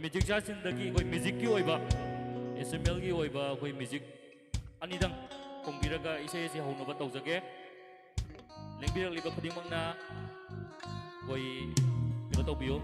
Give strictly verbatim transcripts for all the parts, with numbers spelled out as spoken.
Music ꯆꯥꯔꯖꯁꯤꯡꯗꯒꯤ ꯑꯩꯈꯣꯏ ꯃ꯭ꯌꯨꯖꯤꯛꯀꯤ ꯑꯣꯏꯕ, ꯏꯟꯁꯇ꯭ꯔꯨꯃꯦꯟꯒꯤ ꯑꯣꯏꯕ ꯑꯩꯈꯣꯏ ꯃ꯭ꯌꯨꯖꯤꯛ ꯑꯅꯤꯗꯪ ꯈꯣꯡꯕꯤꯔꯒ ꯏꯁꯩ ꯑꯁꯤ ꯍꯧꯅꯕ ꯇꯧꯖꯒꯦ꯫ ꯂꯦꯡꯕꯤꯔꯛꯂꯤꯕ ꯈꯨꯗꯤꯡꯃꯛꯅ ꯑꯩꯈꯣꯏ ꯀꯩꯅꯣ ꯇꯧꯕꯤꯌꯨ꯫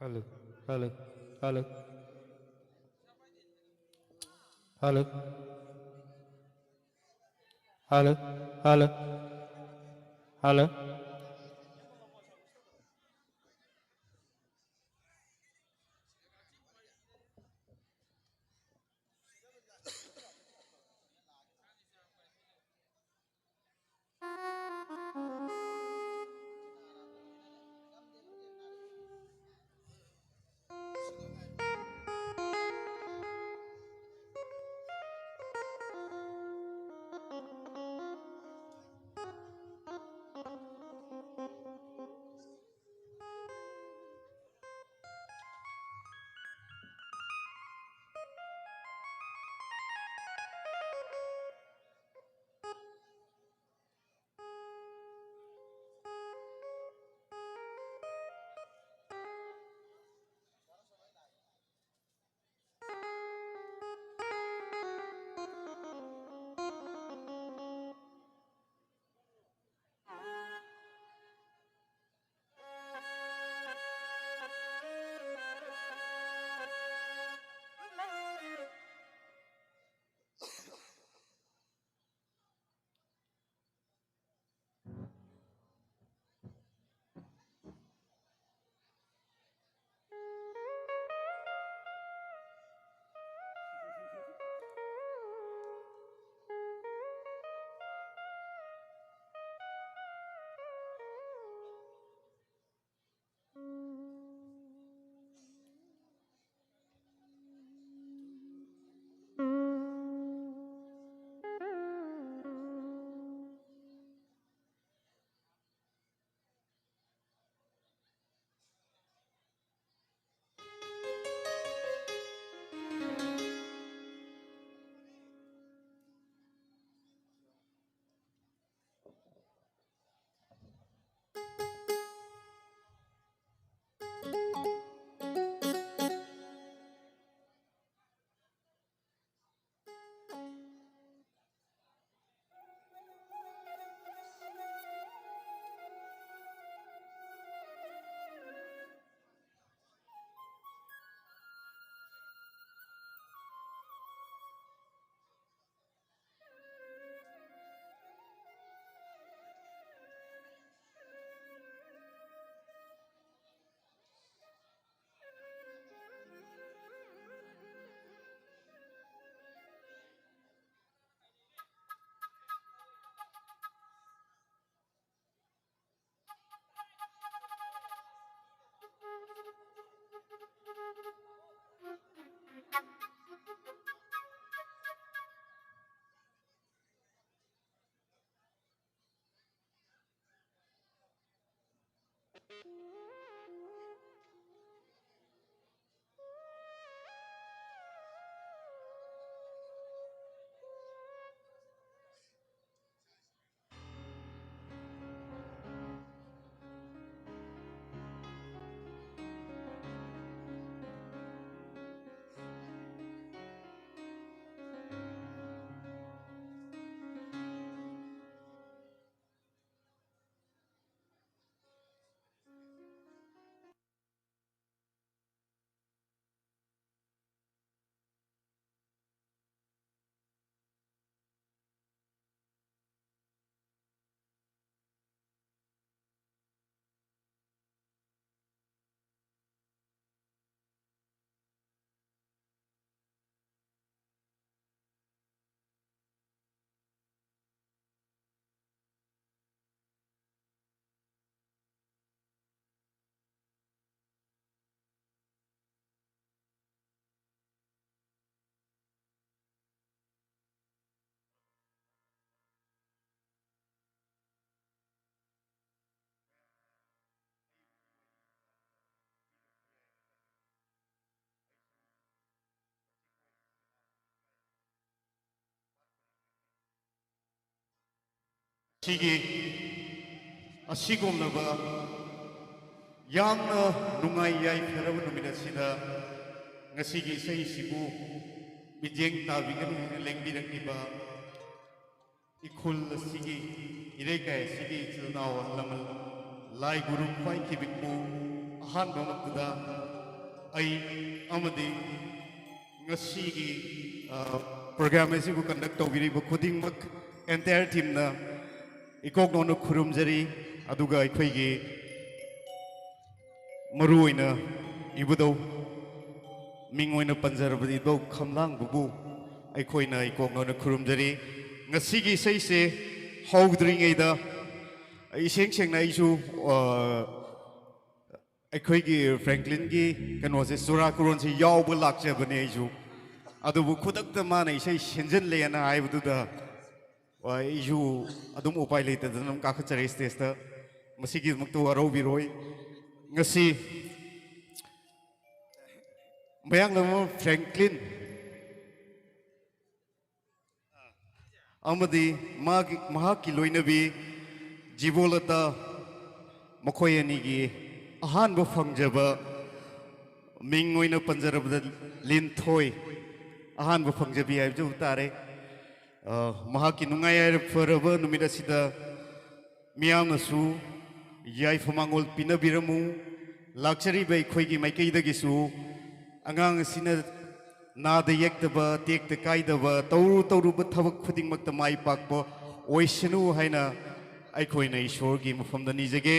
Hello, hello, hello. Hello. Hello, hello. Hello. ꯁꯤꯒꯤ ꯑꯁꯤꯒꯨꯝꯂꯕ ꯌꯥꯝꯅ ꯅꯨꯡꯉꯥꯏ ꯌꯥꯏꯐꯔꯕ ꯅꯨꯃꯤꯠ ꯑꯁꯤꯗ ꯉꯁꯤꯒꯤ ꯏꯁꯩꯁꯤꯕꯨ ꯃꯤꯠꯌꯦꯡ ꯇꯥꯕꯤꯒꯅꯤ ꯍꯥꯏꯅ ꯂꯦꯡꯕꯤꯔꯛꯂꯤꯕ ꯏꯈꯨꯜ ꯑꯁꯤꯒꯤ, ꯏꯔꯩꯀꯥꯏ ꯑꯁꯤꯒꯤ ꯏꯆꯤꯜ ꯏꯅꯥꯎ ꯑꯍꯜ ꯂꯃꯟ, ꯂꯥꯏ ꯒꯨꯔꯨ ꯈ꯭ꯋꯥꯏꯈꯤꯕꯤꯄꯨ ꯑꯍꯥꯟꯕꯃꯛꯇꯗ ꯑꯩ ꯑꯃꯗꯤ ꯉꯁꯤꯒꯤ, ꯑ, program ꯑꯁꯤꯕꯨ conduct ꯇꯧꯕꯤꯔꯤꯕ ꯈꯨꯗꯤꯡꯃꯛ, entire teamꯅ ꯏꯀꯣꯛ ꯅꯧꯅ ꯈꯨꯔꯨꯝꯖꯔꯤ꯫ ꯑꯗꯨꯒ ꯑꯩꯈꯣꯏꯒꯤ ꯃꯔꯨ ꯑꯣꯏꯅ ꯏꯕꯨꯙꯧ, ꯃꯤꯡ ꯑꯣꯏꯅ ꯄꯟꯖꯔꯕꯗꯤ ꯏꯕꯨꯙꯧ ꯈꯝꯂꯥꯡꯕꯕꯨ ꯑꯩꯈꯣꯏꯅ ꯏꯀꯣꯛ ꯅꯧꯅ ꯈꯨꯔꯨꯝꯖꯔꯤ꯫ ꯉꯁꯤꯒꯤ ꯏꯁꯩꯁꯦ ꯍꯧꯗ꯭ꯔꯤꯉꯩꯗ, ꯑꯩ ꯏꯁꯦꯡ ꯁꯦꯡꯅ ꯑꯩꯁꯨ, ꯑ, ꯑꯩꯈꯣꯏꯒꯤ ꯐ꯭ꯔꯦꯡꯀ꯭ꯂꯤꯟꯒꯤ ꯀꯩꯅꯣꯁꯦ, ꯆꯨꯔꯥꯀꯣꯔꯣꯟꯁꯦ ꯌꯥꯎꯕ ꯂꯥꯛꯆꯕꯅꯦ ꯑꯩꯁꯨ꯫ ꯑꯗꯨꯕꯨ ꯈꯨꯗꯛꯇ ꯃꯥꯅ ꯏꯁꯩ ꯁꯤꯟꯖꯤꯜꯂꯦꯅ ꯍꯥꯏꯕꯗꯨꯗ, ꯑꯩꯁꯨ ꯑꯗꯨꯝ ꯎꯄꯥꯏ ꯂꯩꯇꯗꯅ ꯑꯗꯨꯝ ꯀꯥꯈꯠꯆꯔꯦ stageꯇ꯫ ꯃꯁꯤꯒꯤꯗꯃꯛꯇ ꯋꯥꯔꯧꯕꯤꯔꯣꯏ꯫ ꯉꯁꯤ ꯃꯌꯥꯡꯂꯝꯕꯝ ꯐ꯭ꯔꯦꯡꯀ꯭ꯂꯤꯟ ꯑꯃꯗꯤ ꯃꯥꯒꯤ, ꯃꯍꯥꯛꯀꯤ ꯂꯣꯏꯅꯕꯤ ꯖꯤꯕꯣꯂꯇꯥ, ꯃꯈꯣꯏ ꯑꯅꯤꯒꯤ ꯑꯍꯥꯟꯕ ꯐꯪꯖꯕ, ꯃꯤꯡ ꯑꯣꯏꯅ ꯄꯟꯖꯔꯕꯗ ꯂꯤꯟꯊꯣꯏ, ꯑꯍꯥꯟꯕ ꯐꯪꯖꯕꯤ ꯍꯥꯏꯕꯗꯨ ꯇꯥꯔꯦ꯫ ꯑ, ꯃꯍꯥꯛꯀꯤ ꯅꯨꯡꯉꯥꯏ ꯌꯥꯏꯐꯔꯕ ꯅꯨꯃꯤꯠ ꯑꯁꯤꯗ ꯃꯤꯌꯥꯝꯅꯁꯨ ꯌꯥꯏꯐ ꯃꯥꯡꯒꯣꯜ ꯄꯤꯅꯕꯤꯔꯝꯃꯨ꯫ ꯂꯥꯛꯆꯔꯤꯕ ꯑꯩꯈꯣꯏꯒꯤ ꯃꯥꯏꯀꯩꯗꯒꯤꯁꯨ ꯑꯉꯥꯡ ꯑꯁꯤꯅ ꯅꯥꯗ ꯌꯦꯛꯇꯕ, ꯇꯦꯛꯇ ꯀꯥꯏꯗꯕ, ꯇꯧꯔꯨ ꯇꯧꯔꯨꯕ ꯊꯕꯛ ꯈꯨꯗꯤꯡꯃꯛꯇ ꯃꯥꯏ ꯄꯥꯛꯄ ꯑꯣꯏꯁꯅꯨ ꯍꯥꯏꯅ ꯑꯩꯈꯣꯏꯅ ꯏꯁꯣꯔꯒꯤ ꯃꯐꯝꯗ ꯅꯤꯖꯒꯦ꯫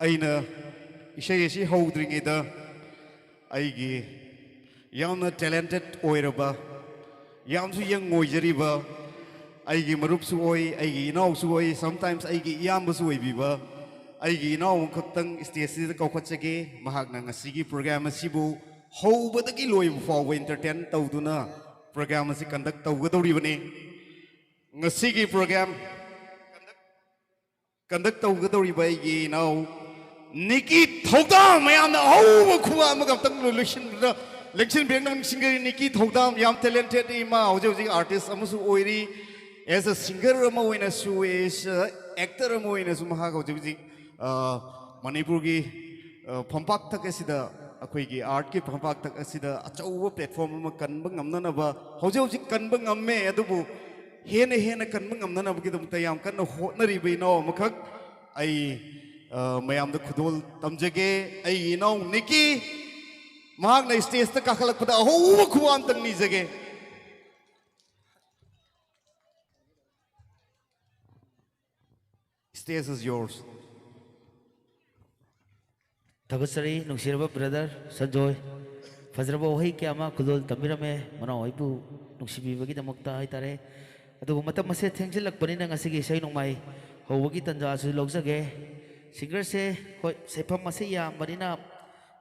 ꯑꯩꯅ ꯏꯁꯩ ꯑꯁꯤ ꯍꯧꯗ꯭ꯔꯤꯉꯩꯗ ꯑꯩꯒꯤ ꯌꯥꯝꯅ talented ꯑꯣꯏꯔꯕ, ꯌꯥꯝꯁꯨ young ꯑꯣꯏꯖꯔꯤꯕ ꯑꯩꯒꯤ ꯃꯔꯨꯞꯁꯨ ꯑꯣꯏ, ꯑꯩꯒꯤ ꯏꯅꯥꯎꯁꯨ ꯑꯣꯏ, sometimes ꯑꯩꯒꯤ ꯏꯌꯥꯝꯕꯁꯨ ꯑꯣꯏꯕꯤꯕ ꯑꯩꯒꯤ ꯏꯅꯥꯎ ꯑꯃꯈꯛꯇꯪ stageꯁꯤꯗ ꯀꯧꯈꯠꯆꯒꯦ꯫ ꯃꯍꯥꯛꯅ ꯉꯁꯤꯒꯤ program ꯑꯁꯤꯕꯨ ꯍꯧꯕꯗꯒꯤ ꯂꯣꯏꯕ ꯐꯥꯎꯕ entertain ꯇꯧꯗꯨꯅ program ꯑꯁꯤ conduct ꯇꯧꯒꯗꯧꯔꯤꯕꯅꯤ꯫ ꯉꯁꯤꯒꯤ program conduct ꯇꯧꯒꯗꯧꯔꯤꯕ ꯑꯩꯒꯤ ꯏꯅꯥꯎ ꯅꯤꯀꯤ ꯊꯧꯗꯥꯝ, ꯃꯌꯥꯝꯅ ꯑꯍꯧꯕ ꯈꯨꯕꯥꯛ ꯑꯃꯒ ꯑꯝꯇꯪ ꯂꯣꯏꯁꯤꯟꯕꯗ ꯂꯦꯡꯁꯤꯟꯕꯤꯔꯛꯅꯕ ꯁꯤꯡꯒꯔ ꯅꯤꯀꯤ ꯊꯧꯗꯥꯝ, ꯌꯥꯝ ꯇꯦꯂꯦꯟꯇꯦꯠ ꯏꯃꯥ, ꯍꯧꯖꯤꯛ ꯍꯧꯖꯤꯛ ꯑꯥꯔꯇꯤꯁ ꯑꯃꯁꯨ ꯑꯣꯏꯔꯤ꯫ ꯑꯦꯁ ꯑꯦ ꯁꯤꯡꯒꯔ ꯑꯃ ꯑꯣꯏꯅꯁꯨ, ꯑꯦꯁ ꯑꯦ ꯑꯦꯛꯇꯔ ꯑꯃ ꯑꯣꯏꯅꯁꯨ ꯃꯍꯥꯛ ꯍꯧꯖꯤꯛ ꯍꯧꯖꯤꯛ ꯑ, ꯃꯅꯤꯄꯨꯔꯒꯤ ꯑ, ꯐꯝꯄꯥꯛꯇꯛ ꯑꯁꯤꯗ, ꯑꯩꯈꯣꯏꯒꯤ ꯑꯥꯔꯠꯀꯤ ꯐꯝꯄꯥꯛꯇꯛ ꯑꯁꯤꯗ ꯑꯆꯧꯕ ꯄ꯭ꯂꯦꯠꯐꯣꯝ ꯑꯃ ꯀꯟꯕ ꯉꯝꯅꯅꯕ ꯍꯧꯖꯤꯛ ꯍꯧꯖꯤꯛ ꯀꯟꯕ ꯉꯝꯃꯦ, ꯑꯗꯨꯕꯨ ꯍꯦꯟꯅ ꯍꯦꯟꯅ ꯀꯟꯕ ꯉꯝꯅꯅꯕꯒꯤꯗꯃꯛꯇ ꯌꯥꯝ ꯀꯟꯅ ꯍꯣꯠꯅꯔꯤꯕ ꯏꯅꯥꯎ ꯑꯃꯈꯛ ꯑꯩ ꯑ, ꯃꯌꯥꯝꯗ ꯈꯨꯗꯣꯜ ꯇꯝꯖꯒꯦ꯫ ꯑꯩꯒꯤ ꯏꯅꯥꯎ ꯅꯤꯀꯤ, ꯃꯍꯥꯛꯅ ꯁ꯭ꯇꯦꯖꯇ ꯀꯥꯈꯠꯂꯛꯄꯗ ꯑꯍꯧꯕ ꯈꯨꯕꯥꯛ ꯑꯝꯇꯪ ꯅꯤꯖꯒꯦ꯫ Stage is yours. ꯊꯥꯒꯠꯆꯔꯤ ꯅꯨꯡꯁꯤꯔꯕ ꯕ꯭ꯔꯗꯔ ꯁꯟꯖꯣꯏ꯫ ꯐꯖꯔꯕ ꯋꯥꯍꯩ ꯀꯌꯥ ꯑꯃ ꯈꯨꯗꯣꯜ ꯇꯝꯕꯤꯔꯝꯃꯦ ꯃꯅꯥꯎ ꯑꯩꯕꯨ ꯅꯨꯡꯁꯤꯕꯤꯕꯒꯤꯗꯃꯛꯇ ꯍꯥꯏꯇꯥꯔꯦ꯫ ꯑꯗꯨꯕꯨ ꯃꯇꯝ ꯑꯁꯦ ꯊꯦꯡꯖꯤꯜꯂꯛꯄꯅꯤꯅ ꯉꯁꯤꯒꯤ ꯏꯁꯩ ꯅꯣꯡꯃꯥꯏ ꯍꯧꯕꯒꯤ ꯇꯥꯟꯖꯥꯁꯨ ꯂꯧꯖꯒꯦ꯫ ꯁꯤꯡꯒꯔꯁꯦ ꯍꯣꯏ ꯁꯦꯐꯝ ꯑꯁꯤ ꯌꯥꯝꯕꯅꯤꯅ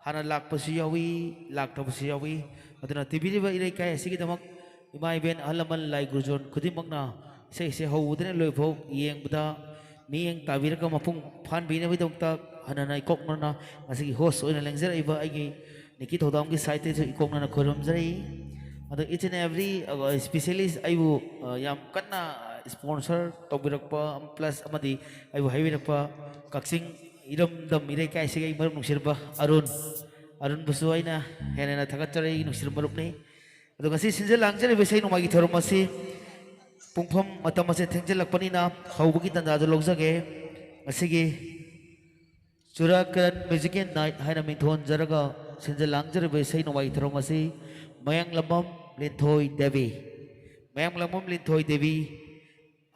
ꯍꯥꯟꯅ ꯂꯥꯛꯄꯁꯨ ꯌꯥꯎꯏ, ꯂꯥꯛꯇꯕꯁꯨ ꯌꯥꯎꯏ꯫ ꯑꯗꯨꯅ ꯇꯤꯕꯤꯔꯤꯕ ꯏꯔꯩꯀꯥꯏ ꯑꯁꯤꯒꯤꯗꯃꯛ ꯏꯃꯥ ꯏꯕꯦꯟ ꯑꯍꯜ ꯂꯃꯟ ꯂꯥꯏ ꯒꯨꯔꯨꯖꯣꯟ ꯈꯨꯗꯤꯡꯃꯛꯅ ꯏꯁꯩꯁꯦ ꯍꯧꯕꯗꯩꯅ ꯂꯣꯏꯐꯥꯎ ꯌꯦꯡꯕꯗ ꯃꯤꯠꯌꯦꯡ ꯇꯥꯕꯤꯔꯒ ꯃꯄꯨꯡ ꯐꯥꯍꯟꯕꯤꯅꯕꯒꯤꯗꯃꯛꯇ ꯍꯟꯅ ꯍꯟꯅ ꯏꯀꯣꯛꯅꯅ ꯉꯁꯤꯒꯤ ꯍꯣꯁ ꯑꯣꯏꯅ ꯂꯦꯡꯖꯔꯛꯏꯕ ꯑꯩꯒꯤ ꯅꯤꯀꯤ ꯊꯧꯗꯥꯝꯒꯤ ꯁꯥꯏꯠꯇꯩꯁꯨ ꯏꯀꯣꯛꯅꯅ ꯈꯣꯏꯔꯝꯖꯔꯤ꯫ ꯑꯗꯣ each and every, ꯑ, specialist ꯑꯩꯕꯨ, ꯑ, ꯌꯥꯝ ꯀꯟꯅ ꯁ꯭ꯄꯣꯟꯁꯔ ꯇꯧꯕꯤꯔꯛꯄ ꯄ꯭ꯂꯁ ꯑꯃꯗꯤ ꯑꯩꯕꯨ ꯍꯥꯏꯕꯤꯔꯛꯄ ꯀꯛꯆꯤꯡ ꯏꯔꯝꯗꯝ ꯏꯔꯩꯀꯥꯏꯁꯤꯒꯤ ꯑꯩ ꯃꯔꯨꯞ ꯅꯨꯡꯁꯤꯔꯕ ꯑꯔꯨꯟ, ꯑꯔꯨꯟꯕꯨꯁꯨ ꯑꯩꯅ ꯍꯦꯟꯅ ꯍꯦꯟꯅ ꯊꯥꯒꯠꯆꯔꯤ, ꯑꯩꯒꯤ ꯅꯨꯡꯁꯤꯔꯕ ꯃꯔꯨꯞꯅꯤ꯫ ꯑꯗꯣ ꯉꯁꯤ ꯁꯤꯟꯖ ꯂꯥꯡꯖꯔꯤꯕ ꯏꯁꯩ ꯅꯣꯡꯃꯥꯏꯒꯤ ꯊꯧꯔꯝ ꯑꯁꯤ ꯄꯨꯡꯐꯝ ꯃꯇꯝ ꯑꯁꯦ ꯊꯦꯡꯖꯤꯜꯂꯛꯄꯅꯤꯅ ꯍꯧꯕꯒꯤ ꯇꯥꯟꯖꯥꯗꯨ ꯂꯧꯖꯒꯦ꯫ ꯉꯁꯤꯒꯤ ꯆꯨꯔꯥꯀꯔꯟ ꯃ꯭ꯌꯨꯖꯤꯀꯦꯜ ꯅꯥꯏꯠ ꯍꯥꯏꯅ ꯃꯤꯡꯊꯣꯟꯖꯔꯒ ꯁꯤꯟꯖ ꯂꯥꯡꯖꯔꯤꯕ ꯏꯁꯩ ꯅꯣꯡꯃꯥꯏꯒꯤ ꯊꯧꯔꯝ ꯑꯁꯤ ꯃꯌꯥꯡꯂꯝꯕꯝ ꯂꯤꯟꯊꯣꯏ ꯗꯦꯕꯤ, ꯃꯌꯥꯡꯂꯝꯕꯝ ꯂꯤꯟꯊꯣꯏ ꯗꯦꯕꯤ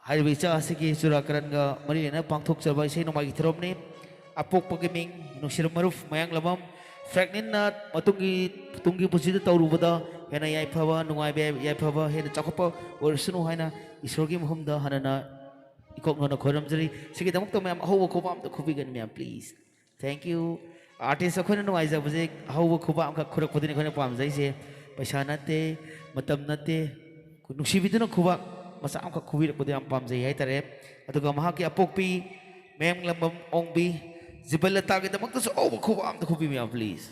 ꯍꯥꯏꯔꯤꯕ ꯏꯆꯥ ꯑꯁꯤꯒꯤ ꯆꯨꯔꯥꯀꯔꯟꯒ ꯃꯔꯤ ꯂꯩꯅꯅ ꯄꯥꯡꯊꯣꯛꯆꯕ ꯏꯁꯩ ꯅꯣꯡꯃꯥꯏꯒꯤ ꯊꯧꯔꯝꯅꯤ꯫ ꯑꯄꯣꯛꯄꯒꯤ ꯃꯤꯡ ꯅꯨꯡꯁꯤꯔꯕ ꯃꯔꯨꯞ ꯃꯌꯥꯡꯂꯝꯕꯝ꯫ ꯐ꯭ꯔꯦꯡꯛꯂꯤꯟꯅ ꯃꯇꯨꯡꯒꯤ, ꯇꯨꯡꯒꯤ ꯄꯨꯟꯁꯤꯗ ꯇꯧꯔꯨꯕꯗ ꯍꯦꯟꯅ ꯌꯥꯏꯐꯕ, ꯅꯨꯡꯉꯥꯏꯕ, ꯌꯥꯏꯐꯕ ꯍꯦꯟꯅ ꯆꯥꯎꯈꯠꯄ ꯑꯣꯏꯔꯁꯅꯨ ꯍꯥꯏꯅ ꯏꯁꯣꯔꯒꯤ ꯃꯐꯝꯗ ꯍꯟꯅꯅ ꯏꯀꯣꯛꯅꯅ ꯈꯣꯏꯔꯝꯖꯔꯤ꯫ ꯁꯤꯒꯤꯗꯃꯛꯇ ꯃꯌꯥꯝ ꯑꯍꯧꯕ ꯈꯨꯕꯥꯛ ꯑꯝꯇ ꯈꯨꯕꯤꯒꯅꯤ ꯃꯌꯥꯝ, please꯫ Thank you꯫ ꯑꯥꯔꯇꯤꯁ ꯑꯩꯈꯣꯏꯅ ꯅꯨꯡꯉꯥꯏꯖꯕꯁꯦ ꯑꯍꯧꯕ ꯈꯨꯕꯥꯛ ꯑꯃꯈꯛ ꯈꯨꯔꯛꯄꯗꯨꯅꯤ ꯑꯩꯈꯣꯏꯅ ꯄꯥꯝꯖꯩꯁꯦ꯫ ꯄꯩꯁꯥ ꯅꯠꯇꯦ, ꯃꯇꯝ ꯅꯠꯇꯦ, ꯅꯨꯡꯁꯤꯕꯤꯗꯨꯅ ꯈꯨꯕꯥꯛ ꯃꯆꯥ ꯑꯃꯈꯛ ꯈꯨꯕꯤꯔꯛꯄꯗꯣ ꯌꯥꯝ ꯄꯥꯝꯖꯩ ꯍꯥꯏꯇꯥꯔꯦ꯫ ꯑꯗꯨꯒ ꯃꯍꯥꯛꯀꯤ ꯑꯄꯣꯛꯄꯤ ꯃꯌꯥꯡꯂꯝꯕꯝ ꯑꯣꯡꯕꯤ ꯖꯤꯕꯟꯂꯇꯥꯒꯤꯗꯃꯛꯇꯁꯨ ꯑꯍꯧꯕ ꯈꯨꯕꯥꯛ ꯑꯝꯇ ꯈꯨꯕꯤꯌꯨ ꯃꯌꯥꯝ, please꯫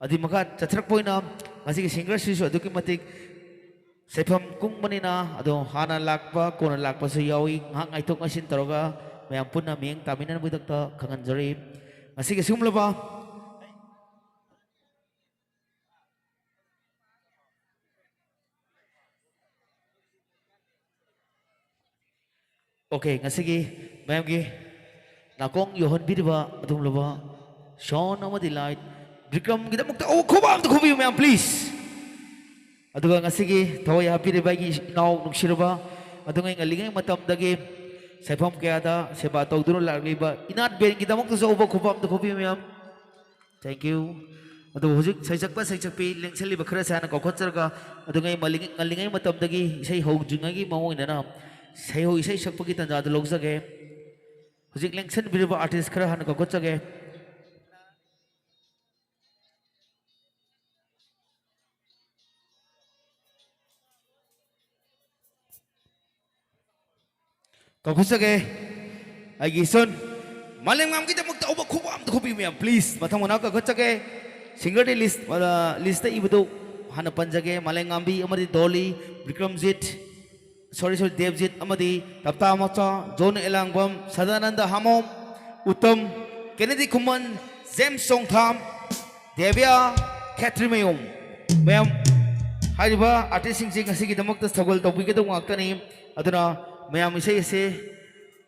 ꯑꯗꯨꯏ ꯃꯈꯥ ꯆꯠꯊꯔꯛꯄ ꯑꯣꯏꯅ ꯉꯁꯤꯒꯤ ꯁꯤꯡꯒꯔꯁꯤꯁꯨ ꯑꯗꯨꯛꯀꯤ ꯃꯇꯤꯛ ꯁꯦꯐꯝ ꯀꯨꯡꯕꯅꯤꯅ, ꯑꯗꯣ ꯍꯥꯟꯅ ꯂꯥꯛꯄ, ꯀꯣꯟꯅ ꯂꯥꯛꯄꯁꯨ ꯌꯥꯎꯏ꯫ ꯉꯥꯏꯍꯥꯛ ꯉꯥꯏꯊꯣꯛ ꯉꯥꯏꯁꯤꯟ ꯇꯧꯔꯒ ꯃꯌꯥꯝ ꯄꯨꯟꯅ ꯃꯤꯠꯌꯦꯡ ꯇꯥꯃꯤꯟꯅꯅꯕꯒꯤꯗꯃꯛꯇ ꯈꯪꯍꯟꯖꯔꯤ꯫ ꯉꯁꯤꯒꯤ ꯑꯁꯤꯒꯨꯝꯂꯕ ꯑꯣꯀꯦ, ꯉꯁꯤꯒꯤ ꯃꯌꯥꯝꯒꯤ ꯅꯥꯀꯣꯡ ꯌꯧꯍꯟꯕꯤꯔꯤꯕ ꯑꯗꯨꯒꯨꯝꯂꯕ sound ꯑꯃꯗꯤ light ꯕꯤꯀ꯭ꯔꯝꯒꯤꯗꯃꯛꯇ ꯑꯣ ꯈꯨꯕꯥꯛ ꯑꯝꯇ ꯈꯨꯕꯤꯌꯨ ꯃꯌꯥꯝ, please꯫ ꯑꯗꯨꯒ ꯉꯁꯤꯒꯤ ꯊꯋꯥꯏ ꯍꯥꯞꯄꯤꯔꯤꯕ ꯑꯩꯒꯤ ꯏꯅꯥꯎ ꯅꯨꯡꯁꯤꯔꯕ, ꯑꯗꯨ ꯑꯩ ꯉꯜꯂꯤꯉꯩ ꯃꯇꯝꯗꯒꯤ ꯁꯦꯐꯝ ꯀꯌꯥꯗ ꯁꯦꯕꯥ ꯇꯧꯗꯨꯅ ꯂꯥꯛꯂꯤꯕ ꯏꯅꯥꯠ ꯕꯦꯟꯒꯤꯗꯃꯛꯇꯁꯨ ꯑꯍꯧꯕ ꯈꯨꯕꯥꯛ ꯑꯝꯇ ꯈꯨꯕꯤꯌꯨ ꯃꯌꯥꯝ꯫ Thank you꯫ ꯑꯗꯨ ꯍꯧꯖꯤꯛ ꯁꯩꯁꯛꯄ ꯁꯩꯁꯛꯄꯤ ꯂꯦꯡꯁꯜꯂꯤꯕ ꯈꯔꯁꯦ ꯍꯥꯟꯅ ꯀꯧꯈꯠꯆꯔꯒ, ꯑꯗꯨꯉꯩ ꯃꯂꯤꯡ-, ꯉꯜꯂꯤꯉꯩ ꯃꯇꯝꯗꯒꯤ ꯏꯁꯩ ꯍꯧꯗ꯭ꯔꯤꯉꯩꯒꯤ ꯃꯑꯣꯡ ꯑꯣꯏꯅꯅ ꯁꯩꯍꯧ ꯏꯁꯩ ꯁꯛꯄꯒꯤ ꯇꯥꯟꯖꯥꯗꯨ ꯂꯧꯖꯒꯦ꯫ ꯍꯧꯖꯤꯛ ꯂꯦꯡꯁꯟꯕꯤꯔꯤꯕ artist ꯈꯔ ꯍꯥꯟꯅ ꯀꯧꯈꯠꯆꯒꯦ꯫ ꯀꯧꯈꯠꯆꯒꯦ꯫ ꯑꯩꯒꯤ ꯏꯆꯟ ꯃꯥꯂꯦꯝꯉꯥꯝꯒꯤꯗꯃꯛꯇ ꯑꯍꯧꯕ ꯈꯨꯕꯥꯛ ꯑꯝꯇ ꯈꯨꯕꯤꯌꯨ ꯃꯌꯥꯝ, please꯫ ꯃꯊꯪ ꯃꯅꯥꯎ ꯀꯧꯈꯠꯆꯒꯦ꯫ Singerꯗꯤ list, ꯑ, listꯇ ꯏꯕꯗꯨ ꯍꯥꯟꯅ ꯄꯟꯖꯒꯦ꯫ ꯃꯥꯂꯦꯝꯉꯥꯝꯕꯤ ꯑꯃꯗꯤ ꯗꯣꯂꯤ, ꯕꯤꯀ꯭ꯔꯝꯖꯤꯠ, sorry, sorry, ꯗꯦꯕꯖꯤꯠ ꯑꯃꯗꯤ ꯇꯞꯇꯥ ꯃꯆꯥ, ꯖꯣꯟ ꯑꯦꯂꯥꯡꯕꯝ, ꯁꯗꯥꯅꯟꯗ ꯍꯥꯃꯣꯝ, ꯎꯇꯝ, ꯀꯦꯅꯦꯗꯤ ꯈꯨꯃꯟ, ꯖꯦꯝꯁ ꯆꯣꯡꯊꯥꯝ, ꯗꯦꯕꯤꯌꯥ ꯈꯦꯇ꯭ꯔꯤꯃꯌꯨꯝ꯫ ꯃꯌꯥꯝ, ꯍꯥꯏꯔꯤꯕ artistꯁꯤꯡꯁꯤ ꯉꯁꯤꯒꯤꯗꯃꯛꯇ ꯁꯒꯣꯜ ꯇꯧꯕꯤꯒꯗꯧꯕ ꯉꯥꯛꯇꯅꯤ꯫ ꯑꯗꯨꯅ ꯃꯌꯥꯝ ꯏꯁꯩ ꯑꯁꯤ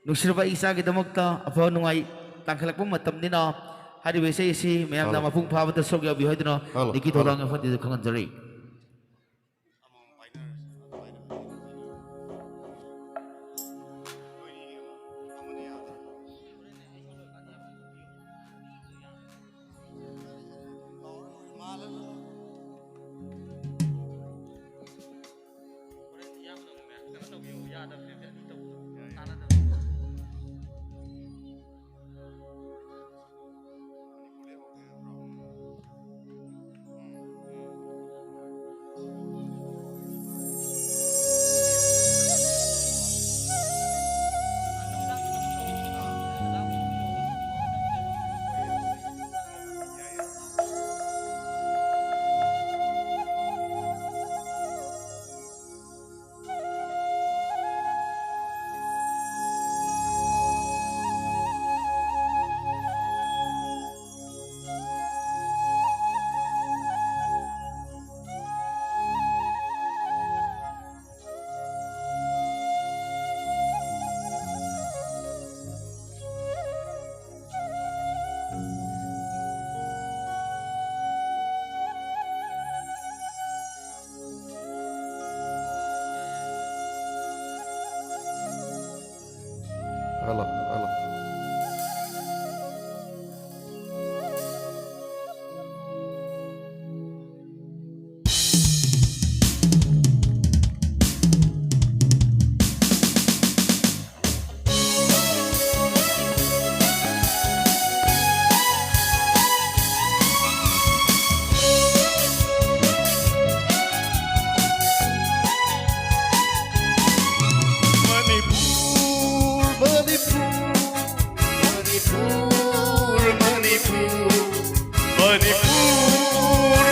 ꯅꯨꯡꯁꯤꯔꯕ ꯑꯩ ꯏꯆꯥꯒꯤꯗꯃꯛꯇ ꯑꯐꯕ ꯅꯨꯡꯉꯥꯏ ꯇꯥꯡꯈꯠꯂꯛꯄ ꯃꯇꯝꯅꯤꯅ ꯍꯥꯏꯔꯤꯕ ꯏꯁꯩ ꯑꯁꯤ ꯃꯌꯥꯝꯅ ꯍꯜꯂꯣ꯫ ꯃꯄꯨꯡ ꯐꯥꯕꯗ ꯁꯔꯨꯛ ꯌꯥꯕꯤꯌꯨ ꯍꯥꯏꯗꯨꯅ ꯍꯜꯂꯣ, ꯅꯤꯀꯤ ꯍꯜꯂꯣ꯫ ꯊꯧꯔꯥꯡꯒꯤ ꯃꯐꯝꯗ ꯈꯪꯍꯟꯖꯔꯤ꯫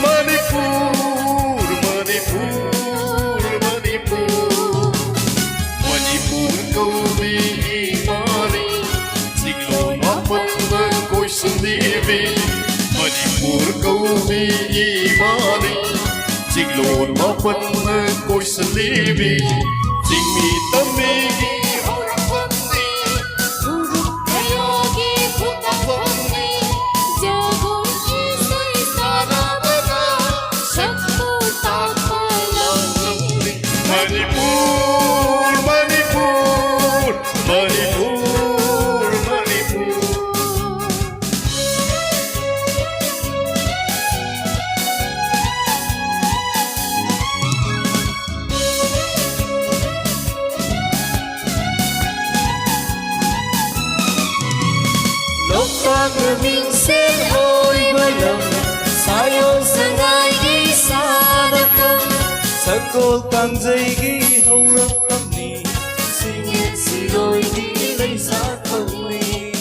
Manipur, Manipur, Manipur. Manipur ꯀꯧꯕꯤ ꯏꯃꯥꯅꯤ, ꯆꯤꯡꯂꯣꯟ ꯃꯥꯄꯟꯅ ꯀꯣꯏꯁꯤꯜꯂꯤꯕꯤ꯫ Manipur ꯀꯧꯕꯤ ꯏꯃꯥꯅꯤ, ꯆꯤꯡꯂꯣꯟ ꯃꯥꯄꯟꯅ ꯀꯣꯏꯁꯤꯜꯂꯤꯕꯤ꯫ ꯆꯤꯡꯃꯤ ꯇꯝꯃꯤꯒꯤ ꯍꯧꯔꯛꯐꯝꯅꯤ, ꯐꯨꯔꯨꯞ ꯀꯌꯥꯒꯤ ꯈꯨꯟꯅꯐꯝꯅꯤ꯫ ꯖꯒꯣꯏ ꯏꯁꯩ ꯁꯥꯟꯅꯕꯅ ꯁꯛꯄꯨ ꯇꯥꯛꯄ ꯂꯝꯅꯤ꯫ ꯃꯅꯤꯄꯨꯔ, ꯃꯅꯤꯄꯨꯔ, ꯃꯅꯤꯄꯨꯔ, ꯃꯅꯤꯄꯨꯔ꯫ ꯂꯣꯛꯇꯥꯛꯅ ꯃꯤꯡꯁꯦꯜ ꯑꯣꯏꯕ ꯂꯝ, ꯁꯥꯌꯣꯜ ꯁꯉꯥꯏꯒꯤ ꯁꯥꯟꯅꯐꯝ, ꯁꯒꯣꯜ ꯀꯥꯡꯖꯩꯒꯤ ꯍꯧꯔꯛꯐꯝꯅꯤ, ꯁꯤꯡꯑꯦ ꯁꯤꯔꯣꯏꯒꯤ ꯂꯩꯁꯥꯠꯐꯝꯅꯤ꯫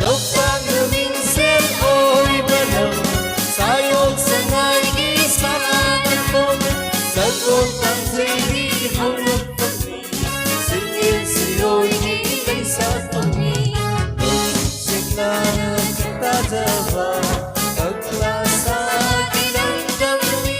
ꯂꯣꯛꯇꯥꯛꯅ ꯃꯤꯡꯁꯦꯜ ꯑꯣꯏꯕ ꯂꯝ, ꯁꯥꯌꯣꯜ ꯁꯉꯥꯏꯒꯤ ꯁꯥꯟꯅꯐꯝ, ꯁꯒꯣꯜ ꯀꯥꯡꯖꯩꯒꯤ ꯍꯧꯔꯛꯐꯝꯅꯤ, ꯁꯤꯡꯑꯦ ꯁꯤꯔꯣꯏꯒꯤ ꯂꯩꯁꯥꯠꯐꯝꯅꯤ꯫ ꯁꯤꯡꯅꯅ ꯇꯥꯖꯕ ꯀꯪꯂꯥ ꯁꯥꯒꯤ ꯂꯝꯗꯝꯅꯤ꯫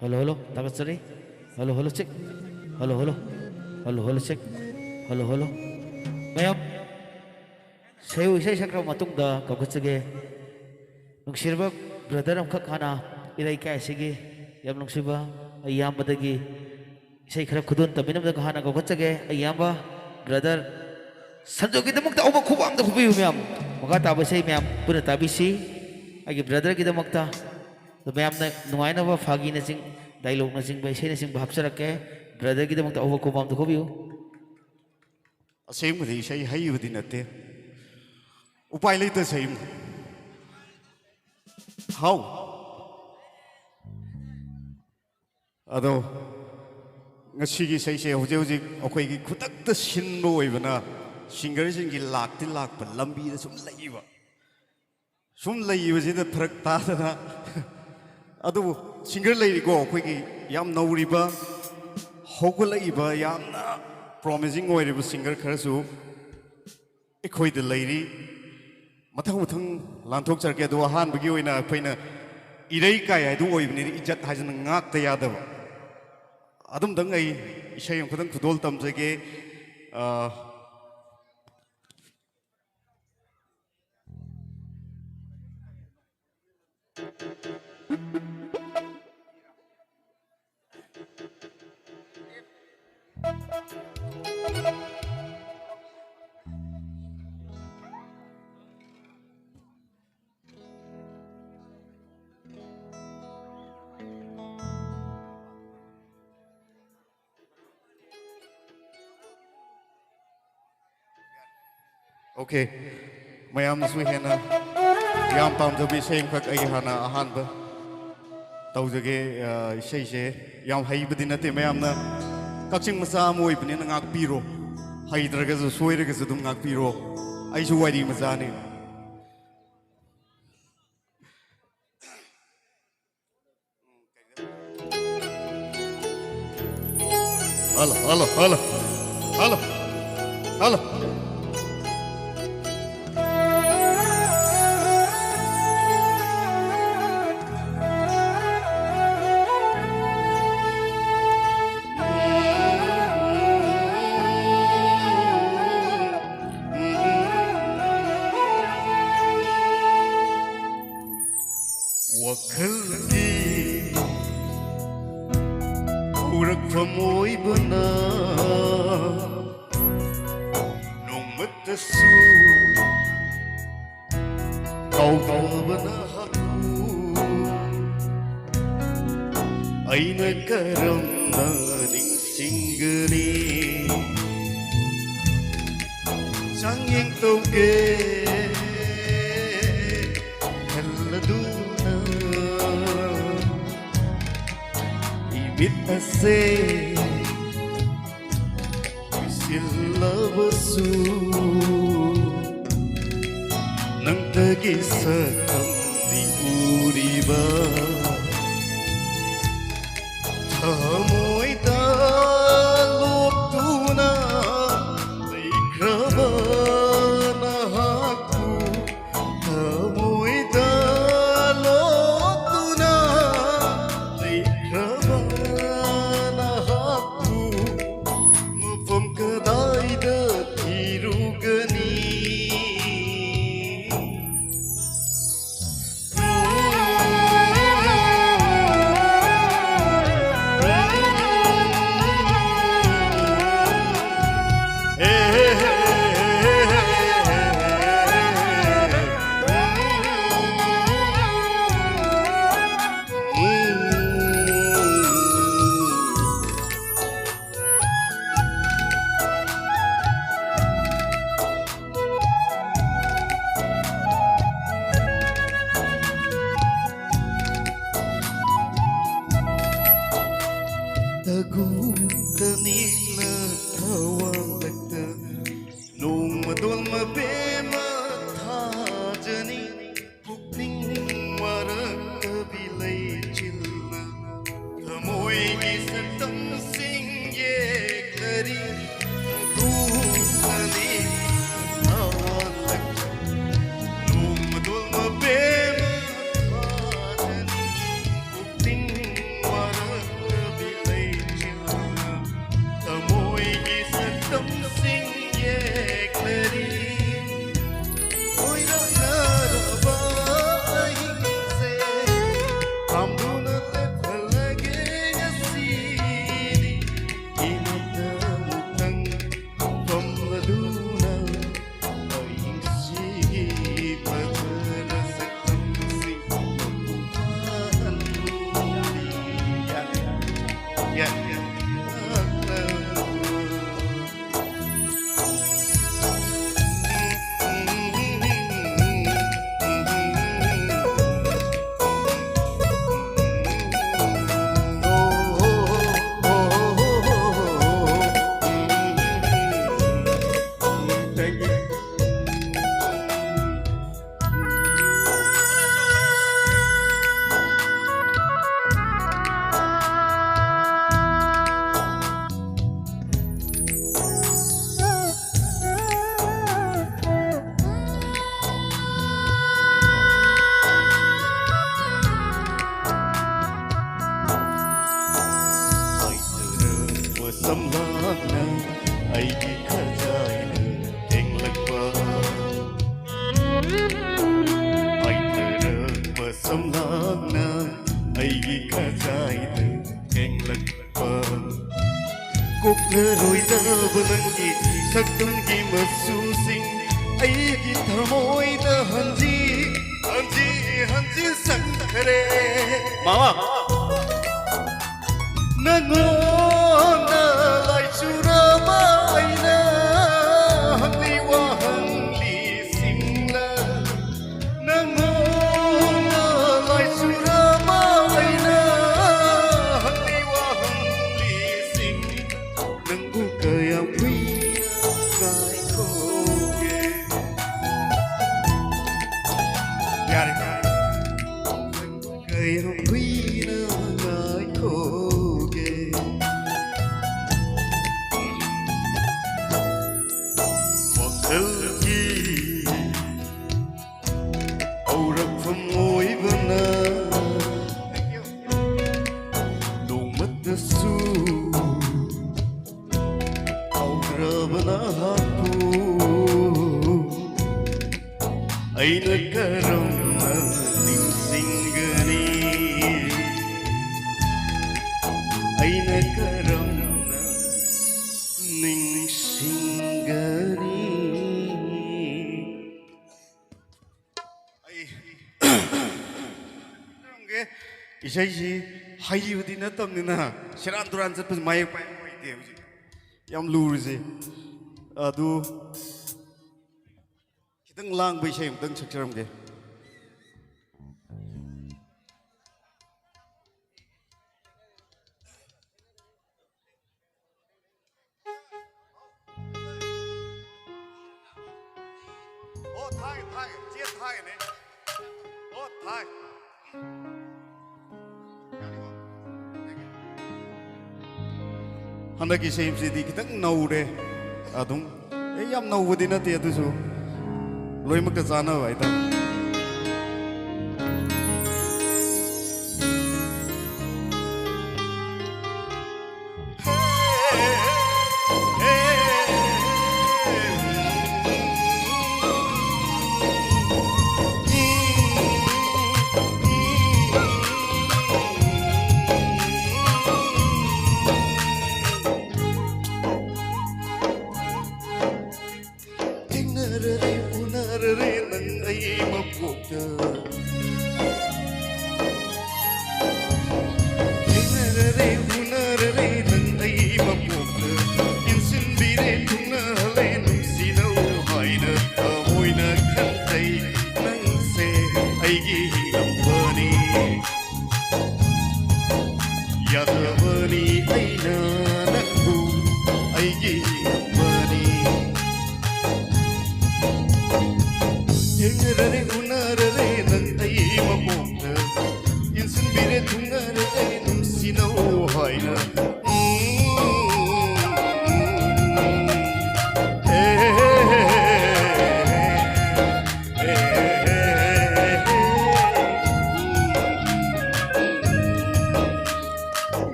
Hello, hello, ꯊꯥꯒꯠꯆꯔꯤ꯫ Hello, hello, check. Hello, hello. Hello, hello, check. Hello, hello. ꯃꯌꯥꯝ, ꯁꯩꯎ ꯏꯁꯩ ꯁꯛꯈ꯭ꯔꯕ ꯃꯇꯨꯡꯗ ꯀꯧꯈꯠꯆꯒꯦ꯫ ꯅꯨꯡꯁꯤꯔꯕ brother ꯑꯃꯈꯛ ꯍꯥꯟꯅ ꯏꯔꯩ ꯀꯥꯏ ꯑꯁꯤꯒꯤ ꯌꯥꯝ ꯅꯨꯡꯁꯤꯕ ꯑꯩ ꯏꯌꯥꯝꯕꯗꯒꯤ ꯏꯁꯩ ꯈꯔ ꯈꯨꯗꯣꯜ ꯇꯝꯕꯤꯅꯕꯗ ꯍꯥꯟꯅ ꯀꯧꯈꯠꯆꯒꯦ꯫ ꯑꯩ ꯏꯌꯥꯝꯕ brother ꯁꯟꯖꯣꯏꯒꯤꯗꯃꯛꯇ ꯑꯍꯧꯕ ꯈꯨꯕꯥꯛ ꯑꯝꯇ ꯈꯨꯕꯤꯌꯨ ꯃꯌꯥꯝ꯫ ꯃꯈꯥ ꯇꯥꯕ ꯏꯁꯩ ꯃꯌꯥꯝ ꯄꯨꯟꯅ ꯇꯥꯕꯤꯁꯤ꯫ ꯑꯩꯒꯤ brotherꯒꯤꯗꯃꯛꯇ ꯃꯌꯥꯝꯅ ꯅꯨꯡꯉꯥꯏꯅꯕ ꯐꯥꯒꯤꯅꯆꯤꯡ dialogueꯅꯆꯤꯡꯕ ꯏꯁꯩꯅꯆꯤꯡꯕ ꯍꯥꯞꯆꯔꯛꯀꯦ꯫ Brotherꯒꯤꯗꯃꯛꯇ ꯑꯍꯧꯕ ꯈꯨꯕꯥꯛ ꯑꯝꯇ ꯈꯨꯕꯤꯌꯨ꯫ ꯑꯁꯦꯡꯕꯗꯤ ꯏꯁꯩ ꯍꯩꯕꯗꯤ ꯅꯠꯇꯦ, ꯎꯄꯥꯏ ꯂꯩꯇ ꯁꯩ꯫ ꯍꯥꯎ꯫ ꯑꯗꯣ ꯉꯁꯤꯒꯤ ꯏꯁꯩꯁꯦ ꯍꯧꯖꯤꯛ ꯍꯧꯖꯤꯛ ꯑꯩꯈꯣꯏꯒꯤ ꯈꯨꯗꯛꯇ ꯁꯤꯟꯕ ꯑꯣꯏꯕꯅ singerꯁꯤꯡꯒꯤ ꯂꯥꯛꯇꯤ ꯂꯥꯛꯄ ꯂꯝꯕꯤꯗ ꯁꯨꯝ ꯂꯩꯕ, ꯁꯨꯝ ꯂꯩꯕꯁꯤꯗ ꯐꯔꯛ ꯇꯥꯗꯅ꯫ ꯑꯗꯨꯕꯨ singer ꯂꯩꯔꯤꯀꯣ, ꯑꯩꯈꯣꯏꯒꯤ ꯌꯥꯝ ꯅꯧꯔꯤꯕ, ꯍꯧꯒꯠꯂꯛꯏꯕ, ꯌꯥꯝꯅ promising ꯑꯣꯏꯔꯤꯕ singer ꯈꯔꯁꯨ ꯑꯩꯈꯣꯏꯗ ꯂꯩꯔꯤ꯫ ꯃꯊꯪ ꯃꯊꯪ ꯂꯥꯟꯊꯣꯛꯆꯔꯛꯀꯦ꯫ ꯑꯗꯣ ꯑꯍꯥꯟꯕꯒꯤ ꯑꯣꯏꯅ ꯑꯩꯈꯣꯏꯅ ꯏꯔꯩ ꯀꯥꯏ ꯍꯥꯏꯗꯨ ꯑꯣꯏꯕꯅꯤꯅ ꯏꯖꯠ ꯍꯥꯏꯁꯤꯅ ꯉꯥꯛꯇ ꯌꯥꯗꯕ꯫ ꯑꯗꯨꯝꯇꯪ ꯑꯩ ꯏꯁꯩ ꯑꯃꯈꯛꯇꯪ ꯈꯨꯗꯣꯜ ꯇꯝꯖꯒꯦ꯫ ꯑ, ꯑꯣꯀꯦ, ꯃꯌꯥꯝꯅꯁꯨ ꯍꯦꯟꯅ ꯌꯥꯝ ꯄꯥꯝꯖꯕ ꯏꯁꯩ ꯑꯃꯈꯛ ꯑꯩ ꯍꯥꯟꯅ ꯑꯍꯥꯟꯕ ꯇꯧꯖꯒꯦ꯫ ꯑ, ꯏꯁꯩꯁꯦ ꯌꯥꯝ ꯍꯩꯕꯗꯤ ꯅꯠꯇꯦ, ꯃꯌꯥꯝꯅ ꯀꯛꯆꯤꯡ ꯃꯆꯥ ꯑꯃ ꯑꯣꯏꯕꯅꯤꯅ ꯉꯥꯛꯄꯤꯔꯣ, ꯍꯩꯇ꯭ꯔꯒꯁꯨ ꯁꯣꯏꯔꯒꯁꯨ ꯑꯗꯨꯝ ꯉꯥꯛꯄꯤꯔꯣ꯫ ꯑꯩꯁꯨ ꯋꯥꯔꯤ ꯃꯆꯥꯅꯤ꯫ Hello, hello, hello, hello, hello. ꯋꯥꯈꯜꯒꯤ ꯍꯧꯔꯛꯐꯝ ꯑꯣꯏꯕꯅ ꯅꯣꯡꯃꯇꯁꯨ ꯀꯥꯎꯗꯕ ꯅꯍꯥꯛꯄꯨ ꯑꯩꯅ ꯀꯔꯝꯅ ꯅꯤꯡꯁꯤꯡꯒꯅꯤ? ꯆꯥꯡꯌꯦꯡ ꯇꯧꯒꯦ ꯈꯜꯂꯗꯨꯅ ꯏꯃꯤꯠ ꯑꯁꯦ ꯄꯤꯛꯁꯤꯜꯂꯕꯁꯨ ꯅꯪꯇꯒꯤ ꯁꯛꯇꯝꯗꯤ ꯎꯔꯤꯕ꯫ ꯊꯃꯣꯏꯗ ꯂꯣꯛꯇꯨꯅ ꯂꯩꯈ꯭ꯔꯕ ꯅꯍꯥꯛꯄꯨ, ꯊꯃꯣꯏꯗ ꯂꯣꯛꯇꯨꯅ ꯂꯩꯈ꯭ꯔꯕ ꯅꯍꯥꯛꯄꯨ ꯃꯐꯝ ꯀꯗꯥꯏꯗ ꯊꯤꯔꯨꯒꯅꯤ? ꯔꯣꯏꯗꯕ ꯅꯪꯒꯤ ꯁꯛꯇꯝꯒꯤ ꯃꯆꯨꯁꯤꯡ ꯑꯩꯒꯤ ꯊꯃꯣꯏꯗ ꯍꯟꯖꯤ ꯍꯟꯖꯤ ꯍꯟꯖꯤ ꯁꯪꯈ꯭ꯔꯦ꯫ ꯃꯃꯥ꯫ ꯅꯉꯣꯟꯗ ꯂꯥꯏꯆꯨꯔꯕ ꯑꯩꯅ ꯍꯪꯂꯤ ꯋꯥꯍꯪꯂꯤꯁꯤꯡꯅ ꯅꯉꯣꯟꯗ ꯂꯥꯏꯆꯨꯔꯕ ꯑꯩꯅ ꯍꯪꯂꯤ ꯋꯥꯍꯪꯂꯤꯁꯤꯡ ꯅꯪꯕꯨ ꯀꯌꯥꯝ ꯀꯨꯏꯅ ꯉꯥꯏꯈꯣꯒꯦ? ꯌꯥꯔꯦ, ꯌꯥꯔꯦ꯫ ꯅꯪꯕꯨ ꯀꯌꯥꯝ ꯀꯨꯏꯅ ꯉꯥꯏꯈꯣꯒꯦ? ꯋꯥꯈꯜꯒꯤ ꯍꯧꯔꯛꯐꯝ ꯑꯣꯏꯕꯅ ꯅꯣꯡꯃꯇꯁꯨ ꯀꯥꯎꯈ꯭ꯔꯕ ꯅꯍꯥꯛꯄꯨ ꯑꯩꯅ ꯀꯔꯝꯅ ꯅꯤꯡꯁꯤꯡꯒꯅꯤ? ꯑꯩꯅ ꯀꯔꯝꯅ ꯅꯤꯡꯁꯤꯡꯒꯅꯤ? ꯑꯩ ꯏꯁꯩꯁꯤ ꯍꯩꯕꯗꯤ ꯅꯠꯇꯕꯅꯤꯅ ꯁꯦꯔꯥꯟ ꯇꯨꯔꯥꯟ ꯆꯠꯄꯁꯤ ꯃꯥꯌꯦꯛ ꯄꯥꯏꯕ ꯍꯩꯇꯦ ꯍꯧꯖꯤꯛ꯫ ꯌꯥꯝ ꯂꯨꯔꯤꯁꯦ꯫ ꯑꯗꯨ ꯈꯤꯇꯪ ꯂꯥꯡꯕ ꯏꯁꯩ ꯑꯃꯨꯛꯇꯪ ꯁꯛꯆꯔꯝꯒꯦ꯫ ꯑꯣ, ꯊꯥꯒꯦ, ꯊꯥꯒꯦ꯫ ꯆꯦ ꯊꯥꯒꯦꯅꯦ꯫ ꯑꯣ, ꯊꯥꯏ꯫ ꯍꯟꯗꯛꯀꯤ ꯏꯁꯩꯁꯤꯗꯤ ꯈꯤꯇꯪ ꯅꯧꯔꯦ꯫ ꯑꯗꯨꯝ, ꯑꯦ, ꯌꯥꯝ ꯅꯧꯕꯗꯤ ꯅꯠꯇꯦ, ꯑꯗꯨꯁꯨ ꯂꯣꯏꯅꯃꯛꯇ ꯆꯥꯟꯅꯕ ꯍꯥꯏꯇꯥꯔꯦ꯫ ꯎꯅꯔꯔꯦ, ꯎꯅꯔꯔꯦ ꯅꯪ ꯑꯩ ꯃꯀꯣꯛꯇ꯫ ꯊꯦꯡꯅꯔꯔꯦ, ꯎꯅꯔꯔꯦ ꯅꯪ ꯑꯩ ꯃꯀꯣꯛꯇ꯫ ꯏꯟꯁꯤꯟꯕꯤꯔꯦ, ꯊꯨꯡꯅꯍꯜꯂꯦ ꯅꯨꯡꯁꯤꯅꯧ ꯍꯥꯏꯅ꯫ ꯊꯃꯣꯏꯅ ꯈꯟꯖꯩ ꯅꯪꯁꯦ ꯑꯩꯒꯤ ꯍꯤꯡꯂꯝꯕꯅꯤ꯫ ꯌꯥꯗꯕꯅꯤ ꯑꯩꯅ ꯅꯪꯕꯨ ꯑꯩꯒꯤ ꯍꯤꯡꯂꯝꯕꯅꯤ꯫ ꯊꯦꯡꯅꯔꯔꯦ, ꯎꯅꯔꯔꯦ ꯅꯪ ꯑꯩ ꯃꯀꯣꯛꯇ꯫ ꯏꯟꯁꯤꯟꯕꯤꯔꯦ, ꯊꯨꯡꯅꯔꯔꯦ ꯅꯨꯡꯁꯤꯅꯧ ꯍꯥꯏꯅ꯫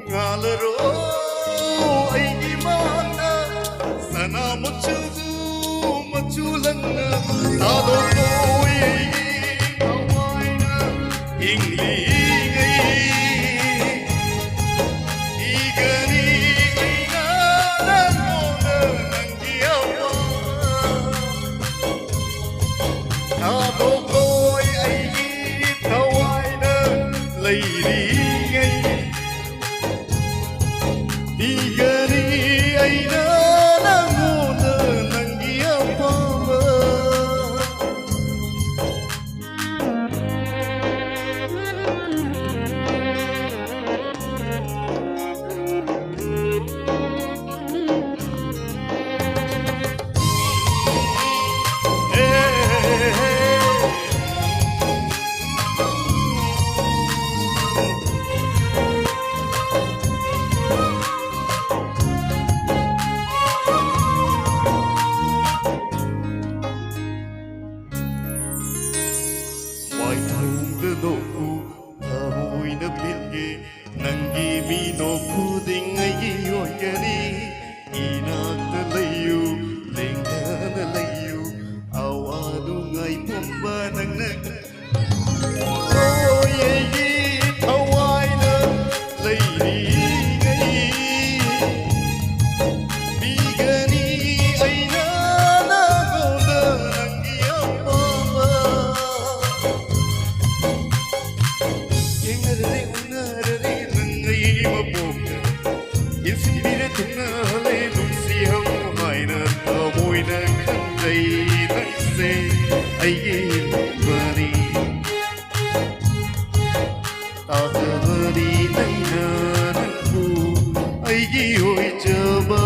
ꯉꯥꯜꯂꯔꯣ ꯑꯩꯒꯤ ꯃꯥꯡꯗ ꯁꯅꯥ ꯃꯆꯨ ꯃꯆꯨ ꯂꯪꯅ ꯊꯥꯗꯣꯛꯂꯣ ꯑꯩꯒꯤ ꯊꯋꯥꯏꯅ ꯍꯤꯡꯂꯤꯉꯩ꯫ ꯄꯤꯒꯅꯤ ꯑꯩꯅ ꯅꯪꯉꯣꯟꯗ ꯅꯪꯒꯤ ꯑꯄꯥꯝꯕ꯫ ꯊꯥꯗꯣꯛꯂꯣꯏ ꯑꯩꯒꯤ ꯊꯋꯥꯏꯗ ꯂꯩꯔꯤꯉꯩ꯫ ꯄꯤꯒꯅꯤ ꯑꯩꯅ ꯅꯪꯉꯣꯟꯗ ꯅꯪꯒꯤ ꯑꯄꯥꯝꯕ꯫ ꯅꯪꯁꯦ ꯑꯩꯒꯤ ꯍꯤꯡꯕꯅꯤ꯫ ꯇꯥꯗꯕꯅꯤ ꯑꯩꯅ ꯅꯪꯕꯨ ꯑꯩꯒꯤ ꯑꯣꯏꯖꯕ꯫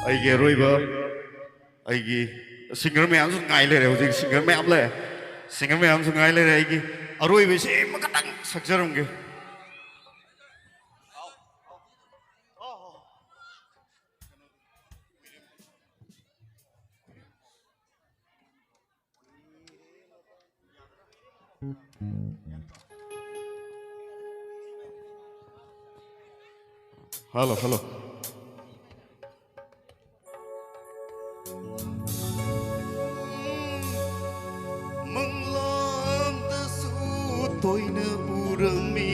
ꯑꯩꯒꯤ ꯑꯔꯣꯏꯕ, ꯑꯩꯒꯤ ꯁꯤꯡꯒꯔ ꯃꯌꯥꯝꯁꯨ ꯉꯥꯏ ꯂꯩꯔꯦ꯫ ꯍꯧꯖꯤꯛ ꯁꯤꯡꯒꯔ ꯃꯌꯥꯝ ꯂꯩ, ꯁꯤꯡꯒꯔ ꯃꯌꯥꯝꯁꯨ ꯉꯥꯏ ꯂꯩꯔꯦ꯫ ꯑꯩꯒꯤ ꯑꯔꯣꯏꯕ ꯏꯁꯩ ꯑꯃꯈꯛꯇꯪ ꯁꯛꯆꯔꯝꯒꯦ꯫ Hello, hello. ꯃꯪꯂꯥꯟꯗꯁꯨ ꯇꯣꯏꯅ ꯎꯔꯝꯃꯤ꯫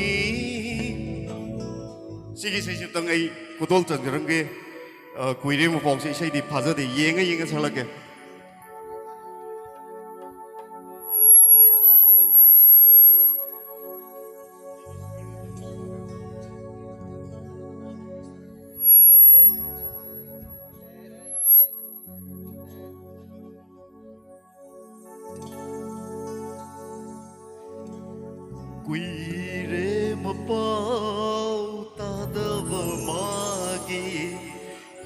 ꯁꯤꯒꯤ ꯏꯁꯩꯁꯤ ꯑꯝꯇꯪ ꯑꯩ ꯈꯨꯗꯣꯜ ꯆꯟꯖꯔꯝꯒꯦ꯫ ꯑ, ꯀꯨꯏꯔꯦ ꯃꯄꯥꯎꯁꯦ, ꯏꯁꯩꯗꯤ ꯐꯥꯖꯗꯦ, ꯌꯦꯡꯉ ꯌꯦꯡꯉ ꯁꯛꯂꯛꯀꯦ꯫ ꯀꯨꯏꯔꯦ ꯃꯄꯥꯎ ꯇꯥꯗꯕ ꯃꯥꯒꯤ,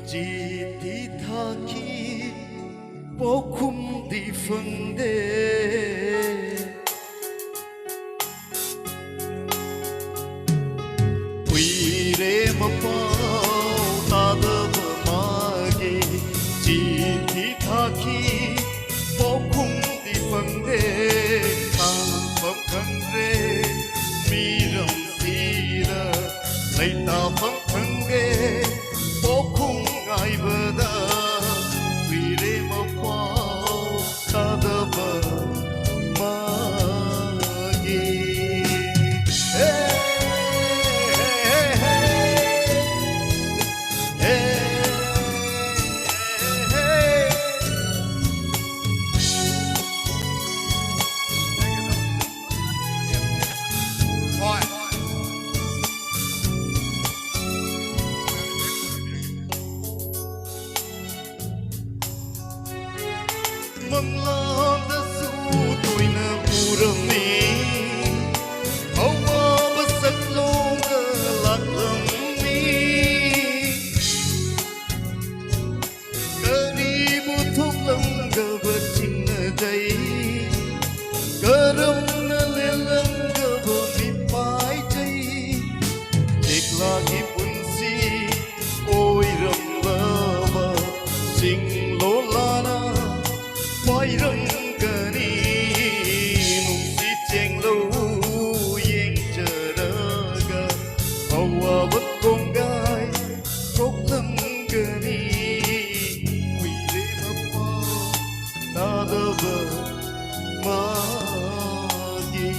ꯆꯤꯊꯤ ꯊꯥꯈꯤ ꯄꯥꯎꯈꯨꯝꯗꯤ ꯐꯪꯗꯦ꯫ ꯀꯨꯏꯔꯦ ꯃꯄꯥꯎ ꯇꯥꯗꯕ ꯃꯥꯒꯤ, ꯆꯤꯊꯤ ꯊꯥꯈꯤ ꯄꯥꯎꯈꯨꯝꯗꯤ ꯐꯪꯗꯦ꯫ ꯈꯥꯡꯐꯝ ꯈꯪꯗ꯭ꯔꯦ ꯃꯤꯔꯝꯁꯤꯗ ꯂꯩꯇꯥꯐꯝ ꯈꯪꯗꯦ꯫ ꯄꯥꯎꯈꯨꯝ ꯉꯥꯏꯕꯗ ꯀꯨꯏꯔꯦ ꯃꯄꯥꯎ ꯇꯥꯗꯕ ꯃꯥ ꯃꯪꯂꯥꯟꯗꯁꯨ ꯇꯣꯏꯅ ꯎꯔꯝꯃꯤ, ꯑꯋꯥꯕ ꯁꯛꯂꯣꯡꯗ ꯂꯥꯛꯂꯝꯃꯤ꯫ ꯀꯔꯤꯕꯨ ꯊꯣꯛꯂꯝꯒꯕ ꯆꯤꯡꯅꯗꯩ, ꯀꯔꯝꯅ ꯂꯦꯜꯂꯝꯒꯕ ꯃꯤꯄꯥꯏꯖꯩ꯫ ꯂꯤꯛꯂꯥꯒꯤ ꯄꯨꯟꯁꯤ ꯑꯣꯏꯔꯝꯂꯕ ꯆꯤꯡꯂꯣꯂꯥꯅ ꯄꯥꯏꯔꯝꯒꯅꯤ꯫ ꯅꯨꯡꯁꯤ ꯆꯦꯡꯂꯧ ꯌꯦꯡꯖꯔꯒ ꯑꯋꯥꯕ ꯀꯣꯡꯒꯥꯏ ꯊꯣꯛꯂꯝꯒꯅꯤ꯫ ꯀꯨꯏꯔꯦ ꯃꯄꯥꯎ ꯇꯥꯗꯕ ꯃꯥꯒꯤ꯫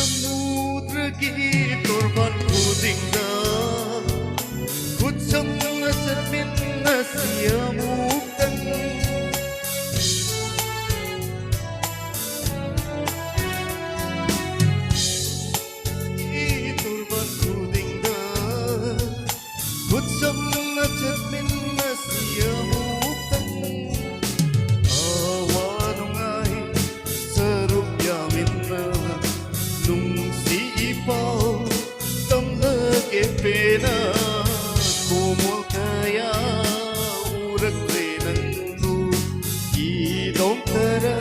ꯁꯃꯨꯗ꯭ꯔꯒꯤ ꯇꯣꯔꯕꯥꯟ ꯈꯨꯗꯤꯡꯗ ꯈꯨꯠꯁꯝꯅ ꯆꯠꯃꯤꯟꯅꯁꯤ ꯑꯃꯨꯛꯇꯪ꯫ ꯇꯣꯔꯕꯥꯟ ꯈꯨꯗꯤꯡꯗ ꯈꯨꯠꯁꯝꯅ ꯆꯠꯃꯤꯟꯅꯁꯤ ꯑꯃꯨꯛꯇꯪ꯫ ꯑꯋꯥ ꯅꯨꯡꯉꯥꯏ ꯁꯔꯨꯛ ꯌꯥꯃꯤꯟꯅ ꯅꯨꯡꯁꯤ ꯏꯄꯥꯎ ꯇꯝꯂꯒꯦ ꯄꯦꯟꯅ꯫ ꯈꯣꯡꯃꯣꯜ ꯀꯌꯥ ꯎꯔꯛꯂꯦ ꯅꯪꯕꯨ ꯏꯗꯣꯝꯇꯔ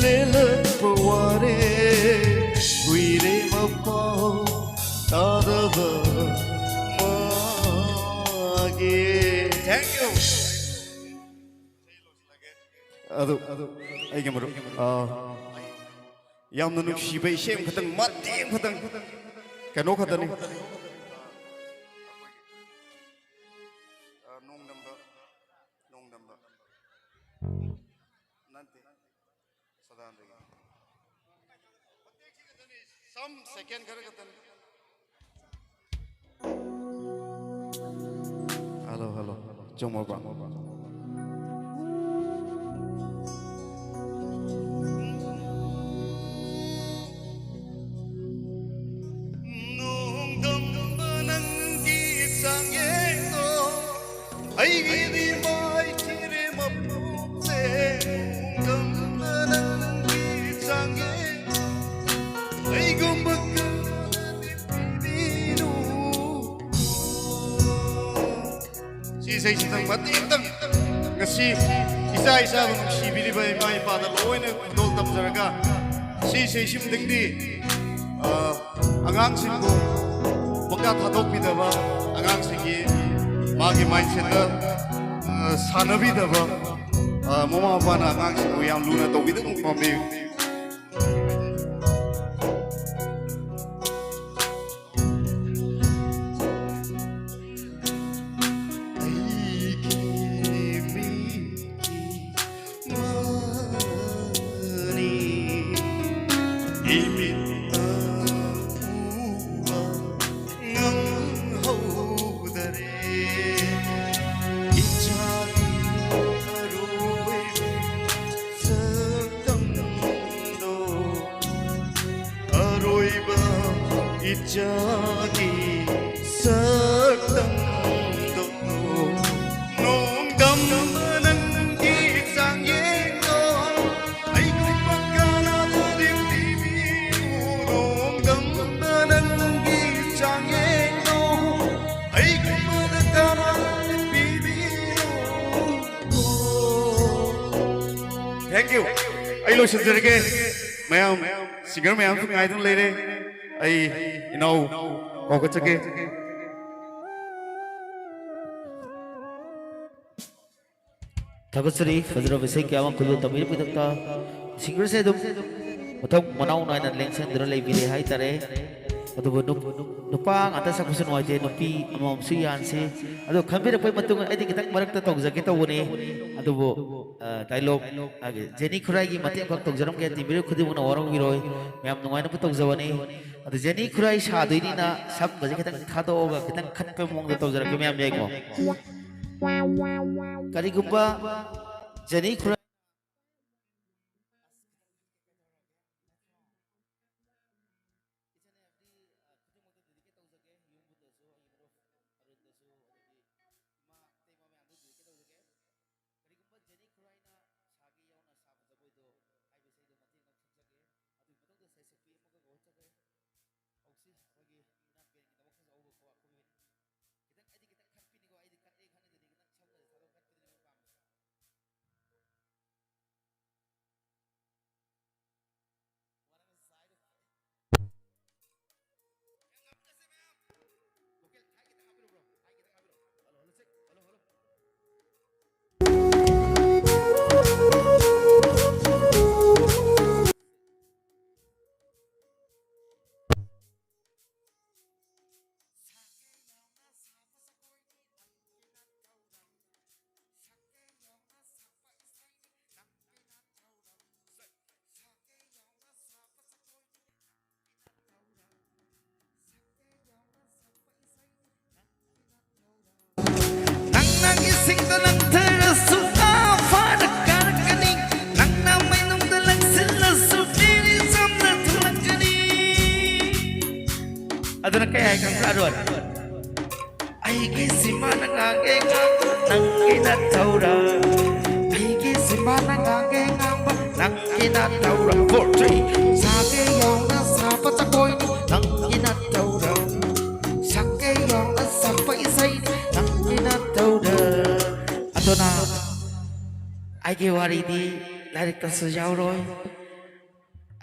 ꯂꯦꯜꯂꯛꯄ ꯋꯥꯔꯦ꯫ ꯀꯨꯏꯔꯦ ꯃꯄꯥꯎ ꯇꯥꯗꯕ ꯃꯥꯒꯤ꯫ Thank you. ꯑꯗꯨ ꯑꯩꯒꯤ ꯃꯔꯨꯞ, ꯑ, ꯌꯥꯝꯅ ꯅꯨꯡꯁꯤꯕ ꯏꯁꯩ ꯑꯃꯈꯛꯇꯪ, ꯃꯇꯦꯛ ꯑꯃꯈꯛꯇꯪ, ꯀꯩꯅꯣ ꯈꯛꯇꯅꯤ꯫ ꯑ, ꯅꯣꯡꯗꯝꯕ, ꯅꯣꯡꯗꯝꯕ꯫ ꯅꯠꯇꯦ, ꯁꯗꯥꯅꯟꯗꯒꯤ꯫ ꯁꯝ ꯁꯦꯀꯦꯟ ꯈꯔ ꯈꯛꯇꯅꯤ꯫ ꯆꯨꯝꯃꯕ? ꯅꯣꯡꯗꯝꯕ ꯅꯪꯒꯤ ꯆꯥꯡꯌꯦꯡꯗꯣ ꯑꯩꯒꯤꯗꯤ ꯃꯥꯏꯊꯤꯔꯦ ꯃꯄꯣꯛꯁꯦ꯫ ꯅꯣꯡꯗꯝꯕ ꯅꯪꯒꯤ ꯆꯥꯡꯌꯦꯡꯗꯣ ꯑꯩꯒꯨꯝꯕ ꯀꯅꯥꯗꯤ ꯄꯤꯕꯤꯅꯨ꯫ ꯁꯤ ꯏꯁꯩꯁꯤꯗꯪ ꯃꯇꯦꯛ ꯑꯃꯇꯪ ꯉꯁꯤ ꯏꯆꯥ ꯏꯆꯥꯕꯨ ꯅꯨꯡꯁꯤꯕꯤꯔꯤꯕ ꯏꯃꯥ ꯏꯄꯥꯗ ꯂꯣꯏꯅ ꯈꯨꯗꯣꯜ ꯇꯝꯖꯔꯒ ꯁꯤ ꯏꯁꯩꯁꯤꯃꯇꯪꯗꯤ, ꯑ, ꯑꯉꯥꯡꯁꯤꯡꯕꯨ ꯄꯪꯊꯥ ꯊꯥꯗꯣꯛꯄꯤꯗꯕ, ꯑꯉꯥꯡꯁꯤꯡꯒꯤ ꯃꯥꯒꯤ mindsetꯇ, ꯑ, ꯁꯥꯟꯅꯕꯤꯗꯕ, ꯑ, ꯃꯃꯥ ꯃꯄꯥꯅ ꯑꯉꯥꯡꯁꯤꯡꯕꯨ ꯌꯥꯝ ꯂꯨꯅ ꯇꯧꯕꯤꯗꯕ ꯄꯥꯝꯕꯤ꯫ ꯑꯩꯒꯤ ꯃꯤꯠꯀꯤ ꯃꯅꯤ ꯏꯃꯤꯠꯇ ꯎꯕ ꯉꯝꯍꯧꯗꯔꯦ꯫ ꯏꯆꯥꯒꯤ ꯑꯔꯣꯏꯕ ꯁꯛꯇꯝꯗꯣ ꯑꯔꯣꯏꯕ ꯏꯆꯥꯒꯤ ꯁꯛꯇꯝꯗꯣ ꯅꯣꯡꯗꯝꯕ ꯅꯪꯒꯤ ꯆꯥꯡꯌꯦꯡꯗꯣ ꯑꯩꯒꯨꯝꯕ ꯀꯅꯥꯗꯗꯤ ꯄꯤꯕꯤꯌꯨ꯫ ꯅꯣꯡꯗꯝꯕ ꯅꯪꯒꯤ ꯆꯥꯡꯌꯦꯡꯗꯣ ꯑꯩꯒꯨꯝꯕꯗ ꯀꯅꯥꯗꯤ ꯄꯤꯕꯤꯌꯨ꯫ Thank you. ꯑꯩ ꯂꯣꯏꯁꯤꯟꯖꯔꯒꯦ꯫ ꯃꯌꯥꯝ, singer ꯃꯌꯥꯝꯁꯨ ꯉꯥꯏꯗꯨꯅ ꯂꯩꯔꯦ꯫ ꯑꯩ ꯏꯅꯥꯎ ꯀꯧꯈꯠꯆꯒꯦ꯫ ꯊꯥꯒꯠꯆꯔꯤ, ꯐꯖꯔꯕ ꯏꯁꯩ ꯀꯌꯥ ꯑꯃ ꯈꯨꯗꯣꯜ ꯇꯝꯕꯤꯔꯛꯄꯒꯤꯗꯃꯛꯇ꯫ Singerꯁꯦ ꯑꯗꯨꯝ ꯃꯊꯧ ꯃꯅꯥꯎ ꯅꯥꯏꯅ ꯂꯦꯡꯁꯤꯟꯗꯨꯅ ꯂꯩꯕꯤꯔꯦ ꯍꯥꯏꯇꯥꯔꯦ꯫ ꯑꯗꯨꯕꯨ ꯅꯨꯞ-, ꯅꯨꯄꯥ ꯉꯥꯛꯇ ꯁꯛꯄꯁꯨ ꯅꯨꯡꯉꯥꯏꯇꯦ, ꯅꯨꯄꯤ ꯑꯃꯃꯝꯁꯨ ꯌꯥꯟꯁꯤ꯫ ꯑꯗꯣ ꯈꯟꯕꯤꯔꯛꯄꯒꯤ ꯃꯇꯨꯡ ꯑꯩꯗꯤ ꯈꯤꯇꯪ ꯃꯔꯛꯇ ꯇꯧꯖꯒꯦ ꯇꯧꯕꯅꯤ꯫ ꯑꯗꯨꯕꯨ, ꯑ, dialogue, ꯑ, ꯖꯦꯅꯤ ꯈꯨꯔꯥꯏꯒꯤ ꯃꯇꯦꯛ ꯑꯃꯈꯛ ꯇꯧꯖꯔꯝꯒꯦ, team member ꯈꯨꯗꯤꯡꯃꯛꯅ ꯋꯥꯔꯧꯕꯤꯔꯣꯏ꯫ ꯃꯌꯥꯝ ꯅꯨꯡꯉꯥꯏꯅꯕ ꯇꯧꯖꯕꯅꯤ꯫ ꯑꯗꯣ ꯖꯦꯅꯤ ꯈꯨꯔꯥꯏ ꯁꯥꯗꯣꯏꯅꯤꯅ ꯁꯝꯒꯁꯦ ꯈꯤꯇꯪ ꯊꯥꯗꯣꯛꯑꯒ ꯈꯤꯇꯪ ꯈꯠꯄ ꯃꯑꯣꯡꯗ ꯇꯧꯖꯔꯛꯀꯦ, ꯃꯌꯥꯝ ꯌꯥꯏꯀꯣ? ꯀꯔꯤꯒꯨꯝꯕ ꯖꯦꯅꯤ ꯈꯨꯔꯥꯏ ꯈꯨꯗꯤꯡꯃꯛꯇ dedicate ꯇꯧꯖꯒꯦ꯫ ꯌꯨꯝꯕꯨꯗꯁꯨ, ꯑꯩꯒꯤ ꯃꯔꯨꯞ ꯑꯔꯨꯟꯗꯁꯨ, ꯑꯗꯒꯤ ꯏꯃꯥ, ꯏꯇꯩꯃ ꯃꯌꯥꯝꯗ dedicate ꯇꯧꯖꯒꯦ꯫ ꯀꯔꯤꯒꯨꯝꯕ ꯖꯦꯅꯤ ꯈꯨꯔꯥꯏꯅ ꯁꯥꯒꯦ ꯌꯥꯎꯅ ꯁꯥꯕ ꯖꯒꯣꯏꯗꯣ ꯍꯥꯏꯕ ꯏꯁꯩꯗꯣ ꯃꯇꯦꯛ ꯑꯃ ꯁꯛꯆꯒꯦ꯫ ꯑꯗꯨꯒꯤ ꯃꯇꯨꯡꯗ ꯁꯩꯁꯛꯄꯤ ꯑꯃꯒ ꯍꯧꯒꯠꯆꯒꯦ꯫ ꯍꯧꯁꯤ ꯑꯩꯈꯣꯏꯒꯤ ꯏꯅꯥꯝ ꯕꯦꯟꯒꯤꯗꯃꯛꯇꯁꯨ ꯑꯍꯧꯕ ꯈꯨꯕꯥꯛ ꯈꯨꯕꯤꯕꯅꯤ꯫ ꯈꯤꯇꯪ ꯑꯩꯗꯤ ꯈꯤꯇꯪ ꯈꯠꯄꯤꯅꯤꯀꯣ, ꯑꯩꯗꯤ ꯀꯠꯂꯦ ꯈꯟꯅꯗꯗꯤ ꯈꯤꯇꯪ ꯁꯝꯅꯗꯤ ꯊꯥꯗꯣꯛ ꯈꯠꯄꯗꯨꯅꯦ ꯃꯣꯏ ꯄꯥꯝꯃꯤꯁꯦ꯫ ꯅꯪꯅ ꯏꯁꯤꯡꯗ ꯂꯪꯊꯔꯁꯨ ꯉꯥ ꯐꯥꯔ ꯀꯥꯔꯛꯀꯅꯤ꯫ ꯅꯪꯅ ꯃꯩꯅꯨꯡꯗ ꯂꯪꯁꯤꯜꯂꯁꯨ ꯂꯤꯔꯤ ꯆꯝꯅ ꯊꯨꯝꯂꯛꯀꯅꯤ꯫ ꯑꯗꯨꯅ ꯀꯩ ꯍꯥꯏ ꯈꯪꯕ꯭ꯔꯥ, ꯑꯔꯣꯟ? ꯑꯩꯒꯤ ꯁꯤꯃꯥꯅ ꯉꯥꯡꯒꯦ ꯉꯥꯡꯕ ꯅꯪꯒꯤ ꯅꯊꯧꯔꯥ꯫ ꯑꯩꯒꯤ ꯁꯤꯃꯥꯅ ꯉꯥꯡꯒꯦ ꯉꯥꯡꯕ ꯅꯪꯒꯤ ꯅꯊꯧꯔꯥ꯫ Four, three. ꯁꯥꯒꯦ ꯌꯥꯎꯅ ꯁꯥꯕ ꯖꯒꯣꯏꯅꯤ ꯅꯪꯒꯤ ꯅꯊꯧꯔꯥ꯫ ꯁꯛꯀꯦ ꯌꯥꯎꯅ ꯁꯛꯄ ꯏꯁꯩꯅꯤ ꯅꯪꯒꯤ ꯅꯊꯧꯔꯥ꯫ ꯑꯗꯨꯅ ꯑꯩꯒꯤ ꯋꯥꯔꯤꯗꯤ ꯂꯥꯏꯔꯤꯛꯇꯁꯨ ꯌꯥꯎꯔꯣꯏ,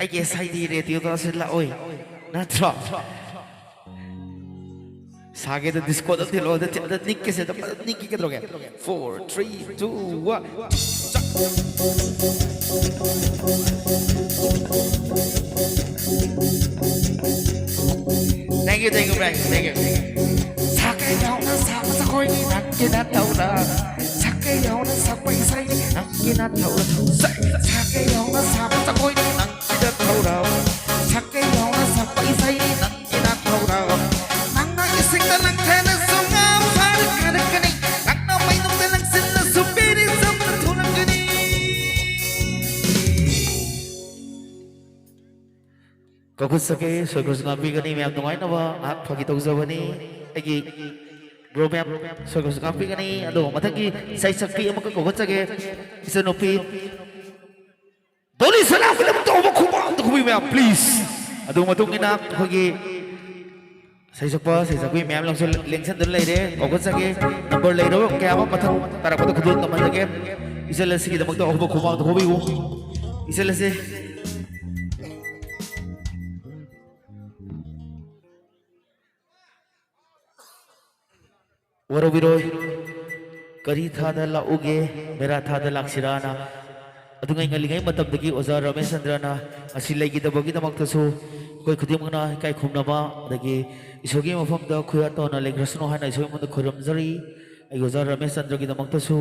ꯑꯩꯒꯤ ꯏꯁꯩꯗꯤ ꯔꯦꯗꯤꯑꯣꯗꯁꯨ ꯂꯥꯛꯑꯣꯏ, ꯅꯠꯇ꯭ꯔꯣ? ꯁꯥꯒꯦꯗ ꯗꯤꯁꯀꯣꯗ ꯊꯤꯜꯂꯛꯑꯣ, ꯑꯗ ꯊꯤ-, ꯑꯗ ꯅꯤꯛꯀꯦꯁꯦ, ꯑꯗ ꯐꯖꯅ ꯅꯤꯛꯀꯦ ꯀꯩꯗꯧꯔꯒꯦ? Four, three, two, one. Thank you, thank you, Brian. Thank you. ꯁꯥꯒꯦ ꯌꯥꯎꯅ ꯁꯥꯕ ꯖꯒꯣꯏꯅꯤ ꯅꯪꯒꯤ ꯅꯊꯧꯔꯥ꯫ ꯁꯛꯀꯦ ꯌꯥꯎꯅ ꯁꯛꯄ ꯏꯁꯩꯅꯤ ꯅꯪꯒꯤ ꯅꯊꯧꯔꯥ꯫ ꯁꯛ-, ꯁꯥꯒꯦ ꯌꯥꯎꯅ ꯁꯥꯕ ꯖꯒꯣꯏꯅꯤ ꯅꯪꯒꯤ ꯅꯊꯧꯔꯥ꯫ ꯁꯛꯀꯦ ꯌꯥꯎꯅ ꯁꯛꯄ ꯏꯁꯩꯅꯤ ꯅꯪꯒꯤ ꯅꯊꯧꯔꯥ꯫ ꯅꯪꯅ ꯏꯁꯤꯡꯗ ꯂꯪꯊꯔꯁꯨ ꯉꯥ ꯐꯥꯔ ꯀꯥꯔꯛꯀꯅꯤ꯫ ꯅꯪꯅ ꯀꯧꯈꯠꯆꯒꯦ, ꯁꯣꯏꯈ꯭ꯔꯁꯨ ꯉꯥꯛꯄꯤꯒꯅꯤ꯫ ꯃꯌꯥꯝ ꯅꯨꯡꯉꯥꯏꯅꯕ ꯉꯥꯏꯍꯥꯛ ꯐꯥꯒꯤ ꯇꯧꯖꯕꯅꯤ꯫ ꯑꯩꯒꯤ ꯕ꯭ꯔꯣ ꯃꯌꯥꯝ, ꯁꯣꯏꯈ꯭ꯔꯁꯨ ꯉꯥꯛꯄꯤꯒꯅꯤ꯫ ꯑꯗꯨꯒ ꯃꯊꯪꯒꯤ ꯏꯁꯩ ꯁꯛꯄꯤ ꯑꯃꯈꯛ ꯀꯧꯈꯠꯆꯒꯦ꯫ ꯏꯆꯟꯅꯨꯄꯤ ꯗꯣꯂꯤ ꯁꯂꯥꯝꯒꯤꯗꯃꯛꯇ ꯑꯍꯨꯝ ꯈꯨꯕꯥꯛ ꯑꯝꯇ ꯈꯨꯕꯤꯌꯨ ꯃꯌꯥꯝ, please꯫ ꯑꯗꯨ ꯃꯇꯨꯡ ꯏꯟꯅ ꯑꯩꯈꯣꯏꯒꯤ ꯏꯁꯩ ꯁꯛꯄ, ꯏꯁꯩ ꯁꯛꯄꯤ ꯃꯌꯥꯝ ꯂꯦꯡꯁꯟ-, ꯂꯦꯡꯁꯟꯗꯨꯅ ꯂꯩꯔꯦ꯫ ꯀꯧꯈꯠꯆꯒꯦ꯫ ꯅꯝꯕꯔ ꯂꯩꯔꯕ ꯀꯌꯥ ꯑꯃ ꯃꯊꯪ ꯇꯥꯔꯛꯄꯗ ꯈꯨꯗꯣꯜ ꯇꯝꯍꯟꯖꯒꯦ꯫ ꯏꯆꯜ ꯑꯁꯤꯒꯤꯗꯃꯛꯇ ꯑꯍꯨꯝ ꯈꯨꯕꯥꯛ ꯑꯝꯇ ꯈꯨꯕꯤꯌꯨ꯫ ꯏꯆꯜ ꯑꯁꯤ ꯋꯥꯔꯧꯕꯤꯔꯣꯏ꯫ ꯀꯔꯤ ꯊꯥꯗ ꯂꯥꯛꯎꯒꯦ, ꯃꯦꯔꯥ ꯊꯥꯗ ꯂꯥꯛꯁꯤꯔꯥꯅ꯫ ꯑꯗꯨꯉꯩ ꯉꯜꯂꯤꯉꯩ ꯃꯇꯝꯗꯒꯤ ꯑꯣꯖꯥ ꯔꯃꯦꯁ ꯆꯟꯗ꯭ꯔꯅ ꯑꯁꯤ ꯂꯩꯈꯤꯗꯕꯒꯤꯗꯃꯛꯇꯁꯨ ꯑꯩꯈꯣꯏ ꯈꯨꯗꯤꯡꯃꯛꯅ ꯏꯀꯥꯏ ꯈꯨꯝꯅꯕ, ꯑꯗꯒꯤ ꯏꯁꯣꯔꯒꯤ ꯃꯐꯝꯗ ꯈꯨꯌꯥ ꯇꯧꯅ ꯂꯩꯈ꯭ꯔꯁꯅꯨ ꯍꯥꯏꯅ ꯏꯁꯣꯔ ꯃꯉꯣꯟꯗ ꯈꯣꯏꯔꯝꯖꯔꯤ꯫ ꯑꯩꯒꯤ ꯑꯣꯖꯥ ꯔꯃꯦꯁ ꯆꯟꯗ꯭ꯔꯒꯤꯗꯃꯛꯇꯁꯨ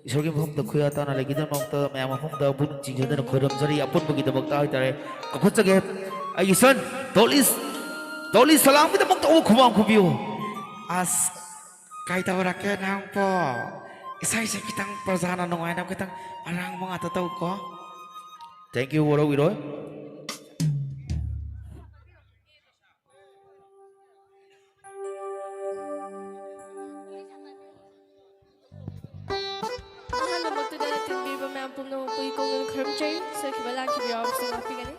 ꯏꯁꯣꯔꯒꯤ ꯃꯐꯝꯗ ꯈꯨꯌꯥ ꯇꯥꯅ ꯂꯩꯈꯤꯗꯃꯛꯇ ꯃꯌꯥꯝ ꯃꯐꯝꯗ ꯄꯨꯛꯅꯤꯡ ꯆꯤꯡꯖꯗꯨꯅ ꯈꯣꯏꯔꯝꯖꯔꯤ꯫ ꯑꯄꯨꯟꯕꯒꯤꯗꯃꯛꯇ ꯍꯥꯏꯇꯥꯔꯦ, ꯀꯧꯈꯠꯆꯒꯦ꯫ ꯑꯩꯒꯤ ꯁꯟ ꯗꯣꯂꯤꯁ, ꯗꯣꯂꯤ ꯁꯂꯥꯝꯒꯤꯗꯃꯛꯇ ꯑꯃꯨꯛ ꯈꯨꯕꯥꯝ ꯈꯨꯕꯤꯌꯨ꯫ ꯑꯁ, ꯀꯩꯗꯧꯔꯛꯀꯦ ꯅꯪꯕꯣ? ꯏꯁꯩꯁꯦ ꯈꯤꯇꯪ ꯄ꯭ꯔꯖꯥꯅ ꯅꯨꯡꯉꯥꯏꯅꯕ ꯈꯤꯇꯪ ꯑꯔꯥꯡꯕ ꯉꯥꯛꯇ ꯇꯧꯀꯣ꯫ Thank you, ꯋꯥꯔꯧꯕꯤꯔꯣꯏ꯫ ꯑꯍꯥꯟꯕꯃꯛꯇꯗ ꯇꯤꯟꯕꯤꯕ ꯃꯌꯥꯝ ꯄꯨꯝꯅꯃꯛꯄꯨ ꯏꯀꯣꯛꯅꯅ ꯈꯨꯔꯨꯝꯖꯔꯤ꯫ ꯁꯣꯏꯈꯤꯕ ꯂꯥꯟꯈꯤꯕ ꯌꯥꯎꯔꯕꯁꯨ ꯉꯥꯛꯄꯤꯒꯅꯤ꯫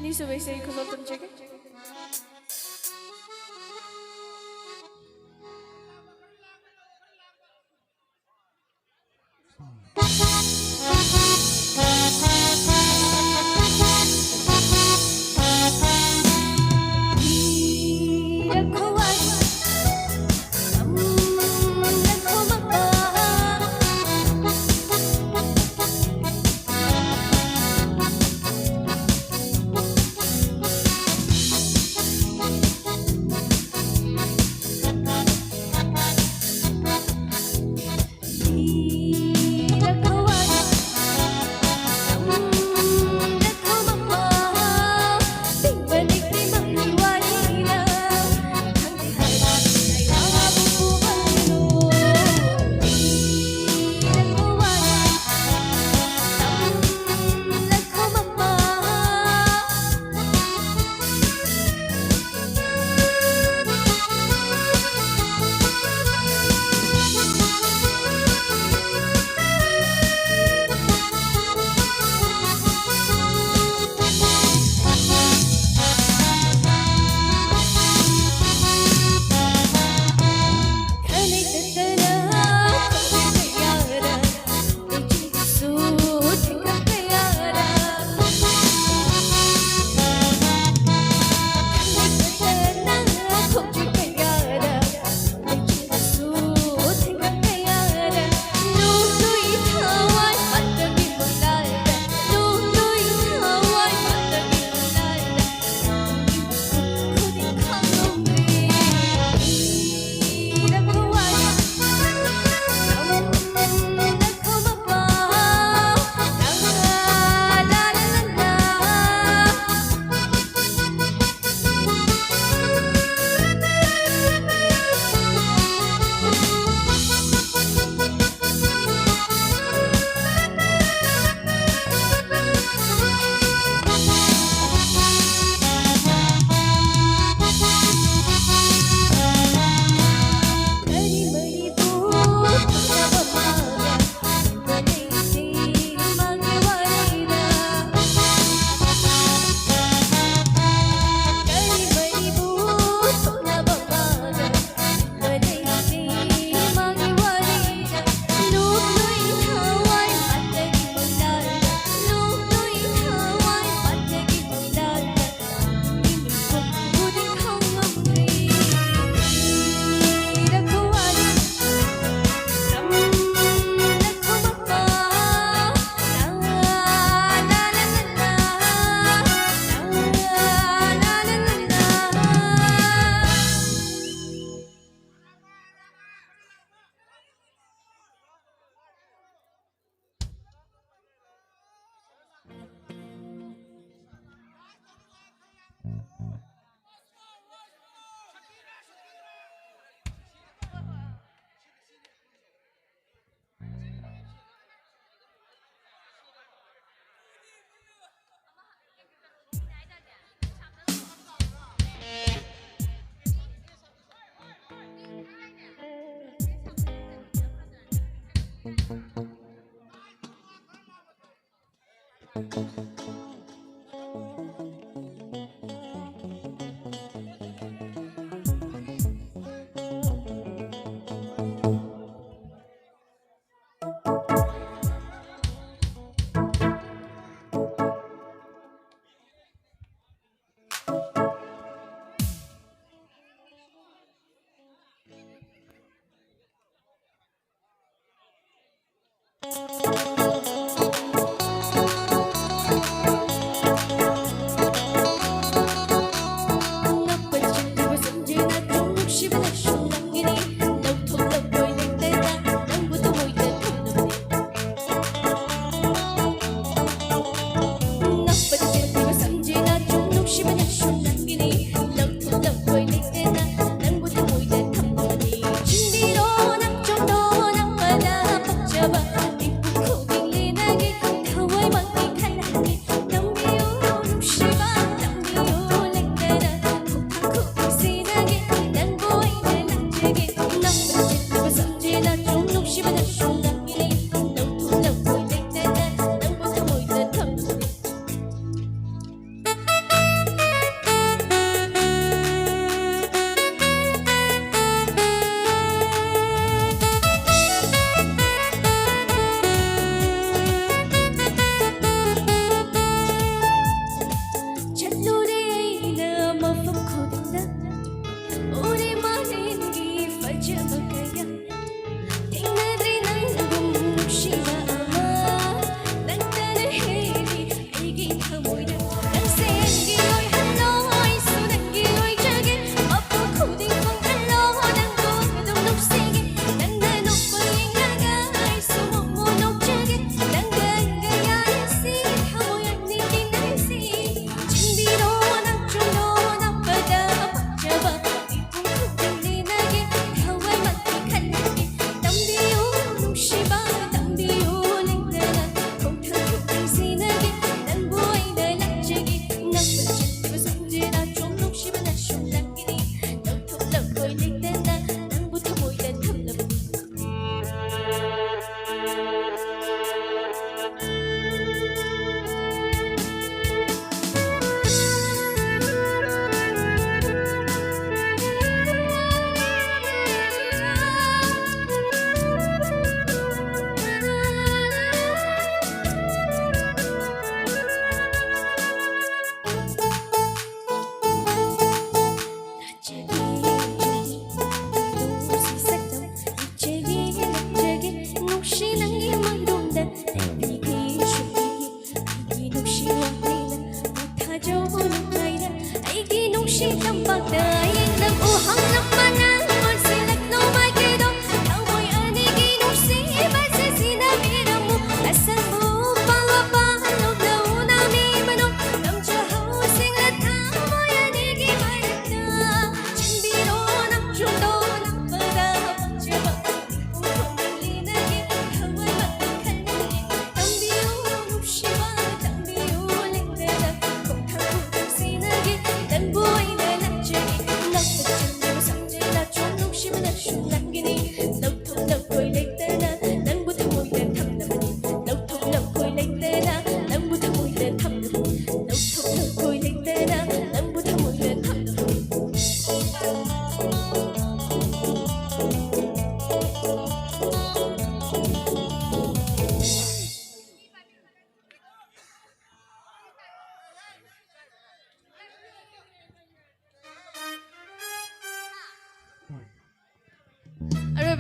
ꯑꯅꯤꯁꯨꯕꯩꯁꯦ ꯑꯩ ꯈꯨꯗꯣꯜ ꯇꯝꯖꯒꯦ꯫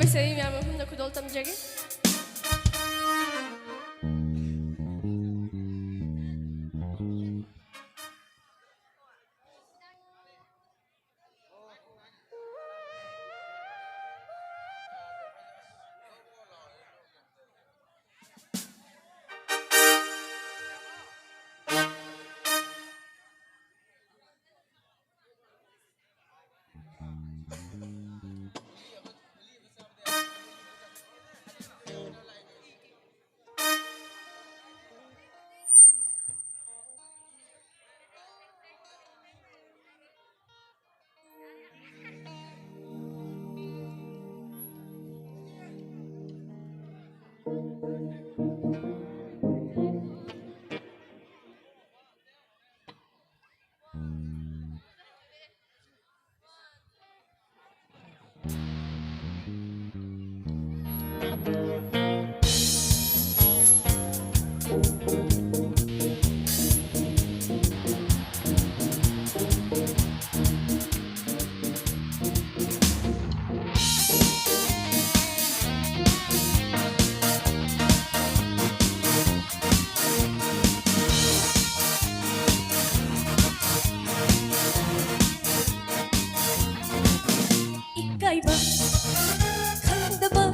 ꯑꯩꯁꯦ ꯑꯩ ꯃꯌꯥꯝ ꯃꯐꯝꯗ ꯈꯨꯗꯣꯜ ꯇꯝꯖꯒꯦ꯫ ꯏꯀꯥꯏꯕ ꯈꯪꯗꯕ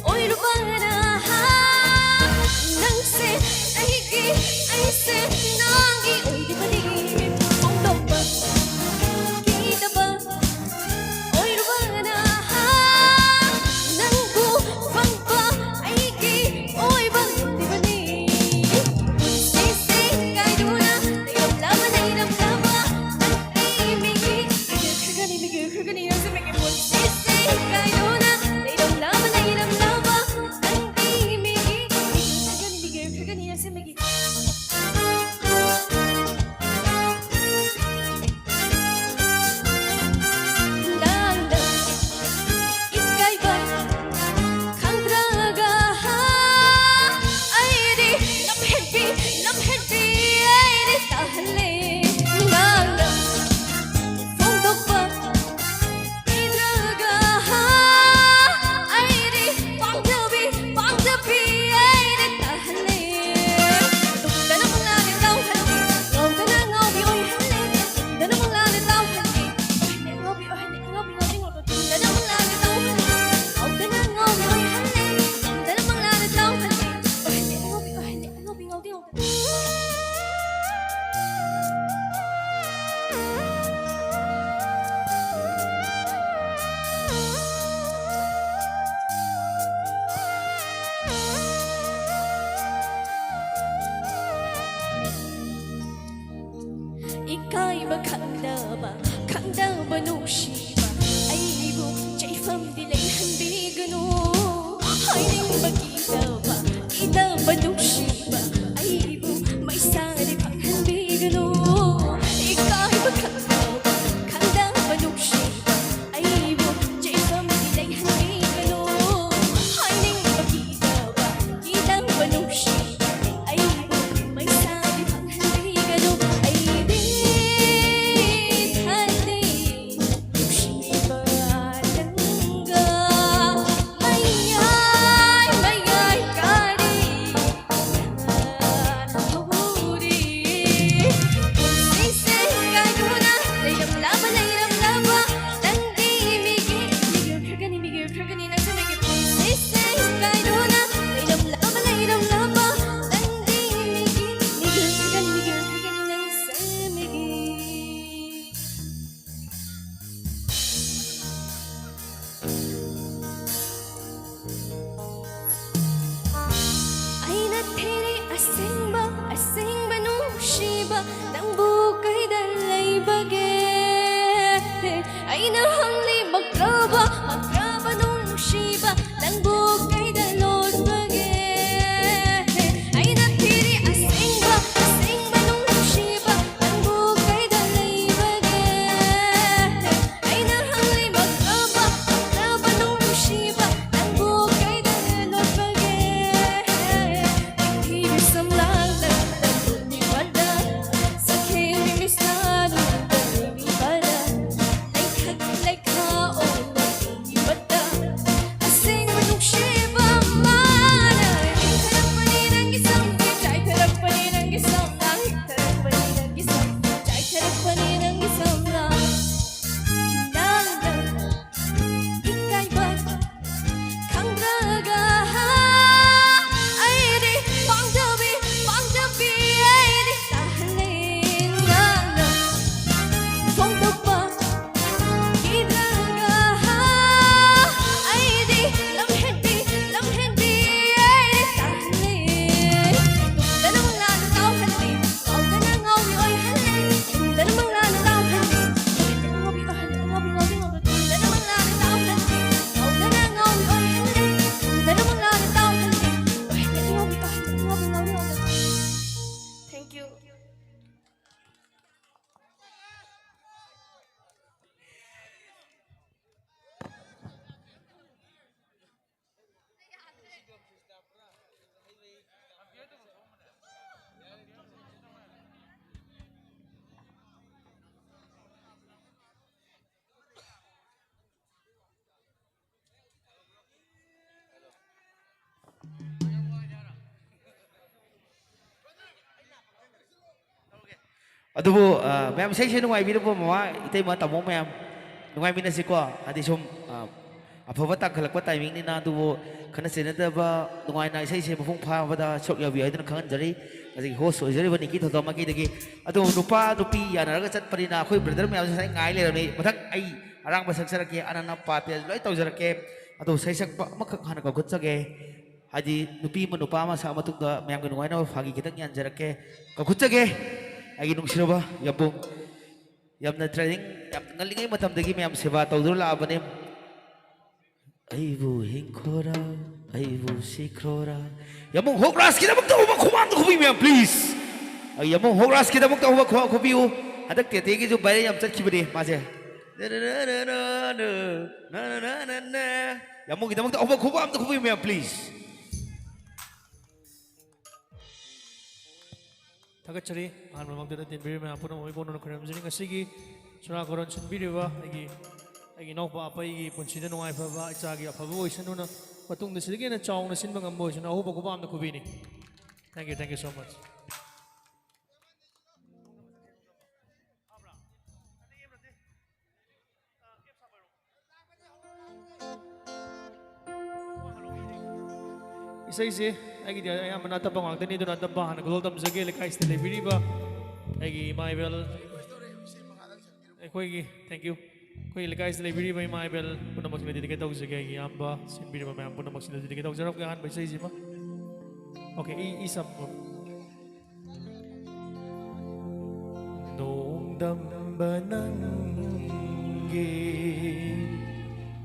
ꯑꯣꯏꯔꯨꯕꯅ ꯅꯪꯁꯦ ꯑꯩꯒꯤ, ꯑꯩꯁꯦ ꯅꯪꯒꯤ ꯑꯣꯏꯔꯤꯕꯅꯤ꯫ ꯐꯣꯡꯗꯣꯛꯄ ꯀꯤꯗꯕ ꯑꯣꯏꯔꯨꯕꯅ ꯅꯪꯕꯨ ꯐꯪꯕ ꯑꯩꯒꯤ ꯑꯣꯏꯕ ꯉꯝꯂꯤꯕꯅꯤ꯫ ꯄꯨꯟꯁꯤꯁꯦ ꯀꯥꯏꯗꯨꯅ ꯂꯩꯔꯝꯂꯕ, ꯂꯩꯔꯝꯂꯕ ꯅꯪ ꯑꯩ ꯃꯤꯒꯤ ꯃꯤꯒꯤ ꯈꯔꯒꯅꯤ, ꯃꯤꯒꯤ ꯈꯔꯒꯅꯤ, ꯅꯪꯁꯦ ꯃꯤꯒꯤ ꯄꯨꯟꯁꯤꯁꯦ ꯀꯥꯏꯗꯨꯅ ꯂꯩꯔꯝꯂꯕ, ꯂꯩꯔꯝꯂꯕ ꯅꯪ ꯑꯩ ꯃꯤꯒꯤ ꯃꯤꯒꯤ ꯈꯔꯒꯅꯤ, ꯃꯤꯒꯤ ꯈꯔꯒꯅꯤ, ꯅꯪꯁꯦ ꯃꯤꯒꯤ ꯅꯪꯅ ꯏꯀꯥꯏꯕ ꯈꯪꯗ꯭ꯔꯒ ꯑꯩꯗꯤ ꯂꯝꯍꯦꯟꯕꯤ, ꯂꯝꯍꯦꯟꯕꯤ ꯑꯩꯗꯤ ꯇꯥꯍꯜꯂꯦ꯫ ꯅꯪꯅ ꯐꯣꯡꯗꯣꯛꯄ ꯏꯜꯂꯒ ꯑꯩꯅ ꯍꯪꯂꯤ ꯃꯛꯂꯕ, ꯃꯛꯂꯕ ꯅꯨꯡꯁꯤꯕ, ꯅꯪꯕꯨ ꯀꯩꯗ ꯂꯣꯠꯄꯒꯦ? ꯑꯩꯅ ꯊꯤꯔꯤ ꯑꯁꯦꯡꯕ, ꯑꯁꯦꯡꯕ ꯅꯨꯡꯁꯤꯕ, ꯅꯪꯕꯨ ꯀꯩꯗ ꯂꯩꯕꯒꯦ? ꯑꯩꯅ ꯍꯪꯂꯤ ꯃꯛꯂꯕ, ꯃꯛꯂꯕ ꯅꯨꯡꯁꯤꯕ, ꯅꯪꯕꯨ ꯀꯩꯗ ꯂꯣꯠꯄꯒꯦ? ꯄ꯭ꯔꯤꯊꯤꯕꯤ ꯁꯝꯂꯥꯡꯗ ꯂꯣꯠꯂꯤꯕꯗ, ꯁꯛꯍꯦꯟꯕꯤ ꯃꯤꯁꯅꯥꯗꯨ ꯂꯣꯠꯂꯤꯕꯗ, ꯂꯩꯈꯛ ꯂꯩꯈꯥ ꯑꯣꯟꯅ ꯎꯕꯗ, ꯑꯁꯦꯡꯕ ꯅꯨꯡꯁꯤꯕ ꯃꯥꯅ ꯏꯪꯊꯔꯛꯄꯅꯤ ꯅꯪꯒꯤ ꯁꯝꯅ, ꯆꯥꯏꯊꯔꯛꯄꯅꯤ ꯅꯪꯒꯤ ꯁꯝꯅ, ꯍꯤꯡꯊꯔꯛꯄꯅꯤ ꯅꯪꯒꯤ ꯁꯝꯅ, ꯆꯥꯏꯊꯔꯛꯄꯅꯤ ꯅꯪꯒꯤ ꯁꯝꯅ꯫ ꯅꯪꯅ ꯏꯀꯥꯏꯕ ꯈꯪꯗ꯭ꯔꯒ ꯑꯩꯗꯤ ꯄꯥꯝꯖꯕꯤ, ꯄꯥꯝꯖꯕꯤ ꯑꯩꯗꯤ ꯇꯥꯍꯜꯂꯦ ꯅꯪꯅ ꯐꯣꯡꯗꯣꯛꯄ ꯀꯤꯗ꯭ꯔꯒ ꯑꯩꯗꯤ ꯂꯝꯍꯦꯟꯕꯤ, ꯂꯝꯍꯦꯟꯕꯤ ꯑꯩꯗꯤ ꯇꯥꯍꯜꯂꯦ꯫ ꯇꯨꯝꯗꯅ ꯃꯪꯂꯥꯟ ꯇꯥꯎꯍꯜꯂꯦ, ꯉꯥꯎꯗꯅ ꯉꯥꯎꯕꯤ ꯑꯣꯏꯍꯜꯂꯦ꯫ ꯇꯨꯝꯗꯅ ꯃꯪꯂꯥꯟ ꯇꯥꯎꯍꯜꯂꯦ, ꯉꯥꯎꯕꯤ ꯑꯣꯏꯍꯜꯂꯦ, ꯉꯥꯎꯕꯤ, ꯉꯥꯎꯕꯤ, ꯉꯥꯎꯕꯤ꯫ ꯇꯨꯝꯗꯅ ꯃꯪꯂꯥꯟ ꯇꯥꯎꯍꯜꯂꯦ, ꯉꯥꯎꯗꯅ ꯉꯥꯎꯕꯤ ꯑꯣꯏꯍꯜꯂꯦ꯫ ꯇꯨꯝꯗꯅ ꯃꯪꯂꯥꯟ ꯇꯥꯎꯍꯜꯂꯦ, ꯑꯣꯏꯍꯜꯂꯦ, ꯉꯥꯎꯕꯤ ꯑꯣꯏꯍꯜꯂꯦ, ꯉꯥꯎꯕꯤ, ꯉꯥꯎꯕꯤ, ꯉꯥꯎꯕꯤ꯫ Thank you. ꯑꯗꯨꯕꯨ, ꯑ, ꯃꯌꯥꯝ, ꯏꯁꯩꯁꯦ ꯅꯨꯡꯉꯥꯏꯕꯤꯔꯕꯣ, ꯃꯃꯥ, ꯏꯇꯩꯃ, ꯇꯥꯃꯣ ꯃꯌꯥꯝ? ꯅꯨꯡꯉꯥꯏꯃꯤꯟꯅꯁꯤꯀꯣ꯫ ꯍꯥꯏꯗꯤ ꯁꯨꯝ, ꯑ, ꯑꯐꯕ ꯇꯥꯡꯈꯠꯂꯛꯄ timingꯅꯤꯅ, ꯑꯗꯨꯕꯨ ꯈꯠꯅ ꯆꯩꯅꯗꯕ, ꯅꯨꯡꯉꯥꯏꯅ ꯏꯁꯩꯁꯦ ꯃꯄꯨꯡ ꯐꯥꯕꯗ ꯁꯔꯨꯛ ꯌꯥꯕꯤꯌꯨ ꯍꯥꯏꯗꯨꯅ ꯈꯪꯍꯟꯖꯔꯤ꯫ ꯍꯧꯖꯤꯛ host ꯑꯣꯏꯖꯔꯤꯕ ꯅꯤꯀꯤ ꯊꯧꯗꯣꯛ ꯃꯥꯏꯀꯩꯗꯒꯤ꯫ ꯑꯗꯣ ꯅꯨꯄꯥ ꯅꯨꯄꯤ ꯌꯥꯅꯔꯒ ꯆꯠꯄꯅꯤꯅ ꯑꯩꯈꯣꯏ brother ꯃꯌꯥꯝꯁꯦ ꯉꯁꯥꯏ ꯉꯥꯏ ꯂꯩꯔꯝꯃꯤ꯫ ꯃꯊꯪ ꯑꯩ ꯑꯔꯥꯡꯕ ꯁꯛꯆꯔꯛꯀꯦ, ꯑꯅꯅ ꯄꯥꯇꯦ ꯂꯣꯏ ꯇꯧꯖꯔꯛꯀꯦ꯫ ꯑꯗꯣ ꯁꯩꯁꯛꯄ ꯑꯃꯈꯛ ꯍꯥꯟꯅ ꯀꯧꯈꯠꯆꯒꯦ꯫ ꯍꯥꯏꯗꯤ ꯅꯨꯄꯤ ꯑꯃ ꯅꯨꯄꯥ ꯑꯃ ꯁꯛꯑ ꯃꯇꯨꯡꯗ ꯃꯌꯥꯝꯒꯤ ꯅꯨꯡꯉꯥꯏꯅꯕ ꯐꯥꯒꯤ ꯈꯤꯇꯪ ꯌꯥꯟꯖꯔꯛꯀꯦ꯫ ꯀꯧꯈꯠꯆꯒꯦ ꯑꯩꯒꯤ ꯅꯨꯡꯁꯤꯔꯕ ꯌꯥꯝꯕꯨꯡ꯫ ꯌꯥꯝꯅ training, ꯌꯥꯝ ꯉꯜꯂꯤꯉꯩ ꯃꯇꯝꯗꯒꯤ ꯃꯌꯥꯝ ꯁꯦꯕꯥ ꯇꯧꯗꯨꯅ ꯂꯥꯛꯑꯕꯅꯤ꯫ ꯑꯩꯕꯨ ꯍꯤꯡꯈꯣꯔꯥ, ꯑꯩꯕꯨ ꯁꯤꯈ꯭ꯔꯣꯔꯥ꯫ ꯌꯥꯃꯣꯡ ꯍꯣꯛꯔꯥꯖꯀꯤꯗꯃꯛꯇ ꯑꯍꯨꯝꯂꯛ ꯈꯨꯕꯥꯝꯗ ꯈꯨꯕꯤꯌꯨ ꯃꯌꯥꯝ, please꯫ ꯑꯩ ꯌꯥꯃꯣꯡ ꯍꯣꯛꯔꯥꯖꯀꯤꯗꯃꯛꯇ ꯑꯍꯨꯝꯂꯛ ꯈꯨꯕꯥꯝ ꯈꯨꯕꯤꯌꯨ꯫ ꯍꯟꯗꯛ ꯇꯦꯇꯦꯒꯤꯁꯨ viral ꯌꯥꯝ ꯆꯠꯈꯤꯕꯅꯤ ꯃꯥꯁꯦ꯫ ꯌꯥꯃꯣꯡꯒꯤꯗꯃꯛꯇ ꯑꯍꯨꯝꯂꯛ ꯈꯨꯕꯥꯝꯗ ꯈꯨꯕꯤꯌꯨ ꯃꯌꯥꯝ, please꯫ ꯊꯥꯒꯠꯆꯔꯤ꯫ ꯑꯍꯥꯟꯕꯃꯛꯇꯗ ꯇꯤꯟꯕꯤꯔꯤꯕ ꯃꯌꯥꯝ ꯄꯨꯝꯅꯃꯛ ꯏꯀꯣꯟ ꯀꯣꯟꯅ ꯈꯣꯏꯔꯝꯖꯔꯤ꯫ ꯉꯁꯤꯒꯤ ꯆꯨꯔꯥꯀꯣꯔꯣꯟ ꯁꯤꯟꯕꯤꯔꯤꯕ ꯑꯩꯒꯤ, ꯑꯩꯒꯤ ꯏꯅꯥꯎꯄꯥ ꯑꯄꯩꯒꯤ ꯄꯨꯟꯁꯤꯗ ꯅꯨꯡꯉꯥꯏꯐꯕ, ꯏꯆꯥꯒꯤ ꯑꯐꯕ ꯑꯣꯏꯁꯅꯨꯅ, ꯃꯇꯨꯡꯗ ꯁꯤꯗꯒꯤ ꯍꯦꯟꯅ ꯆꯥꯎꯅ ꯁꯤꯟꯕ ꯉꯝꯕ ꯑꯣꯏꯁꯅꯨ꯫ ꯑꯍꯨꯝꯂꯛ ꯈꯨꯕꯥꯝꯗ ꯈꯨꯕꯤꯅꯤ꯫ Thank you, thank you so much. ꯏꯁꯩꯁꯦ ꯑꯩꯒꯤꯗꯤ ꯑꯌꯥꯝꯕꯅ ꯑꯇꯞꯄ ꯉꯥꯛꯇꯅꯤ, ꯑꯗꯨꯅ ꯑꯇꯞꯄ ꯍꯥꯟꯅ ꯈꯨꯗꯣꯜ ꯇꯝꯖꯒꯦ꯫ ꯂꯩꯀꯥꯏꯁꯤꯗ ꯂꯩꯕꯤꯔꯤꯕ ꯑꯩꯒꯤ ꯏꯃꯥ ꯏꯕꯦꯜ, ꯑꯩꯈꯣꯏꯒꯤ, thank you, ꯑꯩꯈꯣꯏ ꯂꯩꯀꯥꯏꯁꯤꯗ ꯂꯩꯕꯤꯔꯤꯕ ꯏꯃꯥ ꯏꯕꯦꯜ ꯄꯨꯝꯅꯃꯛꯁꯤꯡꯗ dedicate ꯇꯧꯖꯒꯦ꯫ ꯑꯩꯒꯤ ꯏꯌꯥꯝꯕ ꯁꯤꯟꯕꯤꯔꯤꯕ ꯃꯌꯥꯝ ꯄꯨꯝꯅꯃꯛꯁꯤꯡꯗ dedicate ꯇꯧꯖꯔꯛꯀꯦ ꯑꯍꯥꯟꯕ ꯏꯁꯩꯁꯤꯃ꯫ Okay, ꯏ, ꯏ ꯁꯝ ꯅꯣꯡꯗꯝꯕ ꯅꯪꯒꯤ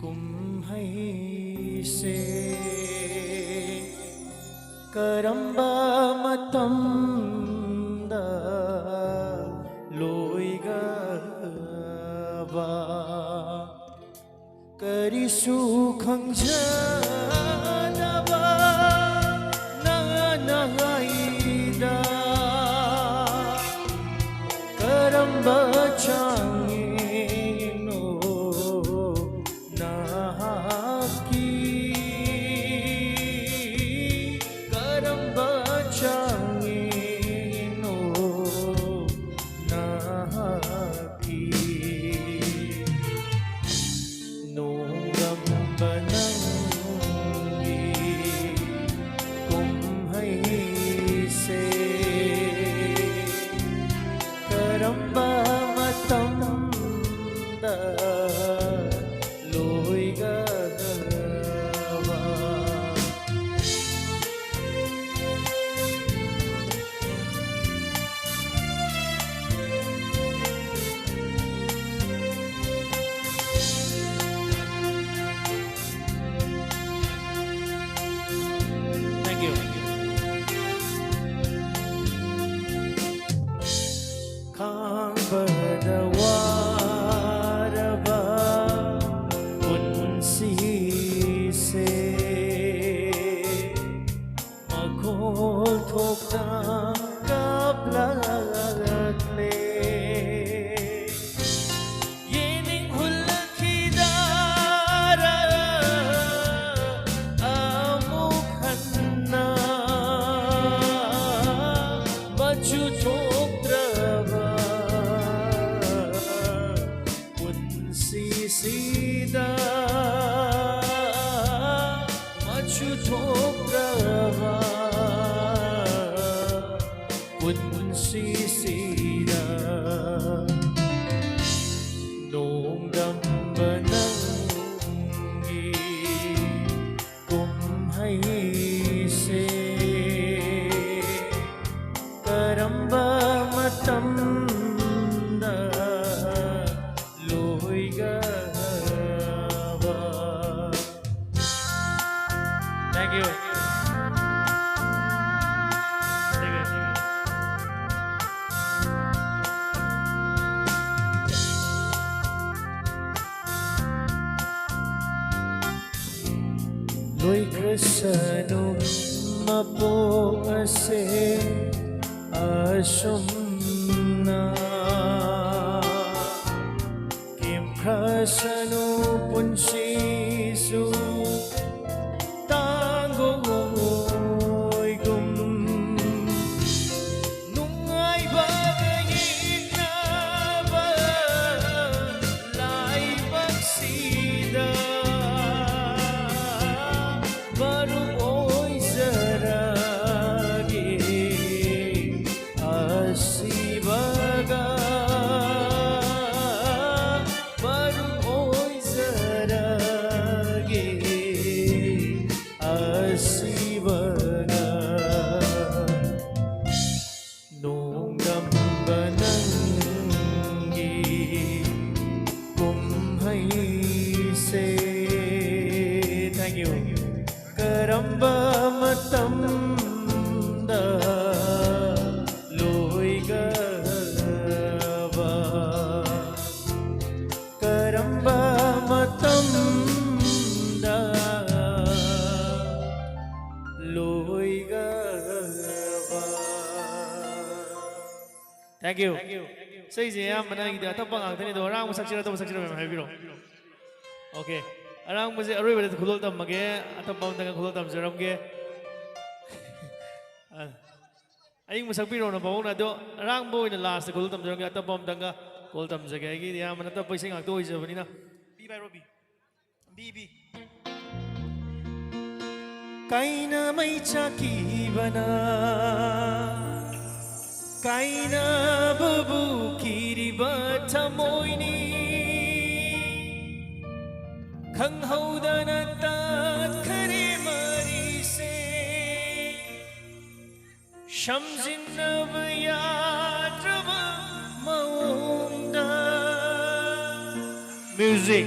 ꯀꯨꯝꯍꯩꯁꯦ ꯀꯔꯝꯕ ꯃꯇꯝꯗ ꯂꯣꯏꯒꯕ? ꯀꯔꯤꯁꯨ ꯈꯪꯖꯗꯕ ꯅꯪꯅ ꯑꯩꯗ ꯀꯔꯝꯕ ꯆꯥꯡꯉꯤꯅꯣ ꯅꯍꯥꯛꯀꯤ? ꯀꯔꯝꯕ ꯆꯥꯡꯉꯤꯅꯣ ꯅꯍꯥꯛꯀꯤ? ꯅꯣꯡꯗꯝꯕ ꯅꯪꯒꯤ ꯁꯤꯗ ꯃꯆꯨ ꯊꯣꯛꯇ꯭ꯔꯕ ꯄꯨꯟꯁꯤꯁꯤꯗ ꯅꯣꯡꯗꯝꯕ ꯅꯪꯒꯤ ꯀꯨꯝꯍꯩꯁꯦ ꯀꯔꯝꯕ ꯃꯇꯝꯗ ꯂꯣꯏꯒꯗꯕ? Thank you. Thank you. ꯂꯣꯏꯈ꯭ꯔꯁꯅꯨ ꯃꯄꯣꯛ ꯑꯁꯦ ꯑꯁꯨꯝꯅ꯫ ꯀꯦꯝꯈ꯭ꯔꯁꯅꯨ ꯄꯨꯟꯁꯤꯁꯨ ꯇꯥꯡꯒꯣꯏꯒꯨꯝ꯫ ꯅꯨꯡꯉꯥꯏꯕꯒ ꯌꯦꯡꯅꯕ ꯂꯥꯏꯕꯛꯁꯤꯗ ꯃꯔꯨꯞ ꯑꯣꯏꯖꯔꯒꯦ꯫ ꯑꯁꯤꯕꯒ ꯃꯔꯨꯞ ꯑꯣꯏꯖꯔꯒꯦ꯫ ꯑꯁꯤꯕꯒ ꯅꯣꯡꯗꯝꯕ ꯅꯪꯒꯤ ꯀꯨꯝꯍꯩꯁꯦ꯫ Thank you. ꯀꯔꯝꯕ ꯃꯇꯝꯗ ꯂꯣꯏꯒꯗꯕ? ꯀꯔꯝꯕ ꯃꯇꯝꯗ ꯂꯣꯏꯒꯗꯕ? Thank you. ꯏꯁꯩꯁꯦ ꯑꯌꯥꯝꯕꯅ ꯑꯩꯒꯤꯗꯤ ꯑꯇꯞꯄ ꯉꯥꯛꯇꯅꯤ, ꯑꯗꯣ ꯑꯔꯥꯡꯕ ꯁꯛꯁꯤꯔꯥ ꯑꯇꯞꯄ ꯁꯛꯁꯤꯔꯥ ꯃꯌꯥꯝ ꯍꯥꯏꯕꯤꯔꯣ꯫ Okay, ꯑꯔꯥꯡꯕꯁꯦ ꯑꯔꯣꯏꯕꯗ ꯈꯨꯗꯣꯜ ꯇꯝꯃꯒꯦ, ꯑꯇꯞꯄ ꯑꯝꯇꯪꯒ ꯈꯨꯗꯣꯜ ꯇꯝꯖꯔꯝꯒꯦ꯫ ꯑ, ꯑꯏꯪꯕ ꯁꯛꯄꯤꯔꯣꯅ ꯄꯥꯕꯨꯡꯅ, ꯑꯗꯣ ꯑꯔꯥꯡꯕ ꯑꯣꯏꯅ last ꯈꯨꯗꯣꯜ ꯇꯝꯖꯔꯝꯒꯦ, ꯑꯇꯞꯄ ꯑꯝꯇꯪꯒ ꯈꯨꯗꯣꯜ ꯇꯝꯖꯒꯦ꯫ ꯑꯩꯒꯤꯗꯤ ꯑꯌꯥꯝꯕꯅ ꯑꯇꯞꯄ ꯏꯁꯩ ꯉꯥꯛꯇ ꯑꯣꯏꯖꯕꯅꯤꯅ꯫ ꯀꯥꯏꯅ ꯃꯩ ꯆꯥꯛꯈꯤꯕꯅ ꯀꯥꯏꯅꯕꯕꯨ ꯀꯤꯔꯤꯕ ꯊꯃꯣꯏꯅꯤ꯫ ꯈꯪꯍꯧꯗꯅ ꯇꯠꯈꯔꯦ ꯃꯔꯤꯁꯦ꯫ ꯁꯝꯖꯤꯟꯅꯕ ꯌꯥꯗ꯭ꯔꯕ ꯃꯑꯣꯡꯗ꯫ Music꯫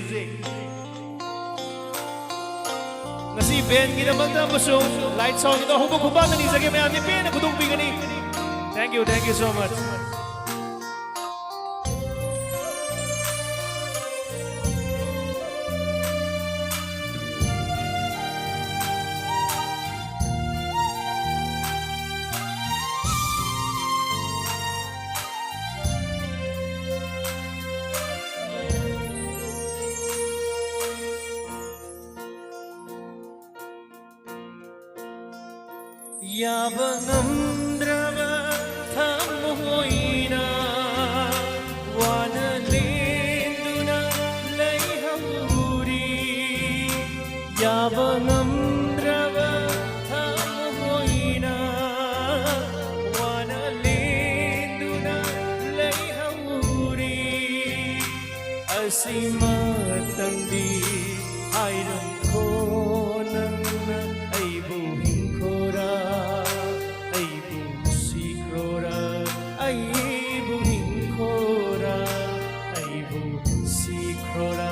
ꯉꯁꯤ bandꯒꯤꯗꯃꯛꯇ ꯑꯃꯁꯨꯡ light soundꯒꯤꯗ ꯑꯍꯧꯕ ꯈꯨꯕꯥꯛ ꯑꯅꯤ ꯖꯒꯦ ꯃꯌꯥꯝꯗꯤ ꯄꯦꯟꯅ ꯈꯨꯗꯣꯡ ꯄꯤꯒꯅꯤ꯫ Thank you, thank you so much꯫ ꯌꯥꯕ ꯉꯝꯗ꯭ꯔꯕ ꯊꯃꯣꯏꯅ ꯋꯥꯅ ꯂꯦꯟꯗꯨꯅ ꯂꯩꯍꯧꯔꯤ꯫ ꯌꯥꯕ ꯉꯝꯗ꯭ꯔꯕ ꯊꯃꯣꯏꯅ ꯋꯥꯅ ꯂꯦꯟꯗꯨꯅ ꯂꯩꯍꯧꯔꯤ꯫ ꯑꯁꯤꯃꯇꯪꯗꯤ ꯍꯥꯏꯔꯝꯈꯣ ꯅꯪꯅ ꯑꯩꯕꯨ ꯍꯤꯡꯈꯣꯔꯥ, ꯑꯩꯕꯨ ꯁꯤꯈ꯭ꯔꯣꯔꯥ, ꯑꯩꯕꯨ ꯍꯤꯡꯈꯣꯔꯥ, ꯑꯩꯕꯨ ꯁꯤꯈ꯭ꯔꯣꯔꯥ꯫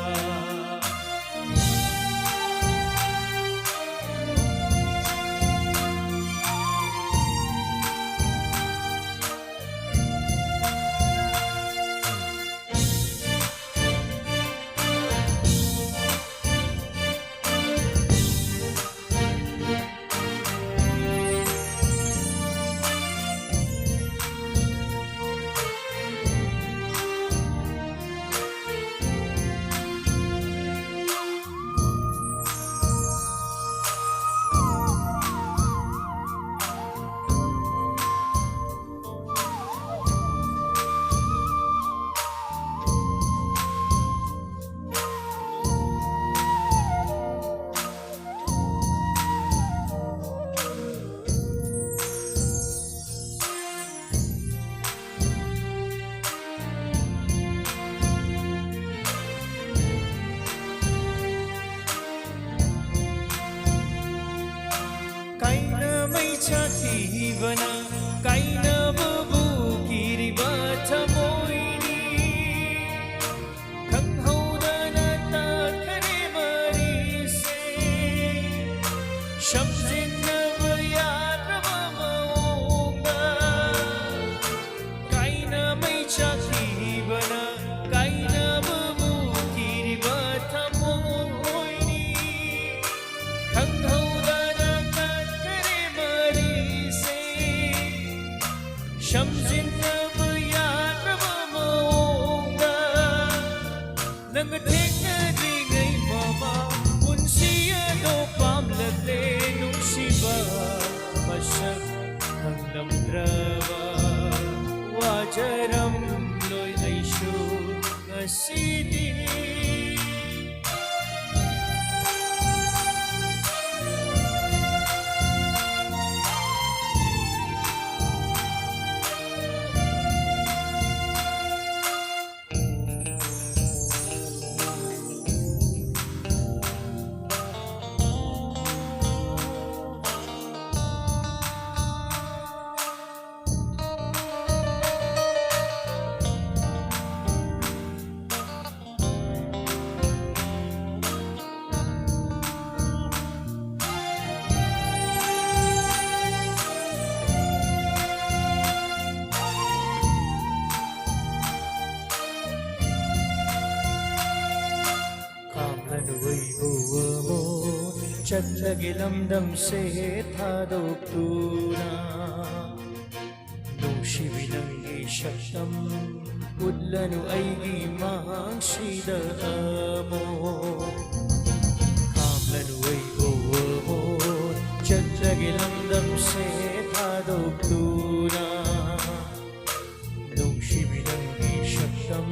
ꯀꯥꯏꯅꯕꯕꯨ ꯀꯤꯔꯤꯕ ꯊꯃꯣꯏꯅꯤ, ꯈꯪꯍꯧꯗꯅ ꯇꯠꯈꯔꯦ ꯃꯔꯤꯁꯦ꯫ ꯁꯝꯖꯤꯟꯅꯕ ꯌꯥꯗ꯭ꯔꯕ ꯃꯑꯣꯡꯗ ꯀꯥꯏꯅ ꯃꯩ ꯆꯥꯛꯈꯤꯕꯅ ꯀꯥꯏꯅꯕꯕꯨ ꯀꯤꯔꯤꯕ ꯊꯃꯣꯏꯅꯤ꯫ ꯈꯪꯍꯧꯗꯅ ꯇꯠꯈꯔꯦ ꯃꯔꯤꯁꯦ꯫ ꯁꯝꯖꯤꯟꯅꯕ ꯌꯥꯗ꯭ꯔꯕ ꯃꯑꯣꯡꯗ ꯅꯪꯒ ꯊꯦꯡꯅꯗ꯭ꯔꯤꯉꯩ ꯃꯃꯥꯡ ꯄꯨꯟꯁꯤ ꯑꯗꯣ ꯄꯥꯝꯂꯛꯂꯦ ꯅꯨꯡꯁꯤꯕ꯫ ꯃꯁꯛ ꯈꯪꯂꯝꯗ꯭ꯔꯕ ꯋꯥꯖꯔꯝꯂꯣꯏ ꯑꯩꯁꯨ ꯉꯁꯤꯗꯤ꯫ ꯈꯥꯝꯂꯅꯨ ꯑꯩꯕꯨ ꯑꯃꯨꯛ ꯆꯠꯂꯒꯦ ꯂꯝꯗꯝꯁꯦ ꯊꯥꯗꯣꯛꯇꯨꯅ꯫ ꯅꯨꯡꯁꯤꯕꯤ ꯅꯪꯒꯤ ꯁꯛꯇꯝ ꯎꯠꯂꯅꯨ ꯑꯩꯒꯤ ꯃꯥꯡꯁꯤꯗ ꯑꯃꯨꯛ꯫ ꯈꯥꯝꯂꯅꯨ ꯑꯩꯕꯨ ꯑꯃꯨꯛ ꯆꯠꯂꯒꯦ ꯂꯝꯗꯝꯁꯦ ꯊꯥꯗꯣꯛꯇꯨꯅ꯫ ꯅꯨꯡꯁꯤꯕꯤ ꯅꯪꯒꯤ ꯁꯛꯇꯝ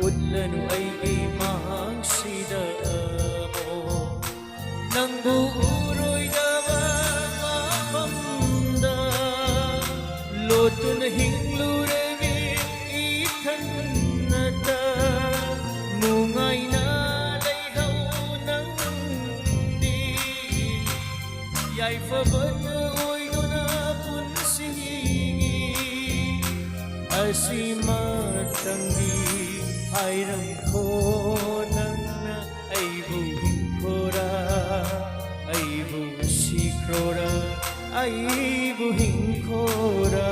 ꯎꯠꯂꯅꯨ ꯑꯩꯒꯤ ꯃꯥꯡꯁꯤꯗ ꯑꯃꯨꯛ꯫ ꯅꯪꯕꯨ ꯎꯔꯣꯏꯗꯕ ꯃꯐꯝꯗ ꯂꯣꯠꯇꯨꯅ ꯍꯤꯡꯂꯨꯔꯒꯦ ꯏꯊꯟꯅꯇ꯫ ꯅꯨꯡꯉꯥꯏꯅ ꯂꯩꯍꯧ ꯅꯪꯗꯤ꯫ ꯌꯥꯏꯐꯕ ꯑꯣꯏꯗꯨꯅ ꯄꯨꯟ ꯑꯁꯤꯃꯇꯪꯗꯤ ꯍꯥꯏꯔꯝꯈꯣ ꯅꯪꯅ ꯑꯩꯕꯨ ꯍꯤꯡꯈꯣꯔꯥ, ꯑꯩꯕꯨ ꯁꯤꯈ꯭ꯔꯣꯔꯥ, ꯑꯩꯕꯨ ꯍꯤꯡꯈꯣꯔꯥ,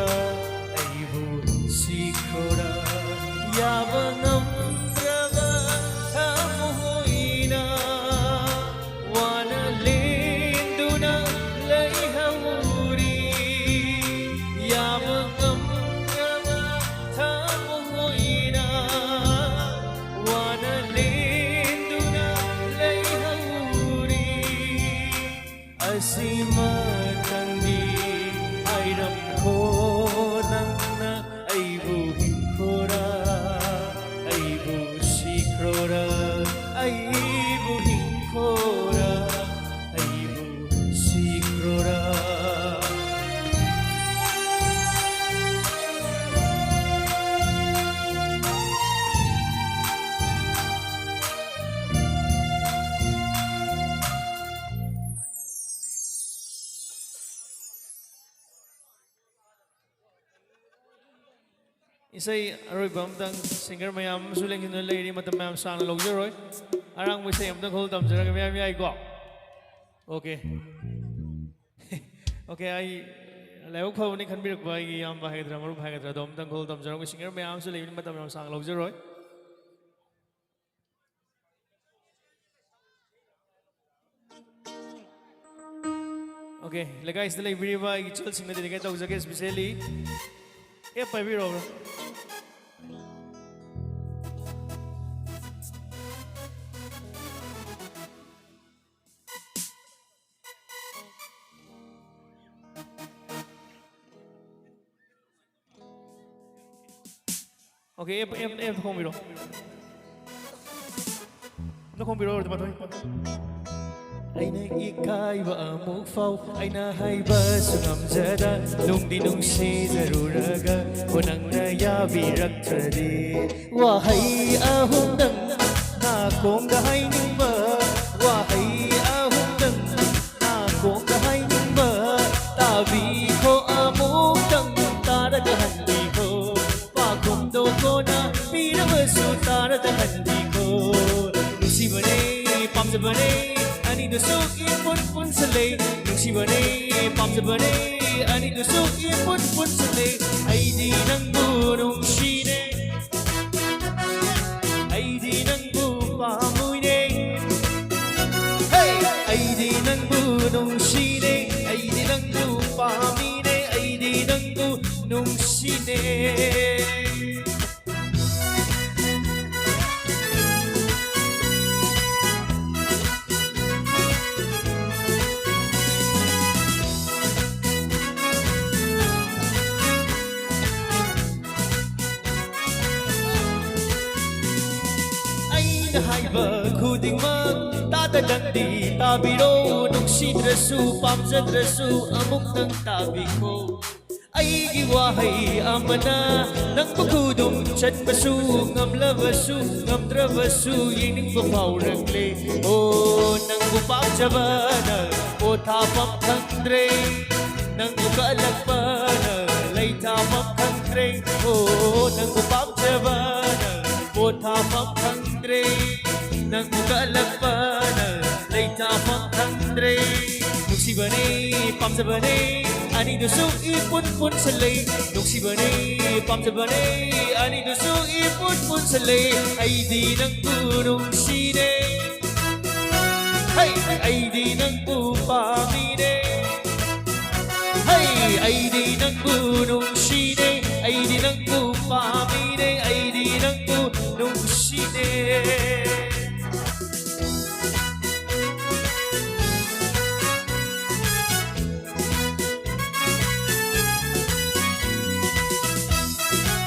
ꯑꯩꯕꯨ ꯁꯤꯈ꯭ꯔꯣꯔꯥ꯫ ꯌꯥꯕ ꯉꯝꯗ꯭ꯔꯕ ꯊꯃꯣꯏꯅ ꯋꯥꯅ ꯂꯦꯟꯗꯨꯅ ꯂꯩꯍꯧꯔꯤ꯫ ꯌꯥꯕ ꯉꯝꯗ꯭ꯔꯕ ꯊꯃꯣꯏꯅ ꯋꯥꯅ ꯂꯦꯟꯗꯨꯅ ꯂꯩꯍꯧꯔꯤ꯫ ꯑꯁꯤꯃꯇꯪꯗꯤ ꯍꯥꯏꯔꯝꯈꯣ ꯅꯪꯅ ꯑꯩꯕꯨ ꯍꯤꯡꯈꯣꯔꯥ, ꯑꯩꯕꯨ ꯁꯤꯈ꯭ꯔꯣꯔꯥ, ꯑꯩꯕꯨ ꯍꯤꯡꯈꯣꯔꯥ, ꯑꯩꯕꯨ ꯁꯤꯈ꯭ꯔꯣꯔꯥ꯫ ꯏꯁꯩ ꯑꯔꯣꯏꯕ ꯑꯃꯇꯪ ꯁꯤꯡꯒꯔ ꯃꯌꯥꯝ ꯑꯃꯁꯨ ꯂꯦꯡꯁꯤꯟꯗꯨꯅ ꯂꯩꯔꯤ, ꯃꯇꯝ ꯃꯌꯥꯝ ꯁꯥꯡꯅ ꯂꯧꯖꯔꯣꯏ꯫ ꯑꯔꯥꯡꯕ ꯏꯁꯩ ꯑꯃꯇꯪ ꯈꯣꯜ ꯇꯝꯖꯔꯒꯦ, ꯃꯌꯥꯝ ꯌꯥꯏꯀꯣ? ꯑꯣꯀꯦ꯫ ꯑꯣꯀꯦ, ꯑꯩ ꯂꯥꯏꯕꯛ ꯐꯕꯅꯤ ꯈꯟꯕꯤꯔꯛꯄ ꯑꯩꯒꯤ ꯏꯌꯥꯝꯕ ꯍꯥꯏꯒꯗ꯭ꯔꯥ, ꯃꯔꯨꯞ ꯍꯥꯏꯒꯗ꯭ꯔꯥ, ꯑꯗꯣ ꯑꯃꯇꯪ ꯈꯣꯜ ꯇꯝꯖꯔꯝꯒꯦ꯫ ꯁꯤꯡꯒꯔ ꯃꯌꯥꯝ ꯑꯃꯁꯨ ꯂꯩꯕꯅꯤ, ꯃꯇꯝ ꯌꯥꯝ ꯁꯥꯡꯅ ꯂꯧꯖꯔꯣꯏ꯫ ꯑꯣꯀꯦ, ꯂꯩꯀꯥꯏꯁꯤꯗ ꯂꯩꯕꯤꯔꯤꯕ ꯑꯩꯒꯤ ꯏꯆꯜꯁꯤꯡꯗ ꯗꯦꯗꯤꯀꯦꯠ ꯇꯧꯖꯒꯦ ꯁ꯭ꯄꯤꯁꯦꯜꯂꯤ꯫ ꯑꯦꯞ ꯄꯥꯏꯕꯤꯔꯛꯑꯣ꯫ ꯑꯣꯀꯦ, ꯑꯦꯞ, ꯑꯦꯞ, ꯑꯦꯞ ꯈꯣꯡꯕꯤꯔꯣ꯫ ꯑꯝꯇ ꯈꯣꯡꯕꯤꯔꯣ, ꯔꯣꯇꯤ ꯄꯥꯊꯣꯏ꯫ ꯑꯩꯅ ꯏꯀꯥꯏꯕ ꯑꯃꯨꯛ ꯐꯥꯎ, ꯑꯩꯅ ꯍꯥꯏꯕꯁꯨ ꯉꯝꯖꯗ, ꯅꯨꯡꯗꯤ ꯅꯨꯡꯁꯤꯖꯔꯨꯔꯒ, ꯍꯣ ꯅꯪꯅ ꯌꯥꯕꯤꯔꯛꯇ꯭ꯔꯗꯤ꯫ ꯋꯥꯍꯩ ꯑꯍꯨꯝꯗꯪ ꯅꯥꯀꯣꯡꯗ ꯍꯥꯏꯅꯤꯡꯕ, ꯋꯥꯍꯩ ꯑꯍꯨꯝꯗꯪ ꯅꯥꯀꯣꯡꯗ ꯍꯥꯏꯅꯤꯡꯕ, ꯇꯥꯕꯤꯈꯣ ꯑꯃꯨꯛꯇꯪ ꯇꯥꯔꯒ ꯍꯟꯕꯤꯈꯣ꯫ ꯄꯥꯝꯖꯕꯅꯦ, ꯑꯅꯤꯗꯨꯁꯨ ꯏꯄꯨꯟ ꯄꯨꯟꯁꯤꯜꯂꯦ꯫ ꯅꯨꯡꯁꯤꯕꯅꯦ, ꯄꯥꯝꯖꯕꯅꯦ, ꯑꯅꯤꯗꯨꯁꯨ ꯏꯄꯨꯟ ꯄꯨꯟꯁꯤꯜꯂꯦ꯫ ꯑꯩꯗꯤ ꯅꯪꯕꯨ ꯅꯨꯡꯁꯤꯅꯦ, ꯑꯩꯗꯤ ꯅꯪꯕꯨ ꯄꯥꯝꯃꯨꯏꯅꯦ꯫ Hey! ꯑꯩꯗꯤ ꯅꯪꯕꯨ ꯅꯨꯡꯁꯤꯅꯦ, ꯑꯩꯗꯤ ꯅꯪꯕꯨ ꯄꯥꯝꯃꯤꯅꯦ, ꯑꯩꯗꯤ ꯅꯪꯕꯨ ꯅꯨꯡꯁꯤꯅꯦ꯫ ꯑꯩꯅ ꯍꯥꯏꯕ ꯈꯨꯗꯤꯡꯃꯛ ꯇꯥꯗ ꯅꯪꯗꯤ ꯇꯥꯕꯤꯔꯣ꯫ ꯅꯨꯡꯁꯤꯗ꯭ꯔꯁꯨ ꯄꯥꯝꯖꯗ꯭ꯔꯁꯨ ꯑꯃꯨꯛꯇꯪ ꯇꯥꯕꯤꯈꯣ꯫ ꯑꯩꯒꯤ ꯋꯥꯍꯩ ꯑꯃꯅ ꯅꯪꯕꯨ ꯈꯨꯗꯨꯝ ꯆꯟꯕꯁꯨ ꯉꯝꯂꯕꯁꯨ ꯉꯝꯗ꯭ꯔꯕꯁꯨ ꯌꯦꯡꯅꯤꯡꯕ ꯐꯥꯎꯔꯛꯂꯦ꯫ ꯑꯣ, ꯅꯪꯕꯨ ꯄꯥꯝꯖꯕꯅ ꯄꯣꯊꯥꯐꯝ ꯈꯪꯗ꯭ꯔꯦ, ꯅꯪꯕꯨ ꯀꯜꯂꯛꯄꯅ ꯂꯩꯊꯥꯐꯝ ꯈꯪꯗ꯭ꯔꯦ꯫ ꯑꯣ, ꯅꯪꯕꯨ ꯄꯥꯝꯖꯕꯅ ꯄꯣꯊꯥꯐꯝ ꯈꯪꯗ꯭ꯔꯦ, ꯅꯪꯕꯨ ꯀꯜꯂꯛꯄꯅ ꯂꯩꯊꯥꯐꯝ ꯈꯪꯗ꯭ꯔꯦ꯫ ꯅꯨꯡꯁꯤꯕꯅꯦ, ꯄꯥꯝꯖꯕꯅꯦ, ꯑꯅꯤꯗꯨꯁꯨ ꯏꯄꯨꯟ ꯄꯨꯟꯁꯤꯜꯂꯦ꯫ ꯅꯨꯡꯁꯤꯕꯅꯦ, ꯄꯥꯝꯖꯕꯅꯦ, ꯑꯅꯤꯗꯨꯁꯨ ꯏꯄꯨꯟ ꯄꯨꯟꯁꯤꯜꯂꯦ꯫ ꯑꯩꯗꯤ ꯅꯪꯕꯨ ꯅꯨꯡꯁꯤꯅꯦ꯫ Hey! ꯑꯩꯗꯤ ꯅꯪꯕꯨ ꯄꯥꯝꯃꯤꯅꯦ꯫ Hey! ꯑꯩꯗꯤ ꯅꯪꯕꯨ ꯅꯨꯡꯁꯤꯅꯦ꯫ ꯑꯩꯗꯤ ꯅꯪꯕꯨ ꯄꯥꯝꯃꯤꯅꯦ꯫ ꯑꯩꯗꯤ ꯅꯪꯕꯨ ꯅꯨꯡꯁꯤꯅꯦ꯫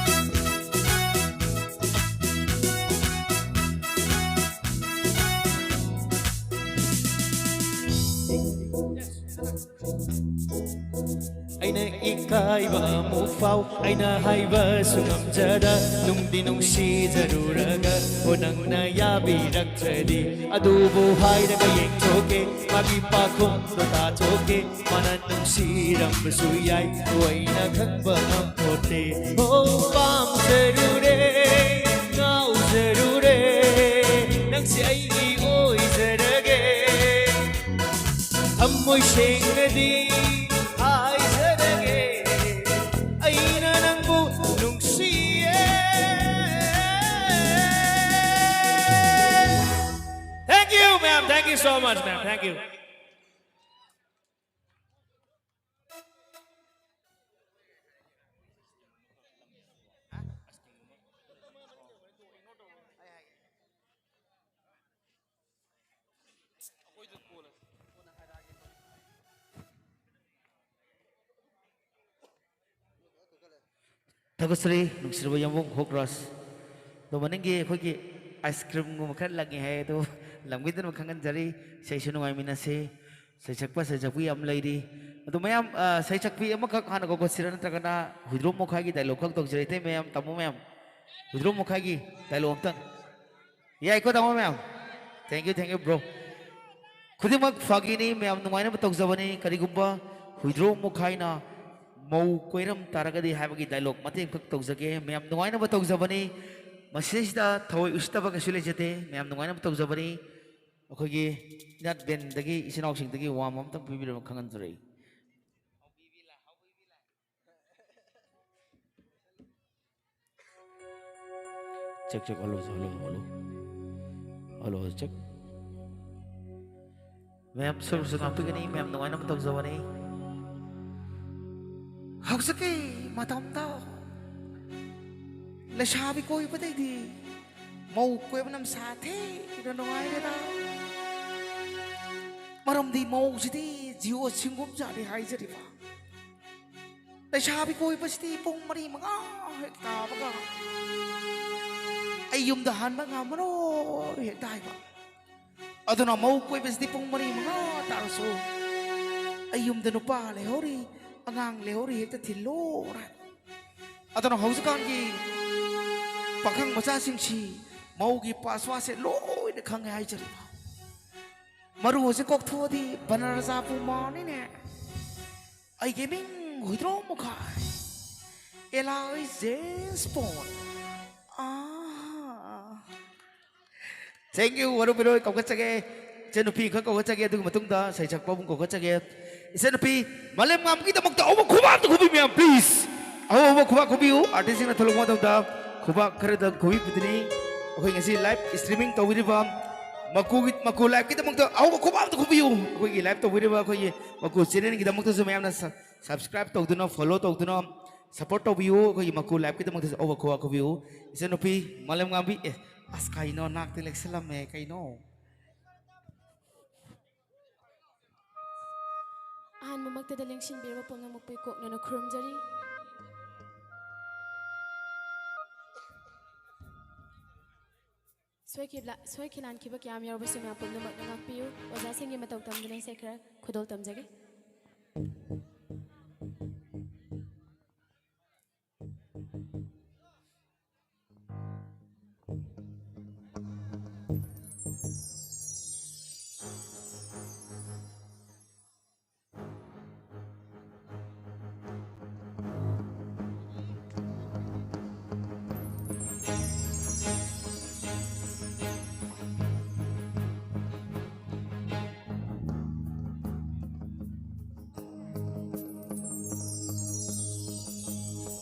ꯑꯩꯅ ꯏꯀꯥꯏꯕ ꯑꯃꯨꯛ ꯐꯥꯎ, ꯑꯩꯅ ꯍꯥꯏꯕꯁꯨ ꯉꯝꯖꯗ, ꯅꯨꯡꯗꯤ ꯅꯨꯡꯁꯤꯖꯔꯨꯔꯒ, ꯍꯣ ꯅꯪꯅ ꯌꯥꯕꯤꯔꯛꯇ꯭ꯔꯗꯤ꯫ ꯑꯗꯨꯕꯨ ꯍꯥꯏꯔꯒ ꯌꯦꯡꯊꯣꯛꯀꯦ, ꯃꯥꯒꯤ ꯄꯥꯈꯨꯝꯗꯣ ꯇꯥꯊꯣꯛꯀꯦ, ꯃꯥꯅ ꯅꯨꯡꯁꯤꯔꯝꯕꯁꯨ ꯌꯥꯏ, ꯍꯣ ꯑꯩꯅ ꯈꯪꯕ ꯉꯝꯄꯣꯠꯇꯦ꯫ ꯍꯣ ꯄꯥꯝꯖꯔꯨꯔꯦ, ꯉꯥꯎꯖꯔꯨꯔꯦ, ꯅꯪꯁꯦ ꯑꯩꯒꯤ ꯑꯣꯏꯖꯔꯦ꯫ ꯊꯃꯣꯏ ꯁꯦꯡꯅꯗꯤ ꯍꯥꯏꯖꯔꯒꯦ, ꯑꯩꯅ ꯅꯪꯕꯨ ꯅꯨꯡꯁꯤꯌꯦ꯫ Thank you, ma'am. Thank you so much, ma'am. Thank you. ꯊꯥꯒꯠꯆꯔꯤ, ꯅꯨꯡꯁꯤꯔꯕ ꯌꯥꯝꯕꯨꯡ ꯍꯣꯛꯔꯥꯖ꯫ ꯑꯗꯣ ꯃꯅꯤꯡꯒꯤ ꯑꯩꯈꯣꯏꯒꯤ ꯑꯥꯏꯁ ꯀ꯭ꯔꯤꯝꯒꯨꯝꯕ ꯈꯔ ꯂꯪꯉꯦ ꯍꯥꯏ, ꯑꯗꯣ ꯂꯪꯕꯤꯗꯅꯕ ꯈꯪꯍꯟꯖꯔꯤ꯫ ꯏꯁꯩꯁꯨ ꯅꯨꯡꯉꯥꯏꯃꯤꯟꯅꯁꯤ꯫ ꯁꯩꯁꯛꯄ ꯁꯩꯁꯛꯄꯤ ꯌꯥꯝ ꯂꯩꯔꯤ꯫ ꯑꯗꯣ ꯃꯌꯥꯝ, ꯑ, ꯁꯩꯁꯛꯄꯤ ꯑꯃꯈꯛ ꯍꯥꯟꯅ ꯀꯧꯈꯠꯁꯤꯔꯥ, ꯅꯠꯇ꯭ꯔꯒꯅ ꯍꯨꯏꯗ꯭ꯔꯣꯝ ꯃꯈꯥꯏꯒꯤ ꯗꯥꯏꯂꯣꯛ ꯈꯛ ꯇꯧꯁꯤꯔꯥ? ꯏꯇꯩ ꯃꯌꯥꯝ, ꯇꯥꯃꯣ ꯃꯌꯥꯝ, ꯍꯨꯏꯗ꯭ꯔꯣꯝ ꯃꯈꯥꯏꯒꯤ ꯗꯥꯏꯂꯣꯛ ꯑꯝꯇꯪ꯫ ꯌꯥꯏꯀꯣ, ꯇꯥꯃꯣ ꯃꯌꯥꯝ? Thank you, thank you, bro. ꯈꯨꯗꯤꯡꯃꯛ ꯐꯥꯒꯤꯅꯤ, ꯃꯌꯥꯝ ꯅꯨꯡꯉꯥꯏꯅꯕ ꯇꯧꯖꯕꯅꯤ꯫ ꯀꯔꯤꯒꯨꯝꯕ ꯍꯨꯏꯗ꯭ꯔꯣꯝ ꯃꯈꯥꯏꯅ ꯃꯧ ꯀꯣꯏꯔꯝ ꯇꯥꯔꯒꯗꯤ ꯍꯥꯏꯕꯒꯤ ꯗꯥꯏꯂꯣꯛ ꯃꯇꯦꯛ ꯑꯃꯈꯛ ꯇꯧꯖꯒꯦ꯫ ꯃꯌꯥꯝ ꯅꯨꯡꯉꯥꯏꯅꯕ ꯇꯧꯖꯕꯅꯤ꯫ ꯃꯁꯤꯗꯩꯁꯤꯗ ꯊꯑꯣꯏ ꯎꯁꯤꯠꯇꯕ ꯀꯩꯁꯨ ꯂꯩꯖꯗꯦ꯫ ꯃꯌꯥꯝ ꯅꯨꯡꯉꯥꯏꯅꯕ ꯇꯧꯖꯕꯅꯤ꯫ ꯑꯩꯈꯣꯏꯒꯤ ꯏꯅꯥꯠ ꯕꯦꯟꯗꯒꯤ ꯏꯆꯤꯟ ꯏꯅꯥꯎꯁꯤꯡꯗꯒꯤ ꯋꯥ ꯑꯃ ꯑꯝꯇꯪ ꯄꯤꯕꯤꯔꯝꯃꯨ ꯈꯪꯍꯟꯖꯔꯛꯏ꯫ Check, check, hello, hello, hello. Hello, check. ꯃꯌꯥꯝ ꯁꯔꯨꯛꯁꯨ ꯉꯥꯛꯄꯤꯒꯅꯤ, ꯃꯌꯥꯝ ꯅꯨꯡꯉꯥꯏꯅꯕ ꯇꯧꯖꯕꯅꯤ꯫ ꯍꯧꯖꯤꯛꯀꯤ ꯃꯇꯝꯗ ꯂꯩꯁꯥꯕꯤ ꯀꯣꯏꯕꯗꯩꯗꯤ ꯃꯧ ꯀꯣꯏꯕꯅ ꯃꯁꯥ ꯊꯤꯅ ꯅꯨꯡꯉꯥꯏꯔꯦꯗ꯫ ꯃꯔꯝꯗꯤ ꯃꯧꯁꯤꯗꯤ ꯖꯤꯑꯣ ꯁꯤꯝꯒꯨꯝ ꯖꯥꯠꯅꯤ ꯍꯥꯏꯖꯔꯤꯕ꯫ ꯂꯩꯁꯥꯕꯤ ꯀꯣꯏꯕꯁꯤꯗꯤ ꯄꯨꯡ ꯃꯔꯤ ꯃꯉꯥ ꯍꯦꯛ ꯇꯥꯕꯒ ꯑꯩ ꯌꯨꯝꯗ ꯍꯟꯕ ꯉꯝꯃꯔꯣꯏ ꯍꯦꯛꯇ ꯍꯥꯏꯕ꯫ ꯑꯗꯨꯅ ꯃꯧ ꯀꯣꯏꯕꯁꯤꯗꯤ ꯄꯨꯡ ꯃꯔꯤ ꯃꯉꯥ ꯇꯥꯔꯁꯨ ꯑꯩ ꯌꯨꯝꯗ ꯅꯨꯄꯥ ꯂꯩꯍꯧꯔꯤ, ꯑꯉꯥꯡ ꯂꯩꯍꯧꯔꯤ, ꯍꯦꯛꯇ ꯊꯤꯜꯂꯣꯅ ꯍꯥꯏꯕ꯫ ꯑꯗꯨꯅ ꯍꯧꯖꯤꯛꯀꯥꯟꯒꯤ ꯄꯥꯈꯪ ꯃꯆꯥꯁꯤꯡꯁꯤ ꯃꯧꯒꯤ ꯄꯥꯁꯋꯥꯔꯗꯁꯦ ꯂꯣꯏꯅ ꯈꯪꯉꯦ ꯍꯥꯏꯖꯔꯤꯕ꯫ ꯃꯔꯨ ꯑꯁꯤ ꯀꯣꯛꯊꯣꯛꯑꯗꯤ ꯕꯅꯔꯖꯥꯕꯨ ꯃꯥꯅꯤꯅꯦ꯫ ꯑꯩꯒꯤ ꯃꯤꯡ ꯍꯨꯏꯗ꯭ꯔꯣꯝ ꯃꯈꯥꯏ꯫ Eli James Bond. ꯑꯥ꯫ Thank you, ꯋꯥꯔꯨ ꯕꯤꯔꯣꯏ ꯀꯧꯈꯠꯆꯒꯦ꯫ ꯏꯆꯟꯅꯨꯄꯤ ꯈꯔ ꯀꯧꯈꯠꯆꯒꯦ, ꯑꯗꯨꯒꯤ ꯃꯇꯨꯡꯗ ꯁꯩꯁꯛꯄ ꯑꯃ ꯀꯧꯈꯠꯆꯒꯦ꯫ ꯏꯆꯟꯅꯨꯄꯤ ꯃꯥꯂꯦꯝꯉꯥꯝꯕꯤꯒꯤꯗꯃꯛꯇ ꯑꯍꯧꯕ ꯈꯨꯕꯥꯛ ꯑꯝꯇ ꯈꯨꯕꯤꯌꯨ, ꯃꯌꯥꯝ, please꯫ ꯑꯍꯧꯕ ꯈꯨꯕꯥꯛ ꯈꯨꯕꯤꯌꯨ꯫ Artistꯁꯤꯡꯅ ꯊꯣꯛꯂꯛꯄ ꯃꯇꯝꯗ ꯈꯨꯕꯥꯛ ꯈꯔꯗ ꯈꯨꯕꯤꯕꯗꯨꯅꯤ꯫ ꯑꯩꯈꯣꯏ ꯉꯁꯤ live streaming ꯇꯧꯕꯤꯔꯤꯕ ꯃꯀꯨꯒꯤ, ꯃꯀꯨ liveꯀꯤꯗꯃꯛꯇ ꯑꯍꯧꯕ ꯈꯨꯕꯥꯛ ꯑꯝꯇ ꯈꯨꯕꯤꯌꯨ꯫ ꯑꯩꯈꯣꯏꯒꯤ live ꯇꯧꯕꯤꯔꯤꯕ ꯑꯩꯈꯣꯏꯒꯤ ꯃꯀꯨ channelꯒꯤꯗꯃꯛꯇꯁꯨ ꯃꯌꯥꯝꯅ ꯁ-, subscribe ꯇꯧꯗꯨꯅ, follow ꯇꯧꯗꯨꯅ, support ꯇꯧꯕꯤꯌꯨ꯫ ꯑꯩꯈꯣꯏꯒꯤ ꯃꯀꯨ liveꯀꯤꯗꯃꯛꯇꯁꯨ ꯑꯍꯧꯕ ꯈꯨꯕꯥꯛ ꯈꯨꯕꯤꯌꯨ꯫ ꯏꯆꯟꯅꯨꯄꯤ ꯃꯥꯂꯦꯝꯉꯥꯝꯕꯤ, ꯑꯦ, ꯑꯁ, ꯀꯩꯅꯣ, ꯅꯥꯛꯇ ꯂꯦꯛꯁꯜꯂꯝꯃꯦ, ꯀꯩꯅꯣ? ꯑꯍꯥꯟꯕꯃꯛꯇꯗ ꯂꯦꯡꯁꯤꯟꯕꯤꯔꯕ ꯄꯨꯝꯅꯃꯛꯄꯨ ꯏꯀꯣꯛꯅꯅ ꯈꯨꯔꯨꯝꯖꯔꯤ꯫ ꯁꯣꯏꯈꯤꯕ-, ꯁꯣꯏꯈꯤꯂꯥꯟꯈꯤꯕ ꯀꯌꯥ ꯑꯃ ꯌꯥꯎꯔꯕꯁꯨ ꯃꯌꯥꯝ ꯄꯨꯝꯅꯃꯛꯅ ꯉꯥꯛꯄꯤꯌꯨ꯫ ꯑꯣꯖꯥꯁꯤꯡꯒꯤ ꯃꯇꯧ ꯇꯝꯗꯨꯅ ꯏꯁꯩ ꯈꯔ ꯈꯨꯗꯣꯜ ꯇꯝꯖꯒꯦ꯫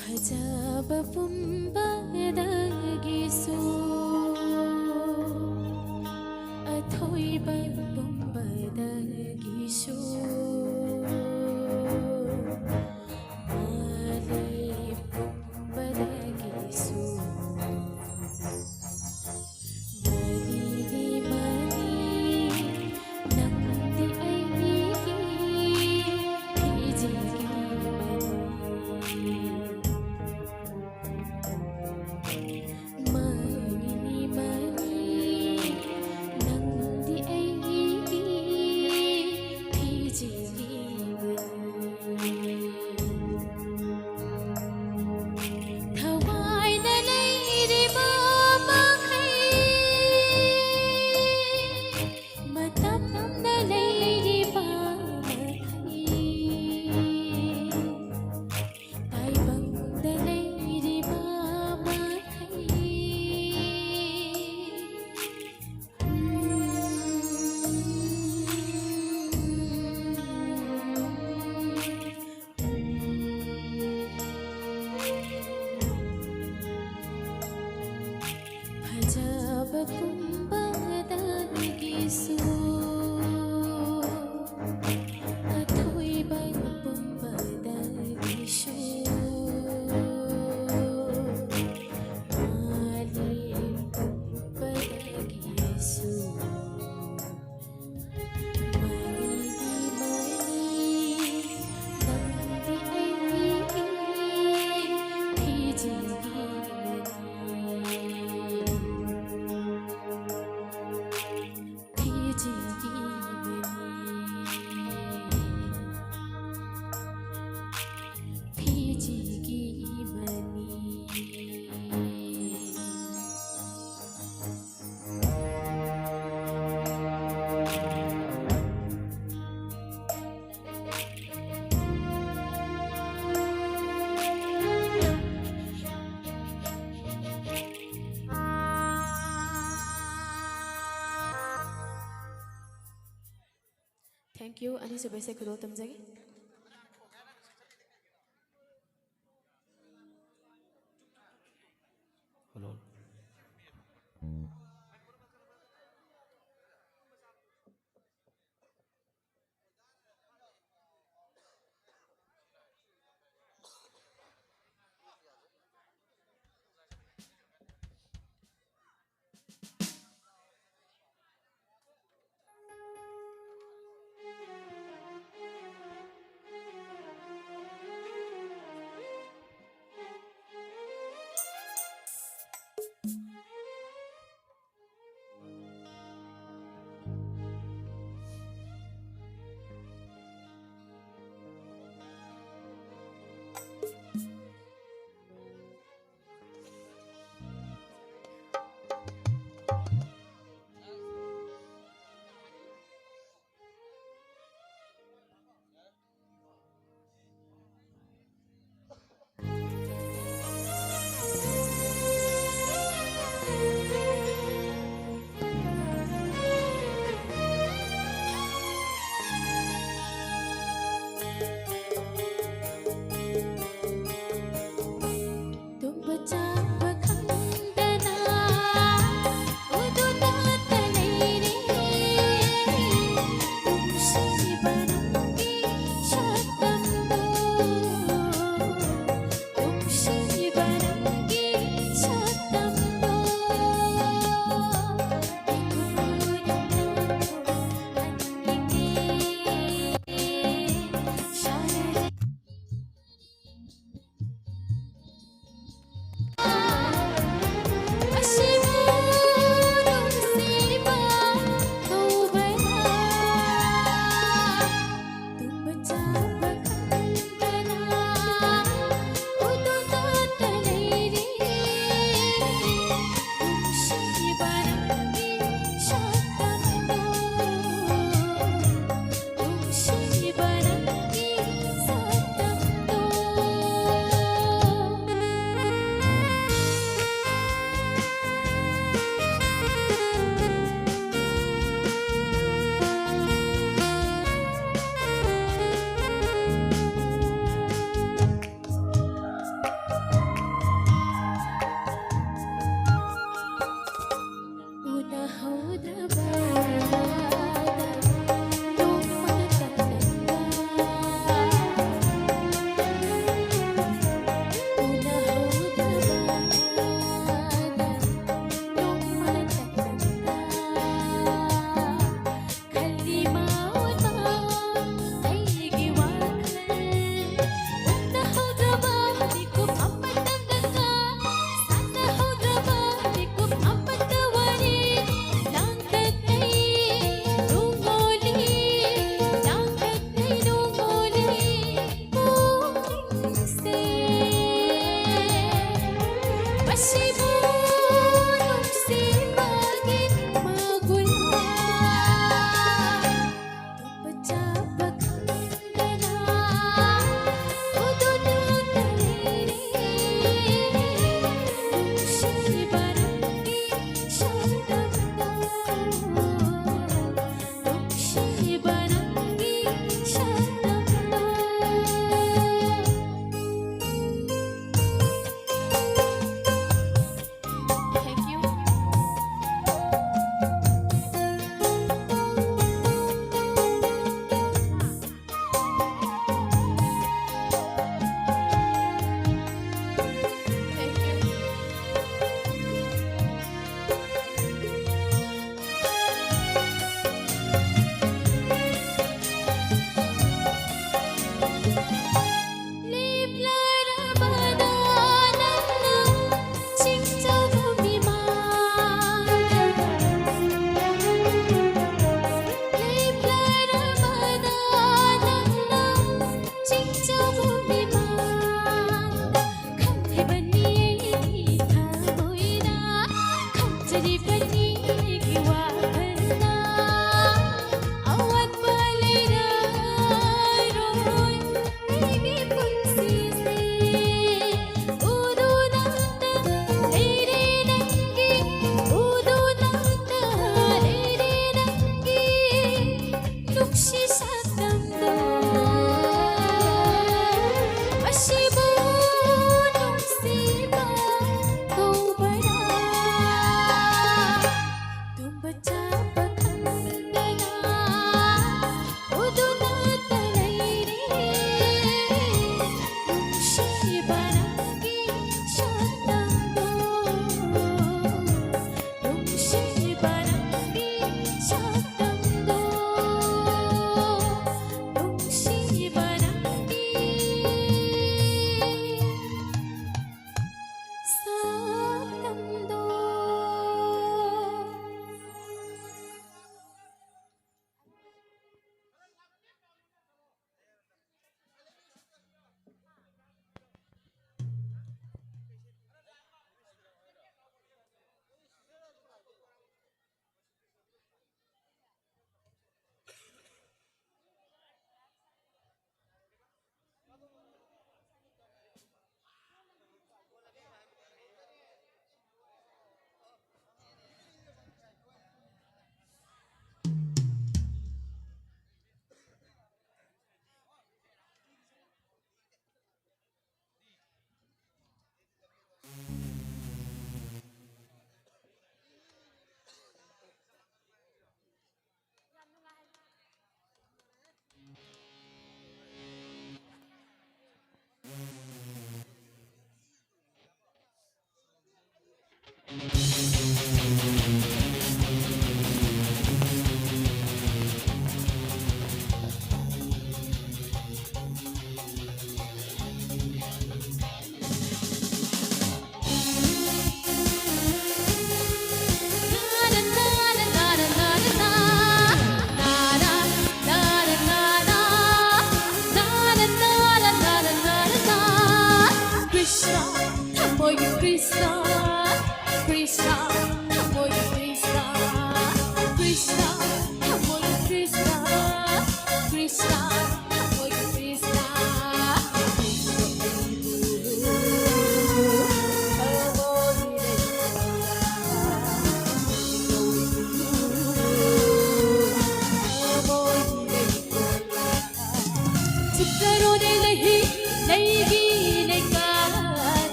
ꯐꯖꯕ ꯄꯨꯝꯕꯗꯒꯤꯁꯨ, ꯑꯊꯣꯏꯕ ꯄꯨꯝꯕꯗꯒꯤꯁꯨ, ꯃꯥꯂꯦꯝ ꯄꯨꯝꯕꯗꯒꯤꯁꯨ꯫ ꯃꯅꯤꯅꯤ ꯃꯅꯤ, ꯅꯪꯗꯤ ꯑꯩꯒꯤ ꯐꯤꯖꯦꯒꯤ ꯃꯅꯤ꯫ ꯃꯅꯤꯅꯤ ꯃꯅꯤ, ꯅꯪꯗꯤ ꯑꯩꯒꯤ Thank you. ꯑꯅꯤꯁꯨꯕ ꯏꯁꯩ ꯈꯨꯗꯣꯜ ꯇꯝꯖꯒꯦ꯫ ꯍꯜꯂꯣ꯫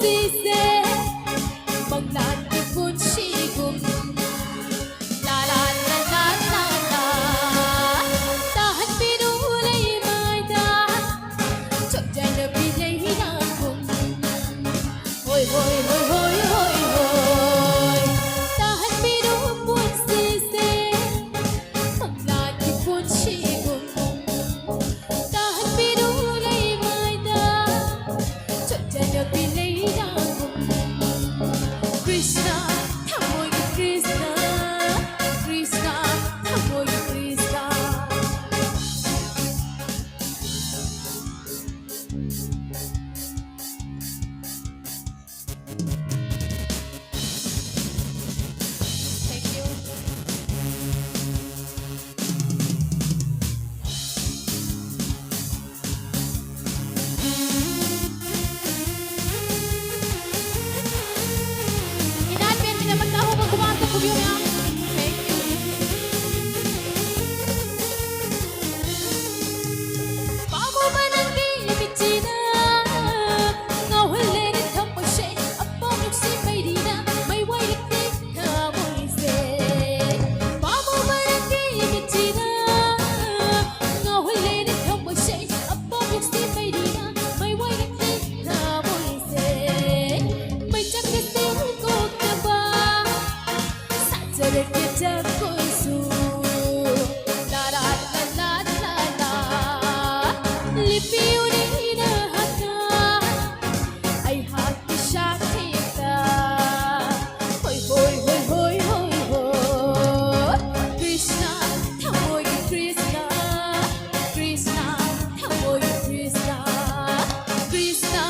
ꯄꯨꯟꯁꯤꯁꯦ ꯃꯪꯂꯥꯟꯒꯤ ꯄꯨꯟꯁꯤꯒꯨꯝ. ꯂꯥ ꯂꯥ ꯂꯥ ꯂꯥ ꯂꯥ ꯂꯥ. ꯇꯥꯍꯟꯕꯤꯔꯨ ꯂꯩꯃꯥꯏꯗ ꯆꯣꯞꯆꯅꯕꯤ ꯂꯩꯔꯥꯡꯒꯨꯝ. ꯍꯣꯏ ꯍꯣꯏ ꯍꯣꯏ ꯍꯣꯏ ꯍꯣꯏ ꯍꯣꯏ. ꯇꯥꯍꯟꯕꯤꯔꯨ ꯄꯨꯟꯁꯤꯁꯦ ꯃꯪꯂꯥꯟꯒꯤ ꯄꯨꯟꯁꯤꯒꯨꯝ. ꯇꯥꯍꯟꯕꯤꯔꯨ ꯂꯩꯃꯥꯏꯗ ꯆꯣꯞꯆꯅꯕꯤ ꯂꯩꯔꯥꯡꯒꯨꯝ. ꯀ꯭ꯔꯤꯁꯅ, ꯊꯃꯣꯏꯒꯤ ꯀ꯭ꯔꯤꯁꯅ, ꯀ꯭ꯔꯤꯁꯅ, ꯊꯃꯣꯏꯒꯤ ꯀ꯭ꯔꯤꯁꯅ. Thank you. ꯏꯅꯥꯠ ꯄꯦꯟꯕꯤꯗꯃꯛꯇ ꯑꯍꯧꯕ ꯈꯨꯕꯥꯛꯇ ꯈꯨꯕꯤꯌꯨ ꯃꯌꯥꯝ. Thank you. ꯄꯥꯝꯃꯨꯕ ꯅꯪꯒꯤ ꯃꯤꯠꯁꯤꯅ ꯉꯥꯎꯍꯜꯂꯦꯅꯦ ꯊꯃꯣꯏꯁꯦ. ꯑꯄꯥꯝ ꯅꯨꯡꯁꯤ ꯃꯩꯔꯤꯅ ꯃꯩ ꯋꯥꯏꯔꯛꯂꯦ ꯊꯃꯣꯏꯁꯦ. ꯄꯥꯝꯃꯨꯕ ꯅꯪꯒꯤ ꯃꯤꯠꯁꯤꯅ ꯉꯥꯎꯍꯜꯂꯦꯅꯦ ꯊꯃꯣꯏꯁꯦ. ꯑꯄꯥꯝ ꯅꯨꯡꯁꯤ ꯃꯩꯔꯤꯅ ꯃꯩ ꯋꯥꯏꯔꯛꯂꯦ ꯊꯃꯣꯏꯁꯦ. ꯃꯩꯆꯪꯗ ꯁꯦꯡꯗꯣꯛꯅꯕ ꯁꯥꯖꯔꯛꯀꯦ ꯖꯒꯣꯏꯁꯨ. ꯂꯥ ꯂꯥ ꯂꯥ ꯂꯥ ꯂꯥ ꯂꯥ. ꯂꯦꯞꯄꯤꯌꯨꯅꯦ ꯅꯍꯥꯛꯅ ꯑꯩꯍꯥꯛꯀꯤ ꯁꯛꯍꯦꯛꯇ. ꯍꯣꯏ ꯍꯣꯏ ꯍꯣꯏ ꯍꯣꯏ ꯍꯣꯏ ꯍꯣꯏ. ꯀ꯭ꯔꯤꯁꯅ, ꯊꯃꯣꯏꯒꯤ ꯀ꯭ꯔꯤꯁꯅ, ꯀ꯭ꯔꯤꯁꯅ, ꯊꯃꯣꯏꯒꯤ ꯀ꯭ꯔꯤꯁꯅ, ꯀ꯭ꯔꯤꯁꯅ,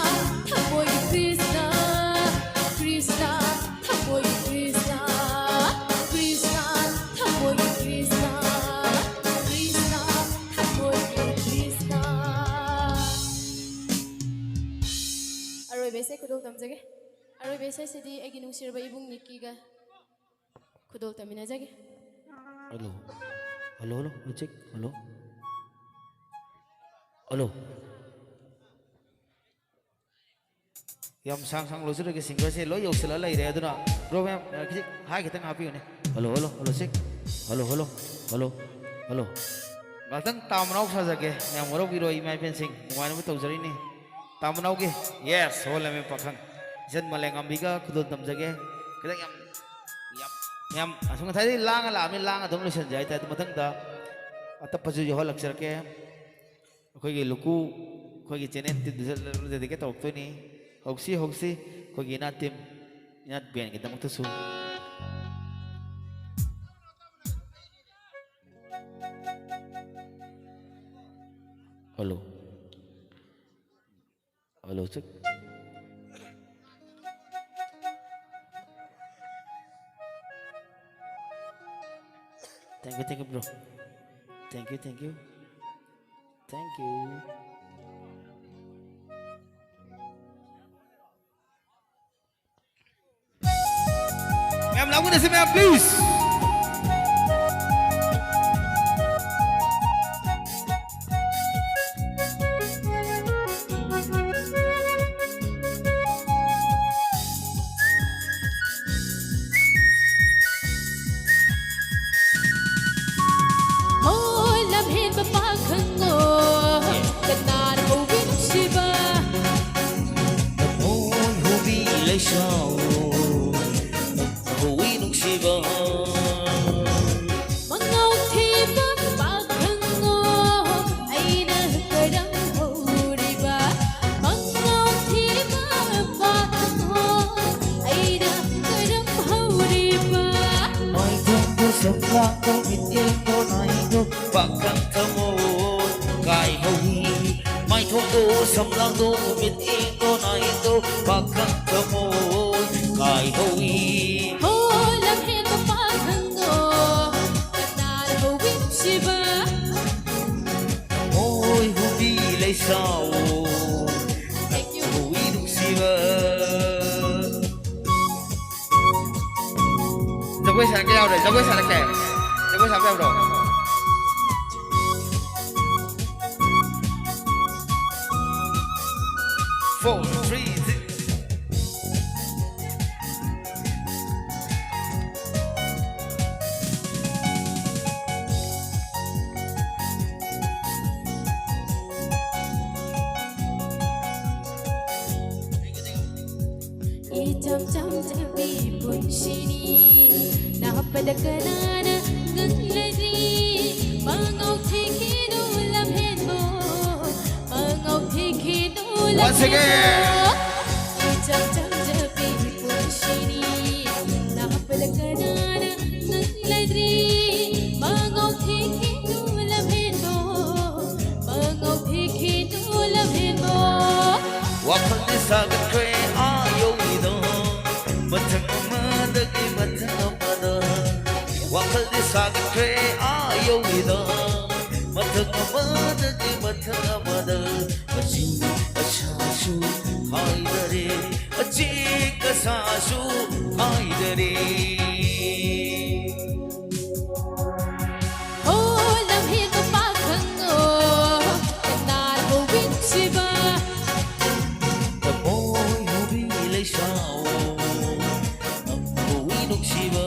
ꯊꯃꯣꯏꯒꯤ ꯀ꯭ꯔꯤꯁꯅ, ꯀ꯭ꯔꯤꯁꯅ, ꯊꯃꯣꯏꯒꯤ ꯀ꯭ꯔꯤꯁꯅ, ꯀ꯭ꯔꯤꯁꯅ, ꯊꯃꯣꯏꯒꯤ ꯀ꯭ꯔꯤꯁꯅ, ꯀ꯭ꯔꯤꯁꯅ, ꯊꯃꯣꯏꯒꯤ ꯀ꯭ꯔꯤꯁꯅ. ꯑꯔꯣꯏꯕ ꯏꯁꯩ ꯈꯨꯗꯣꯜ ꯇꯝꯖꯒꯦ꯫ ꯑꯔꯣꯏꯕ ꯏꯁꯩꯁꯤꯗꯤ ꯑꯩꯒꯤ ꯅꯨꯡꯁꯤꯔꯕ ꯏꯕꯨꯡ ꯅꯤꯛꯀꯤꯒ ꯈꯨꯗꯣꯜ ꯇꯝꯃꯤꯟꯅꯖꯒꯦ꯫ Hello. Hello, hello. Check. Hello. Hello. ꯌꯥꯝ ꯁꯥꯡ ꯁꯥꯡ ꯂꯧꯖꯔꯒꯦ, ꯁꯤꯡꯒꯔꯁꯦ ꯂꯣꯏ ꯌꯧꯁꯤꯜꯂꯛꯑ ꯂꯩꯔꯦ꯫ ꯑꯗꯨꯅ ꯕ꯭ꯔꯣ ꯃꯌꯥꯝ, ꯑ, ꯈꯤꯖꯤꯛ ꯍꯥꯏ ꯈꯤꯇꯪ ꯍꯥꯞꯄꯤꯌꯨꯅꯦ꯫ ꯍꯜꯂꯣ, ꯍꯜꯂꯣ, ꯍꯜꯂꯣ, ꯁꯤꯛ꯫ Hello, hello, hello, hello, hello. ꯉꯥꯛꯇꯪ ꯇꯥ ꯃꯅꯥꯎ ꯁꯥꯖꯒꯦ꯫ ꯃꯌꯥꯝ ꯋꯥꯔꯧꯕꯤꯔꯣꯏ, ꯏꯃꯥ ꯏꯕꯦꯟꯁꯤꯡ, ꯅꯨꯡꯉꯥꯏꯅꯕ ꯇꯧꯖꯔꯤꯅꯤ꯫ ꯇꯥ ꯃꯅꯥꯎꯒꯤ, ꯌꯦꯁ, ꯍꯣ ꯂꯝꯍꯦꯟ ꯄꯥꯈꯪ꯫ ꯏꯆꯟ ꯃꯥꯂꯦꯝꯉꯥꯝꯕꯤꯒ ꯈꯨꯗꯣꯜ ꯇꯝꯖꯒꯦ꯫ ꯈꯤꯇꯪ ꯌꯥꯝ, ꯌꯥꯝ, ꯌꯥꯝ, ꯑꯁꯨꯝ ꯉꯁꯥꯏꯗꯒꯤ ꯂꯥꯡꯉ ꯂꯥꯛꯑꯕꯅꯤ, ꯂꯥꯡꯉ ꯑꯗꯨꯝ ꯂꯣꯏꯁꯤꯟꯖꯦ ꯍꯥꯏꯇꯥꯔꯦ꯫ ꯑꯗꯨ ꯃꯊꯪꯗ ꯑꯇꯞꯄꯁꯨ ꯌꯧꯍꯜꯂꯛꯆꯔꯛꯀꯦ꯫ ꯑꯩꯈꯣꯏꯒꯤ ꯂꯨꯀꯨ, ꯑꯩꯈꯣꯏꯒꯤ ꯆꯦꯅꯦꯜ ꯇꯤꯝꯗꯨꯁꯨ ꯗꯦꯗꯤꯀꯦꯠ ꯇꯧꯔꯛꯇꯣꯏꯅꯤ꯫ ꯍꯧꯁꯤ, ꯍꯧꯁꯤ, ꯑꯩꯈꯣꯏꯒꯤ ꯏꯅꯥꯠ ꯇꯤꯝ, ꯏꯅꯥꯠ ꯕꯦꯟꯒꯤꯗꯃꯛꯇꯁꯨ꯫ Hello. Hello, check. Thank you, thank you, bro. Thank you, thank you. Thank you. ꯃꯌꯥꯝ ꯂꯥꯎꯃꯤꯟꯅꯁꯤ ꯃꯌꯥꯝ, please. ꯍꯣ, ꯂꯝꯍꯦꯟꯕ ꯄꯥꯈꯪꯉꯣ, ꯀꯅꯥꯅ ꯍꯧꯕꯤ ꯅꯨꯡꯁꯤꯕ? ꯊꯃꯣꯏ ꯍꯨꯕꯤ ꯂꯩꯁꯥꯎ, ꯍꯨꯏ ꯅꯨꯡꯁꯤꯕ꯫ ꯃꯉꯥꯎ ꯊꯤꯕ ꯄꯥꯈꯪꯉꯣ, ꯑꯩꯅ ꯀꯔꯝ ꯍꯧꯔꯤꯕ? ꯃꯉꯥꯎ ꯊꯤꯕ ꯄꯥꯈꯪꯉꯣ, ꯑꯩꯅ ꯀꯔꯝ ꯍꯧꯔꯤꯕ? ꯃꯥꯏꯊꯣꯡꯗꯣ ꯁꯝꯂꯥꯡꯗꯣ ꯃꯤꯠꯌꯦꯡꯗꯣ ꯅꯥꯏꯗꯣ ꯄꯥꯈꯪ ꯊꯃꯣꯏ ꯀꯥꯏꯍꯧꯏ꯫ ꯃꯥꯏꯊꯣꯡꯗꯣ ꯁꯝꯂꯥꯡꯗꯣ ꯃꯤꯠꯌꯦꯡꯗꯣ ꯅꯥꯏꯗꯣ ꯄꯥꯈꯪ ꯊꯃꯣꯏ ꯀꯥꯏꯍꯧꯏ꯫ ꯍꯣ, ꯂꯝꯍꯦꯟꯕ ꯄꯥꯈꯪꯗꯣ, ꯀꯅꯥꯅ ꯍꯧꯕꯤ ꯅꯨꯡꯁꯤꯕ? ꯊꯃꯣꯏ ꯍꯨꯕꯤ ꯂꯩꯁꯥꯎ, ꯍꯨꯏ ꯅꯨꯡꯁꯤꯕ꯫ ꯖꯒꯣꯏ ꯁꯥꯔꯛꯀꯦ ꯌꯥꯎꯔꯦ, ꯖꯒꯣꯏ ꯁꯥꯔꯛꯀꯦ꯫ ꯖꯒꯣꯏ ꯁꯥꯕ ꯌꯥꯕ꯭ꯔꯣ? Four, three, two. ꯏꯆꯝ ꯆꯝꯖꯕꯤ ꯄꯨꯟꯁꯤꯅꯤ, ꯂꯥꯞꯄꯗ ꯀꯅꯥꯅ ꯉꯛꯂꯗ꯭ꯔꯤ? ꯃꯉꯧ ꯊꯦꯛꯈꯤꯅꯨ ꯂꯝꯍꯦꯟꯕꯣ, ꯃꯉꯧ ꯊꯦꯛꯈꯤꯅꯨ Once again. ꯂꯝꯍꯦꯟꯕꯣ꯫ ꯏꯆꯝ ꯆꯝꯖꯕꯤ ꯄꯨꯟꯁꯤꯅꯤ, ꯂꯥꯞꯄꯗ ꯀꯅꯥꯅ ꯉꯛꯂꯗ꯭ꯔꯤ? ꯃꯉꯧ ꯊꯦꯛꯈꯤꯅꯨ ꯂꯝꯍꯦꯟꯕꯣ, ꯃꯉꯧ ꯊꯦꯛꯈꯤꯅꯨ ꯂꯝꯍꯦꯟꯕꯣ꯫ ꯋꯥꯈꯜꯗꯤ ꯁꯥꯒꯠꯈ꯭ꯔꯦ ꯑꯥ ꯌꯧꯏꯗꯣ, ꯃꯊꯛ ꯑꯃꯗꯒꯤ ꯃꯊꯛ ꯑꯃꯗ꯫ ꯋꯥꯈꯜꯗꯤ ꯁꯥꯒꯠꯈ꯭ꯔꯦ ꯑꯥ ꯌꯧꯏꯗꯣ, ꯃꯊꯛ ꯑꯃꯗꯒꯤ ꯃꯊꯛ ꯑꯃꯗ꯫ ꯑꯆꯤꯛ ꯑꯁꯥꯁꯨ ꯍꯥꯏꯗꯔꯦ, ꯑꯆꯤꯛ ꯑꯁꯥꯁꯨ ꯍꯥꯏꯗꯔꯦ꯫ ꯍꯣ, ꯂꯝꯍꯦꯟꯕ ꯄꯥꯈꯪꯉꯣ, ꯀꯅꯥꯕꯨ ꯋꯤꯟꯁꯤꯕ? ꯊꯃꯣꯏ ꯍꯨꯕꯤ ꯂꯩꯁꯥꯑꯣ, ꯅꯪꯕꯨ ꯅꯨꯡꯁꯤꯕ꯫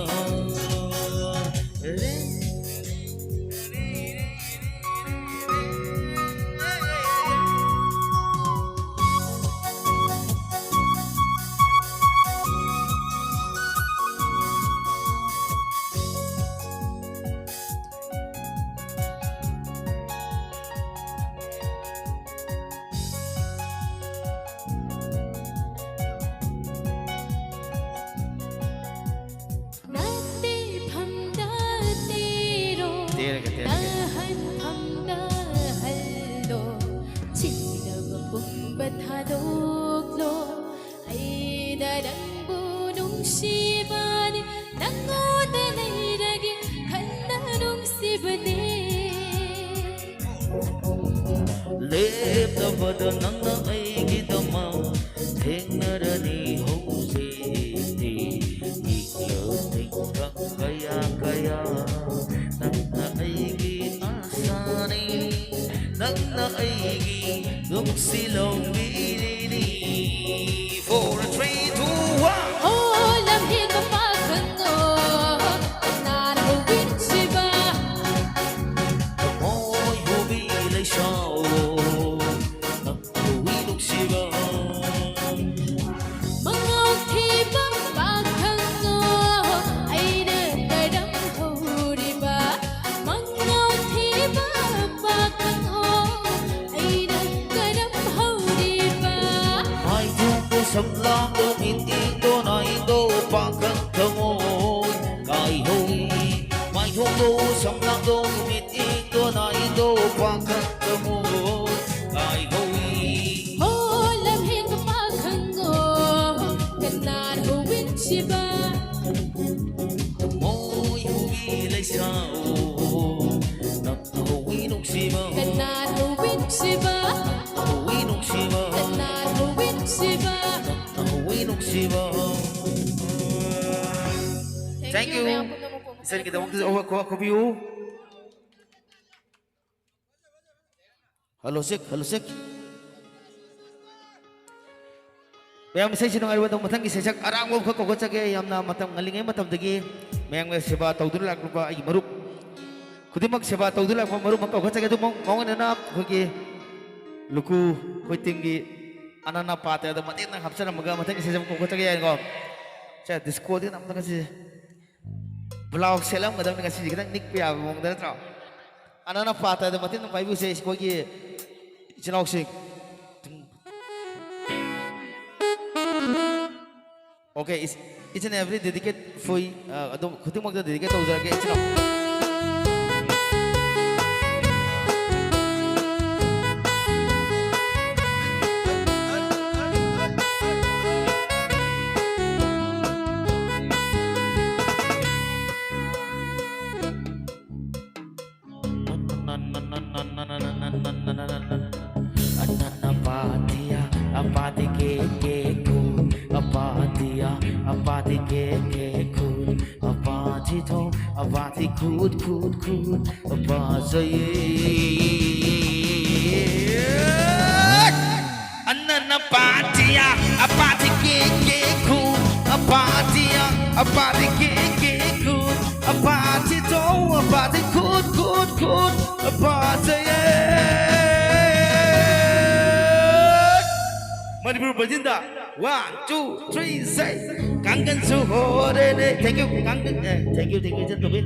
ꯅꯠꯇꯦ ꯐꯝꯗ ꯇꯦꯔꯣ, ꯇꯦꯔꯒ, ꯇꯦꯔꯒ꯫ ꯅꯍꯟ ꯐꯝꯗ ꯍꯜꯂꯣ, ꯆꯤꯡꯅꯕ ꯄꯨꯝꯕ ꯊꯥꯗꯣꯛꯂꯣ꯫ ꯑꯩꯅ ꯅꯪꯕꯨ ꯅꯨꯡꯁꯤꯕꯅꯤ, ꯅꯪꯉꯣꯟꯗ ꯂꯩꯔꯒꯦ ꯈꯟꯅ ꯅꯨꯡꯁꯤꯕꯅꯦ꯫ ꯂꯦꯞꯇꯕꯗ ꯅꯪꯅ ꯑꯩꯒꯤꯗꯃꯛ ꯊꯦꯡꯅꯔꯅꯤ ꯍꯧꯖꯤꯛꯇꯤ꯫ ꯏꯛꯂ ꯇꯤꯛꯂ ꯀꯌꯥ ꯀꯌꯥ ꯅꯪꯅ ꯑꯩꯒꯤ ꯑꯁꯥꯅꯤ, ꯅꯪꯅ ꯑꯩꯒꯤ ꯅꯨꯡꯁꯤ ꯂꯣꯡꯕꯤꯔꯤꯅꯤ꯫ Four, three, two, one. ꯍꯣ, ꯂꯝꯍꯦꯟꯕ ꯄꯥꯈꯪꯉꯣ, ꯀꯅꯥꯅ ꯍꯧꯋꯤꯟꯁꯤꯕ? ꯊꯃꯣꯏ ꯍꯨꯕꯤ ꯂꯩꯁꯥꯑꯣ, ꯅꯪ ꯍꯨꯏ ꯅꯨꯡꯁꯤꯕ꯫ ꯃꯉꯧ ꯃꯤꯠ ꯏꯪꯗꯣ ꯅꯥꯏꯗꯣ ꯄꯥꯈꯪ ꯊꯃꯣꯏ ꯀꯥꯏꯍꯧꯏ꯫ ꯃꯥꯏꯊꯣꯡꯗꯣ ꯁꯝꯂꯥꯡꯗꯣ ꯃꯤꯠ ꯏꯪꯗꯣ ꯅꯥꯏꯗꯣ ꯄꯥꯈꯪ ꯊꯃꯣꯏ ꯀꯥꯏꯍꯧꯏ꯫ ꯍꯣ, ꯂꯝꯍꯦꯟꯕ ꯄꯥꯈꯪꯉꯣ, ꯀꯅꯥꯅ ꯍꯧꯋꯤ ꯅꯨꯡꯁꯤꯕ? ꯊꯃꯣꯏ ꯍꯧꯋꯤ ꯂꯩꯁꯥꯑꯣ, ꯅꯪ ꯍꯧꯋꯤ ꯅꯨꯡꯁꯤꯕ꯫ ꯀꯅꯥꯅ ꯍꯧꯋꯤ ꯅꯨꯡꯁꯤꯕ? ꯍꯧꯋꯤ ꯅꯨꯡꯁꯤꯕ꯫ ꯀꯅꯥꯅ ꯍꯧꯋꯤ ꯅꯨꯡꯁꯤꯕ? ꯅꯪ ꯍꯧꯋꯤ ꯅꯨꯡꯁꯤꯕ꯫ Thank you, ꯃꯌꯥꯝ ꯄꯨꯝꯅꯃꯛꯄꯨ ꯑꯃꯨꯛ ꯍꯟꯅ ꯏꯆꯟꯒꯤꯗꯃꯛꯇꯁꯨ ꯈꯨꯔꯨꯝꯖꯔꯤ꯫ ꯑꯋꯥ ꯈꯨꯋꯥ ꯈꯨꯕꯤꯌꯨ꯫ Hello, check, hello, check. ꯃꯌꯥꯝ ꯏꯁꯩꯁꯤ ꯅꯨꯡꯉꯥꯏꯔꯕ ꯑꯗꯣ ꯃꯊꯪꯒꯤ ꯏꯁꯩꯁꯛ ꯑꯔꯥꯡꯕ ꯑꯃꯈꯛ ꯀꯧꯈꯠꯆꯒꯦ꯫ ꯌꯥꯝꯅ ꯃꯇꯝ ꯉꯜꯂꯤꯉꯩ ꯃꯇꯝꯗꯒꯤ ꯃꯌꯥꯝꯒꯤ ꯁꯦꯕꯥ ꯇꯧꯗꯨꯅ ꯂꯥꯛꯂꯤꯕ ꯑꯩꯒꯤ ꯃꯔꯨꯞ ꯈꯨꯗꯤꯡꯃꯛ ꯁꯦꯕꯥ ꯇꯧꯗꯨꯅ ꯂꯥꯛꯄ ꯃꯔꯨꯞ ꯑꯃ ꯀꯧꯈꯠꯆꯒꯦ꯫ ꯑꯗꯨ ꯃꯉꯣꯟꯗꯅ ꯑꯩꯈꯣꯏꯒꯤ ꯂꯨꯀꯨ ꯑꯩꯈꯣꯏ ꯇꯤꯝꯒꯤ ꯑꯅꯥꯅ ꯄꯥꯇꯦꯗ ꯃꯇꯦꯛ ꯅꯪ ꯍꯥꯞꯆꯔꯝꯃꯒ ꯃꯊꯪꯒꯤ ꯏꯁꯩꯁꯦ ꯑꯃ ꯀꯧꯈꯠꯆꯒꯦ ꯌꯥꯏꯀꯣ꯫ ꯁꯦ, ꯗꯤꯁꯀꯣꯗꯤ ꯑꯝꯇ ꯉꯁꯤ ꯕ꯭ꯂꯥꯎꯁ ꯁꯦꯠꯂꯝꯒꯗꯕꯅꯤ ꯉꯁꯤꯗꯤ, ꯈꯤꯇꯪ ꯅꯤꯛꯄ ꯌꯥꯕ ꯃꯑꯣꯡꯗ ꯅꯠꯇ꯭ꯔꯣ? ꯑꯅꯥꯅ ꯄꯥꯇꯦꯗ ꯃꯇꯦꯛ ꯅꯪ ꯄꯥꯏꯕꯤꯌꯨꯁꯦ ꯑꯩꯈꯣꯏꯒꯤ ꯏꯆꯤꯟ ꯏꯅꯥꯎꯁꯤꯡ꯫ Okay, each and every dedicate ꯐꯨꯏ, ꯑ, ꯑꯗꯨꯝ ꯈꯨꯗꯤꯡꯃꯛꯇ dedicate ꯇꯧꯖꯔꯒꯦ ꯏꯆꯤꯟ ꯏꯅꯥꯎ꯫ Anana patia, a pati ke ke ku, a patia, a pati ke ke ku, a pati to, a pati kut kut kut, a pati. Anana patia, a pati ke ke ku, a patia, a pati ke ke ku, a pati to, a pati kut kut kut, a pati. Manipur bajinda. One, two, three, say. ꯀꯥꯡꯒꯟꯁꯨ ꯍꯣꯔꯦꯅꯦ꯫ Thank you, ꯀꯥꯡꯒꯟ, A, thank you, thank you, ꯏꯆꯟ ꯇꯣꯝꯕꯤ꯫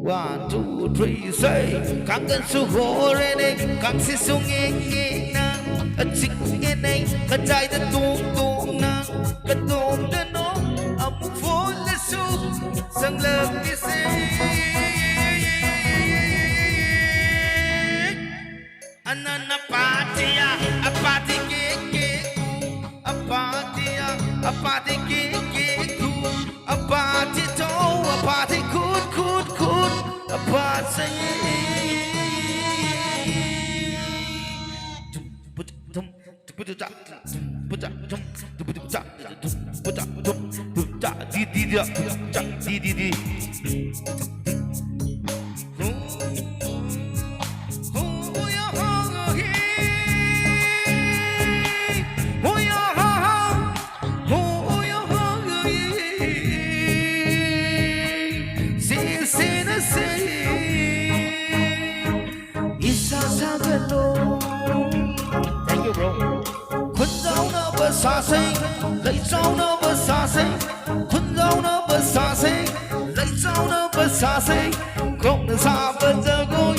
One, two, three, say. ꯀꯥꯡꯒꯟꯁꯨ ꯍꯣꯔꯦꯅꯦ, ꯀꯥꯡꯁꯤꯁꯨ ꯉꯦꯡ ꯉꯦꯡꯅ, ꯆꯤꯛꯉꯦꯅꯦ, ꯀꯗꯥꯏꯗ ꯇꯣꯡ ꯇꯣꯡꯅ, Apati ki ki ku, apati to, apati kut kut kut, apati. Di di di di di di. Thank you, bro. ꯈꯨꯟꯖꯥꯎꯅꯕ ꯁꯥꯁꯩ, ꯂꯩꯆꯥꯎꯅꯕ ꯁꯥꯁꯩ, ꯈꯨꯟꯖꯥꯎꯅꯕ ꯁꯥꯁꯩ, ꯂꯩꯆꯥꯎꯅꯕ ꯁꯥꯁꯩ, ꯈꯣꯡꯅ ꯁꯥꯕ ꯖꯒꯣꯏ,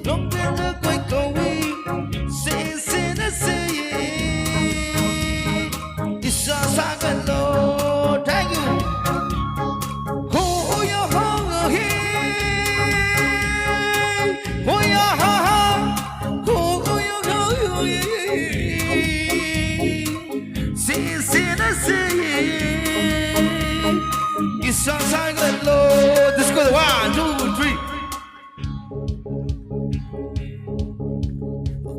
ꯂꯣꯡꯕꯦꯟ ꯖꯒꯣꯏ ꯀꯧꯏ, ꯁꯦ ꯁꯦꯅ ꯁꯦ, ꯏꯁꯥ ꯁꯥꯒꯠꯂꯣ. Thank you. ꯍꯣ ꯌꯥ ꯍꯥ ꯍꯦ, ꯍꯣ ꯌꯥ ꯍꯥ ꯍꯥ, ꯍꯣ ꯌꯥ ꯍꯥ ꯍꯦ. ꯁꯤ ꯁꯤꯅ ꯁꯤ. ꯏꯁꯥ ꯁꯥꯒꯠꯂꯣ. Disco, one, two, three.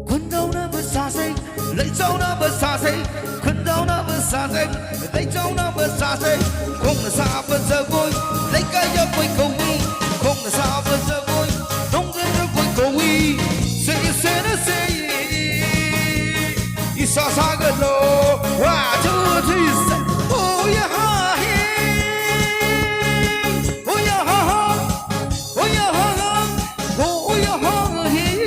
ꯈꯨꯟꯖꯥꯎꯅꯕ ꯁꯥꯁꯩ, ꯂꯩꯆꯥꯎꯅꯕ ꯁꯥꯁꯩ, ꯈꯨꯟꯖꯥꯎꯅꯕ ꯁꯥꯁꯩ, ꯂꯩꯆꯥꯎꯅꯕ ꯁꯥꯁꯩ, ꯈꯣꯡꯅ ꯁꯥꯕ ꯖꯒꯣꯏ, ꯂꯩꯀꯥꯏ ꯖꯒꯣꯏ ꯀꯧꯏ, ꯈꯣꯡꯅ ꯁꯥꯕ ꯖꯒꯣꯏ, ꯅꯣꯡꯖꯩ ꯖꯒꯣꯏ ꯀꯧꯏ, ꯁꯦ ꯁꯦꯅ ꯁꯦ. ꯏꯁꯥ ꯁꯥꯒꯠꯂꯣ. One, two, three, set. Oh, yeah, hey. Oh, yeah, ha, ha. Oh, yeah, ha, ha. Oh, yeah, ha, hey.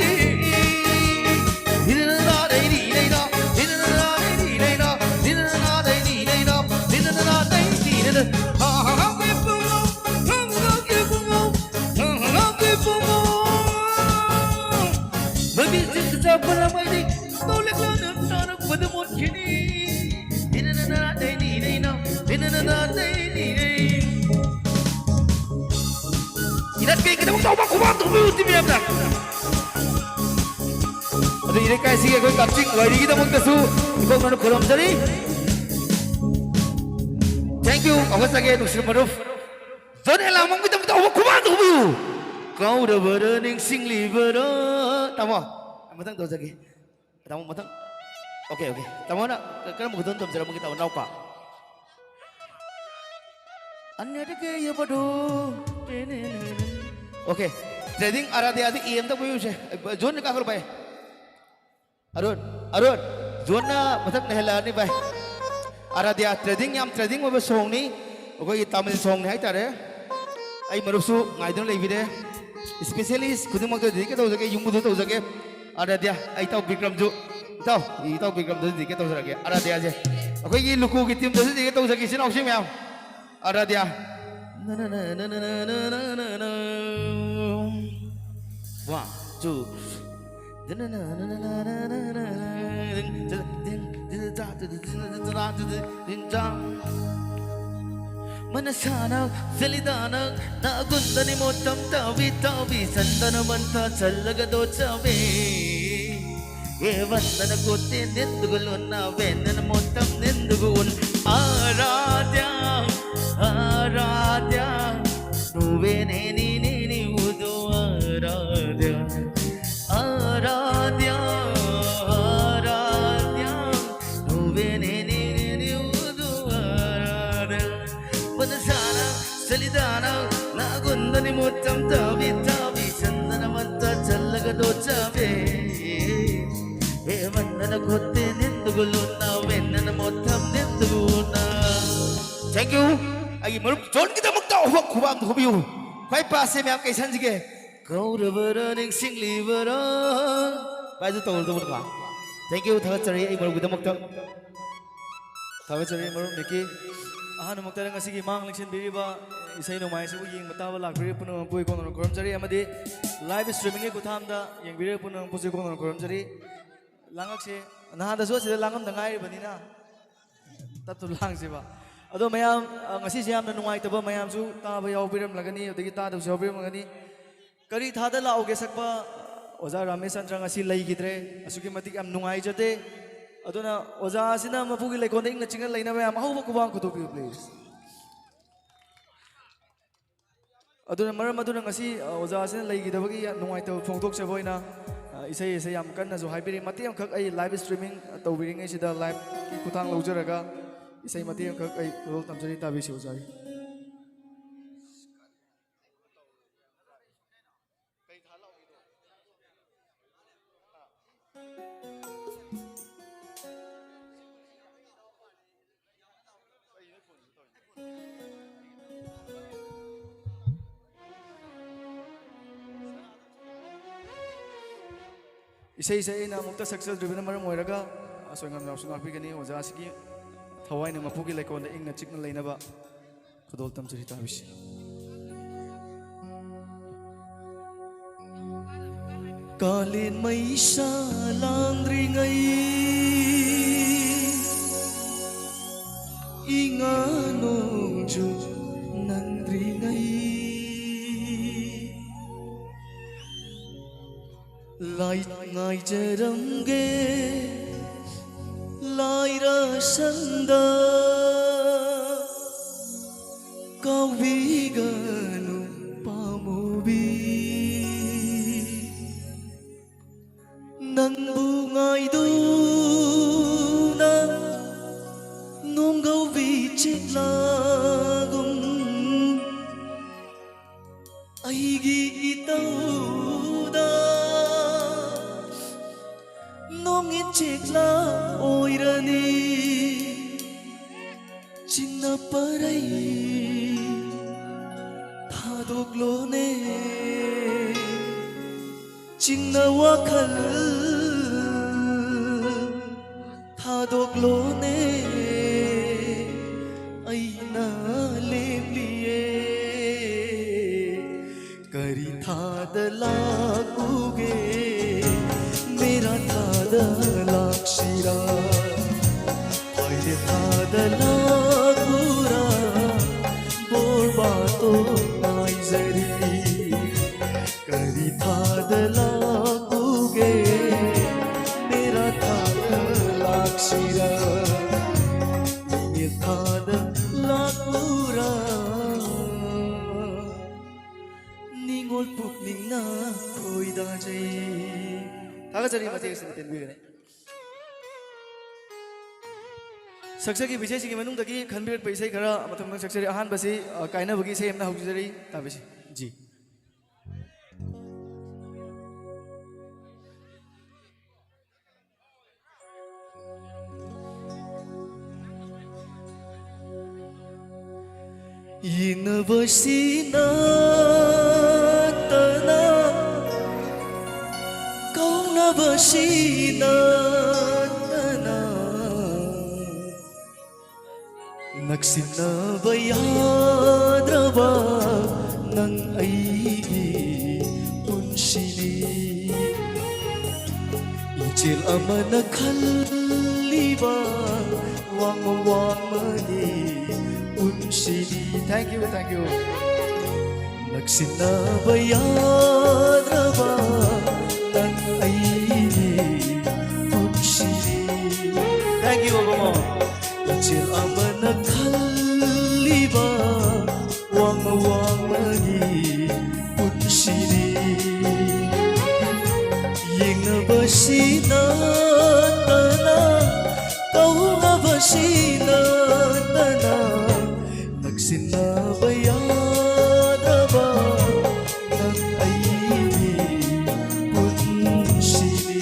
ꯏꯔꯠꯀꯤ ꯀꯩꯗꯃꯛ ꯆꯥꯎꯕ ꯈꯨꯕꯥꯛ ꯇꯧꯕꯤꯌꯨ ꯇꯤꯝ ꯃꯌꯥꯝꯅ꯫ ꯑꯗꯨ ꯏꯔꯩꯀꯥꯏꯁꯤꯒꯤ ꯑꯩꯈꯣꯏ ꯀꯛꯆꯤꯡ ꯋꯥꯏꯔꯤꯒꯤꯗꯃꯛꯇꯁꯨ ꯏꯀꯣꯛꯅꯅ ꯈꯨꯔꯨꯝꯖꯔꯤ꯫ Thank you. ꯍꯧꯒꯠꯆꯒꯦ, ꯅꯨꯡꯁꯤꯕ ꯃꯔꯨꯞ꯫ ꯖꯣꯟ ꯑꯦꯂꯥꯃꯪꯒꯤꯗꯃꯛꯇ ꯑꯃꯨꯛ ꯈꯨꯕꯥꯛ ꯇꯧꯕꯤꯌꯨ꯫ ꯀꯥꯎꯔꯕꯔ, ꯅꯤꯡꯁꯤꯡꯂꯤꯕꯔ? ꯇꯥꯃꯣ, ꯃꯊꯪ ꯇꯧꯖꯒꯦ꯫ ꯇꯥꯃꯣ, ꯃꯊꯪ꯫ Okay, okay. ꯇꯥꯃꯣꯅ ꯀꯔꯝꯕ ꯈꯨꯗꯣꯜ ꯇꯝꯖꯔꯝꯃꯒꯦ, ꯇꯥꯃꯣ, ꯅꯥꯎꯄꯥ? ꯑꯟꯌꯗ ꯀꯦ ꯌꯕꯗꯣ꯫ Okay. Trading ꯑꯔꯥꯗꯤꯌꯥꯗꯤ ꯑꯦꯝꯗ ꯄꯨꯕꯤꯌꯨꯁꯦ꯫ ꯖꯣꯟ ꯀꯥꯈꯠꯂꯨ ꯚꯥꯏ꯫ ꯑꯔꯨꯟ, ꯑꯔꯨꯟ, ꯖꯣꯟꯅ ꯃꯊꯛ ꯅꯩꯍꯜꯂꯛꯑꯅꯤ ꯚꯥꯏ꯫ ꯑꯔꯥꯗꯤꯌꯥ trading, ꯌꯥꯝ trading ꯑꯣꯏꯕ songꯅꯤ꯫ ꯑꯩꯈꯣꯏꯒꯤ ꯇꯥꯃꯤꯜ songꯅꯤ ꯍꯥꯏꯇꯥꯔꯦ꯫ ꯑꯩ ꯃꯔꯨꯞꯁꯨ ꯉꯥꯏꯗꯨꯅ ꯂꯩꯕꯤꯔꯦ꯫ Specialist ꯈꯨꯗꯤꯡꯃꯛꯇ dedicate ꯇꯧꯖꯒꯦ, ꯌꯨꯝꯕꯨꯗ ꯇꯧꯖꯒꯦ꯫ ꯑꯔꯥꯗꯤꯌꯥ, ꯑꯩ ꯏꯇꯥꯎ ꯕꯤꯀ꯭ꯔꯝꯁꯨ, ꯏꯇꯥꯎ, ꯏꯇꯥꯎ ꯕꯤꯀ꯭ꯔꯝꯗꯁꯨ dedicate ꯇꯧꯖꯔꯒꯦ ꯑꯔꯥꯗꯤꯌꯥꯁꯦ꯫ ꯑꯩꯈꯣꯏꯒꯤ ꯂꯨꯀꯨꯒꯤ teamꯗꯁꯨ dedicate ꯇꯧꯖꯒꯦ, ꯏꯆꯤꯟ ꯏꯅꯥꯎꯁꯤꯡ ꯃꯌꯥꯝ꯫ ꯑꯔꯥꯗꯤꯌꯥ꯫ One, two. మనసాన చలిదాన నా గుందని మొత్తం తావి తావి సందనమంతా చల్లగా దోచావే. ఏ వందన కొత్తే నెందుగులున్నా వెన్నెన మొత్తం నెందుగు ఉన్ ఆరాధ్య, ఆరాధ్య, నువ్వే నేని నేని ఉదు ఆరాధ్య, ఆరాధ్య, ఆరాధ్య, నువ్వే నేని నేని ఉదు ఆరాధ్య. మనసాన చలిదాన నా గుందని మొత్తం తావి తావి సందనమంతా చల్లగా దోచావే. ఏ వందన కొత్తే నెందుగులున్నా వెన్నెన మొత్తం నెందుగున్నా. Thank you. ꯑꯩꯒꯤ ꯃꯔꯨꯞ ꯖꯣꯟꯒꯤꯗꯃꯛꯇ ꯑꯍꯨꯝ ꯈꯨꯕꯥꯛ ꯑꯝꯇ ꯍꯨꯕꯤꯌꯨ꯫ ꯈ꯭ꯋꯥꯏ ꯄꯥꯁꯁꯦ ꯃꯌꯥꯝ ꯀꯩ ꯁꯟꯁꯤꯒꯦ? ꯀꯧꯔꯕꯔꯥ ꯅꯤꯡꯁꯤꯡꯂꯤꯕꯔꯥ? ꯚꯥꯏ, ꯑꯗꯨ ꯇꯧꯔꯗꯧꯕꯅꯤꯀꯣ꯫ Thank you, ꯊꯥꯒꯠꯆꯔꯤ ꯑꯩ ꯃꯔꯨꯞꯀꯤꯗꯃꯛꯇ꯫ ꯊꯥꯒꯠꯆꯔꯤ ꯃꯔꯨꯞ ꯃꯤꯀꯤ꯫ ꯑꯍꯥꯟꯕꯃꯛꯇꯗ ꯉꯁꯤꯒꯤ ꯃꯥꯡ ꯂꯦꯡꯁꯤꯟꯕꯤꯔꯤꯕ ꯏꯁꯩ ꯅꯣꯡꯃꯥꯏ ꯑꯁꯤꯕꯨ ꯌꯦꯡꯕ ꯇꯥꯕ ꯂꯥꯛꯄꯤꯔꯤꯕ ꯄꯨꯝꯅꯃꯛꯄꯨ ꯏꯀꯣꯟꯗꯅ ꯈꯨꯔꯨꯝꯖꯔꯤ, ꯑꯃꯗꯤ live streamingꯒꯤ ꯈꯨꯠꯊꯥꯡꯗ ꯌꯦꯡꯕꯤꯔꯤꯕ ꯄꯨꯝꯅꯃꯛꯄꯨꯁꯨ ꯏꯀꯣꯟꯗꯅ ꯈꯨꯔꯨꯝꯖꯔꯤ꯫ ꯂꯥꯡꯉꯛꯁꯦ, ꯅꯍꯥꯟꯗꯁꯨ ꯑꯁꯤꯗ ꯂꯥꯡꯉꯝꯗ ꯉꯥꯏꯔꯤꯕꯅꯤꯅ ꯇꯞ ꯇꯞ ꯂꯥꯡꯁꯦꯕ꯫ ꯑꯗꯣ ꯃꯌꯥꯝ, ꯑ, ꯉꯁꯤꯁꯦ ꯌꯥꯝꯅ ꯅꯨꯡꯉꯥꯏꯇꯕ ꯃꯌꯥꯝꯁꯨ ꯇꯥꯕ ꯌꯥꯎꯕꯤꯔꯝꯂꯒꯅꯤ, ꯑꯗꯒꯤ ꯇꯥꯗꯕꯁꯨ ꯌꯥꯎꯕꯤꯔꯝꯂꯒꯅꯤ꯫ ꯀꯔꯤ ꯊꯥꯗ ꯂꯥꯛꯎꯒꯦ ꯁꯛꯄ ꯑꯣꯖꯥ ꯔꯥꯃꯦꯁ ꯆꯟꯗ꯭ꯔ ꯉꯁꯤ ꯂꯩꯈꯤꯗ꯭ꯔꯦ꯫ ꯑꯁꯨꯛꯀꯤ ꯃꯇꯤꯛ ꯌꯥꯝ ꯅꯨꯡꯉꯥꯏꯖꯗꯦ꯫ ꯑꯗꯨꯅ ꯑꯣꯖꯥ ꯑꯁꯤꯅ ꯃꯄꯨꯒꯤ ꯂꯩꯀꯣꯜꯗ ꯏꯪꯅ ꯆꯤꯛꯅ ꯂꯩꯅꯕ ꯃꯌꯥꯝ ꯑꯍꯧꯕ ꯈꯨꯕꯥꯛ ꯈꯨꯗꯣꯛꯄꯤꯌꯨ, please꯫ ꯑꯗꯨꯅ, ꯃꯔꯝ ꯑꯗꯨꯅ ꯉꯁꯤ, ꯑ, ꯑꯣꯖꯥꯁꯤꯅ ꯂꯩꯈꯤꯗꯕꯒꯤ ꯅꯨꯡꯉꯥꯏꯇꯕ ꯐꯣꯡꯗꯣꯛꯆꯕ ꯑꯣꯏꯅ, ꯑ, ꯏꯁꯩ ꯑꯁꯦ ꯌꯥꯝ ꯀꯟꯅꯁꯨ ꯍꯥꯏꯕꯤꯔꯤ꯫ ꯃꯇꯦꯛ ꯑꯃꯈꯛ ꯑꯩ live streaming ꯇꯧꯕꯤꯔꯤꯉꯩꯁꯤꯗ liveꯀꯤ ꯈꯨꯠꯊꯥꯡ ꯂꯧꯖꯔꯒ ꯏꯁꯩ ꯃꯇꯦꯛ ꯑꯃꯈꯛ ꯑꯩ ꯈꯨꯗꯣꯜ ꯇꯝꯖꯔꯤ, ꯇꯥꯕꯤꯁꯤ ꯑꯣꯖꯥꯒꯤ꯫ ꯏꯁꯩꯁꯦ ꯑꯩꯅ ꯑꯃꯨꯛꯇ ꯁꯛꯆꯗ꯭ꯔꯤꯕꯅ ꯃꯔꯝ ꯑꯣꯏꯔꯒ ꯑꯁꯣꯏ ꯉꯥꯝ ꯌꯥꯎꯁꯨ ꯉꯥꯛꯄꯤꯒꯅꯤ꯫ ꯑꯣꯖꯥꯁꯤꯒꯤ ꯊꯋꯥꯏꯅ ꯃꯄꯨꯒꯤ ꯂꯩꯀꯣꯜꯗ ꯏꯪꯅ ꯆꯤꯛꯅ ꯂꯩꯅꯕ ꯈꯨꯗꯣꯜ ꯇꯝꯖꯔꯤ, ꯇꯥꯕꯤꯁꯤ꯫ ꯀꯥꯂꯦꯟ ꯃꯩꯁꯥ ꯂꯥꯡꯗ꯭ꯔꯤꯉꯩ, ꯏꯉꯥ ꯅꯣꯡꯖꯨ ꯅꯪꯗ꯭ꯔꯤꯉꯩ, ꯂꯥꯏ ꯉꯥꯏꯖꯔꯝꯒꯦ ꯂꯥꯏꯔ ꯁꯪꯗ, ꯀꯥꯎꯕꯤꯒꯅꯨ ꯄꯥꯝꯃꯨꯕꯤ꯫ ꯅꯪꯕꯨ ꯉꯥꯏꯗꯨꯅ ꯅꯣꯡꯒꯧꯕꯤ ꯆꯤꯛꯂꯥꯒꯨꯝ ꯑꯩꯒꯤ ꯏꯇꯧꯗ ꯅꯣꯡꯏꯟ ꯆꯤꯛꯂꯥ ꯑꯣꯏꯔꯅꯤ꯫ ꯆꯤꯡꯅ ꯄꯔꯩ ꯊꯥꯗꯣꯛꯂꯣꯅꯦ, ꯆꯤꯡꯅ ꯋꯥꯈꯜ ꯊꯥꯗꯣꯛꯂꯣꯅꯦ, ꯑꯩꯅ ꯂꯦꯞꯂꯤꯌꯦ꯫ ꯀꯔꯤ ꯊꯥꯗ ꯂꯥꯛꯎꯒꯦ, ꯃꯦꯔꯥ ꯊꯥꯗ ꯂꯥꯛꯁꯤꯔꯥ, ꯐꯥꯏꯔꯦ ꯊꯥꯗ ꯂꯥꯛꯎꯔꯥ, ꯕꯣꯔꯕꯥꯇꯣꯟ ꯉꯥꯏꯖꯔꯤ꯫ ꯀꯔꯤ ꯊꯥꯗ ꯂꯥꯛꯎꯒꯦ, ꯃꯦꯔꯥ ꯊꯥꯗ ꯂꯥꯛꯁꯤꯔꯥ, ꯅꯨꯃꯤꯠ ꯊꯥꯗ ꯂꯥꯛꯎꯔꯥ? ꯄꯨꯛꯅꯤꯡꯅ ꯈꯣꯏꯗꯥꯖꯩ꯫ ꯊꯥꯒꯠꯆꯔꯤ꯫ ꯃꯇꯦꯛ ꯑꯁꯤꯗ ꯄꯦꯟꯕꯤꯒꯅꯤ꯫ ꯁꯛꯆꯈꯤꯕ ꯏꯁꯩꯁꯤꯡꯒꯤ ꯃꯅꯨꯡꯗꯒꯤ ꯈꯟꯕꯤꯔꯛꯄ ꯏꯁꯩ ꯈꯔ ꯃꯊꯪ ꯃꯊꯪ ꯁꯛꯆꯔꯤ꯫ ꯑꯍꯥꯟꯕꯁꯤ, ꯑ, ꯀꯥꯏꯅꯕꯒꯤ ꯏꯁꯩ ꯑꯃꯅ ꯍꯧꯖꯔꯤ꯫ ꯇꯥꯕꯤꯁꯤ꯫ ꯖꯤ꯫ ꯌꯦꯡꯅꯕꯁꯤ ꯅꯠꯇꯅ, ꯀꯧꯅꯕꯁꯤ ꯅꯠꯇꯅ, ꯅꯛꯁꯤꯟꯅꯕ ꯌꯥꯗ꯭ꯔꯕ ꯅꯪ ꯑꯩꯒꯤ ꯄꯨꯟꯁꯤꯅꯤ꯫ ꯏꯆꯦꯜ ꯑꯃꯅ ꯈꯜꯂꯤꯕ ꯋꯥꯡꯃ ꯋꯥꯡꯃꯒꯤ ꯄꯨꯟꯁꯤꯅꯤ꯫ Thank you, thank you. ꯅꯛꯁꯤꯟꯅꯕ ꯌꯥꯗ꯭ꯔꯕ ꯅꯪ ꯑꯩꯒꯤ ꯄꯨꯟꯁꯤꯅꯤ꯫ Thank you, ꯑꯕꯨꯡꯉꯣ꯫ ꯏꯆꯦꯜ ꯑꯃꯅ ꯈꯜꯂꯤꯕ ꯋꯥꯡꯃ ꯋꯥꯡꯃꯒꯤ ꯄꯨꯟꯁꯤꯅꯤ꯫ ꯌꯦꯡꯅꯕꯁꯤ ꯅꯠꯇꯅ, ꯀꯧꯅꯕꯁꯤ ꯅꯠꯇꯅ, ꯅꯛꯁꯤꯟꯅꯕ ꯌꯥꯗ꯭ꯔꯕ ꯅꯪ ꯑꯩꯒꯤ ꯄꯨꯟꯁꯤꯅꯤ꯫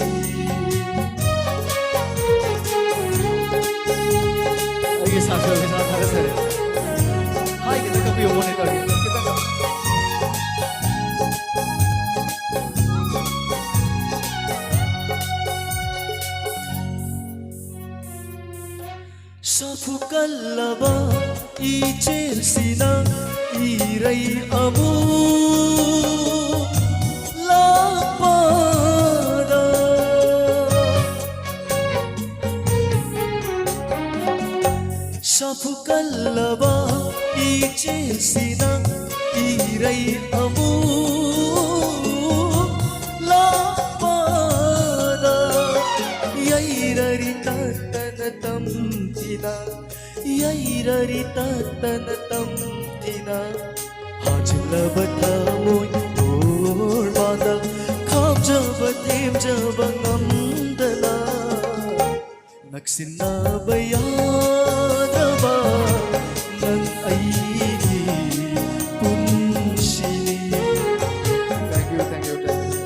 ꯑꯩꯒꯤ ꯁꯥꯇ꯭ꯔ ꯄꯩꯁꯥ ꯊꯥꯒꯠꯆꯔꯤ꯫ ꯍꯥꯏ, ꯈꯤꯇꯪ ꯀꯛꯄꯤꯌꯣ, monitor ꯒꯤ꯫ ꯈꯤꯇꯪ ꯀꯛ-, ꯁꯥꯐꯨ ꯀꯜꯂꯕ ꯏꯆꯦꯜꯁꯤꯅ ꯏꯔꯩ ꯑꯃꯨꯛ ꯂꯥꯛꯄꯗ, ꯁꯥꯐꯨ ꯀꯜꯂꯕ ꯏꯆꯦꯜꯁꯤꯅ ꯏꯔꯩ ꯑꯃꯨꯛ ꯂꯥꯛꯄꯗ, ꯌꯩꯔꯔꯤ ꯇꯠꯇꯅ ꯇꯝꯊꯤꯅ, ꯌꯩꯔꯔꯤ ꯇꯠꯇꯅ ꯇꯝꯊꯤꯅ, ꯍꯥꯖꯤꯜꯂꯕ ꯊꯃꯣꯏ ꯃꯥꯡꯗ ꯈꯥꯝꯖꯕ ꯊꯦꯝꯖꯕ ꯉꯝꯗꯅ ꯅꯛꯁꯤꯟꯅꯕ ꯌꯥꯗ꯭ꯔꯕ ꯅꯪ ꯑꯩꯒꯤ ꯄꯨꯟꯁꯤꯅꯤ꯫ Thank you, thank you, thank you.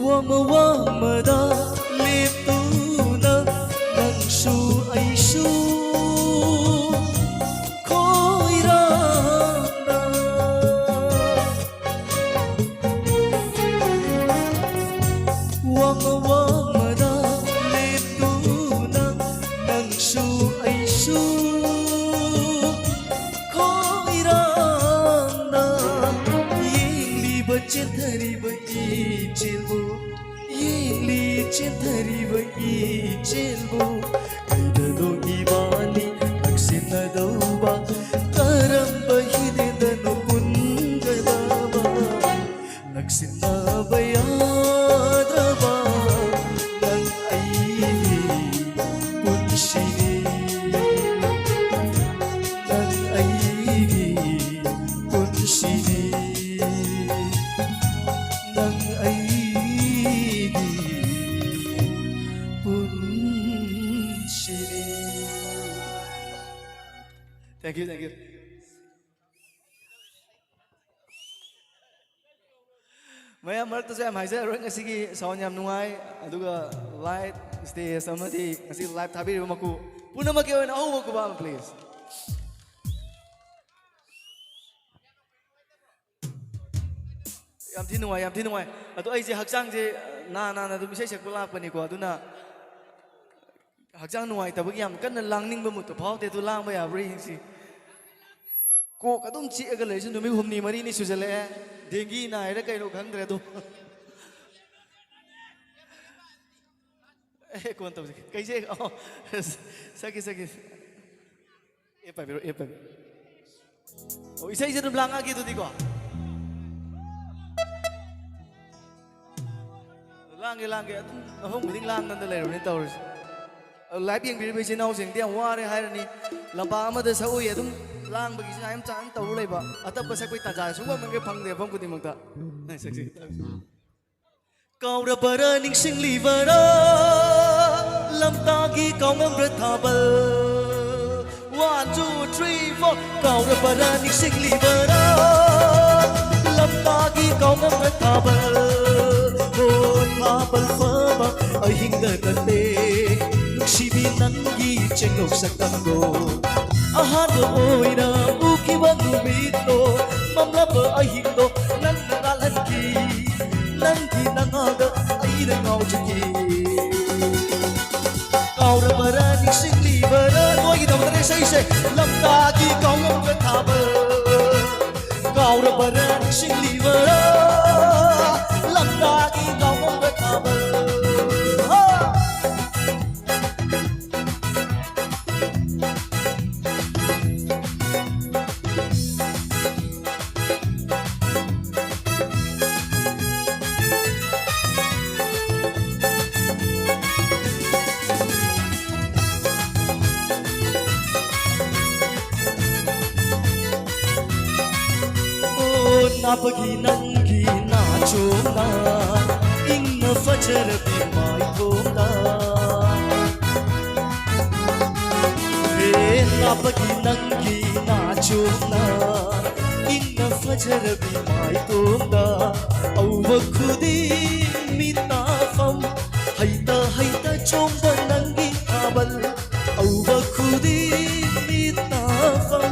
ꯋꯥꯡꯃ ꯋꯥꯡꯃꯗ ꯂꯦꯞꯇꯨꯅ ꯅꯪꯁꯨ ꯑꯩꯁꯨ ꯈꯣꯏꯔꯥꯡꯅ ꯋꯥꯡꯃ ꯋꯥꯡꯃꯗ ꯂꯦꯞꯇꯨꯅ ꯅꯪꯁꯨ ꯑꯩꯁꯨ ꯈꯣꯏꯔꯥꯡꯅ ꯌꯦꯡꯂꯤꯕ ꯆꯦꯟꯊꯔꯤꯕ ꯏꯆꯦꯜꯕꯨ, ꯌꯦꯡꯂꯤ ꯆꯦꯟꯊꯔꯤꯕ ꯏꯆꯦꯜꯕꯨ, ꯀꯩꯗꯅꯣ ꯏꯕꯥꯅꯤ ꯅꯛꯁꯤꯟꯅꯗꯧꯕ, ꯀꯔꯝꯕ ꯍꯤꯗꯦꯟꯗꯅꯣ ꯄꯨꯟꯒꯗꯕ? ꯅꯛꯁꯤꯟꯅꯕ ꯌꯥꯗ꯭ꯔꯕ ꯅꯪ ꯑꯩꯒꯤ ꯄꯨꯟꯁꯤꯅꯤ, ꯅꯪ ꯑꯩꯒꯤ ꯄꯨꯟꯁꯤꯅꯤ, ꯅꯪ ꯑꯩꯒꯤ ꯄꯨꯟꯁꯤꯅꯤ꯫ Thank you, thank you. ꯃꯌꯥꯝ ꯃꯔꯛꯇꯁꯨ ꯌꯥꯝ ꯍꯥꯏꯖꯔꯔꯣꯏ, ꯉꯁꯤꯒꯤ sound ꯌꯥꯝ ꯅꯨꯡꯉꯥꯏ, ꯑꯗꯨꯒ light stage ꯑꯃꯗꯤ ꯉꯁꯤ live ꯊꯥꯕꯤꯔꯤꯕ ꯃꯀꯨ ꯄꯨꯝꯅꯃꯛꯀꯤ ꯑꯣꯏꯅ ꯑꯍꯧꯕ ꯈꯨꯕꯥꯛ ꯑꯃ, please꯫ ꯌꯥꯝ ꯊꯤ ꯅꯨꯡꯉꯥꯏ, ꯌꯥꯝ ꯊꯤ ꯅꯨꯡꯉꯥꯏ꯫ ꯑꯗꯣ ꯑꯩꯁꯦ ꯍꯛꯆꯥꯡꯁꯦ ꯅꯥ ꯅꯥꯅ ꯑꯗꯨꯝ ꯏꯁꯩ ꯁꯛꯄ ꯂꯥꯛꯄꯅꯤꯀꯣ, ꯑꯗꯨꯅ ꯍꯛꯆꯥꯡ ꯅꯨꯡꯉꯥꯏꯇꯕꯒꯤ ꯌꯥꯝ ꯀꯟꯅ ꯂꯥꯡꯅꯤꯡꯕ ꯃꯨꯠꯇꯣ ꯐꯥꯎꯗꯦ꯫ ꯑꯗꯨ ꯂꯥꯡꯕ ꯌꯥꯕ꯭ꯔꯥ ꯌꯦꯡꯁꯤ꯫ ꯀꯣꯛ ꯑꯗꯨꯝ ꯆꯤꯛꯑꯒ ꯂꯩꯔꯤꯁꯦ ꯅꯨꯃꯤꯠ ꯍꯨꯝꯅꯤ ꯃꯔꯤꯅꯤ ꯁꯨꯖꯜꯂꯛꯑꯦ꯫ ꯗꯦꯡꯒꯤ ꯅꯥꯏꯔ ꯀꯩꯅꯣ ꯈꯪꯗ꯭ꯔꯦ ꯑꯗꯣ꯫ ꯑꯦ, ꯀꯣꯟ ꯇꯧꯁꯤ꯫ ꯀꯩꯁꯦ? ꯑꯣ, ꯁꯛꯀꯦ, ꯁꯛꯀꯦ꯫ ꯑꯦ ꯄꯥꯏꯕꯤꯔꯣ, ꯑꯦ ꯄꯥꯏꯕꯤꯔꯣ꯫ ꯑꯣ, ꯏꯁꯩꯁꯦ ꯑꯗꯨꯝ ꯂꯥꯡꯉꯛꯑꯒꯦ ꯑꯗꯨꯗꯤꯀꯣ꯫ ꯂꯥꯡꯒꯦ, ꯂꯥꯡꯒꯦ꯫ ꯑꯗꯨꯝ ꯃꯐꯝ ꯈꯨꯗꯤꯡ ꯂꯥꯡꯗꯅ ꯂꯩꯔꯕꯅꯤ ꯇꯧꯔꯤꯁꯦ꯫ ꯑꯗꯣ live ꯌꯦꯡꯕꯤꯔꯤꯕ ꯏꯆꯤꯟ ꯏꯅꯥꯎꯁꯤꯡꯗꯤ ꯌꯥꯝ ꯋꯥꯔꯦ ꯍꯥꯏꯔꯅꯤ꯫ ꯂꯝꯄꯥꯛ ꯑꯃꯗ ꯁꯛꯎꯏ, ꯑꯗꯨꯝ ꯂꯥꯡꯕꯒꯤꯁꯨ ꯌꯥꯝ ꯆꯥꯡ ꯇꯧꯔ ꯂꯩꯕ꯫ ꯑꯇꯞꯄ ꯁꯛꯄꯒꯤ ꯇꯥꯟꯖꯥ ꯁꯨꯡꯐꯪ ꯐꯪꯗꯦ ꯃꯐꯝ ꯈꯨꯗꯤꯡꯃꯛꯇ꯫ ꯁꯛꯁꯤ꯫ ꯀꯥꯎꯔꯕꯔꯥ ꯅꯤꯡꯁꯤꯡꯂꯤꯕꯔꯥ ꯂꯝꯇꯥꯒꯤ ꯀꯥꯎꯉꯝꯕ ꯊꯥꯕꯜ? One, two, three, four. ꯀꯥꯎꯔꯕꯔꯥ ꯅꯤꯡꯁꯤꯡꯂꯤꯕꯔꯥ ꯂꯝꯇꯥꯒꯤ ꯀꯥꯎꯉꯝꯕ ꯊꯥꯕꯜ? ꯍꯣ, ꯊꯥꯕꯜ ꯐꯕ ꯑꯍꯤꯡꯗ ꯅꯠꯇꯦ ꯅꯨꯡꯁꯤꯕꯤ ꯅꯪꯒꯤ ꯆꯦꯡꯂꯧ ꯁꯛꯇꯝꯗꯣ꯫ ꯑꯍꯥꯟꯕ ꯑꯣꯏꯅ ꯎꯈꯤꯕ ꯅꯨꯃꯤꯠꯇꯣ, ꯃꯝꯂꯕ ꯑꯍꯤꯡꯗꯣ ꯅꯪꯅ ꯉꯥꯜꯍꯟꯈꯤ꯫ ꯅꯪꯒꯤ ꯅꯉꯥꯜꯗ ꯑꯩꯅ ꯉꯥꯎꯖꯈꯤ꯫ ꯀꯥꯎꯔꯕꯔꯥ ꯅꯤꯡꯁꯤꯡꯂꯤꯕꯔꯥ? ꯅꯣꯏꯒꯤꯗꯃꯛꯇꯅꯦ ꯏꯁꯩꯁꯦ꯫ ꯂꯝꯇꯥꯒꯤ ꯀꯥꯎꯉꯝꯕ ꯊꯥꯕꯜ꯫ ꯀꯥꯎꯔꯕꯔꯥ ꯅꯤꯡꯁꯤꯡꯂꯤꯕꯔꯥ? ꯂꯝꯇꯥꯒꯤ ꯀꯥꯎꯉꯝꯕ ꯊꯥꯕꯜ꯫ ꯍꯥ! ꯑꯣ, ꯅꯥꯕꯒꯤ ꯅꯪꯒꯤ ꯅꯥꯆꯣꯝꯅ ꯏꯪꯅ ꯐꯖꯔꯕꯤ ꯃꯥꯏꯊꯣꯡꯗ꯫ ꯍꯦ, ꯅꯥꯕꯒꯤ ꯅꯪꯒꯤ ꯅꯥꯆꯣꯝꯅ ꯏꯪꯅ ꯐꯖꯔꯕꯤ ꯃꯥꯏꯊꯣꯡꯗ꯫ ꯑꯎꯕ ꯈꯨꯗꯤꯡ ꯃꯤꯠ ꯇꯥꯐꯝ ꯍꯩꯇ ꯍꯩꯇ ꯆꯣꯡꯕ ꯅꯪꯒꯤ ꯊꯥꯕꯜ꯫ ꯑꯎꯕ ꯈꯨꯗꯤꯡ ꯃꯤꯠ ꯇꯥꯐꯝ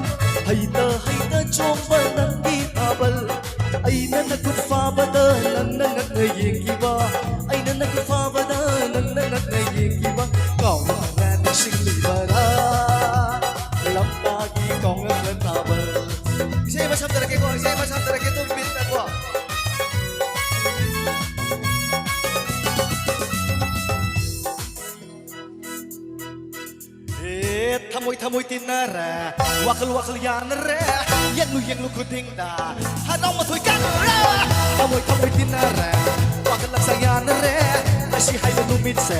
ꯍꯩꯇ ꯍꯩꯇ ꯆꯣꯡꯕ ꯅꯪꯒꯤ ꯊꯥꯕꯜ꯫ ꯑꯩꯅ ꯅꯈꯨꯠ ꯐꯥꯕꯗ ꯅꯪꯅ ꯉꯛꯅ ꯌꯦꯡꯈꯤꯕ, ꯑꯩꯅ ꯅꯈꯨꯠ ꯐꯥꯕꯗ ꯅꯪꯅ ꯉꯛꯅ ꯌꯦꯡꯈꯤꯕ꯫ ꯀꯥꯎꯔꯕ꯭ꯔꯥ ꯅꯤꯡꯁꯤꯡꯂꯤꯕꯔꯥ ꯂꯝꯇꯥꯒꯤ ꯀꯥꯎꯉꯝꯕ ꯊꯥꯕꯜ? ꯏꯁꯩ ꯑꯃ ꯁꯛꯊꯔꯛꯀꯦꯀꯣ, ꯏꯁꯩ ꯑꯃ ꯁꯛꯊꯔꯛꯀꯦ ꯑꯗꯨꯝ ꯕꯤꯠꯇꯀꯣ꯫ ꯑꯦ, ꯊꯃꯣꯏ ꯊꯃꯣꯏ ꯇꯤꯟꯅꯔꯦ, ꯋꯥꯈꯜ ꯋꯥꯈꯜ ꯌꯥꯅꯔꯦ, ꯌꯦꯡꯂꯨ ꯌꯦꯡꯂꯨ ꯈꯨꯗꯤꯡꯗ ꯍꯔꯥꯎ ꯃꯊꯣꯏ ꯀꯥꯟꯅꯔꯦ꯫ ꯊꯃꯣꯏ ꯊꯃꯣꯏ ꯇꯤꯟꯅꯔꯦ, ꯋꯥꯈꯜ ꯍꯛꯆꯥꯡ ꯌꯥꯅꯔꯦ, ꯉꯁꯤ ꯍꯥꯏꯕ ꯅꯨꯃꯤꯠꯁꯦ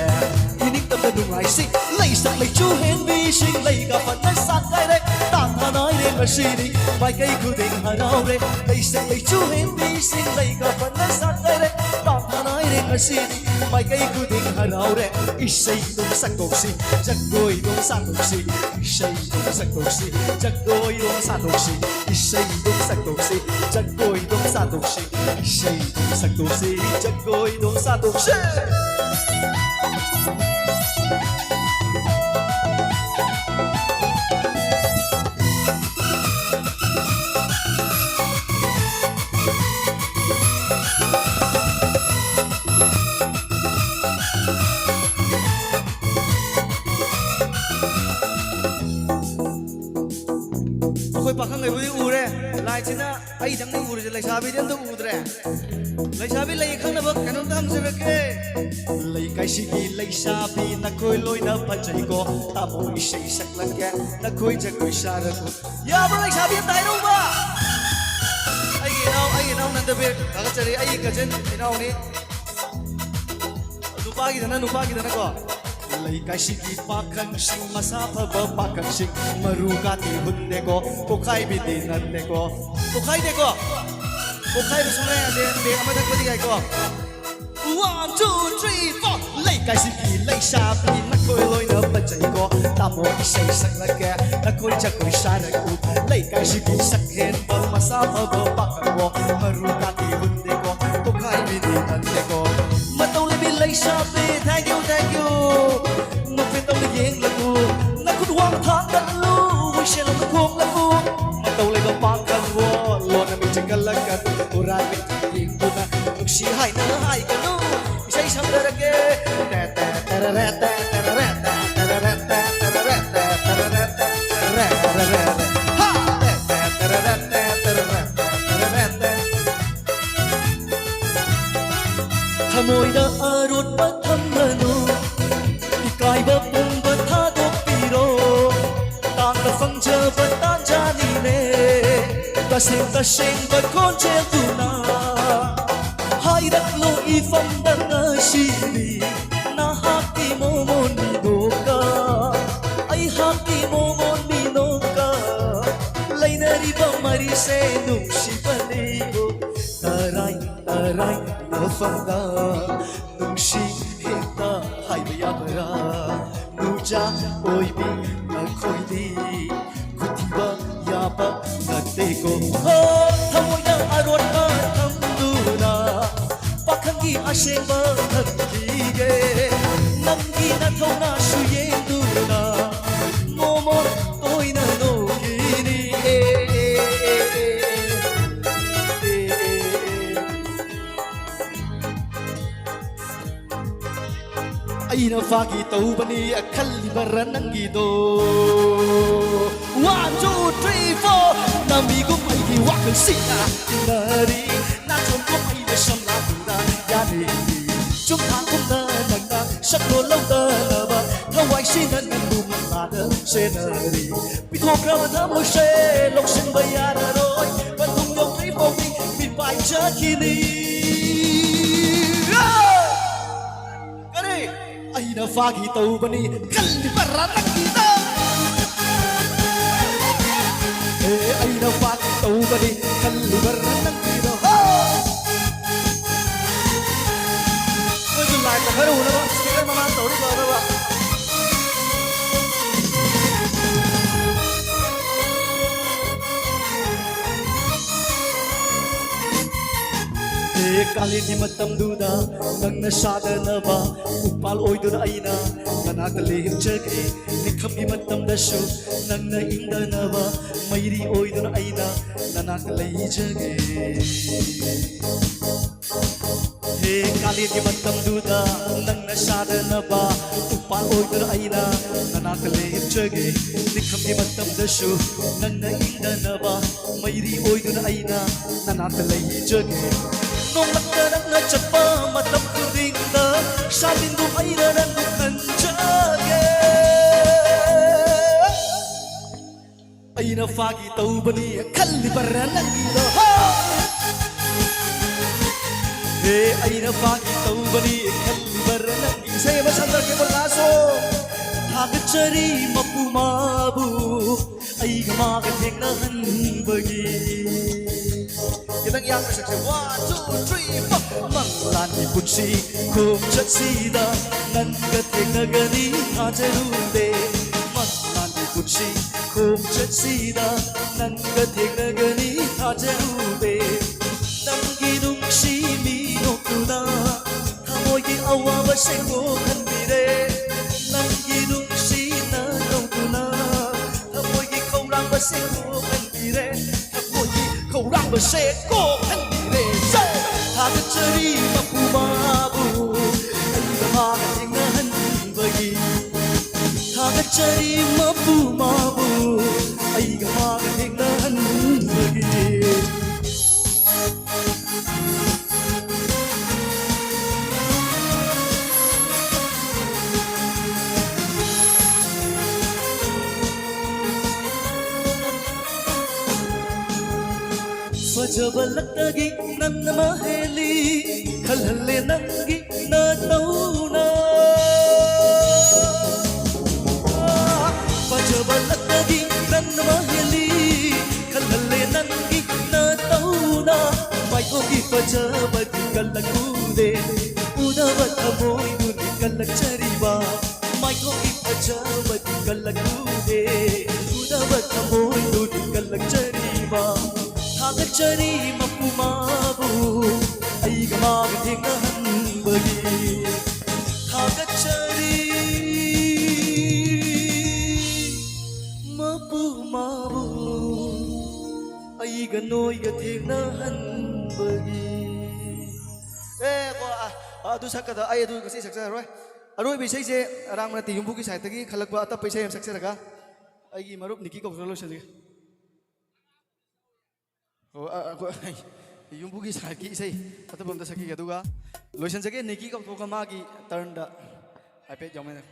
ꯏꯅꯤꯡꯇꯝꯗ ꯅꯨꯡꯉꯥꯏꯁꯤ꯫ ꯂꯩꯁꯛ ꯂꯩꯆꯨ ꯍꯦꯟꯕꯤꯁꯤꯡ ꯂꯩꯒ ꯐꯅ ꯁꯥꯠ ꯀꯥꯏꯔꯦ, ꯇꯥꯟꯊꯥꯅꯥꯏꯔꯦ ꯉꯁꯤꯗꯤ ꯃꯥꯏꯀꯩ ꯈꯨꯗꯤꯡ ꯍꯔꯥꯎꯔꯦ꯫ ꯂꯩꯁꯛ ꯂꯩꯆꯨ ꯍꯦꯟꯕꯤꯁꯤꯡ ꯂꯩꯒ ꯐꯅ ꯁꯥꯠ ꯀꯥꯏꯔꯦ, ꯇꯥꯟꯊꯥꯅꯥꯏꯔꯦ ꯉꯁꯤꯗꯤ ꯃꯥꯏꯀꯩ ꯈꯨꯗꯤꯡ ꯍꯔꯥꯎꯔꯦ꯫ ꯏꯁꯩ ꯑꯗꯨꯝ ꯁꯛꯇꯣꯛꯁꯤ, ꯖꯒꯣꯏ ꯑꯗꯨꯝ ꯁꯥꯗꯣꯛꯁꯤ꯫ ꯏꯁꯩ ꯑꯗꯨꯝ ꯁꯛꯇꯣꯛꯁꯤ, ꯖꯒꯣꯏ ꯑꯗꯨꯝ ꯁꯥꯗꯣꯛꯁꯤ꯫ ꯏꯁꯩ ꯑꯗꯨꯝ ꯁꯛꯇꯣꯛꯁꯤ, ꯖꯒꯣꯏ ꯑꯗꯨꯝ ꯁꯥꯗꯣꯛꯁꯤ꯫ ꯏꯁꯩ ꯑꯗꯨꯝ ꯁꯛꯇꯣꯛꯁꯤ, ꯖꯒꯣꯏ ꯑꯗꯨꯝ ꯁꯥꯗꯣꯛꯁꯤ꯫ ꯑꯩꯈꯣꯏ ꯄꯥꯈꯪ ꯂꯩꯕꯨꯗꯤ ꯎꯔꯦ, ꯂꯥꯏꯠꯁꯤꯅ ꯑꯩꯗꯪꯗꯤ ꯎꯔꯤꯁꯦ, ꯂꯩꯁꯥꯕꯤꯗꯤ ꯑꯝꯇ ꯎꯗ꯭ꯔꯦ꯫ ꯂꯩꯁꯥꯕꯤ ꯂꯩ ꯈꯪꯅꯕ ꯀꯩꯅꯣꯝꯇ ꯍꯪꯖꯔꯛꯀꯦ꯫ ꯂꯩꯀꯥꯏꯁꯤꯒꯤ ꯂꯩꯁꯥꯕꯤ ꯅꯈꯣꯏ ꯂꯣꯏꯅ ꯐꯖꯩꯀꯣ, ꯇꯥꯃꯣ ꯏꯁꯩ ꯁꯛꯂꯛꯀꯦ, ꯅꯈꯣꯏ ꯖꯒꯣꯏ ꯁꯥꯔꯛꯎ꯫ ꯌꯥꯕ꯭ꯔꯣ ꯂꯩꯁꯥꯕꯤ ꯑꯝꯇ ꯍꯥꯏꯔꯛꯎꯕ? ꯑꯩꯒꯤ ꯏꯅꯥꯎ, ꯑꯩꯒꯤ ꯏꯅꯥꯎ ꯅꯟꯗꯕꯤꯔ, ꯊꯥꯒꯠꯆꯔꯤ, ꯑꯩꯒꯤ ꯀꯖꯤꯟ ꯏꯅꯥꯎꯅꯤ꯫ ꯅꯨꯄꯥꯒꯤꯗꯅ, ꯅꯨꯄꯥꯒꯤꯗꯅꯀꯣ꯫ ꯂꯩꯀꯥꯏꯁꯤꯒꯤ ꯄꯥꯈꯪꯁꯤꯡ ꯃꯁꯥ ꯐꯕ ꯄꯥꯈꯪꯁꯤꯡ ꯃꯔꯨ ꯀꯥꯇꯤ ꯍꯨꯟꯗꯦꯀꯣ, ꯄꯣꯈꯥꯏꯕꯤꯗꯤ ꯅꯠꯇꯦꯀꯣ꯫ ꯄꯣꯈꯥꯏꯗꯦꯀꯣ? ꯄꯣꯈꯥꯏꯕ ꯁꯨꯡꯌꯥ ꯌꯥꯗꯦ, ꯄꯦꯛ ꯑꯃ ꯊꯛꯄꯗꯤ ꯌꯥꯏꯀꯣ꯫ One, two, three, four. ꯂꯩꯀꯥꯏꯁꯤꯒꯤ ꯂꯩꯁꯥꯕꯤ ꯅꯈꯣꯏ ꯂꯣꯏꯅ ꯐꯖꯩꯀꯣ, ꯇꯥꯃꯣ ꯏꯁꯩ ꯁꯛꯂꯛꯀꯦ, ꯅꯈꯣꯏ ꯖꯒꯣꯏ ꯁꯥꯔꯛꯎ꯫ ꯂꯩꯀꯥꯏꯁꯤꯒꯤ ꯁꯛꯍꯦꯟꯕ ꯃꯁꯥ ꯐꯕ ꯄꯥꯈꯪꯕꯣ, ꯃꯔꯨ ꯀꯥꯇꯤ ꯍꯨꯟꯗꯦꯀꯣ, ꯄꯣꯈꯥꯏꯕꯤꯗꯤ ꯅꯠꯇꯦꯀꯣ꯫ ꯃꯇꯧ ꯂꯩꯕꯤ ꯂꯩꯁꯥꯕꯤ, thank you, thank you꯫ ꯅꯨꯄꯤ ꯇꯧꯅ ꯌꯦꯡꯂꯒꯨ, ꯅꯈꯨꯠ ꯋꯥꯡ ꯊꯥꯡꯒꯠꯂꯨ, ꯋꯤꯁꯦꯜ ꯑꯃ ꯈꯣꯡꯂꯒꯨ꯫ ꯃꯇꯧ ꯂꯩꯕ ꯄꯥꯈꯪꯕꯣ, ꯂꯣꯟꯅ ꯃꯤꯠ ꯆꯤꯡꯒꯜꯂꯛꯀꯅꯨ, ꯍꯨꯔꯥꯟꯕꯤ ꯌꯦꯡꯗꯨꯅ ꯅꯨꯡꯁꯤ ꯍꯥꯏꯅ ꯍꯥꯏꯒꯅꯨ꯫ ꯏꯁꯩ ꯁꯛꯆꯔꯛꯀꯦ꯫ ꯇꯦ ꯇꯦ ꯇꯦꯔꯦ ꯔꯦ ꯇꯦ ꯇꯦꯔꯦ ꯔꯦ ꯇꯦ ꯇꯦꯔꯦ ꯔꯦ ꯇꯦ ꯇꯦꯔꯦ ꯔꯦ ꯇꯦ ꯇꯦꯔꯦ ꯔꯦ ꯇꯦ ꯔꯦ ꯔꯦ ꯔꯦ꯫ ꯍꯥ! ꯇꯦ ꯇꯦ ꯇꯦꯔꯦ ꯔꯦ ꯇꯦ ꯇꯦꯔꯦ ꯔꯦ ꯇꯦ ꯇꯦꯔꯦ ꯔꯦ ꯇꯦ꯫ ꯈꯪꯖꯕ ꯇꯥꯟꯖꯥꯅꯤꯅꯦ, ꯇꯁꯦꯡ ꯇꯁꯦꯡꯕ ꯈꯣꯟꯖꯦꯜꯗꯨꯅ ꯍꯥꯏꯔꯛꯂꯣ ꯏꯐꯝꯗ ꯉꯁꯤꯗꯤ꯫ ꯅꯍꯥꯛꯀꯤ ꯃꯣꯃꯣꯟ ꯃꯤꯅꯣꯛꯀ ꯑꯩꯍꯥꯛꯀꯤ ꯃꯣꯃꯣꯟ ꯃꯤꯅꯣꯛꯀ ꯂꯩꯅꯔꯤꯕ ꯃꯔꯤꯁꯦ ꯅꯨꯡꯁꯤꯕꯅꯤꯀꯣ꯫ ꯇꯔꯥꯏ ꯇꯔꯥꯏ ꯃꯐꯝꯗ ꯅꯨꯡꯁꯤ ꯍꯦꯛꯇ ꯍꯥꯏꯕ ꯌꯥꯕ꯭ꯔꯥ? ꯅꯨꯡꯖꯥ ꯑꯣꯏꯕꯤ ꯑꯩꯈꯣꯏꯗꯤ ꯈꯨꯊꯤꯕ ꯌꯥꯕ ꯅꯠꯇꯦꯀꯣ꯫ ꯍꯣ, ꯊꯃꯣꯏꯗ ꯑꯔꯣꯠꯄ ꯊꯝꯗꯨꯅ ꯄꯥꯈꯪꯒꯤ ꯑꯁꯦꯡꯕ ꯈꯪꯈꯤꯒꯦ꯫ ꯅꯪꯒꯤ ꯅꯊꯧꯅꯥꯁꯨ ꯌꯦꯡꯗꯨꯅ ꯃꯣꯃꯣꯟ ꯇꯣꯏꯅ ꯅꯣꯛꯈꯤꯅꯤ꯫ ꯑꯦ, ꯑꯦ, ꯑꯦ, ꯑꯦ, ꯑꯦ꯫ ꯑꯩꯅ ꯐꯥꯒꯤ ꯇꯧꯕꯅꯤ ꯈꯜꯂꯤꯕꯔ ꯅꯪꯒꯤꯗꯣ? One, two, three, four. ꯅꯃꯤꯒꯨꯝ ꯑꯩꯒꯤ ꯋꯥꯈꯜꯁꯤꯅ ꯏꯟꯅꯔꯤ, ꯅꯥꯆꯣꯝꯒꯨꯝ ꯑꯩꯅ ꯁꯝꯂꯥꯡꯗꯨꯅ ꯌꯥꯅꯤ꯫ ꯆꯨꯝꯊꯥꯡꯒꯨꯝꯅ ꯅꯪꯅ ꯁꯛꯇꯣ ꯂꯧꯗꯅꯕ ꯊꯋꯥꯏꯁꯤꯅ ꯅꯪꯕꯨ ꯃꯪꯂꯥꯗ ꯁꯦꯟꯅꯔꯤ꯫ ꯄꯤꯊꯣꯛꯈ꯭ꯔꯕ ꯊꯃꯣꯏꯁꯦ ꯂꯧꯁꯤꯟꯕ ꯌꯥꯔꯔꯣꯏ꯫ ꯃꯇꯨꯡ ꯌꯧꯗ꯭ꯔꯤ ꯐꯥꯎꯗꯤ ꯃꯤꯄꯥꯏ ꯆꯠꯈꯤꯅꯤ꯫ ꯀꯔꯤ? ꯑꯩꯅ ꯐꯥꯒꯤ ꯇꯧꯕꯅꯤ ꯈꯜꯂꯤꯕꯔꯥ ꯅꯪꯒꯤꯗ? ꯑꯦ, ꯑꯩꯅ ꯐꯥꯒꯤ ꯇꯧꯕꯅꯤ ꯈꯜꯂꯤꯕꯔꯥ ꯅꯪꯒꯤꯗ? ꯍꯣ! ꯅꯣꯏꯁꯨ ꯂꯥꯏꯠꯇ ꯈꯔ ꯎꯅꯕ, ꯁ꯭ꯄꯤꯀꯔ ꯃꯃꯥꯡ ꯇꯧꯔꯤ ꯐꯅꯕ꯫ ꯑꯦ, ꯀꯥꯂꯦꯟꯒꯤ ꯃꯇꯝꯗꯨꯗ ꯅꯪꯅ ꯁꯥꯗꯅꯕ ꯎꯄꯥꯜ ꯑꯣꯏꯗꯨꯅ ꯑꯩꯅ ꯅꯅꯥꯛꯇ ꯂꯦꯞꯆꯒꯦ꯫ ꯅꯤꯡꯈꯝꯒꯤ ꯃꯇꯝꯗꯁꯨ ꯅꯪꯅ ꯏꯪꯗꯅꯕ ꯃꯩꯔꯤ ꯑꯣꯏꯗꯨꯅ ꯑꯩꯅ ꯅꯅꯥꯛꯇ ꯂꯩꯖꯒꯦ꯫ ꯍꯦ, ꯀꯥꯂꯦꯟꯒꯤ ꯃꯇꯝꯗꯨꯗ ꯅꯪꯅ ꯁꯥꯗꯅꯕ ꯎꯄꯥꯜ ꯑꯣꯏꯗꯨꯅ ꯑꯩꯅ ꯅꯅꯥꯛꯇ ꯂꯦꯞꯆꯒꯦ꯫ ꯅꯤꯡꯈꯝꯒꯤ ꯃꯇꯝꯗꯁꯨ ꯅꯪꯅ ꯏꯪꯗꯅꯕ ꯃꯩꯔꯤ ꯑꯣꯏꯗꯨꯅ ꯑꯩꯅ ꯅꯅꯥꯛꯇ ꯂꯩꯖꯒꯦ꯫ ꯅꯣꯡꯂꯛꯇ ꯅꯪꯅ ꯆꯠꯄ ꯃꯇꯝ ꯈꯨꯗꯤꯡꯗ ꯁꯥꯇꯤꯟꯗꯨ ꯑꯩꯅ ꯅꯪꯕꯨ ꯈꯟꯖꯒꯦ꯫ ꯑꯩꯅ ꯐꯥꯒꯤ ꯇꯧꯕꯅꯤ ꯈꯜꯂꯤꯕꯔ ꯅꯪꯒꯤꯗꯣ? ꯍꯣ! ꯍꯦ, ꯑꯩꯅ ꯐꯥꯒꯤ ꯇꯧꯕꯅꯤ ꯈꯜꯂꯤꯕꯔ ꯅꯪꯒꯤ? ꯏꯁꯩ ꯑꯃ ꯁꯛꯆꯔꯛꯀꯦ, ꯄꯣꯠ ꯂꯥꯁꯣ꯫ ꯊꯥꯒꯠꯆꯔꯤ ꯃꯄꯨ ꯃꯥꯕꯨ ꯑꯩꯒ ꯃꯥꯒ ꯊꯦꯡꯅꯍꯟꯕꯒꯤ꯫ ꯈꯤꯇꯪ ꯌꯥꯡꯅ ꯁꯛꯁꯦ꯫ One, two, three, four. ꯃꯪꯂꯥꯟꯒꯤ ꯄꯨꯟꯁꯤ ꯈꯣꯡꯆꯠꯁꯤꯗ ꯅꯪꯒ ꯊꯦꯡꯅꯒꯅꯤ ꯊꯥꯖꯔꯨꯗꯦ꯫ ꯃꯪꯂꯥꯟꯒꯤ ꯄꯨꯟꯁꯤ ꯈꯣꯡꯆꯠꯁꯤꯗ ꯅꯪꯒ ꯊꯦꯡꯅꯒꯅꯤ ꯊꯥꯖꯔꯨꯗꯦ꯫ ꯅꯪꯒꯤ ꯅꯨꯡꯁꯤ ꯃꯤꯅꯣꯛꯇꯨꯅ ꯊꯃꯣꯏꯒꯤ ꯑꯋꯥꯕꯁꯦ ꯀꯣꯛꯍꯟꯕꯤꯔꯦ꯫ ꯅꯪꯒꯤ ꯅꯨꯡꯁꯤꯅ ꯅꯧꯗꯨꯅ ꯊꯃꯣꯏꯒꯤ ꯈꯧꯔꯥꯡꯕꯁꯦ ꯀꯣꯛꯍꯟꯕꯤꯔꯦ꯫ ꯊꯃꯣꯏꯒꯤ ꯈꯧꯔꯥꯡꯕꯁꯦ ꯀꯣꯛꯍꯟꯕꯤꯔꯦ꯫ ꯁꯦ! ꯊꯥꯒꯠꯆꯔꯤ ꯃꯄꯨ ꯃꯥꯕꯨ ꯑꯩꯒ ꯃꯥꯒ ꯊꯦꯡꯅꯍꯟꯕꯒꯤ꯫ ꯊꯥꯒꯠꯆꯔꯤ ꯃꯄꯨ ꯃꯥꯕꯨ ꯑꯩꯒ ꯃꯥꯒ ꯊꯦꯡꯅꯍꯟꯕꯒꯤ꯫ ꯐꯖꯕ ꯂꯛꯇꯒꯤ ꯅꯪꯅ ꯃꯍꯦꯜꯂꯤ, ꯈꯜꯍꯜꯂꯦ ꯅꯪꯒꯤ ꯅꯇꯧꯅ꯫ ꯐꯖꯕ ꯂꯛꯇꯒꯤ ꯅꯪꯅ ꯃꯍꯦꯜꯂꯤ, ꯈꯜꯍꯜꯂꯦ ꯅꯪꯒꯤ ꯅꯇꯧꯅ꯫ ꯃꯥꯏꯊꯣꯡꯒꯤ ꯐꯖꯕꯗꯤ ꯀꯜꯂꯛꯎꯗꯦ, ꯎꯅꯕ ꯊꯃꯣꯏꯗꯨꯅꯤ ꯀꯜꯂꯛꯆꯔꯤꯕ꯫ ꯃꯥꯏꯊꯣꯡꯒꯤ ꯐꯖꯕꯗꯤ ꯀꯜꯂꯛꯎꯗꯦ, ꯎꯅꯕ ꯊꯃꯣꯏꯗꯨꯅꯤ ꯀꯜꯂꯛꯆꯔꯤꯕ꯫ ꯊꯥꯒꯠꯆꯔꯤ ꯃꯄꯨ ꯃꯥꯕꯨ ꯑꯩꯒ ꯃꯥꯒ ꯊꯦꯡꯅꯍꯟꯕꯒꯤ꯫ ꯊꯥꯒꯠꯆꯔꯤ ꯃꯄꯨ ꯃꯥꯕꯨ ꯑꯩꯒ ꯅꯣꯏꯒ ꯊꯦꯡꯅꯍꯟꯕꯒꯤ꯫ ꯑꯦ, ꯀꯣ, ꯑ, ꯑꯗꯨ ꯁꯛꯀꯗ-, ꯑꯩ ꯑꯗꯨ ꯉꯁꯤ ꯁꯛꯆꯔꯔꯣꯏ꯫ ꯑꯔꯣꯏꯕ ꯏꯁꯩꯁꯦ ꯑꯔꯥꯡꯕ ꯅꯠꯇꯦ, ꯌꯨꯝꯕꯨꯒꯤ ꯁꯥꯏꯠꯇꯒꯤ ꯈꯜꯂꯛꯄ ꯑꯇꯞꯄ ꯏꯁꯩ ꯑꯃ ꯁꯛꯆꯔꯒ ꯑꯩꯒꯤ ꯃꯔꯨꯞ ꯅꯤꯀꯤ ꯀꯧꯊꯣꯛꯂꯒ ꯂꯣꯏꯁꯤꯟꯖꯒꯦ꯫ ꯑꯣ, ꯑ, ꯑ, ꯑꯩꯈꯣꯏ ꯌꯨꯝꯕꯨꯒꯤ ꯁꯥꯏꯠꯀꯤ ꯏꯁꯩ ꯑꯇꯣꯞꯄ ꯑꯝꯇ ꯁꯛꯈꯤꯒꯦ, ꯑꯗꯨꯒ ꯂꯣꯏꯁꯤꯟꯖꯒꯦ꯫ ꯅꯤꯀꯤ ꯀꯧꯊꯣꯛꯑꯒ ꯃꯥꯒꯤ ꯇꯔꯟꯗ ꯍꯥꯏꯐꯦꯠ ꯌꯥꯎꯃꯤꯟꯅ-,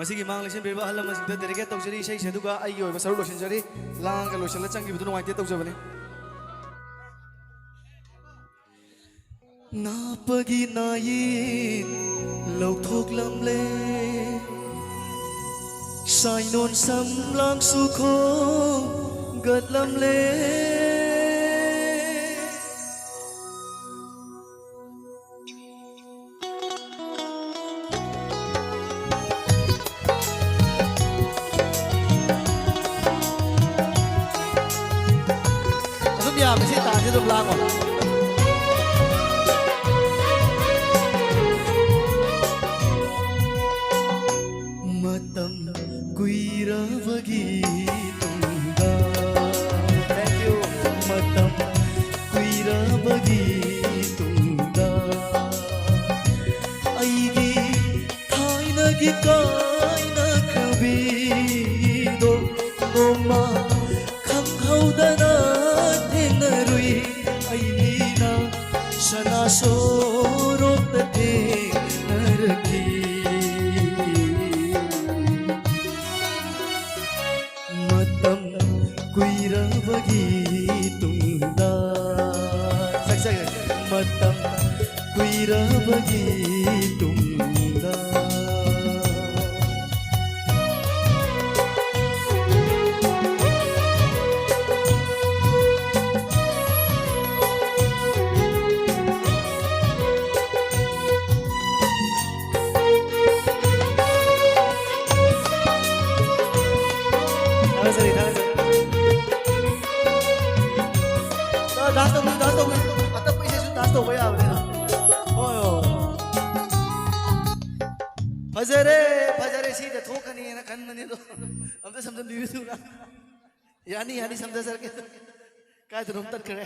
ꯃꯁꯤꯒꯤ ꯃꯥꯡ ꯂꯩꯁꯤꯟꯕꯤꯔꯤꯕ ꯑꯍꯜ ꯂꯃꯟꯁꯤꯡꯗ dedicate ꯇꯧꯖꯔꯤ, ꯏꯁꯩꯁꯦ꯫ ꯑꯗꯨꯒ ꯑꯩꯒꯤ ꯑꯣꯏꯕ ꯁꯔꯨꯛ ꯂꯣꯏꯁꯤꯟꯖꯔꯤ꯫ ꯂꯥꯡꯉꯒ ꯂꯣꯏꯁꯤꯜꯂ ꯆꯪꯈꯤꯕꯗꯨ ꯅꯨꯡꯉꯥꯏꯇꯦ ꯇꯧꯖꯕꯅꯤ꯫ ꯅꯥꯞꯄꯒꯤ ꯅꯥꯌꯦꯟ ꯂꯧꯊꯣꯛꯂꯝꯂꯦ, ꯁꯥꯏꯅꯣꯟ ꯁꯝꯂꯥꯡꯁꯨ ꯈꯣꯝꯒꯠꯂꯝꯂꯦ꯫ ꯑꯗꯨꯝ ꯌꯥꯕꯅꯤ, ꯁꯤ ꯇꯥꯟꯁꯤ ꯑꯗꯨꯝ ꯂꯥꯡꯉꯣ꯫ ꯃꯇꯝ ꯀꯨꯏꯔꯕꯒꯤ ꯇꯨꯡꯗ, thank you꯫ ꯃꯇꯝ ꯀꯨꯏꯔꯕꯒꯤ ꯇꯨꯡꯗ ꯑꯩꯒꯤ ꯊꯥꯏꯅꯒꯤ ꯀꯥꯏꯅꯈ꯭ꯔꯕꯤꯗꯣ ꯅꯣꯡꯃ ꯈꯪꯍꯧꯗꯅ ꯊꯦꯡꯅꯔꯨꯏ꯫ ꯑꯩꯅ ꯁꯅꯥ ꯁꯣꯔꯣꯛꯇ ꯊꯦꯡꯅꯔꯛꯈꯤ꯫ ꯃꯇꯝ ꯀꯨꯏꯔꯕꯒꯤ ꯇꯨꯡꯗ, ꯁꯛ, ꯁꯛ, ꯁꯛ꯫ ꯃꯇꯝ ꯀꯨꯏꯔꯕꯒꯤ ꯇꯨꯡꯗ꯫ ꯊꯥꯒꯠꯆꯔꯤ, ꯊꯥꯒꯠꯆꯔꯤ꯫ ꯑ, dance ꯇꯧꯕꯤꯌꯨ, dance ꯇꯧꯕꯤꯌꯨ꯫ ꯑꯇꯞꯄ ꯏꯁꯩꯁꯨ dance ꯇꯧꯕ ꯌꯥꯕꯅꯤꯅ꯫ ꯍꯣꯏ, ꯍꯣꯏ꯫ ꯐꯖꯔꯦ, ꯐꯖꯔꯦ, ꯁꯤꯗ ꯊꯣꯛꯀꯅꯤꯅ ꯈꯟꯕꯅꯤ ꯑꯗꯣ꯫ ꯑꯝꯇ ꯁꯝꯖꯟꯕꯤꯌꯨ ꯊꯨꯅ꯫ ꯌꯥꯅꯤ, ꯌꯥꯅꯤ, ꯁꯝꯖꯖꯔꯒꯦ꯫ ꯀꯥꯏꯗꯅꯣꯝ ꯇꯠꯈ꯭ꯔꯦ꯫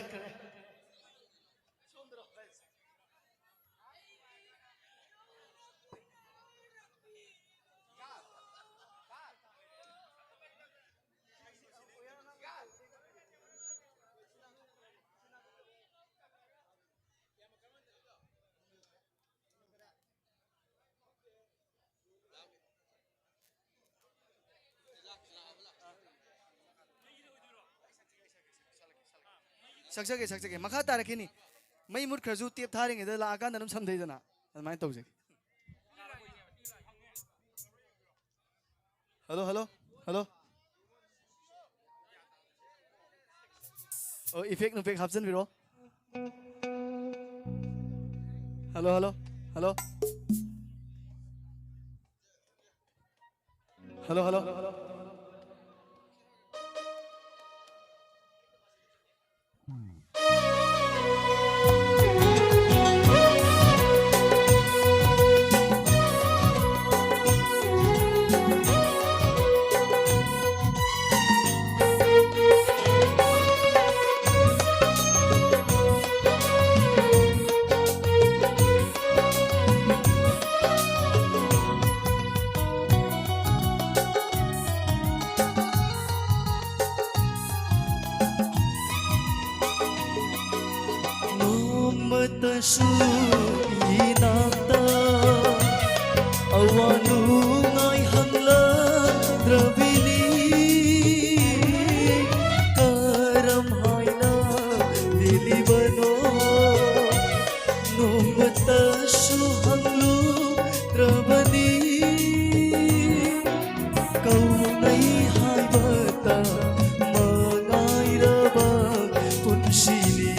ꯁꯛꯆꯒꯦ, ꯁꯛꯆꯒꯦ꯫ ꯃꯈꯥ ꯇꯥꯔꯛꯈꯤꯅꯤ꯫ ꯃꯩ ꯃꯨꯠꯈ꯭ꯔꯁꯨ ꯇꯦꯞ ꯊꯥꯔꯤꯉꯩꯗ ꯂꯥꯛꯑꯀꯥꯟꯗ ꯑꯗꯨꯝ ꯁꯝꯊꯩꯗꯅ꯫ ꯑꯗꯨꯃꯥꯏꯅ ꯇꯧꯖꯒꯦ꯫ Hello, hello, hello. ꯑꯣ, ꯏꯐꯦꯛ ꯅꯨꯐꯦꯛ ꯍꯥꯞꯆꯤꯟꯕꯤꯔꯣ꯫ Hello, hello, hello. Hello, hello. ꯅꯣꯡꯃꯇꯁꯨ ꯏꯅꯥꯛꯇ ꯑꯋꯥ ꯅꯨꯡꯉꯥꯏ ꯍꯪꯂꯛꯇ꯭ꯔꯕꯤꯅꯤ꯫ ꯀꯔꯝ ꯍꯥꯏꯅ ꯂꯦꯜꯂꯤꯕꯅꯣ? ꯅꯣꯡꯃꯇꯁꯨ ꯍꯪꯂꯨꯗ꯭ꯔꯕꯅꯤ꯫ ꯀꯧꯅꯩ ꯍꯥꯏꯕꯇ ꯃꯉꯥꯏꯔꯕ ꯄꯨꯟꯁꯤꯅꯤ꯫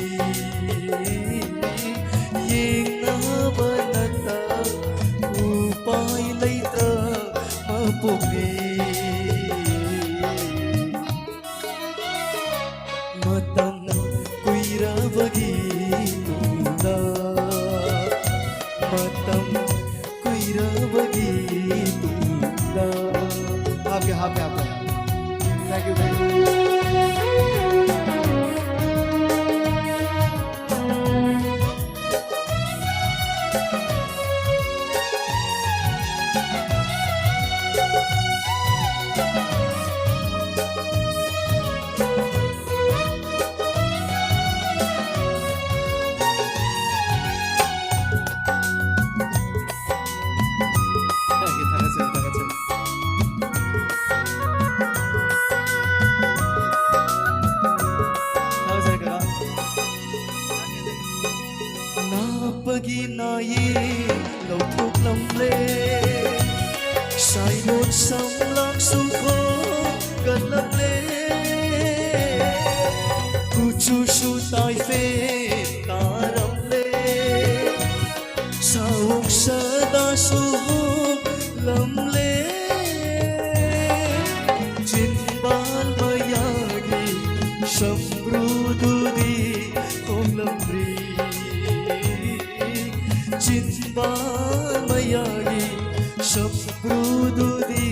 ꯌꯦꯡꯅꯕ ꯅꯠꯇ ꯎꯄꯥꯏ ꯂꯩꯇ꯭ꯔꯕ ꯄꯣꯛꯅꯤ꯫ ꯃꯇꯝ ꯀꯨꯏꯔꯕꯒꯤ ꯇꯨꯡꯗ, ꯃꯇꯝ ꯀꯨꯏꯔꯕꯒꯤ ꯇꯨꯡꯗ꯫ ꯍꯥꯞꯀꯦ, ꯍꯥꯞꯀꯦ, ꯍꯥꯞꯀꯦ꯫ Thank you, thank you. ꯀꯨꯆꯨꯁꯨ ꯇꯥꯏꯐꯦꯠ ꯇꯥꯔꯝꯂꯦ, ꯁꯥꯎꯁꯥꯗꯁꯨ ꯍꯣꯡꯂꯝꯂꯦ꯫ ꯆꯤꯟꯕꯥꯜ ꯃꯌꯥꯒꯤ ꯁꯝꯕ꯭ꯔꯨꯗꯨꯗꯤ ꯍꯣꯡꯂꯝꯗ꯭ꯔꯤ꯫ ꯆꯤꯟꯕꯥꯜ ꯃꯌꯥꯒꯤ ꯁꯝꯕ꯭ꯔꯨꯗꯨꯗꯤ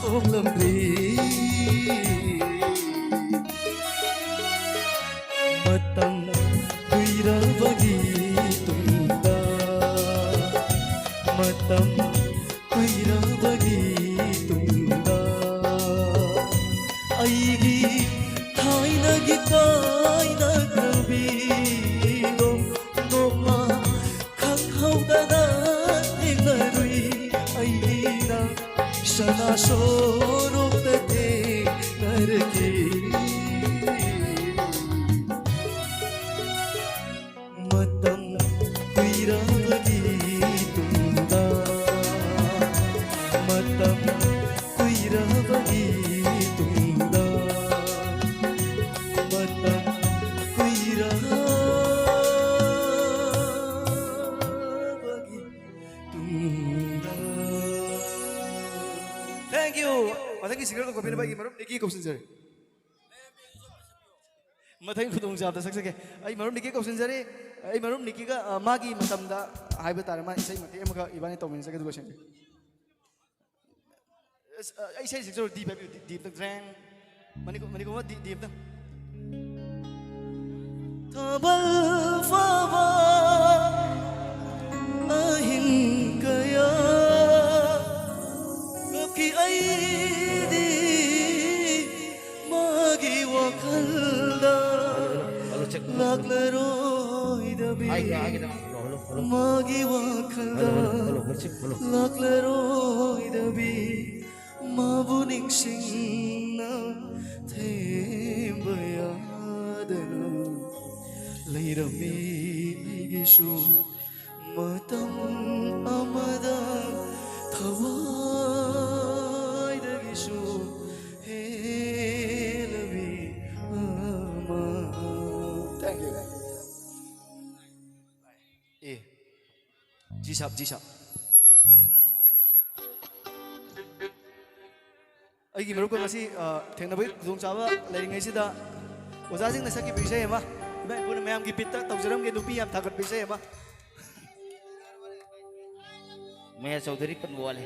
ꯍꯣꯡꯂꯝꯗ꯭ꯔꯤ꯫ ꯃꯇꯝ ꯀꯨꯏꯔꯕꯒꯤ ꯇꯨꯡꯗ, ꯃꯇꯝ ꯀꯨꯏꯔꯕꯒꯤ ꯇꯨꯡꯗ, ꯑꯩꯒꯤ ꯊꯥꯏꯅꯒꯤ ꯀꯥꯏꯅꯈ꯭ꯔꯕꯤꯗꯣ ꯅꯣꯡꯃ ꯈꯪꯍꯧꯗꯅ ꯊꯦꯡꯅꯔꯨꯏ꯫ ꯑꯩꯅ ꯁꯅꯥ ꯁꯣꯔꯣꯛꯇ ꯊꯦꯡꯅꯔꯛꯈꯤ꯫ ꯃꯇꯝ ꯀꯨꯏꯔꯕꯒꯤ ꯇꯨꯡꯗ, ꯃꯇꯝ ꯀꯨꯏꯔꯕꯒꯤ ꯇꯨꯡꯗ, ꯃꯇꯝ ꯀꯨꯏꯔꯕꯒꯤ ꯇꯨꯡꯗ꯫ Thank you. ꯃꯊꯪꯒꯤ singer ꯀꯧꯈꯠꯄꯤꯅꯕ ꯑꯩꯒꯤ ꯃꯔꯨꯞ ꯅꯤꯀꯤ ꯀꯧꯁꯤꯟꯖꯔꯤ꯫ ꯃꯊꯪꯒꯤ ꯈꯨꯗꯣꯡꯆꯥꯕꯗ ꯁꯛꯆꯒꯦ꯫ ꯑꯩ ꯃꯔꯨꯞ ꯅꯤꯀꯤ ꯀꯧꯁꯤꯟꯖꯔꯤ꯫ ꯑꯩ ꯃꯔꯨꯞ ꯅꯤꯀꯤꯒ, ꯑ, ꯃꯥꯒꯤ ꯃꯇꯝꯗ ꯍꯥꯏꯕ ꯇꯥꯔꯦ, ꯃꯥ ꯏꯁꯩ ꯃꯇꯦꯛ ꯑꯃꯈꯛ ꯏꯕꯥꯅꯤ ꯇꯧꯃꯤꯟꯅꯖꯒꯦ, ꯑꯗꯨꯒ ꯂꯣꯏꯁꯤꯟꯒꯦ꯫ ꯑꯁ, ꯑ, ꯑꯩ ꯏꯁꯩ ꯁꯛꯆꯔꯣ, ꯗꯤ ꯄꯥꯏꯕꯤꯌꯨ, ꯗꯤ, ꯗꯤ ꯑꯝꯇꯪ, ꯗ꯭ꯔꯦꯡ꯫ ꯃꯅꯤꯀꯨ-, ꯃꯅꯤꯀꯨꯃ ꯗꯤ, ꯗꯤ ꯑꯝꯇꯪ꯫ ꯊꯥꯕꯜ ꯐꯥꯕ ꯑꯍꯤꯡ ꯀꯌꯥ ꯀꯞꯈꯤ ꯑꯩꯗꯤ ꯃꯥꯒꯤ ꯋꯥꯈꯜꯗ ꯂꯥꯛꯂꯔꯣꯏꯗꯕꯤ꯫ ꯃꯥꯒꯤ ꯋꯥꯈꯜꯗ ꯂꯥꯛꯂꯔꯣꯏꯗꯕꯤ꯫ ꯃꯥꯕꯨ ꯅꯤꯡꯁꯤꯡꯅ ꯊꯦꯝꯕ ꯌꯥꯗꯅ ꯂꯩꯔꯝꯃꯤ ꯑꯩꯒꯤꯁꯨ ꯃꯇꯝ ꯑꯃꯗ ꯊꯋꯥꯏꯗꯒꯤꯁꯨ ꯍꯦꯜꯂꯕꯤ ꯑꯃ꯫ Thank you. ꯑꯦ, ꯖꯤ ꯁꯥꯕ, ꯖꯤ ꯁꯥꯕ꯫ ꯑꯩꯒꯤ ꯃꯔꯨꯞꯀ ꯉꯁꯤ, ꯑ, ꯊꯦꯡꯅꯕꯒꯤ ꯈꯨꯗꯣꯡꯆꯥꯕ ꯂꯩꯔꯤꯉꯩꯁꯤꯗ ꯑꯣꯖꯥꯁꯤꯡꯅ ꯁꯛꯈꯤꯕ ꯏꯁꯩ ꯑꯃ, ꯏꯃꯥ ꯏꯄꯨꯅ ꯃꯌꯥꯝꯒꯤ ꯕꯤꯠꯇ ꯇꯧꯖꯔꯝꯒꯦ, ꯅꯨꯄꯤ ꯌꯥꯝ ꯊꯥꯒꯠꯄ ꯏꯁꯩ ꯑꯃ꯫ ꯃꯌꯥ ꯆꯧꯙꯨꯔꯤ ꯄꯟꯕ ꯋꯥꯠꯂꯦ꯫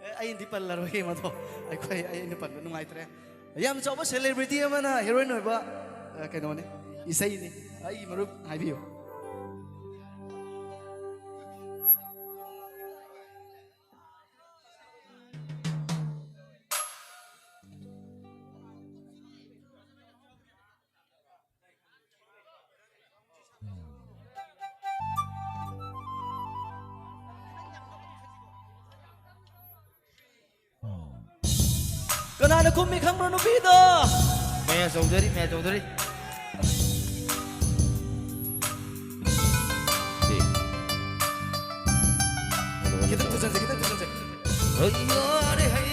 ꯑꯦ, ꯑꯩꯅꯗꯤ ꯄꯜꯂꯔꯣꯏꯒꯦ ꯃꯗꯣ꯫ ꯑꯩꯈꯣꯏ, ꯑꯩꯅ ꯄꯟꯕ ꯅꯨꯡꯉꯥꯏꯇ꯭ꯔꯦ꯫ ꯌꯥꯝ ꯆꯥꯎꯕ celebrity ꯑꯃꯅ heroine ꯑꯣꯏꯕ, ꯑ, ꯀꯩꯅꯣꯅꯤ, ꯏꯁꯩꯅꯤ꯫ ꯑꯩꯒꯤ ꯃꯔꯨꯞ ꯍꯥꯏꯕꯤꯌꯨ꯫ ꯀꯅꯥꯅ ꯀꯨꯝꯃꯤ ꯈꯪꯕ꯭ꯔꯣ ꯅꯨꯄꯤꯗꯣ? ꯃꯌꯥ ꯆꯧꯙꯨꯔꯤ, ꯃꯌꯥ ꯆꯧꯙꯨꯔꯤ꯫ ꯁꯤ꯫ ꯈꯤꯇꯪ ꯊꯨꯖꯟꯁꯦ, ꯈꯤꯇꯪ ꯊꯨꯖꯟꯁꯦ꯫ ꯍꯩ ꯌꯥꯔꯦ, ꯍꯩ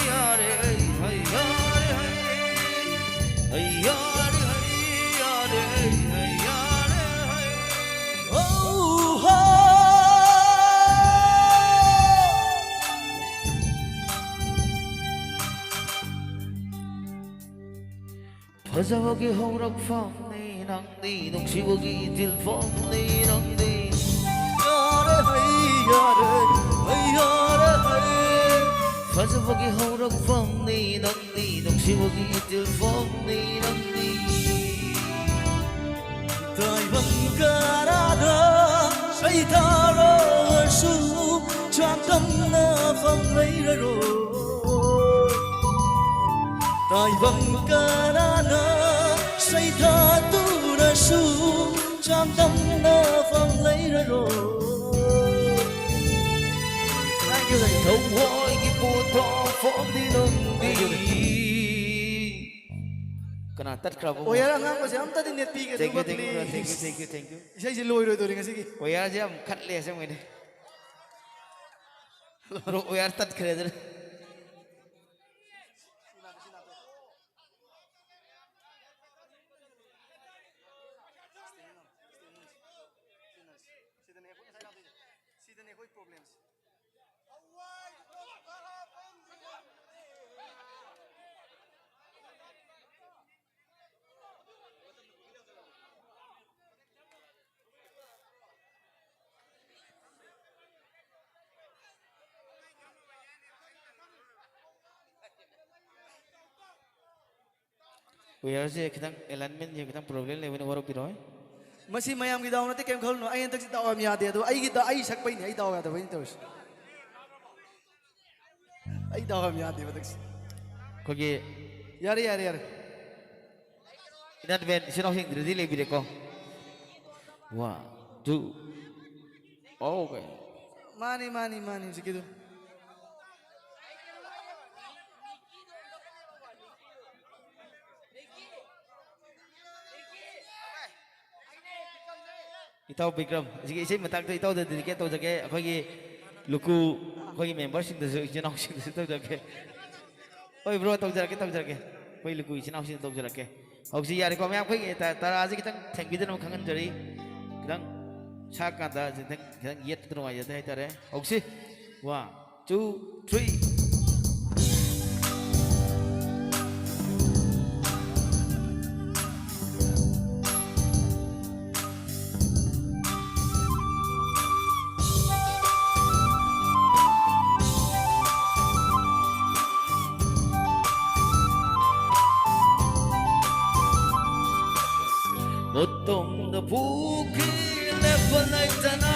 ꯌꯥꯔꯦ, ꯍꯩ ꯌꯥꯔꯦ, ꯍꯩ꯫ ꯍꯩ ꯌꯥꯔꯦ, ꯍꯩ ꯌꯥꯔꯦ, ꯍꯩ ꯌꯥꯔꯦ, ꯍꯩ꯫ ꯑꯧ ꯍꯣ꯫ ꯐꯖꯕꯒꯤ ꯍꯧꯔꯛꯐꯝꯅꯤ ꯅꯪꯗꯤ, ꯅꯨꯡꯁꯤꯕꯒꯤ ꯏꯊꯤꯜꯐꯝꯅꯤ ꯅꯪꯗꯤ꯫ ꯌꯥꯔꯦ ꯍꯩ, ꯌꯥꯔꯦ ꯍꯩ, ꯌꯥꯔꯦ ꯍꯩ꯫ ꯐꯖꯕꯒꯤ ꯍꯧꯔꯛꯐꯝꯅꯤ ꯅꯪꯗꯤ, ꯅꯨꯡꯁꯤꯕꯒꯤ ꯏꯊꯤꯜꯐꯝꯅꯤ ꯅꯪꯗꯤ꯫ ꯇꯥꯏꯕꯪ ꯀꯅꯥꯅ ꯁꯩꯊꯥꯔꯁꯨ ꯆꯥꯡꯗꯝꯅꯐꯝ ꯂꯩꯔꯔꯣꯏ꯫ ꯇꯥꯏꯕꯪ ꯀꯅꯥꯅ ꯁꯩꯊꯥꯗꯨꯅꯁꯨ ꯆꯥꯡꯗꯝꯅꯐꯝ ꯂꯩꯔꯔꯣꯏ꯫ Thank you, thank you. ꯊꯋꯥꯏꯒꯤ ꯄꯣꯠꯊꯣꯛꯐꯝꯗꯤ ꯅꯪꯗꯤ꯫ ꯀꯅꯥ ꯇꯠꯈ꯭ꯔꯕ? ꯑꯣꯌꯥꯔ ꯑꯉꯥꯡꯕꯁꯦ ꯑꯝꯇꯗꯤ ꯅꯦꯠꯄꯤꯒꯦ, thank you, ꯑꯗꯨꯒ thank you, tꯕ꯭ꯔꯣ꯫ Thank you, please꯫ Thank you, thank you꯫ ꯏꯁꯩꯁꯦ ꯂꯣꯏꯔꯣꯏꯗꯧꯔꯤ ꯉꯁꯤꯒꯤ꯫ ꯑꯣꯌꯥꯔꯁꯦ ꯌꯥꯝ ꯈꯠꯂꯦ ꯑꯁꯦꯡꯕꯩꯅꯦ꯫ ꯕ꯭ꯔꯣ, ꯑꯣꯌꯥꯔ ꯇꯠꯈ꯭ꯔꯦ ꯑꯗꯨꯅ꯫ ꯋꯦꯌꯔꯁꯦ ꯈꯤꯇꯪ, alignmentꯁꯦ ꯈꯤꯇꯪ problem ꯂꯩꯕꯅ ꯋꯥꯔꯧꯕꯤꯔꯣꯏ꯫ ꯃꯁꯤ ꯃꯌꯥꯝꯒꯤ ꯗꯥꯎ ꯅꯠꯇꯦ, ꯀꯩꯝ ꯈꯜꯂꯨꯅꯨ꯫ ꯑꯩ ꯍꯟꯗꯛꯁꯤ ꯗꯥꯎ ꯌꯥꯝ ꯌꯥꯗꯦ, ꯑꯗꯣ ꯑꯩꯒꯤ ꯗꯥ- ꯑꯩ ꯁꯛꯄꯩꯅꯦ, ꯑꯩ ꯗꯥꯎ ꯌꯥꯗꯕꯩꯅꯦ ꯇꯧꯔꯤꯁꯦ꯫ ꯑꯩ ꯗꯥꯎ ꯌꯥꯝ ꯌꯥꯗꯦꯕ ꯍꯟꯗꯛꯁꯤ꯫ ꯑꯩꯈꯣꯏꯒꯤ ꯌꯥꯔꯦ, ꯌꯥꯔꯦ, ꯌꯥꯔꯦ꯫ ꯏꯅꯥꯠ ꯕꯦꯟ ꯏꯆꯤꯟ ꯏꯅꯥꯎꯁꯤꯡꯗꯨꯗꯗꯤ ꯂꯩꯕꯤꯔꯦꯀꯣ꯫ One, two. Okay. ꯃꯥꯅꯤ, ꯃꯥꯅꯤ, ꯃꯥꯅꯤ, ꯍꯧꯖꯤꯛꯀꯤꯗꯨ꯫ ꯏꯇꯥꯎ ꯕꯤꯀ꯭ꯔꯝ, ꯍꯧꯖꯤꯛꯀꯤ ꯏꯁꯩ ꯃꯇꯥꯡꯗꯣ ꯏꯇꯥꯎꯗ dedicate ꯇꯧꯖꯒꯦ꯫ ꯑꯩꯈꯣꯏꯒꯤ ꯂꯨꯀꯨ, ꯑꯩꯈꯣꯏꯒꯤ memberꯁꯤꯡꯗꯁꯨ, ꯏꯆꯤꯟ ꯏꯅꯥꯎꯁꯤꯡꯗꯁꯨ ꯇꯧꯖꯒꯦ꯫ ꯍꯣꯏ bro, ꯇꯧꯖꯔꯛꯀꯦ, ꯇꯧꯖꯔꯛꯀꯦ꯫ ꯑꯩꯈꯣꯏ ꯂꯨꯀꯨ ꯏꯆꯤꯟ ꯏꯅꯥꯎꯁꯤꯡꯗ ꯇꯧꯖꯔꯛꯀꯦ꯫ ꯍꯧꯖꯤꯛ ꯌꯥꯔꯦꯀꯣ ꯃꯌꯥꯝ, ꯑꯩꯈꯣꯏꯒꯤ ꯇ- ꯇꯔꯥꯁꯦ ꯈꯤꯇꯪ ꯊꯦꯡꯕꯤꯗꯅꯕ ꯈꯪꯍꯟꯖꯔꯤ꯫ ꯈꯤꯇꯪ ꯁꯛꯑꯀꯥꯟꯗ ꯈꯤꯇꯪ, ꯈꯤꯇꯪ ꯌꯦꯠꯄꯗ ꯅꯨꯡꯉꯥꯏꯖꯗꯦ ꯍꯥꯏꯇꯥꯔꯦ꯫ ꯍꯧꯁꯤ꯫ One, two, three. ꯃꯇꯝꯗ ꯄꯨꯈꯤ ꯂꯦꯞꯄ ꯂꯩꯇꯅ,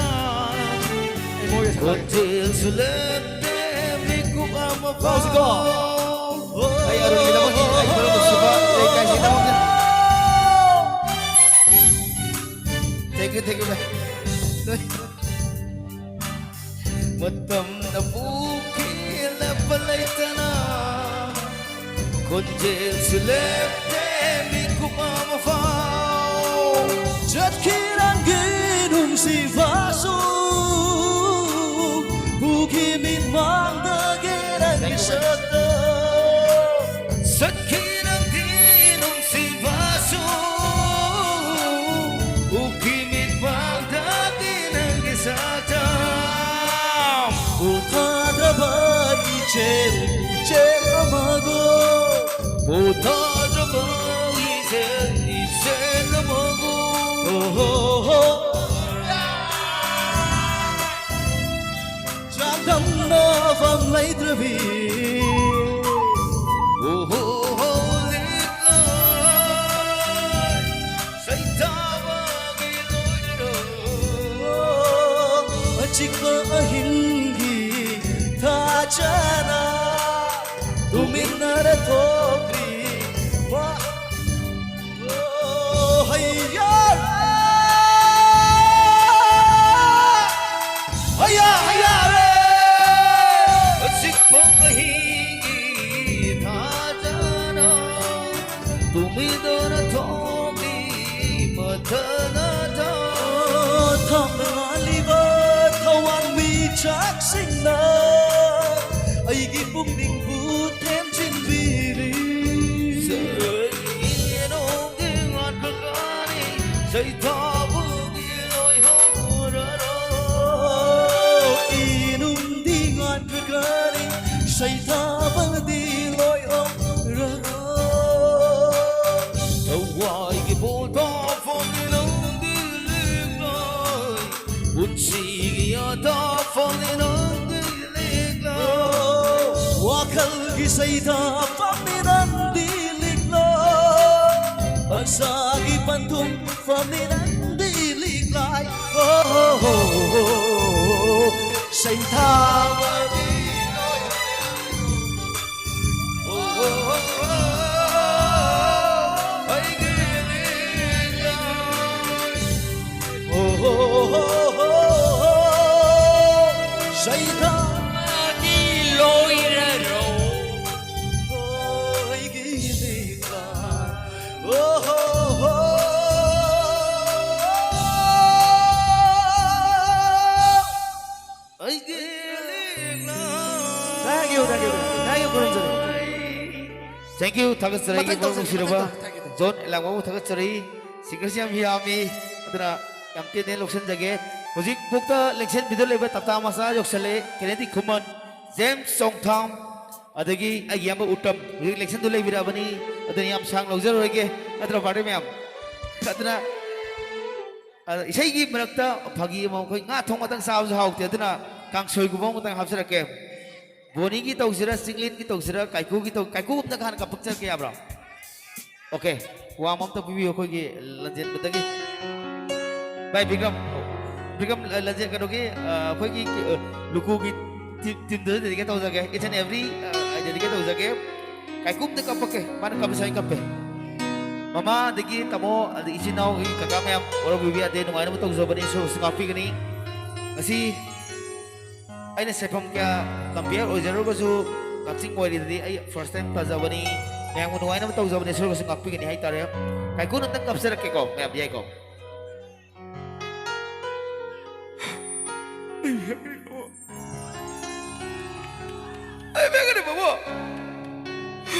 ꯈꯣꯟꯖꯦꯜꯁꯨ ꯂꯦꯞꯇꯦ ꯃꯤꯀꯨꯞ ꯑꯃ ꯐꯥꯎ꯫ ꯑꯩ ꯑꯔꯨꯟꯒꯤꯗꯃꯛ, ꯑꯩ ꯃꯔꯨꯞ ꯅꯨꯡꯁꯤꯕ ꯂꯩꯀꯥꯏꯁꯤꯒꯤꯗꯃꯛꯇ꯫ Thank you, thank you, man. ꯃꯇꯝꯅ ꯄꯨꯈꯤ ꯂꯦꯞꯄ ꯂꯩꯇꯅ, ꯈꯣꯟꯖꯦꯜꯁꯨ ꯂꯦꯞꯇꯦ ꯃꯤꯀꯨꯞ ꯑꯃ ꯐꯥꯎ꯫ ꯆꯠꯈꯤ ꯅꯪꯒꯤ ꯅꯨꯡꯁꯤꯕꯁꯨ, ꯎꯈꯤ ꯃꯤꯠꯃꯥꯡꯗꯒꯤ ꯅꯪꯒꯤ ꯁꯛꯇꯝ꯫ ꯆꯠꯈꯤ ꯅꯪꯒꯤ ꯅꯨꯡꯁꯤꯕꯁꯨ, ꯎꯈꯤ ꯃꯤꯠꯃꯥꯡꯗꯒꯤ ꯅꯪꯒꯤ ꯁꯛꯇꯝ꯫ ꯊꯥꯖꯕ ꯏꯆꯦꯜ ꯏꯆꯦꯜ ꯑꯃꯕꯨ꯫ ꯑꯣ ꯍꯣ ꯍꯣ꯫ ꯆꯥꯡꯗꯝꯅꯐꯝ ꯂꯩꯇ꯭ꯔꯕꯤ꯫ ꯑꯣ ꯍꯣ ꯍꯣ, ꯂꯤꯛꯂꯥꯏ ꯁꯩꯊꯥꯕꯒꯤ ꯂꯣꯏꯔꯣ꯫ ꯑꯆꯤꯛꯄ ꯑꯍꯤꯡꯒꯤ ꯊꯥꯖꯅ ꯇꯨꯃꯤꯟꯅꯔ ꯊꯣꯛꯈ꯭ꯔꯤ꯫ ꯋꯥ-, ꯑꯣ, ꯍꯩꯌꯥꯔꯦ! ꯍꯩꯌꯥ, ꯍꯩꯌꯥꯔꯦ! ꯑꯆꯤꯛꯄ ꯑꯍꯤꯡꯒꯤ ꯊꯥꯖꯅ ꯇꯨꯃꯤꯟꯅꯔ ꯊꯣꯛꯂꯤ ꯃꯊꯅꯗ꯫ ꯊꯥꯞꯅ ꯉꯥꯜꯂꯤꯕ ꯊꯋꯥꯟꯃꯤꯆꯥꯛꯁꯤꯡꯅ ꯑꯩꯒꯤ ꯄꯨꯛꯅꯤꯡꯕꯨ ꯊꯦꯝꯖꯤꯟꯕꯤꯔꯤ꯫ ꯆꯩꯅꯣꯡꯒꯤ ꯉꯥꯟꯈꯀꯥꯅꯤ ꯁꯩꯊꯥꯕꯒꯤ ꯂꯣꯏꯍꯧꯔꯔꯣ꯫ ꯏꯅꯨꯡꯗꯤ ꯉꯥꯟꯈꯀꯥꯅꯤ ꯁꯩꯊꯥꯕꯗꯤ ꯂꯣꯏꯍꯧꯔꯔꯣ꯫ ꯊꯋꯥꯏꯒꯤ ꯄꯣꯊꯥꯐꯝꯅꯤ ꯅꯪꯗꯤ ꯂꯤꯛꯂꯥꯏ꯫ ꯄꯨꯟꯁꯤꯒꯤ ꯌꯥꯊꯥꯐꯝꯅꯤ ꯅꯪꯗꯤ ꯂꯤꯛꯂꯥꯏ꯫ ꯋꯥꯈꯜꯒꯤ ꯁꯩꯊꯥꯐꯝꯅꯤ ꯅꯪꯗꯤ ꯂꯤꯛꯂꯥꯏ꯫ ꯑꯁꯥꯒꯤ ꯄꯟꯊꯨꯡꯐꯝꯅꯤ ꯅꯪꯗꯤ ꯂꯤꯛꯂꯥꯏ꯫ ꯑꯣ ꯍꯣ ꯍꯣ ꯍꯣ꯫ ꯁꯩꯊꯥꯕꯗꯤ ꯂꯣꯏꯔꯦ꯫ ꯑꯣ ꯍꯣ ꯍꯣ ꯍꯣ꯫ ꯑꯩꯒꯤ ꯂꯤꯛꯂꯥꯏ꯫ ꯑꯣ ꯍꯣ ꯍꯣ ꯍꯣ꯫ ꯁꯩꯊꯥꯕꯗꯤ ꯂꯣꯏꯔꯔꯣ꯫ ꯑꯩꯒꯤ ꯂꯤꯛꯂꯥꯏ꯫ ꯑꯣ ꯍꯣ ꯍꯣ꯫ ꯑꯩꯒꯤ ꯂꯤꯛꯂꯥꯏ꯫ Thank you, thank you, thank you, ꯈꯨꯔꯨꯝꯖꯔꯤ꯫ Thank you, ꯊꯥꯒꯠꯆꯔꯤ꯫ ꯃꯊꯪ ꯃꯔꯨꯞ ꯇꯧꯖꯒꯦ, ꯅꯨꯡꯁꯤꯔꯕ ꯃꯊꯪ ꯇꯧ-, ꯊꯥꯒꯠꯆꯔꯤ꯫ ꯖꯣꯟ ꯑꯦꯂꯥꯡꯕꯕꯨ ꯊꯥꯒꯠꯆꯔꯤ꯫ Singerꯁꯤ ꯌꯥꯝ ꯌꯥꯝꯃꯤ꯫ ꯑꯗꯨꯅ ꯌꯥꯝ ꯇꯦꯟ ꯇꯦꯟ ꯂꯧꯁꯤꯟꯖꯒꯦ꯫ ꯍꯧꯖꯤꯛ ꯄꯣꯛꯇ ꯂꯦꯡꯁꯤꯟꯕꯤꯗ ꯂꯩꯕ ꯇꯞꯇꯥ ꯃꯆꯥ ꯌꯧꯁꯜꯂꯦ꯫ ꯀꯦꯅꯦꯗꯤ ꯈꯨꯃꯟ, ꯖꯦꯝꯁ ꯆꯣꯡꯊꯥꯝ, ꯑꯗꯒꯤ ꯑꯩꯒꯤ ꯏꯌꯥꯝꯕ ꯎꯠꯇꯝ ꯍꯧꯖꯤꯛ ꯏꯂꯦꯛꯁꯟꯗꯨ ꯂꯩꯕꯤꯔꯛꯑꯕꯅꯤ꯫ ꯑꯗꯨꯅ ꯌꯥꯝ ꯁꯥꯡ ꯂꯧꯖꯔꯣꯏꯒꯦ, ꯅꯠꯇ꯭ꯔꯣ ꯄꯥꯔꯇꯤ ꯃꯌꯥꯝ? ꯑꯗꯨꯅ, ꯑ, ꯏꯁꯩꯒꯤ ꯃꯔꯛꯇ ꯐꯥꯒꯤ ꯑꯃ, ꯑꯩꯈꯣꯏ ꯉꯥ ꯊꯣꯡꯕꯇꯪ ꯆꯥꯕꯁꯨ ꯍꯥꯎꯇꯦ, ꯑꯗꯨꯅ ꯀꯥꯡꯁꯣꯏꯒꯨꯝꯕ ꯑꯃꯇꯪ ꯍꯥꯞꯆꯔꯛꯀꯦ꯫ ꯕꯣꯅꯤꯒꯤ ꯇꯧꯁꯤꯔꯥ, ꯆꯤꯡꯂꯦꯟꯒꯤ ꯇꯧꯁꯤꯔꯥ, ꯀꯥꯏꯀꯨꯒꯤ ꯇꯧ-, ꯀꯥꯏꯀꯨ ꯑꯝꯇ ꯍꯥꯟꯅ ꯀꯥꯞꯄꯛꯆꯔꯛꯀꯦ ꯌꯥꯕ꯭ꯔꯣ? ꯑꯣꯀꯦ, ꯋꯥ ꯑꯃ ꯑꯝꯇ ꯄꯤꯕꯤꯌꯨ ꯑꯩꯈꯣꯏꯒꯤ ꯂꯟꯖꯦꯟꯕꯗꯒꯤ꯫ ꯚꯥꯏ ꯕꯤꯀ꯭ꯔꯝ, ꯕꯤꯀ꯭ꯔꯝ, ꯑ, ꯂꯟꯖꯦꯟ ꯀꯩꯅꯣꯒꯤ, ꯑ, ꯑꯩꯈꯣꯏꯒꯤ, ꯑ, ꯂꯨꯀꯨꯒꯤ ꯇꯤꯝ, ꯇꯤꯝꯗꯨꯗ dedicate ꯇꯧꯖꯒꯦ꯫ Each and every, ꯑ, dedicate ꯇꯧꯖꯒꯦ꯫ ꯀꯥꯏꯀꯨ ꯑꯝꯇ ꯀꯥꯞꯄꯛꯀꯦ, ꯃꯥꯅ ꯀꯥꯞꯄꯁꯨ ꯑꯩ ꯀꯥꯞꯄꯦ꯫ ꯃꯃꯥ, ꯑꯗꯒꯤ ꯇꯥꯃꯣ, ꯑꯗꯩ ꯏꯆꯤꯟ ꯏꯅꯥꯎꯒꯤ ꯀꯀꯥ ꯃꯌꯥꯝ ꯋꯥꯔꯧꯕꯤꯕ ꯌꯥꯗꯦ, ꯅꯨꯡꯉꯥꯏꯅꯕ ꯇꯧꯖꯕꯅꯤ, ꯏꯁꯣꯔꯁꯨ ꯉꯥꯛꯄꯤꯒꯅꯤ꯫ ꯉꯁꯤ ꯑꯩꯅ ꯁꯦꯐꯝ ꯀꯌꯥ compare ꯑꯣꯏꯖꯔꯨꯔꯒꯁꯨ, ꯀꯛꯆꯤꯡ ꯋꯥꯏꯔꯤꯗꯗꯤ ꯑꯩ first time ꯇꯥꯖꯕꯅꯤ꯫ ꯃꯌꯥꯝꯕꯨ ꯅꯨꯡꯉꯥꯏꯅꯕ ꯇꯧꯖꯕꯅꯤ, ꯏꯁꯣꯔꯒꯁꯨ ꯉꯥꯛꯄꯤꯒꯅꯤ ꯍꯥꯏꯇꯥꯔꯦ꯫ ꯀꯥꯏꯀꯨꯅ ꯑꯝꯇꯪ ꯀꯥꯞꯆꯔꯛꯀꯦꯀꯣ, ꯃꯌꯥꯝ ꯌꯥꯏꯀꯣ? ꯑꯩ ꯃꯌꯥꯝꯒꯅꯤ ꯕꯥꯕꯨ꯫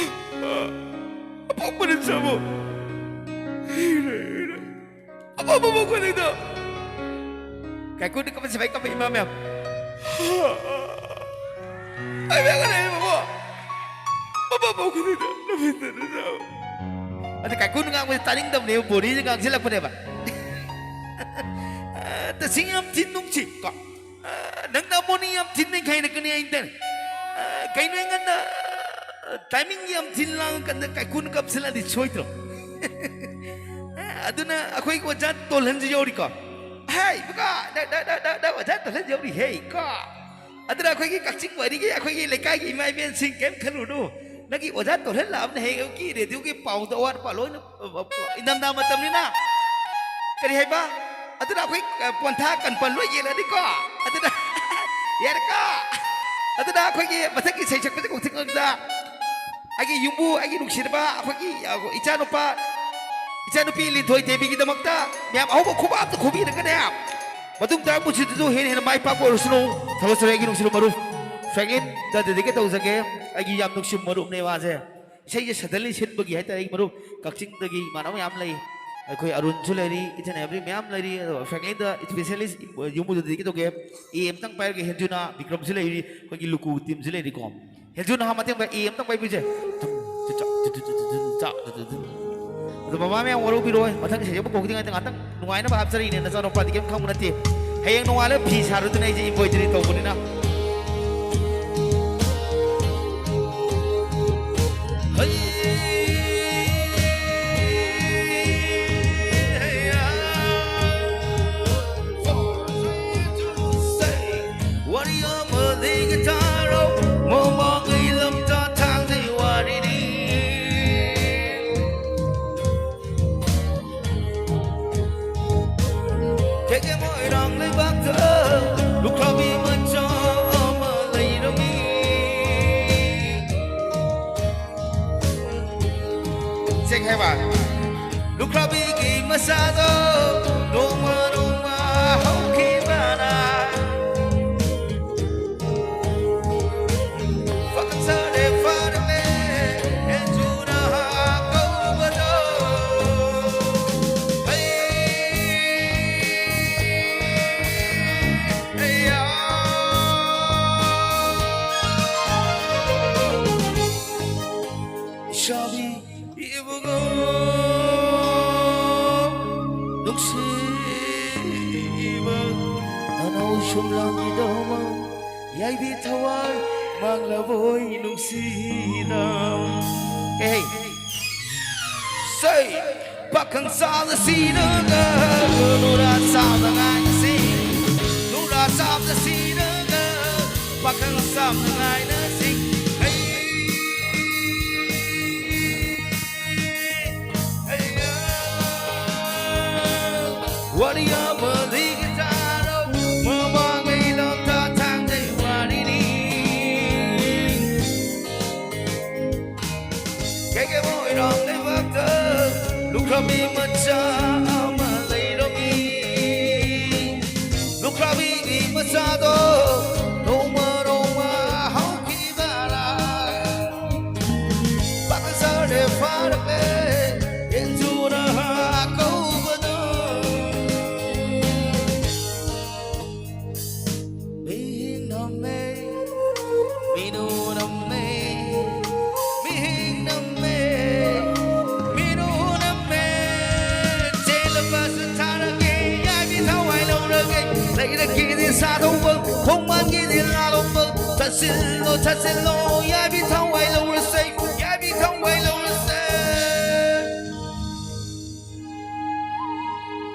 ꯑꯄꯣꯛꯄꯅ ꯆꯥꯕ꯫ ꯑꯄꯣꯛꯄ ꯈꯨꯗꯤꯡꯗꯣ꯫ ꯀꯥꯏꯀꯨꯅ ꯀꯞꯄ ꯁꯤꯐꯥꯏ ꯀꯞꯄ ꯏꯃꯥ ꯃꯌꯥꯝ꯫ ꯑꯩ ꯃꯌꯥꯝꯒꯅꯤ ꯕꯥꯕꯨ꯫ ꯑꯄꯣꯛꯄ ꯈꯨꯗꯤꯡꯗꯣ꯫ ꯑꯗ ꯀꯥꯏꯀꯨꯅ ꯉꯥꯡꯕꯁꯦ ꯇꯥꯅꯤꯡꯗꯕꯅꯦꯕ, ꯕꯣꯅꯤꯁꯦ ꯉꯥꯡꯁꯤꯜꯂꯛꯄꯅꯦꯕ꯫ ꯇꯁꯦꯡ ꯌꯥꯝ ꯊꯤ ꯅꯨꯡꯁꯤ ꯀꯣ꯫ ꯑ, ꯅꯪꯅ ꯃꯣꯅꯤ ꯌꯥꯝ ꯊꯤꯟꯅ ꯈꯥꯏꯅ ꯀꯅꯤ ꯑꯩꯅ ꯇꯅꯤ꯫ ꯑ, ꯀꯩꯅꯣ ꯑꯩꯉꯣꯟꯗ, ꯑ, timing ꯌꯥꯝ ꯊꯤꯟ ꯂꯥꯡꯉꯀꯥꯟꯗ ꯀꯥꯏꯀꯨꯅ ꯀꯥꯞꯁꯤꯜꯂꯗꯤ ꯁꯣꯏꯗ꯭ꯔꯣ? ꯑ, ꯑꯗꯨꯅ ꯑꯩꯈꯣꯏꯒꯤ ꯑꯣꯖꯥ ꯇꯣꯜꯍꯟꯁꯨ ꯌꯧꯔꯤꯀꯣ꯫ ꯍꯥꯏ, ꯏꯕꯨꯡꯉꯣ, ꯅ, ꯅ, ꯅ, ꯅ, ꯅ, ꯑꯣꯖꯥ ꯇꯣꯜꯍꯟ ꯌꯧꯔꯤ, ꯍꯦ, ꯀꯣ꯫ ꯑꯗꯨꯅ ꯑꯩꯈꯣꯏꯒꯤ ꯀꯛꯆꯤꯡ ꯋꯥꯔꯤꯒꯤ ꯑꯩꯈꯣꯏꯒꯤ ꯂꯩꯀꯥꯏꯒꯤ ꯏꯃꯥ ꯏꯕꯦꯟꯁꯤꯡ ꯀꯩꯝ ꯈꯜꯂꯨꯅꯨ꯫ ꯅꯪꯒꯤ ꯑꯣꯖꯥ ꯇꯣꯜꯍꯟ ꯂꯥꯛꯑꯕꯅ ꯍꯌꯦꯡꯒꯤ ꯔꯦꯗꯤꯑꯣꯒꯤ ꯄꯥꯎꯗ ꯑꯋꯥꯠ ꯑꯄꯥ ꯂꯣꯏꯅ, ꯑ, ꯑ, ꯏꯅꯝꯗꯥ ꯃꯇꯝꯅꯤꯅ꯫ ꯀꯔꯤ ꯍꯥꯏꯕ? ꯑꯗꯨꯅ ꯑꯩꯈꯣꯏ, ꯑ, ꯄꯣꯟꯊꯥ ꯀꯟꯄ ꯂꯣꯏ ꯌꯦꯜꯂꯅꯤꯀꯣ꯫ ꯑꯗꯨꯅ ꯌꯥꯔꯦꯀꯣ꯫ ꯑꯗꯨꯅ ꯑꯩꯈꯣꯏꯒꯤ ꯃꯊꯛꯀꯤ ꯁꯩ ꯁꯛꯄꯁꯦ ꯀꯧꯊꯤꯉꯛꯇ ꯑꯩꯒꯤ ꯌꯨꯝꯕꯨ, ꯑꯩꯒꯤ ꯅꯨꯡꯁꯤꯔꯕ ꯑꯩꯈꯣꯏꯒꯤ, ꯑ, ꯏꯆꯥꯅꯨꯄꯥ, ꯏꯆꯥꯅꯨꯄꯤ ꯂꯤꯟꯊꯣꯏ ꯗꯦꯕꯤꯒꯤꯗꯃꯛꯇ ꯃꯌꯥꯝ ꯑꯍꯧꯕ ꯈꯨꯕꯥꯛ ꯑꯝꯇ ꯈꯨꯕꯤꯔꯒꯅꯦ, ꯃꯇꯨꯡ ꯇꯥꯔꯛꯄꯁꯤꯗꯁꯨ ꯍꯦꯟꯅ ꯍꯦꯟꯅ ꯃꯥꯏ ꯄꯥꯛꯄ ꯑꯣꯏꯔꯁꯅꯨ꯫ ꯊꯕꯛ ꯁꯔꯨ ꯑꯩꯒꯤ ꯅꯨꯡꯁꯤꯔꯕ ꯃꯔꯨꯞ ꯐ꯭ꯔꯦꯡꯀ꯭ꯂꯤꯟꯗ dedicate ꯇꯧꯖꯒꯦ꯫ ꯑꯩꯒꯤ ꯌꯥꯝ ꯅꯨꯡꯁꯤꯕ ꯃꯔꯨꯞꯅꯦ ꯃꯥꯁꯦ꯫ ꯏꯁꯩꯁꯦ suddenly ꯁꯤꯟꯕꯒꯤ ꯍꯥꯏꯇꯥꯔꯦ, ꯑꯩꯒꯤ ꯃꯔꯨꯞ ꯀꯛꯆꯤꯡꯗꯒꯤ ꯏꯃꯥꯟꯅꯕ ꯃꯌꯥꯝ ꯂꯩ, ꯑꯩꯈꯣꯏ ꯑꯔꯨꯟꯁꯨ ꯂꯩꯔꯤ, each and every ꯃꯌꯥꯝ ꯂꯩꯔꯤ꯫ ꯑꯗꯣ ꯐ꯭ꯔꯦꯡꯀ꯭ꯂꯤꯟꯗ specialist ꯌꯨꯝꯕꯨꯗꯨꯗ dedicate ꯇꯧꯒꯦ꯫ ꯑꯦ ꯑꯝꯇꯪ ꯄꯥꯏꯔꯒꯦ, ꯍꯦꯟꯖꯨꯅ ꯕꯤꯀ꯭ꯔꯝꯁꯨ ꯂꯩꯔꯤ, ꯑꯩꯈꯣꯏꯒꯤ ꯂꯨꯀꯨ ꯇꯤꯝꯁꯨ ꯂꯩꯔꯤꯀꯣ꯫ ꯑꯦꯟꯖꯨ ꯅꯍꯥ ꯃꯇꯦꯡ ꯄꯥꯡ-, ꯑꯦ ꯑꯝꯇꯪ ꯄꯥꯏꯕꯤꯁꯦ꯫ ꯑꯗꯣ ꯃꯃꯥ ꯃꯌꯥꯝ ꯋꯥꯔꯧꯕꯤꯔꯣꯏ, ꯃꯊꯪ ꯏꯁꯩꯁꯦ ꯑꯃꯨꯛ ꯀꯧꯗ꯭ꯔꯤꯉꯩꯗ ꯉꯥꯛꯇꯪ ꯅꯨꯡꯉꯥꯏꯅꯕ ꯍꯥꯞꯆꯔꯤꯅꯦ, ꯅꯆꯥꯅꯨꯄꯥꯗꯤ ꯀꯩꯝ ꯈꯪꯕ ꯅꯠꯇꯦ꯫ ꯍꯌꯦꯡ ꯅꯣꯡꯉꯥꯜꯂ ꯐꯤ ꯁꯥꯔꯨꯗꯨꯅ ꯑꯩꯁꯦ embroidery ꯇꯧꯕꯅꯤꯅ꯫ ꯍꯩ! ꯋꯥꯔꯤ ꯑꯃ ꯂꯤꯒꯦ ꯇꯥꯔꯣ, ꯃꯃꯥꯡꯉꯩ ꯂꯝꯇꯥ ꯊꯥꯡꯖꯩ ꯋꯥꯔꯤꯅꯤ꯫ ꯀꯦꯀꯦ ꯃꯣꯏꯔꯥꯡ ꯂꯩꯕꯥꯛꯇ ꯂꯨꯈ꯭ꯔꯥꯕꯤ ꯃꯆꯥ ꯑꯃ ꯂꯩꯔꯝꯃꯤ꯫ ꯆꯦꯛ ꯍꯥꯏꯕ꯫ ꯂꯨꯈ꯭ꯔꯥꯕꯤꯒꯤ ꯃꯆꯥꯗꯣ ꯅꯣꯡꯃ ꯅꯣꯡꯃ ꯍꯧꯈꯤꯕꯅ ꯐꯖꯔꯦ ꯐꯔꯦ ꯑꯦꯟꯖꯨꯅ ꯀꯧꯕꯗꯣ꯫ ꯍꯩ, ꯍꯩꯌꯥ꯫ ꯏꯁꯥꯕꯤ ꯏꯕꯨꯡꯉꯣ ꯅꯨꯡꯁꯤꯕ ꯅꯅꯥꯎ ꯁꯨꯝꯂꯥꯡꯒꯤꯗꯃꯛ ꯌꯥꯏꯕꯤ ꯊꯋꯥꯏ ꯃꯥꯡꯂꯕꯣꯏ ꯅꯨꯡꯁꯤꯗ꯫ ꯍꯦ, ꯍꯦ꯫ ꯁꯩ! ꯄꯥꯈꯪ ꯁꯥꯜ ꯑꯁꯤꯗꯒ ꯅꯨꯔꯥ ꯁꯥꯜꯗ ꯉꯥꯏꯅꯁꯤ꯫ ꯅꯨꯔꯥ ꯁꯥꯜꯗ ꯁꯤꯔꯒ ꯄꯥꯈꯪ ꯁꯥꯜꯗ ꯉꯥꯏꯅꯁꯤ꯫ ꯍꯩ! ꯋꯥꯔꯤ ꯑꯃ ꯂꯤꯒꯦ ꯇꯥꯔꯣ, ꯃꯃꯥꯡꯉꯩ ꯂꯝꯇꯥ ꯊꯥꯡꯖꯩ ꯋꯥꯔꯤꯅꯤ꯫ ꯀꯦꯀꯦ ꯃꯣꯏꯔꯥꯡ ꯂꯩꯕꯥꯛꯇ ꯂꯨꯈ꯭ꯔꯥꯕꯤ ꯃꯆꯥ ꯑꯃ ꯂꯩꯔꯝꯃꯤ꯫ ꯂꯨꯈ꯭ꯔꯥꯕꯤꯒꯤ ꯃꯆꯥꯗꯣ ꯅꯣꯡꯃ ꯅꯣꯡꯃ ꯍꯧꯈꯤꯕꯅ ꯄꯥꯈꯪ ꯁꯥꯔꯦ ꯐꯥꯔꯛꯂꯦ ꯑꯦꯟꯖꯨꯅ ꯀꯧꯕꯗꯣ꯫ ꯃꯤꯍꯤꯡ ꯅꯝꯃꯦ, ꯃꯤꯅꯨ ꯅꯝꯃꯦ, ꯁꯥꯗꯧꯕ ꯈꯣꯡꯕꯥꯟꯒꯤ ꯂꯤꯂꯥꯂꯣꯡꯕ ꯆꯠꯁꯤꯜꯂꯣ ꯆꯠꯁꯤꯜꯂꯣ ꯌꯥꯕꯤ ꯊꯋꯥꯏ ꯂꯧꯔꯁꯦ ꯌꯥꯕꯤ ꯊꯋꯥꯏ ꯂꯧꯔꯁꯦ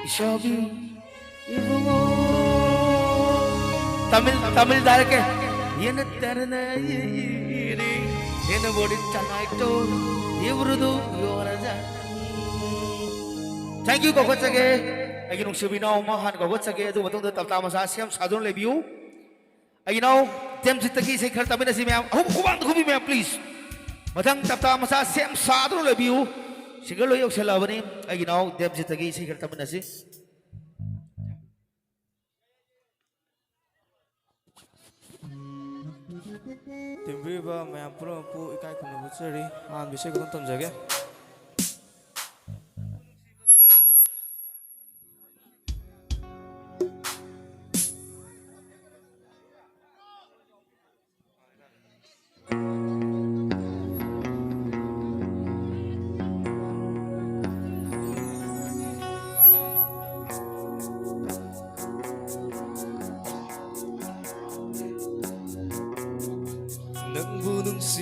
ꯏꯁꯥꯕꯤ ꯏꯕꯨꯡꯉꯣ ꯇꯥꯃꯤꯜ ꯇꯥꯃꯤꯜ ꯇꯥꯔꯛꯀꯦ ꯌꯦꯅ ꯇꯔꯅ ꯌꯦꯔꯤ ꯌꯦꯅ ꯕꯣꯗꯤ ꯆꯅꯥꯏꯇꯣ ꯏꯕ꯭ꯔꯨꯗꯨ ꯌꯣꯔꯖ Thank you ꯀꯧꯈꯠꯆꯒꯦ ꯑꯩꯒꯤ ꯅꯨꯡꯁꯤꯕ ꯏꯅꯥꯎ ꯑꯃ ꯍꯥꯟꯅ ꯀꯧꯈꯠꯆꯒꯦ ꯑꯗꯨ ꯃꯇꯨꯡꯗ ꯇꯞꯇꯥ ꯃꯆꯥ ꯁꯦꯝ ꯁꯥꯗꯨꯅ ꯂꯩꯕꯤꯌꯨ ꯑꯩꯒꯤ ꯏꯅꯥꯎ ꯗꯦꯝꯖꯤꯠꯇꯒꯤ ꯏꯁꯩ ꯈꯔ ꯇꯥꯃꯤꯟꯅꯁꯤ ꯃꯌꯥꯝ ꯑꯍꯨꯝ ꯈꯨꯕꯥꯡꯗ ꯈꯨꯕꯤ ꯃꯌꯥꯝ please ꯃꯊꯪ ꯇꯞꯇꯥ ꯃꯆꯥ ꯁꯦꯝ ꯁꯥꯗꯨꯅ ꯂꯩꯕꯤꯌꯨ singer ꯂꯣꯏ ꯌꯧꯁꯜꯂꯛꯑꯕꯅꯤ ꯑꯩꯒꯤ ꯏꯅꯥꯎ ꯗꯦꯝꯖꯤꯠꯇꯒꯤ ꯏꯁꯩ ꯈꯔ ꯇꯥꯃꯤꯟꯅꯁꯤ ꯇꯤꯟꯕꯤꯔꯤꯕ ꯃꯌꯥꯝ ꯄꯨꯝꯅꯃꯛꯄꯨ ꯏꯀꯥꯏ ꯈꯨꯝꯅꯕ ꯎꯠꯆꯔꯤ ꯑꯍꯥꯟꯕ ꯏꯁꯩ ꯈꯛꯇꯪ ꯇꯝꯖꯒꯦ ꯅꯪꯕꯨ ꯅꯨꯡꯁꯤ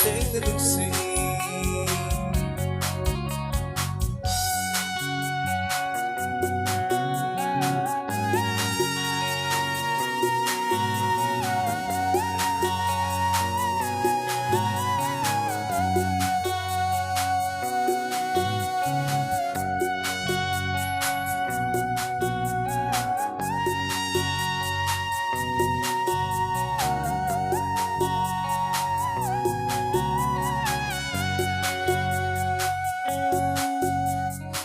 ꯇꯦꯡꯅ ꯅꯨꯡꯁꯤ꯫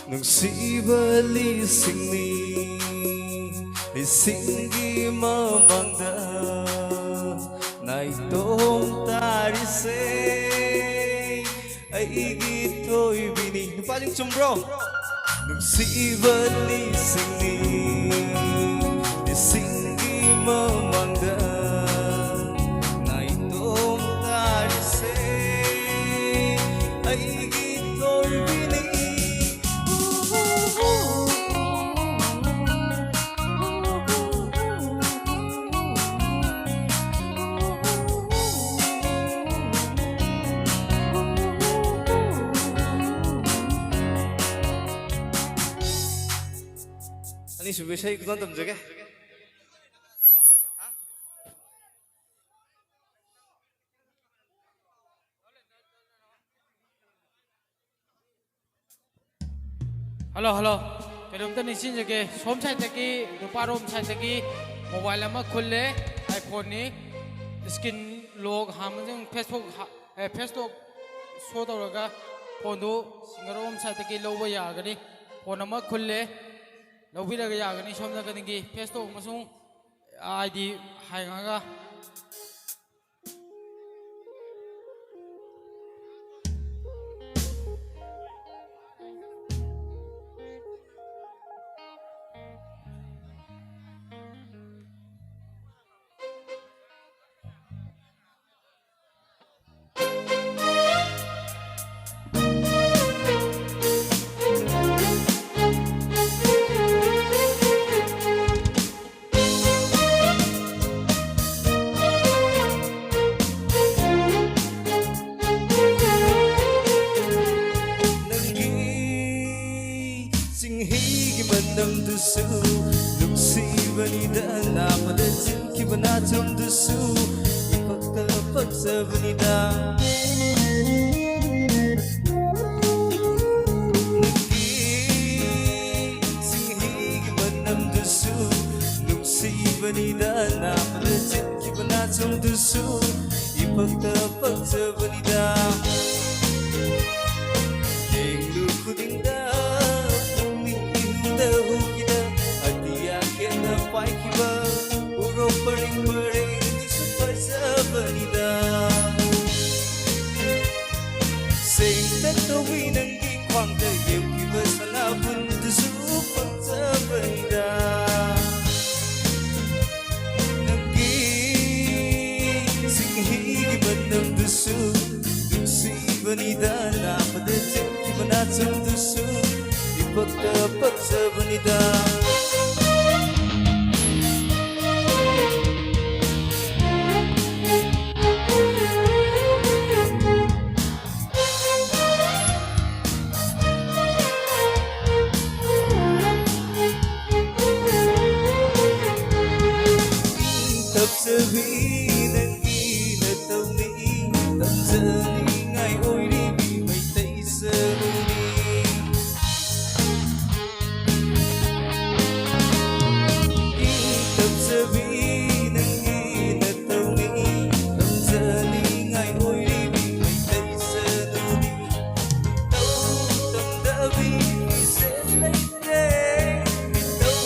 ꯅꯨꯡꯁꯤꯕ ꯂꯤꯁꯤꯡꯅꯤ, ꯂꯤꯁꯤꯡꯒꯤ ꯃꯃꯥꯡꯗ ꯅꯥꯏꯇꯣꯝ ꯇꯥꯔꯤꯁꯦ ꯑꯩꯒꯤ ꯊꯣꯏꯕꯤꯅꯤ꯫ ꯅꯨꯄꯥꯁꯤꯡ ꯆꯨꯝꯕ꯭ꯔꯣ? ꯅꯨꯡꯁꯤꯕ ꯂꯤꯁꯤꯡꯅꯤ, ꯂꯤꯁꯤꯡꯒꯤ ꯃꯃꯥꯡꯗ ꯅꯥꯏꯇꯣꯝ ꯇꯥꯔꯤꯁꯦ ꯑꯩꯒꯤ ꯊꯣꯏꯕꯤꯅꯤ꯫ ꯑꯅꯤꯁꯨꯕ ꯏꯁꯩ ꯈꯨꯗꯣꯜ ꯇꯝꯖꯒꯦ꯫ Hello, hello. ꯀꯩꯅꯣꯝꯇ ꯅꯤꯡꯁꯤꯡꯖꯒꯦ, ꯁꯣꯝ ꯁꯥꯏꯠꯇꯒꯤ, ꯅꯨꯄꯥꯔꯣꯝ ꯁꯥꯏꯠꯇꯒꯤ ꯃꯣꯕꯥꯏꯜ ꯑꯃ ꯈꯨꯜꯂꯦ, iPhone-ꯅꯤ꯫ Screen lock ꯍꯥꯡꯕꯁꯤꯡ, Facebook ꯍꯥ-, ꯑꯦ, Facebook show ꯇꯧꯔꯒ ꯐꯣꯟꯗꯨ ꯁꯤꯡꯒꯔ ꯔꯣꯝ ꯁꯥꯏꯠꯇꯒꯤ ꯂꯧꯕ ꯌꯥꯒꯅꯤ꯫ ꯐꯣꯟ ꯑꯃ ꯈꯨꯜꯂꯦ, ꯂꯧꯕꯤꯔꯒ ꯌꯥꯒꯅꯤ꯫ ꯁꯣꯝ ꯅꯥꯀꯟꯗꯒꯤ Facebook ꯑꯃꯁꯨꯡ ID ꯍꯥꯡꯉꯒ꯫ ꯆꯨꯝꯗꯨꯁꯨ ꯅꯨꯡꯁꯤꯕꯅꯤꯗ, ꯅꯥꯕꯗ ꯆꯤꯡꯈꯤꯕ ꯅꯥꯆꯨꯝꯗꯨꯁꯨ ꯏꯄꯛꯇ ꯄꯛꯆꯕꯅꯤꯗ꯫ ꯅꯪꯒꯤ ꯆꯤꯡꯍꯤꯒꯤ ꯃꯅꯝꯗꯨꯁꯨ ꯅꯨꯡꯁꯤꯕꯅꯤꯗ, ꯅꯥꯕꯗ ꯆꯤꯡꯈꯤꯕ ꯅꯥꯆꯨꯝꯗꯨꯁꯨ ꯏꯄꯛꯇ ꯄꯛꯆꯕꯅꯤꯗ꯫ ꯌꯦꯡꯂꯨ ꯈꯨꯗꯤꯡꯗ ꯄꯨꯛꯅꯤꯡ ꯏꯍꯨꯗ ꯍꯨꯈꯤꯗ ꯑꯇꯤꯌꯥ ꯈꯦꯠꯅ ꯄꯥꯏꯈꯤꯕ ꯎꯔꯣꯛ ꯄꯔꯦꯡ ꯄꯔꯦꯡꯗꯨꯁꯨ ꯐꯖꯕꯅꯤꯗ꯫ ꯁꯦꯡꯇ ꯇꯧꯕꯤ ꯅꯪꯒꯤ ꯈ꯭ꯋꯥꯡꯗ ꯌꯦꯡꯈꯤꯕ ꯁꯅꯥꯕꯨꯟꯗꯨꯁꯨ ꯐꯖꯕꯅꯤꯗ꯫ ꯅꯪꯒꯤ ꯆꯤꯡꯍꯤꯒꯤ ꯃꯅꯝꯗꯨꯁꯨ ꯅꯨꯡꯁꯤꯕꯅꯤꯗ, ꯅꯥꯕꯗ ꯆꯤꯡꯈꯤꯕ ꯅꯥꯆꯝꯗꯨꯁꯨ ꯏꯄꯛꯇ ꯄꯛꯆꯕꯅꯤꯗ꯫ ꯇꯞꯆꯕꯤ ꯅꯪꯒꯤ ꯅꯇꯧꯅꯤ, ꯇꯝꯖꯅꯤꯡꯉꯥꯏ ꯑꯣꯏꯔꯤꯕꯤ ꯃꯩꯇꯩ ꯁꯔꯨꯅꯤ꯫ ꯏꯪ ꯇꯞꯆꯕꯤ ꯅꯪꯒꯤ ꯅꯇꯧꯅꯤ, ꯇꯝꯖꯅꯤꯡꯉꯥꯏ ꯑꯣꯏꯔꯤꯕꯤ ꯃꯩꯇꯩ ꯁꯔꯨꯅꯤ꯫ ꯇꯧ ꯇꯝꯗꯕꯤ ꯐꯤꯖꯦꯜ ꯂꯩꯇꯦ, ꯇꯧ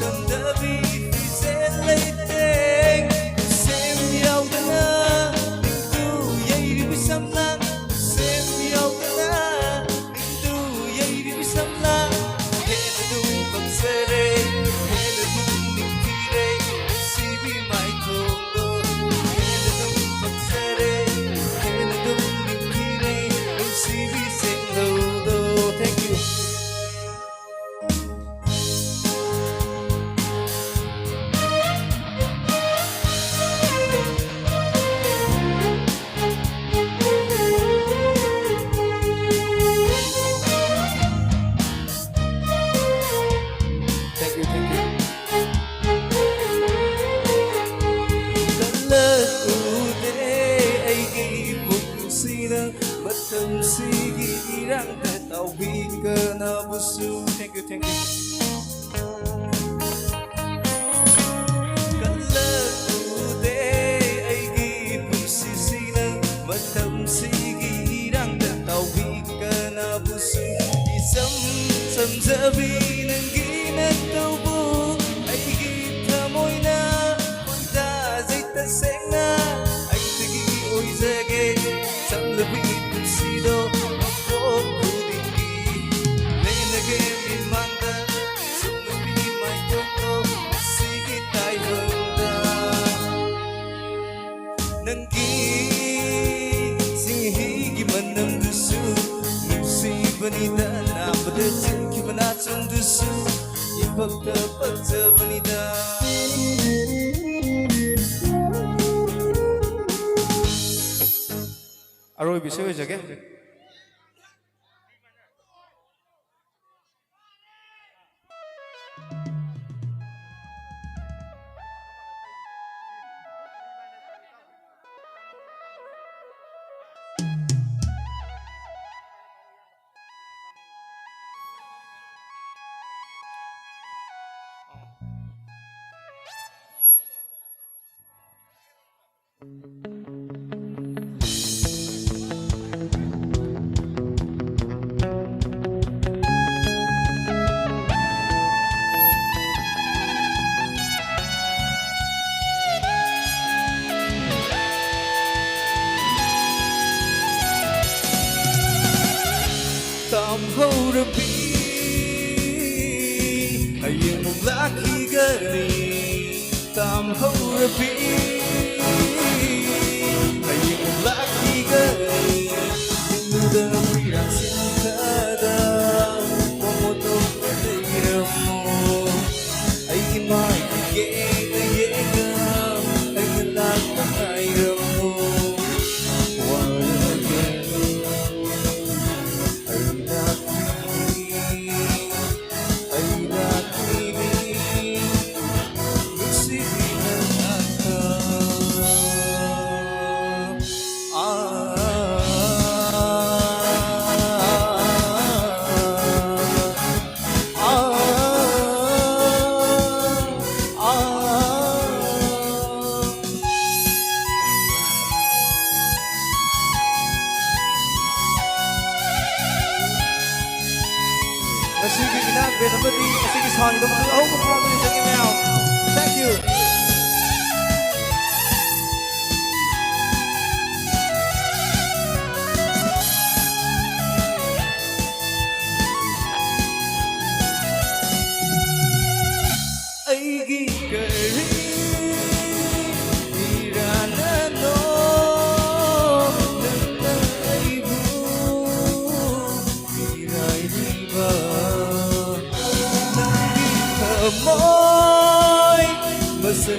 ꯇꯝꯗꯕꯤ ꯐꯤꯖꯦꯜ ꯂꯩꯇꯦ꯫ ꯈꯨꯠꯁꯦꯝ ꯌꯥꯎꯗꯅ ꯅꯤꯡꯊꯨ ꯌꯩꯔꯤꯕ ꯁꯝꯂꯥꯡ, ꯃꯇꯝꯁꯤꯒꯤ ꯏꯔꯥꯡꯗ ꯇꯥꯎꯕꯤ ꯀꯅꯥꯕꯨꯁꯨ꯫ Thank you, thank you. ꯀꯜꯂꯛꯂꯨꯗꯦ ꯑꯩꯒꯤ ꯄꯨꯟꯁꯤꯁꯤꯅ ꯃꯇꯝꯁꯤꯒꯤ ꯏꯔꯥꯡꯗ ꯇꯥꯎꯕꯤ ꯀꯅꯥꯕꯨꯁꯨ꯫ ꯏꯆꯝ ꯆꯝꯖꯕꯤ ꯅꯪꯒꯤ ꯅꯇꯧꯕꯨ ꯑꯩꯒꯤ ꯊꯃꯣꯏꯅ ꯈꯣꯏꯗꯥꯖꯩ ꯇꯁꯦꯡꯅ꯫ ꯑꯩꯗꯒꯤ ꯑꯣꯏꯖꯒꯦ ꯆꯝꯂꯕꯤ ꯄꯨꯟꯁꯤꯗꯣ ꯃꯄꯣꯛ ꯈꯨꯗꯤꯡꯒꯤ꯫ ꯂꯦꯟꯅꯒꯦ ꯃꯤꯃꯥꯡꯗ ꯆꯝꯂꯕꯤ ꯃꯥꯏꯊꯣꯡꯗꯣ ꯉꯁꯤꯒꯤ ꯇꯥꯏꯕꯪꯗ꯫ ꯅꯪꯒꯤ ꯆꯤꯡꯍꯤꯒꯤ ꯃꯅꯝꯗꯨꯁꯨ ꯅꯨꯡꯁꯤꯕꯅꯤꯗ, ꯅꯥꯕꯗ ꯆꯦꯟꯈꯤꯕ ꯅꯥꯆꯣꯝꯗꯨꯁꯨ ꯏꯄꯛꯇ ꯄꯛꯆꯕꯅꯤꯗ꯫ ꯑꯔꯣꯏꯕ ꯏꯁꯩ ꯑꯣꯏꯖꯒꯦ꯫ ꯇꯥꯝꯍꯧꯔꯕꯤ ꯍꯌꯦꯡ ꯑꯃꯨꯛ ꯂꯥꯛꯈꯤꯒꯅꯤ꯫ ꯇꯥꯝꯍꯧꯔꯕꯤ ꯍꯌꯦꯡ ꯑꯃꯨꯛ ꯂꯥꯛꯈꯤꯒꯅꯤ꯫ ꯎꯗꯅ ꯀꯨꯏꯔꯥꯛ ꯆꯤꯟꯊꯗ ꯃꯣꯃꯣꯇꯣ ꯂꯩꯔꯝꯃꯣ꯫ ꯑꯩꯒꯤ ꯃꯥꯏꯗ ꯌꯦꯡꯅ ꯌꯦꯡꯅ ꯑꯩꯅ ꯂꯥꯛꯄ ꯉꯥꯏꯔꯝꯃꯣ꯫ ꯋꯥꯔꯒꯅꯨ ꯑꯩ ꯂꯥꯛꯂꯤꯅꯤ꯫ ꯑꯩ ꯂꯥꯛꯂꯤꯅꯤ, ꯅꯨꯡꯁꯤꯕꯤ ꯅꯪ ꯂꯥꯛꯄ꯫ ꯁꯤꯒꯤ ꯏꯅꯥꯠ ꯕꯦꯟ ꯑꯃꯗꯤ ꯑꯁꯤꯒꯤ ꯁꯥꯎꯟꯒꯤꯗꯃꯛꯇ ꯑꯍꯧꯕ ꯐꯥꯎꯕ ꯂꯩꯖꯒꯦ ꯃꯌꯥꯝ꯫ Thank you. ꯑꯩꯒꯤ ꯀꯔꯤ ꯏꯔꯥꯟꯅꯅꯣ ꯅꯪꯅ ꯑꯩꯕꯨ ꯃꯤꯔꯥꯏꯕꯤꯕ? ꯅꯪꯒꯤ ꯊꯃꯣꯏ ꯃꯁꯛ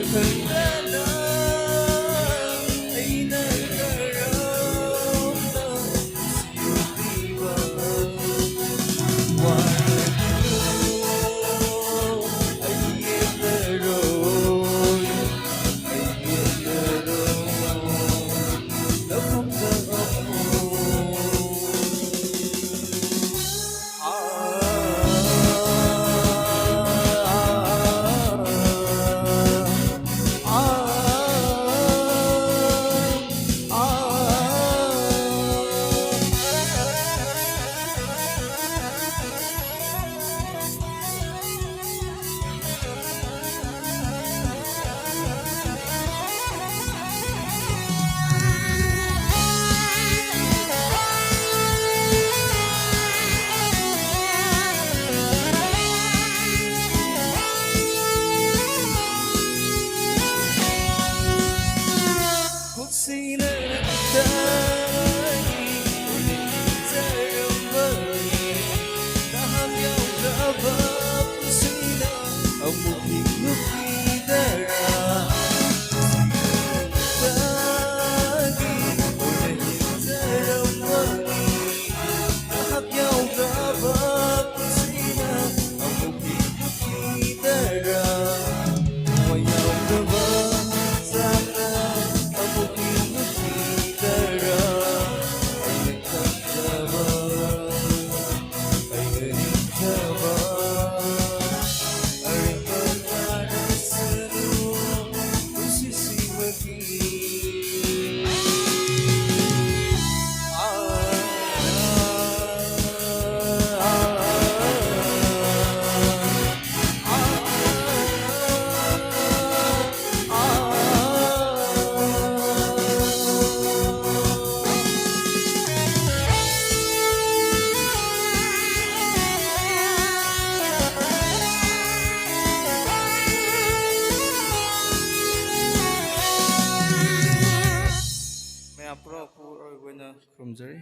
ꯈꯨꯔꯨꯝꯖꯔꯤ꯫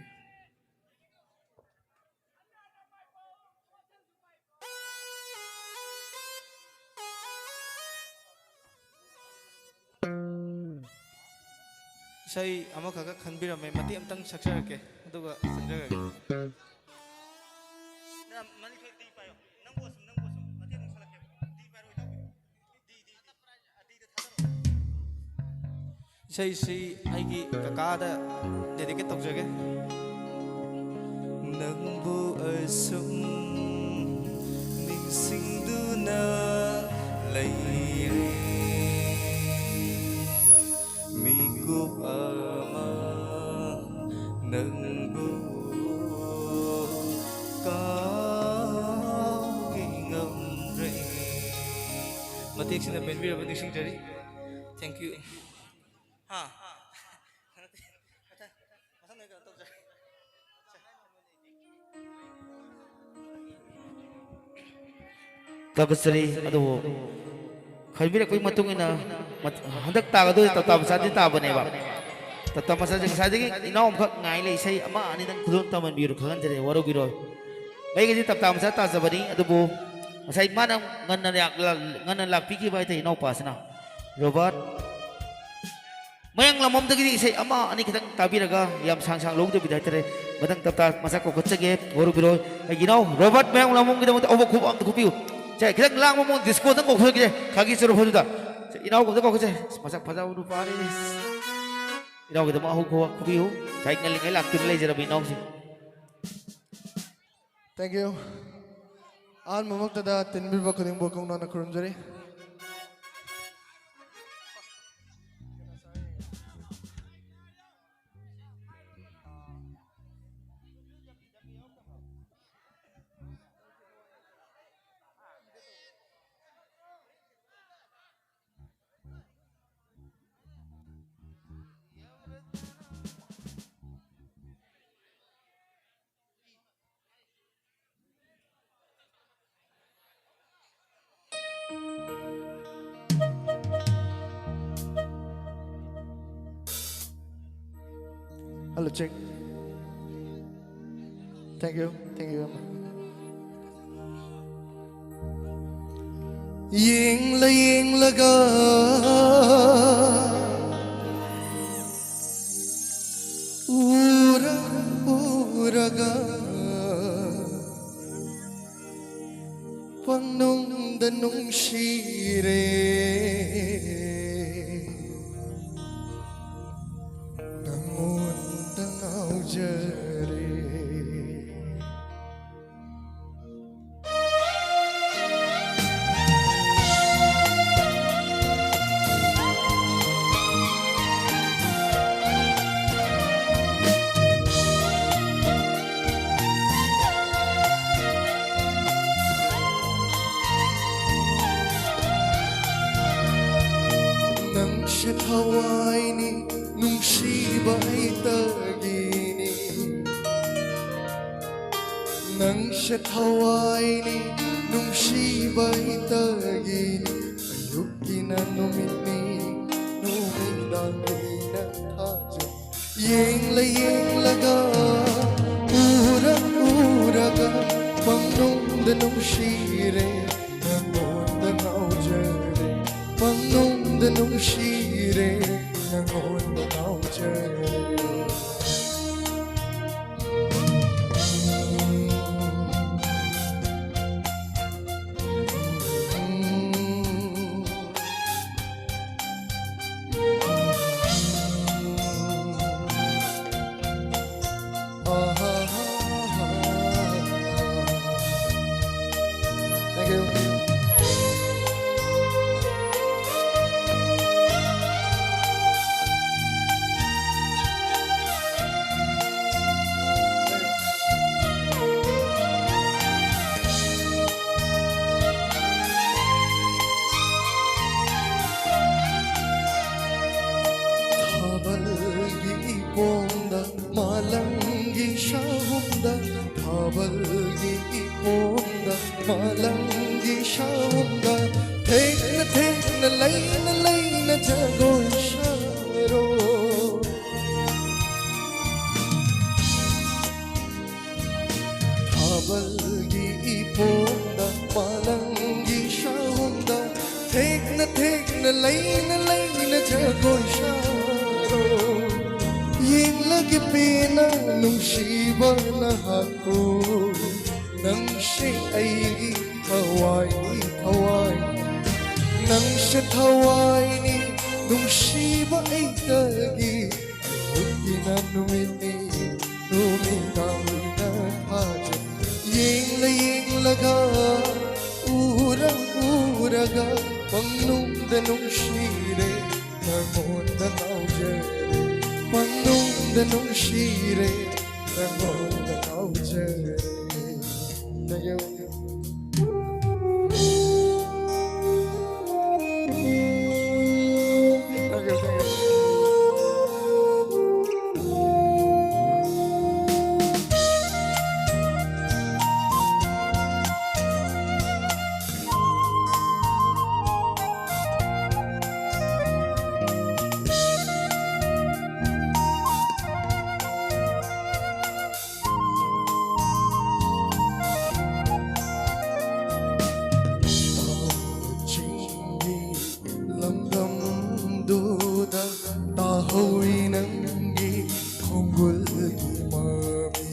ꯏꯁꯩ ꯑꯃꯈꯛꯀ ꯈꯟꯕꯤꯔꯝꯃꯦ, ꯃꯇꯦꯛ ꯑꯃꯇꯪ ꯁꯛꯆꯔꯛꯀꯦ, ꯑꯗꯨꯒ ꯆꯪꯖꯔꯒꯦ꯫ ꯅꯪ ꯃꯅꯤꯡꯊꯣꯏ ꯗꯤ ꯄꯥꯏꯌꯣ꯫ ꯅꯪꯕꯨ ꯑꯁꯨꯝ, ꯅꯪꯕꯨ ꯑꯁꯨꯝ ꯃꯇꯦꯛ ꯑꯃꯇꯪ ꯁꯛꯂꯛꯀꯦ꯫ ꯗꯤ ꯄꯥꯏꯔꯣ, ꯏꯇꯥꯎꯕꯤ꯫ ꯗꯤ, ꯗꯤ, ꯗꯤ, ꯗꯤꯗ ꯊꯥꯗꯔꯛꯑꯣ꯫ ꯏꯁꯩꯁꯤ ꯑꯩꯒꯤ ꯀꯀꯥꯗ dedicate ꯇꯧꯖꯒꯦ꯫ ꯅꯪꯕꯨ ꯑꯁꯨꯝ ꯅꯤꯡꯁꯤꯡꯗꯨꯅ ꯂꯩꯔꯦ꯫ ꯃꯤꯀꯨꯞ ꯑꯃ ꯅꯪꯕꯨ ꯀꯥꯎꯒꯦ ꯉꯝꯗ꯭ꯔꯦ꯫ ꯃꯇꯦꯛꯁꯤꯅ ꯄꯦꯟꯕꯤꯔꯕ ꯅꯤꯡꯁꯤꯡꯖꯔꯤ꯫ Thank you. ꯍꯥ? ꯅꯠꯇꯦ, ꯃꯊꯪ, ꯃꯊꯪꯗ ꯀꯩꯅꯣ ꯇꯧꯖꯔꯦ꯫ ꯊꯥꯒꯠꯆꯔꯤ꯫ ꯑꯗꯨꯕꯨ ꯈꯟꯕꯤꯔꯛꯄꯒꯤ ꯃꯇꯨꯡ ꯏꯟꯅ ꯃꯠ-, ꯍꯟꯗꯛ ꯇꯥꯒꯗꯣꯏꯁꯦ ꯇꯞꯇꯥ ꯃꯆꯥꯗꯤ ꯇꯥꯕꯅꯦꯕ꯫ ꯇꯞꯇꯥ ꯃꯆꯥꯁꯦ ꯉꯁꯥꯏꯗꯒꯤ ꯏꯅꯥꯎ ꯑꯃꯈꯛ ꯉꯥꯏ ꯂꯩ, ꯏꯁꯩ ꯑꯃ ꯑꯅꯤꯗꯪ ꯈꯨꯗꯣꯜ ꯇꯝꯍꯟꯕꯤꯔꯣ, ꯈꯪꯍꯟꯖꯔꯦ, ꯋꯥꯔꯧꯕꯤꯔꯣꯏ꯫ ꯑꯩꯒꯤꯗꯤ ꯇꯞꯇꯥ ꯃꯆꯥ ꯇꯥꯖꯕꯅꯤ, ꯑꯗꯨꯕꯨ ꯉꯁꯥꯏ ꯃꯥꯅ ꯉꯟꯅ ꯂꯥꯛ-, ꯉꯟꯅ ꯂꯥꯛꯄꯤꯈꯤꯕ ꯍꯥꯏꯇꯥꯔꯦ ꯏꯅꯥꯎꯄꯥꯁꯤꯅ꯫ ꯔꯣꯕꯥꯔꯠ꯫ ꯃꯌꯥꯡ ꯂꯝꯂꯣꯝꯗꯒꯤꯗꯤ ꯏꯁꯩ ꯑꯃ ꯑꯅꯤ ꯈꯤꯇꯪ ꯇꯥꯕꯤꯔꯒ ꯌꯥꯝ ꯁꯥꯡ ꯁꯥꯡ ꯂꯧꯗꯕꯤꯗ ꯍꯥꯏꯇꯥꯔꯦ꯫ ꯃꯊꯪ ꯇꯞꯇꯥ ꯃꯆꯥ ꯀꯧꯈꯠꯆꯒꯦ, ꯋꯥꯔꯧꯕꯤꯔꯣꯏ꯫ ꯑꯩꯒꯤ ꯏꯅꯥꯎ ꯔꯣꯕꯥꯔꯠ ꯃꯌꯥꯡ ꯂꯝꯂꯣꯝꯒꯤꯗꯃꯛꯇ ꯑꯍꯧꯕ ꯈꯨꯕꯥꯛ ꯑꯝꯇ ꯈꯨꯕꯤꯌꯨ꯫ ꯁꯦ, ꯈꯤꯇꯪ ꯂꯥꯡꯕ ꯃꯑꯣꯡ, ꯗꯤꯁꯀꯣꯗꯪ ꯀꯧꯈꯠꯂꯒꯦ, ꯈꯥꯒꯤ ꯆꯨꯔꯨꯞ ꯐꯝꯗꯨꯗ꯫ ꯁꯦ, ꯏꯅꯥꯎꯒꯤ ꯑꯝꯇ ꯀꯧꯈꯠꯁꯦ꯫ ꯃꯁꯛ ꯐꯖꯕ ꯅꯨꯄꯥꯅꯤ꯫ ꯏꯅꯥꯎꯒꯤꯗꯃꯛ ꯑꯍꯧꯕ ꯈꯨꯕꯥꯛ ꯈꯨꯕꯤꯌꯨ꯫ ꯉꯁꯥꯏ ꯉꯜꯂꯤꯉꯩ ꯂꯥꯛꯇꯨꯅ ꯂꯩꯖꯔꯕ ꯏꯅꯥꯎꯁꯦ꯫ Thank you. ꯑꯍꯥꯟꯕꯃꯛꯇꯗ ꯇꯤꯟꯕꯤꯕ ꯈꯨꯗꯤꯡꯕꯨ ꯀꯧꯅꯅ ꯈꯨꯔꯨꯝꯖꯔꯤ꯫ Hello, check. Thank you, thank you. ꯌꯦꯡꯂ ꯌꯦꯡꯂꯒ, ꯎꯔ ꯎꯔꯒ, ꯄꯪꯅꯨꯡꯗ ꯅꯨꯡꯁꯤꯔꯦ, ꯅꯪꯉꯣꯟꯗ ꯉꯥꯎꯖꯔꯦ꯫ ꯅꯪꯁꯦ ꯊꯋꯥꯏꯅꯤ, ꯅꯨꯡꯁꯤꯕ ꯑꯩꯇꯒꯤꯅꯤ꯫ ꯅꯪꯁꯦ ꯊꯋꯥꯏꯅꯤ, ꯅꯨꯡꯁꯤꯕ ꯑꯩꯇꯒꯤꯅꯤ꯫ ꯑꯌꯨꯛꯀꯤꯅ ꯅꯨꯃꯤꯠꯅꯤ, ꯅꯨꯃꯤꯗꯥꯡꯒꯤꯅ ꯊꯥꯖ꯫ ꯌꯦꯡꯂ ꯌꯦꯡꯂꯒ, ꯎꯔ ꯎꯔꯒ, ꯄꯪꯅꯨꯡꯗ ꯅꯨꯡꯁꯤꯔꯦ, ꯅꯪꯉꯣꯟꯗ ꯉꯥꯎꯖꯔꯦ꯫ ꯄꯪꯅꯨꯡꯗ ꯅꯨꯡꯁꯤꯔꯦ, ꯅꯪꯉꯣꯟꯗ ꯉꯥꯎꯖꯔꯦ꯫ Thank you. ꯊꯥꯕꯜꯒꯤ ꯏꯄꯣꯝꯗ, ꯃꯥꯂꯪꯒꯤ ꯁꯥꯍꯨꯝꯗ, ꯊꯥꯕꯜꯒꯤ ꯏꯄꯣꯝꯗ, ꯃꯥꯂꯪꯒꯤ ꯁꯥꯍꯨꯝꯗ, ꯊꯦꯡꯅ ꯊꯦꯡꯅ, ꯂꯩꯅ ꯂꯩꯅ ꯖꯒꯣꯏ ꯁꯥꯔꯣ꯫ ꯒꯤ ꯏꯄꯣꯝꯗ ꯃꯥꯂꯪꯒꯤ ꯁꯥꯍꯨꯝꯗ ꯊꯦꯛꯅ ꯊꯦꯛꯅ ꯂꯩꯅ ꯂꯩꯅ ꯖꯒꯣꯏ ꯁꯥꯔꯣ꯫ ꯌꯦꯡꯂꯒꯦ ꯄꯦꯟꯅ ꯅꯨꯡꯁꯤꯕ ꯅꯍꯥꯛꯄꯨ, ꯅꯪꯁꯦ ꯑꯩꯒꯤ ꯊꯋꯥꯏꯅꯤ, ꯊꯋꯥꯏꯅꯤ꯫ ꯅꯪꯁꯦ ꯊꯋꯥꯏꯅꯤ, ꯅꯨꯡꯁꯤꯕ ꯑꯩꯇꯒꯤ ꯅꯨꯃꯤꯠꯀꯤꯅ ꯅꯨꯃꯤꯠꯅꯤ, ꯅꯨꯃꯤꯗꯥꯡꯒꯤꯅ ꯊꯥꯖꯅꯤ꯫ ꯌꯦꯡꯂ ꯌꯦꯡꯂꯒ, ꯎꯔ ꯎꯔꯒ, ꯄꯪꯅꯨꯡꯗ ꯅꯨꯡꯁꯤꯔꯦ, ꯅꯉꯣꯟꯗ ꯉꯥꯎꯖꯔꯦ꯫ ꯄꯪꯅꯨꯡꯗ ꯅꯨꯡꯁꯤꯔꯦ, ꯅꯉꯣꯟꯗ ꯉꯥꯎꯖꯔꯦ꯫ Thank you. ꯆꯤꯡꯒꯤ ꯂꯝꯗꯝꯗꯨꯗ ꯇꯥꯍꯧꯏ ꯅꯪꯒꯤ ꯈꯣꯡꯒꯨꯜꯒꯤ ꯃꯃꯤ꯫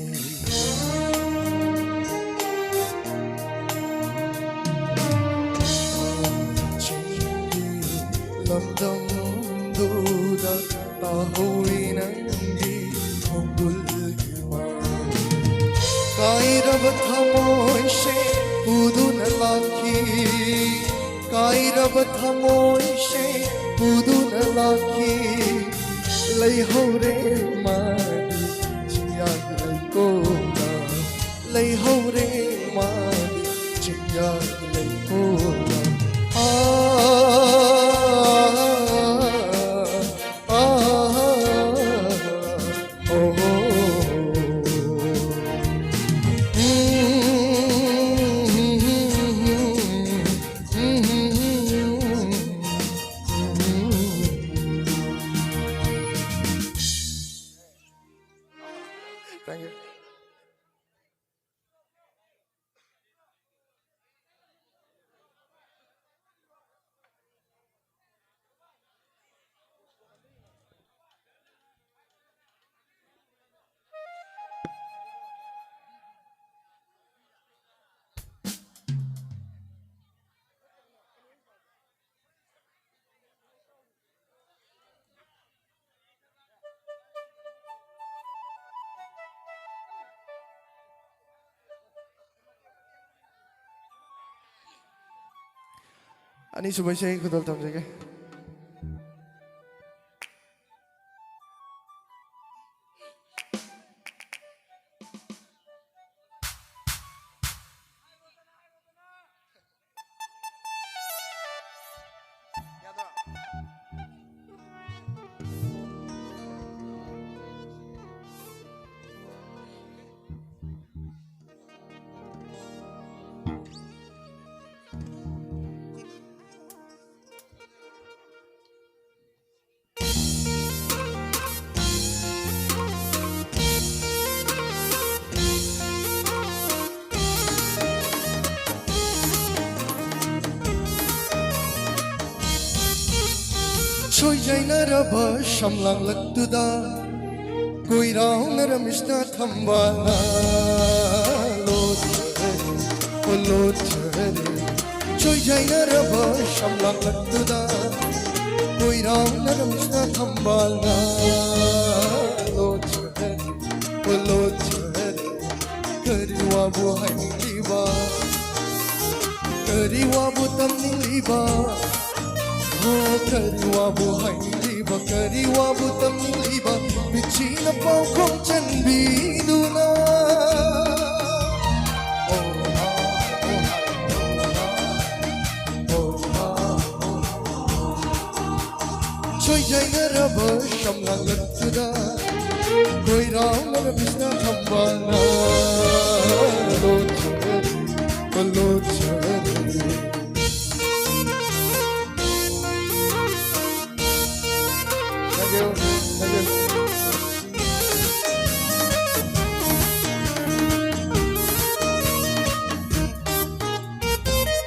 ꯆꯤꯡꯒꯤ ꯂꯝꯗꯝꯗꯨꯗ ꯇꯥꯍꯧꯏ ꯅꯪꯒꯤ ꯈꯣꯡꯒꯨꯜꯒꯤ ꯃꯃꯤ꯫ ꯀꯥꯏꯔꯕ ꯊꯃꯣꯏꯁꯦ ꯄꯨꯗꯨꯅ ꯂꯥꯛꯈꯤ, ꯀꯥꯏꯔꯕ ꯊꯃꯣꯏꯁꯦ ꯄꯨꯗꯨꯅ ꯂꯥꯛꯈꯤ꯫ ꯂꯩꯍꯧꯔꯦ ꯃꯥꯗꯤ ꯆꯤꯡꯌꯥꯒꯤ ꯂꯩꯀꯣꯜꯗ, ꯂꯩꯍꯧꯔꯦ ꯃꯥꯗꯤ ꯆꯤꯡꯌꯥꯒꯤ ꯂꯩꯀꯣꯜꯗ꯫ ꯑꯥ, ꯑꯥ, ꯑꯥ, ꯑꯣ, ꯑꯣ, ꯑꯣ꯫ Thank you. ꯑꯅꯤꯁꯨꯕ ꯏꯁꯩ ꯈꯨꯗꯣꯜ ꯇꯝꯖꯒꯦ꯫ ꯁꯣꯏꯖꯥꯏꯅꯔꯕ ꯁꯝꯂꯥꯡꯂꯛꯇꯨꯗ ꯀꯣꯏꯔꯥꯎꯅꯔꯝꯃꯤꯁꯤꯅ ꯊꯝꯕꯥꯜꯅ ꯂꯣꯠꯆꯔꯦ, ꯑꯣ ꯂꯣꯠꯆꯔꯦ꯫ ꯁꯣꯏꯖꯥꯏꯅꯔꯕ ꯁꯝꯂꯥꯡꯂꯛꯇꯨꯗ ꯀꯣꯏꯔꯥꯎꯅꯔꯝꯃꯤꯁꯤꯅ ꯊꯝꯕꯥꯜꯅ ꯂꯣꯠꯆꯔꯦ, ꯑꯣ ꯂꯣꯠꯆꯔꯦ꯫ ꯀꯔꯤ ꯋꯥꯕꯨ ꯍꯥꯏꯅꯤꯡꯂꯤꯕ? ꯀꯔꯤ ꯋꯥꯕꯨ ꯇꯝꯅꯤꯡꯂꯤꯕ? ꯍꯣ, ꯀꯔꯤ ꯋꯥꯕꯨ ꯍꯥꯏꯅꯤꯡꯂꯤꯕ? ꯀꯔꯤ ꯋꯥꯕꯨ ꯇꯝꯅꯤꯡꯂꯤꯕ? ꯃꯤꯠꯁꯤꯅ ꯄꯥꯎꯈꯨꯝ ꯆꯟꯕꯤꯗꯨꯅ꯫ ꯑꯣ, ꯑꯣ, ꯑꯣ, ꯑꯣ, ꯑꯣ꯫ ꯁꯣꯏꯖꯥꯏꯅꯔꯕ ꯁꯝꯂꯥꯡꯂꯛꯇꯨꯗ ꯀꯣꯏꯔꯥꯎꯅꯔꯝꯃꯤꯁꯤꯅ ꯊꯝꯕꯥꯜꯅ ꯂꯣꯠꯆꯔꯦ, ꯂꯣꯠꯆꯔꯦ꯫ Thank you, thank you.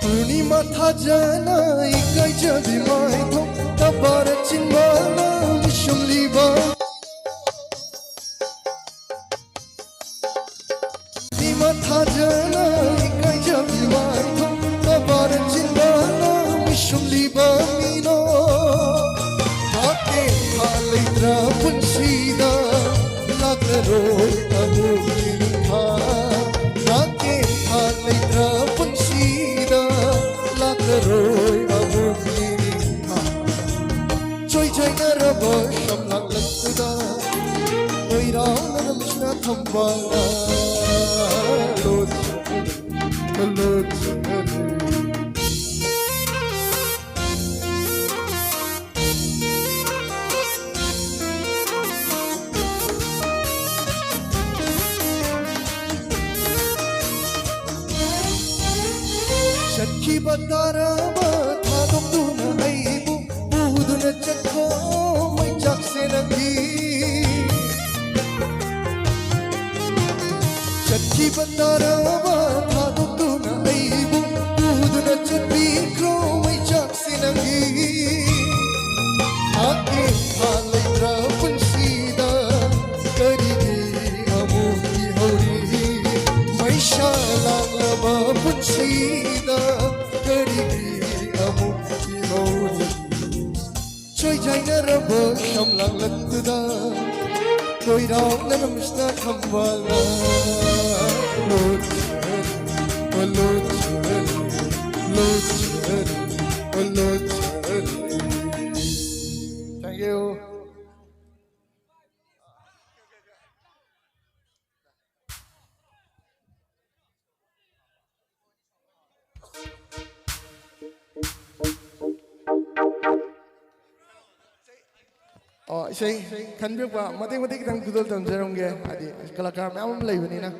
ꯄꯨꯔꯅꯤꯃꯥ ꯊꯥꯖꯅ ꯏꯀꯥꯏꯖꯕꯤ ꯃꯥꯏꯊꯣꯡ ꯇꯕꯥꯔ ꯆꯤꯟꯕꯥꯜꯅ ꯃꯤꯁꯨꯝꯂꯤꯕ꯫ ꯄꯨꯔꯅꯤꯃꯥ ꯊꯥꯖꯅ ꯏꯀꯥꯏꯖꯕꯤ ꯃꯥꯏꯊꯣꯡ ꯇꯕꯥꯔ ꯆꯤꯟꯕꯥꯜꯅ ꯃꯤꯁꯨꯝꯂꯤꯕ ꯃꯤꯅꯣ꯫ ꯊꯥꯛꯀꯦ ꯊꯥ ꯂꯩꯇ꯭ꯔ ꯄꯨꯟꯁꯤꯗ ꯂꯥꯛꯂꯔꯣꯏ ꯑꯃꯨꯛ ꯅꯤꯡꯊꯥ꯫ ꯊꯥꯛꯀꯦ ꯊꯥ ꯂꯩꯇ꯭ꯔ ꯄꯨꯟꯁꯤꯗ ꯂꯥꯛꯂꯔꯣꯏ ꯑꯃꯨꯛ ꯅꯔꯕ ꯁꯝꯂꯥꯡꯂꯛꯇꯨꯗ ꯅꯣꯏꯔꯥꯎꯅ ꯅꯝꯁꯤꯅ ꯊꯝꯕꯥꯜꯅ ꯂꯣꯠꯆꯔꯦ, ꯂꯣꯠꯆꯔꯦ꯫ ꯆꯠꯈꯤꯕ ꯇꯥꯔꯕ ꯊꯥꯗꯣꯛꯇꯨꯅ ꯑꯩꯕꯨ ꯄꯨꯗꯨꯅ ꯆꯠꯈ꯭ꯔꯣ ꯃꯩꯆꯥꯛꯁꯦ ꯅꯪꯒꯤ꯫ ꯆꯠꯈꯤꯕ ꯇꯥꯔꯕ ꯊꯥꯗꯣꯛꯇꯨꯅ ꯑꯩꯕꯨ ꯄꯨꯗꯨꯅ ꯆꯠꯄꯤꯈ꯭ꯔꯣ ꯃꯩꯆꯥꯛꯁꯦ ꯅꯪꯒꯤ꯫ ꯍꯥꯠꯀꯦ ꯍꯥꯠꯂꯩꯗ꯭ꯔ ꯄꯨꯟꯁꯤꯗ ꯀꯔꯤꯒꯤ ꯑꯃꯨꯛ ꯊꯤꯍꯧꯔꯤ? ꯃꯩꯁꯥ ꯂꯥꯡꯂꯕ ꯄꯨꯟꯁꯤꯗ ꯀꯔꯤꯒꯤ ꯑꯃꯨꯛ ꯊꯤꯍꯧꯔꯤ? ꯁꯣꯏꯖꯥꯏꯅꯔꯕ ꯁꯝꯂꯥꯡꯂꯛꯇꯨꯗ ꯀꯣꯏꯔꯥꯎꯅ ꯅꯨꯃꯤꯠꯅ ꯊꯝꯕꯥꯜꯅ ꯂꯣꯠꯆꯔꯦ, ꯂꯣꯠꯆꯔꯦ, ꯂꯣꯠꯆꯔꯦ, ꯂꯣꯠꯆꯔꯦ꯫ Thank you. ꯑꯣ, ꯏꯁꯩ ꯈꯟꯕꯤꯔꯛꯄ ꯃꯇꯦꯛ ꯃꯇꯦꯛ ꯈꯤꯇꯪ ꯈꯨꯗꯣꯜ ꯇꯝꯖꯔꯝꯒꯦ, ꯍꯥꯏꯗꯤ ꯀꯂꯥꯀꯥꯔ ꯃꯌꯥꯝ ꯑꯃ ꯂꯩꯕꯅꯤꯅ꯫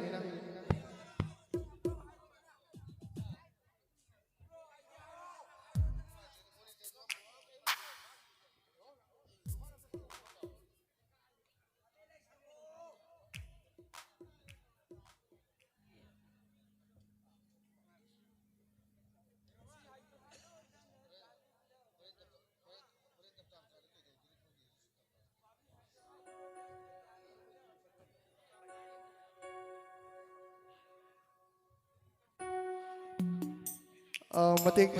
ꯑ, ꯃꯇꯦꯛ,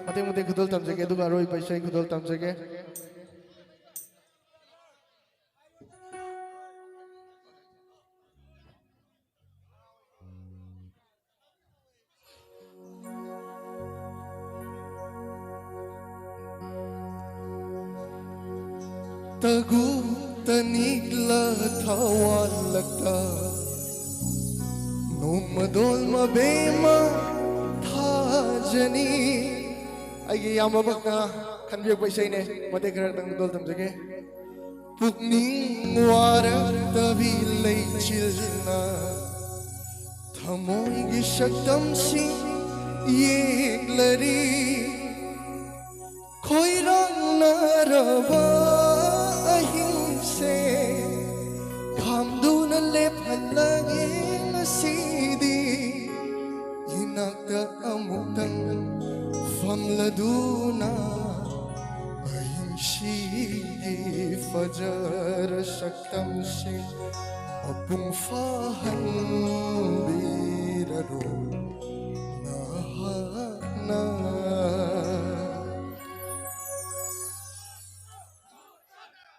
ꯃꯇꯦꯛ, ꯃꯇꯦꯛ ꯈꯨꯗꯣꯜ ꯇꯝꯖꯒꯦ, ꯑꯗꯨꯒ ꯑꯔꯣꯏꯕ ꯏꯁꯩ ꯈꯨꯗꯣꯜ ꯇꯝꯖꯒꯦ꯫ ꯇꯒꯨ ꯇꯅꯤꯛꯂ ꯊꯋꯥꯜꯂꯛꯇ ꯅꯣꯡꯃꯗꯣꯜ ꯃꯕꯦꯝꯃ ꯊꯥꯖꯅꯤ꯫ ꯑꯩꯒꯤ ꯏꯌꯥꯝꯕ ꯚꯛꯅ ꯈꯟꯕꯤꯔꯛꯄ ꯏꯁꯩꯅꯦ, ꯃꯇꯦꯛ ꯈꯔꯇꯪ ꯈꯨꯗꯣꯜ ꯇꯝꯖꯒꯦ꯫ ꯄꯨꯛꯅꯤꯡ ꯋꯥꯔꯛꯇꯕꯤ ꯂꯩꯆꯤꯜꯅ ꯊꯃꯣꯏꯒꯤ ꯁꯛꯇꯝꯁꯤꯡ ꯌꯦꯛꯂꯔꯤ꯫ ꯈꯣꯏꯔꯥꯡꯅꯔꯕ ꯑꯍꯤꯡꯁꯦ ꯈꯥꯝꯗꯨꯅ ꯂꯦꯞꯍꯜꯂꯒꯦ ꯉꯁꯤꯗꯤ꯫ ꯏꯅꯥꯛꯇ ꯑꯃꯨꯛꯇꯪ ꯐꯝꯂꯗꯨꯅ ꯑꯍꯤꯡꯁꯤꯒꯤ ꯐꯖꯔ ꯁꯛꯇꯝꯁꯤꯡ ꯃꯄꯨꯡ ꯐꯥꯍꯟꯕꯤꯔꯔꯣ ꯅꯍꯥꯛꯅ꯫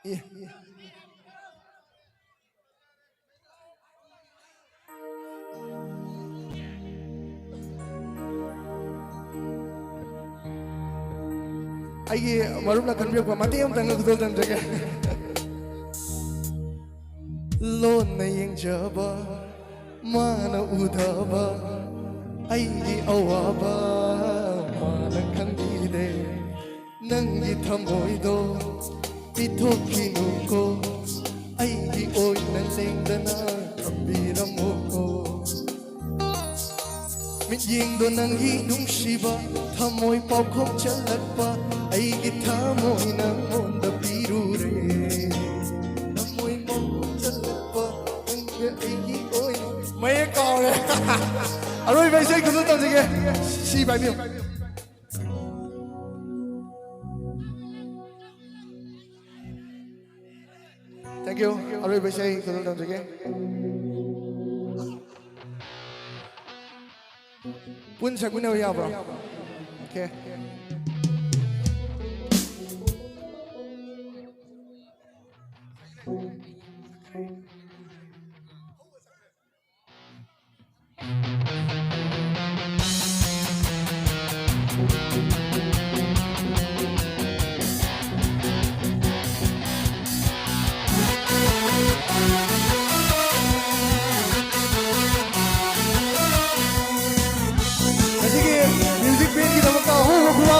ꯑꯦ꯫ ꯑꯩꯒꯤ ꯃꯔꯨꯞꯅ ꯈꯟꯕꯤꯔꯛꯄ ꯃꯇꯦꯛ ꯑꯃꯇꯪꯒ ꯈꯨꯗꯣꯜ ꯇꯝꯖꯒꯦ꯫ ꯂꯣꯟꯅ ꯌꯦꯡꯖꯕ, ꯃꯥꯅ ꯎꯗꯕ ꯑꯩꯒꯤ ꯑꯋꯥꯕ ꯃꯥꯅ ꯈꯪꯕꯤꯗꯦ꯫ ꯅꯪꯒꯤ ꯊꯃꯣꯏꯗꯣ ꯄꯤꯊꯣꯛꯈꯤꯅꯨꯀꯣ, ꯑꯩꯒꯤ ꯑꯣꯏꯅ ꯂꯦꯡꯗꯅ ꯊꯝꯕꯤꯔꯝꯃꯨꯀꯣ꯫ ꯃꯤꯠꯌꯦꯡꯗꯣ ꯅꯪꯒꯤ ꯅꯨꯡꯁꯤꯕ ꯊꯃꯣꯏ ꯄꯥꯎꯈꯣꯡ ꯆꯜꯂꯛꯄ, ꯑꯩꯒꯤ ꯊꯃꯣꯏ ꯅꯪꯉꯣꯟꯗ ꯄꯤꯔꯨꯔꯦ꯫ ꯊꯃꯣꯏ ꯄꯥꯎꯈꯣꯡ ꯆꯜꯂꯛꯄ ꯅꯪꯒ ꯑꯩꯒꯤ ꯑꯣꯏꯅ꯫ ꯃꯌꯦꯛ ꯀꯥꯎꯔꯦ꯫ ꯑꯔꯣꯏꯕ ꯏꯁꯩ ꯈꯨꯗꯣꯜ ꯇꯝꯖꯒꯦ꯫ ꯁꯤ ꯄꯥꯏꯕꯤꯌꯨ꯫ Thank you. ꯑꯔꯣꯏꯕ ꯏꯁꯩ ꯈꯨꯗꯣꯜ ꯇꯝꯖꯒꯦ꯫ ꯄꯨꯟ ꯁꯛꯃꯤꯟꯅꯕ ꯌꯥꯕ꯭ꯔꯣ? Okay.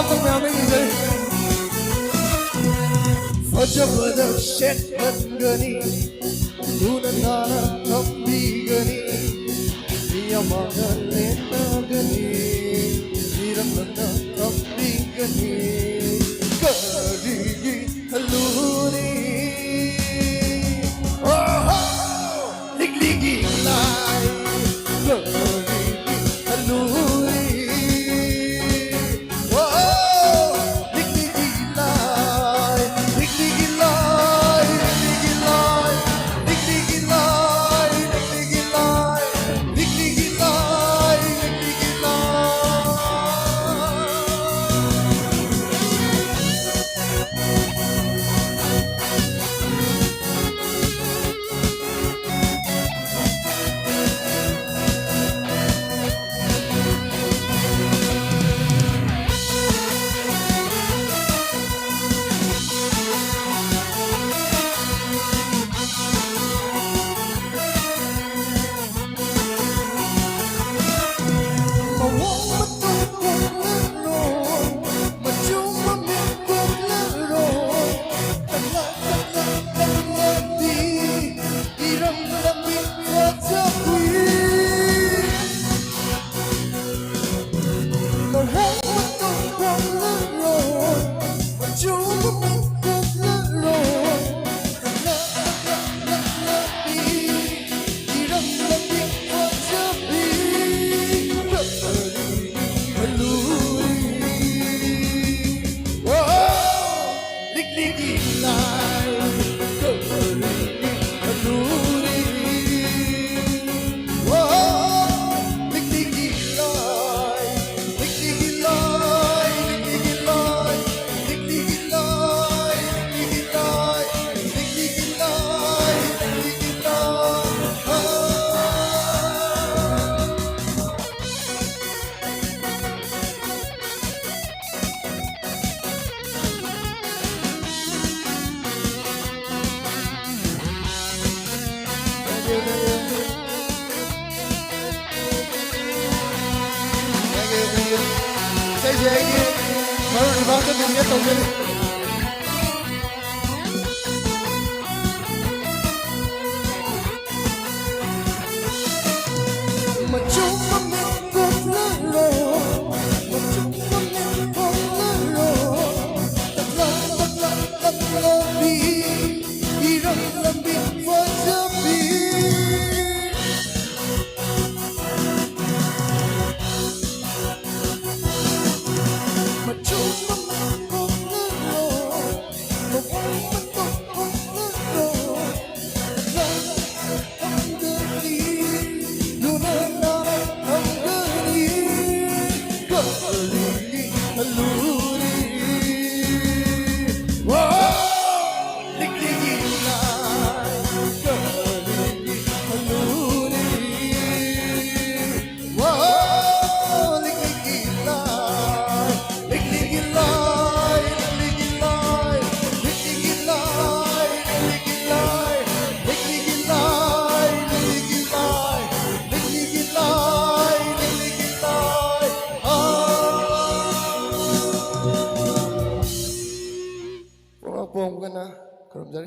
ꯃꯌꯥꯝ ꯂꯩꯖꯩ꯫ ꯐꯖꯕꯗ ꯁꯦꯠꯍꯟꯒꯅꯤ, ꯂꯨꯅ ꯅꯥꯟꯅ ꯊꯝꯕꯤꯒꯅꯤ, ꯃꯤ ꯑꯃꯒ ꯂꯦꯟꯅꯒꯅꯤ, ꯃꯤꯔꯝꯅ ꯊꯝꯕꯤꯒꯅꯤ꯫ ꯀꯔꯤꯒꯤ ꯈꯜꯂꯨꯅꯤ? ꯑꯣꯍꯣ! ꯂꯤꯛꯂꯤꯒꯤ ꯂꯥꯏ, ꯀꯔꯤꯒꯤ ꯈꯜꯂꯨꯅꯤ? ꯑꯣꯍꯣ! ꯂꯤꯛꯂꯤꯒꯤ ꯂꯥꯏ, ꯂꯤꯛꯂꯤꯒꯤ ꯂꯥꯏ, ꯂꯤꯛꯂꯤꯒꯤ ꯂꯥꯏ, ꯂꯤꯛꯂꯤꯒꯤ ꯂꯥꯏ, ꯂꯤꯛꯂꯤꯒꯤ ꯂꯥꯏ, ꯂꯤꯛꯂꯤꯒꯤ ꯂꯥꯏ꯫ ꯆꯠꯂꯨꯒꯦ ꯇꯧꯖꯔꯤ꯫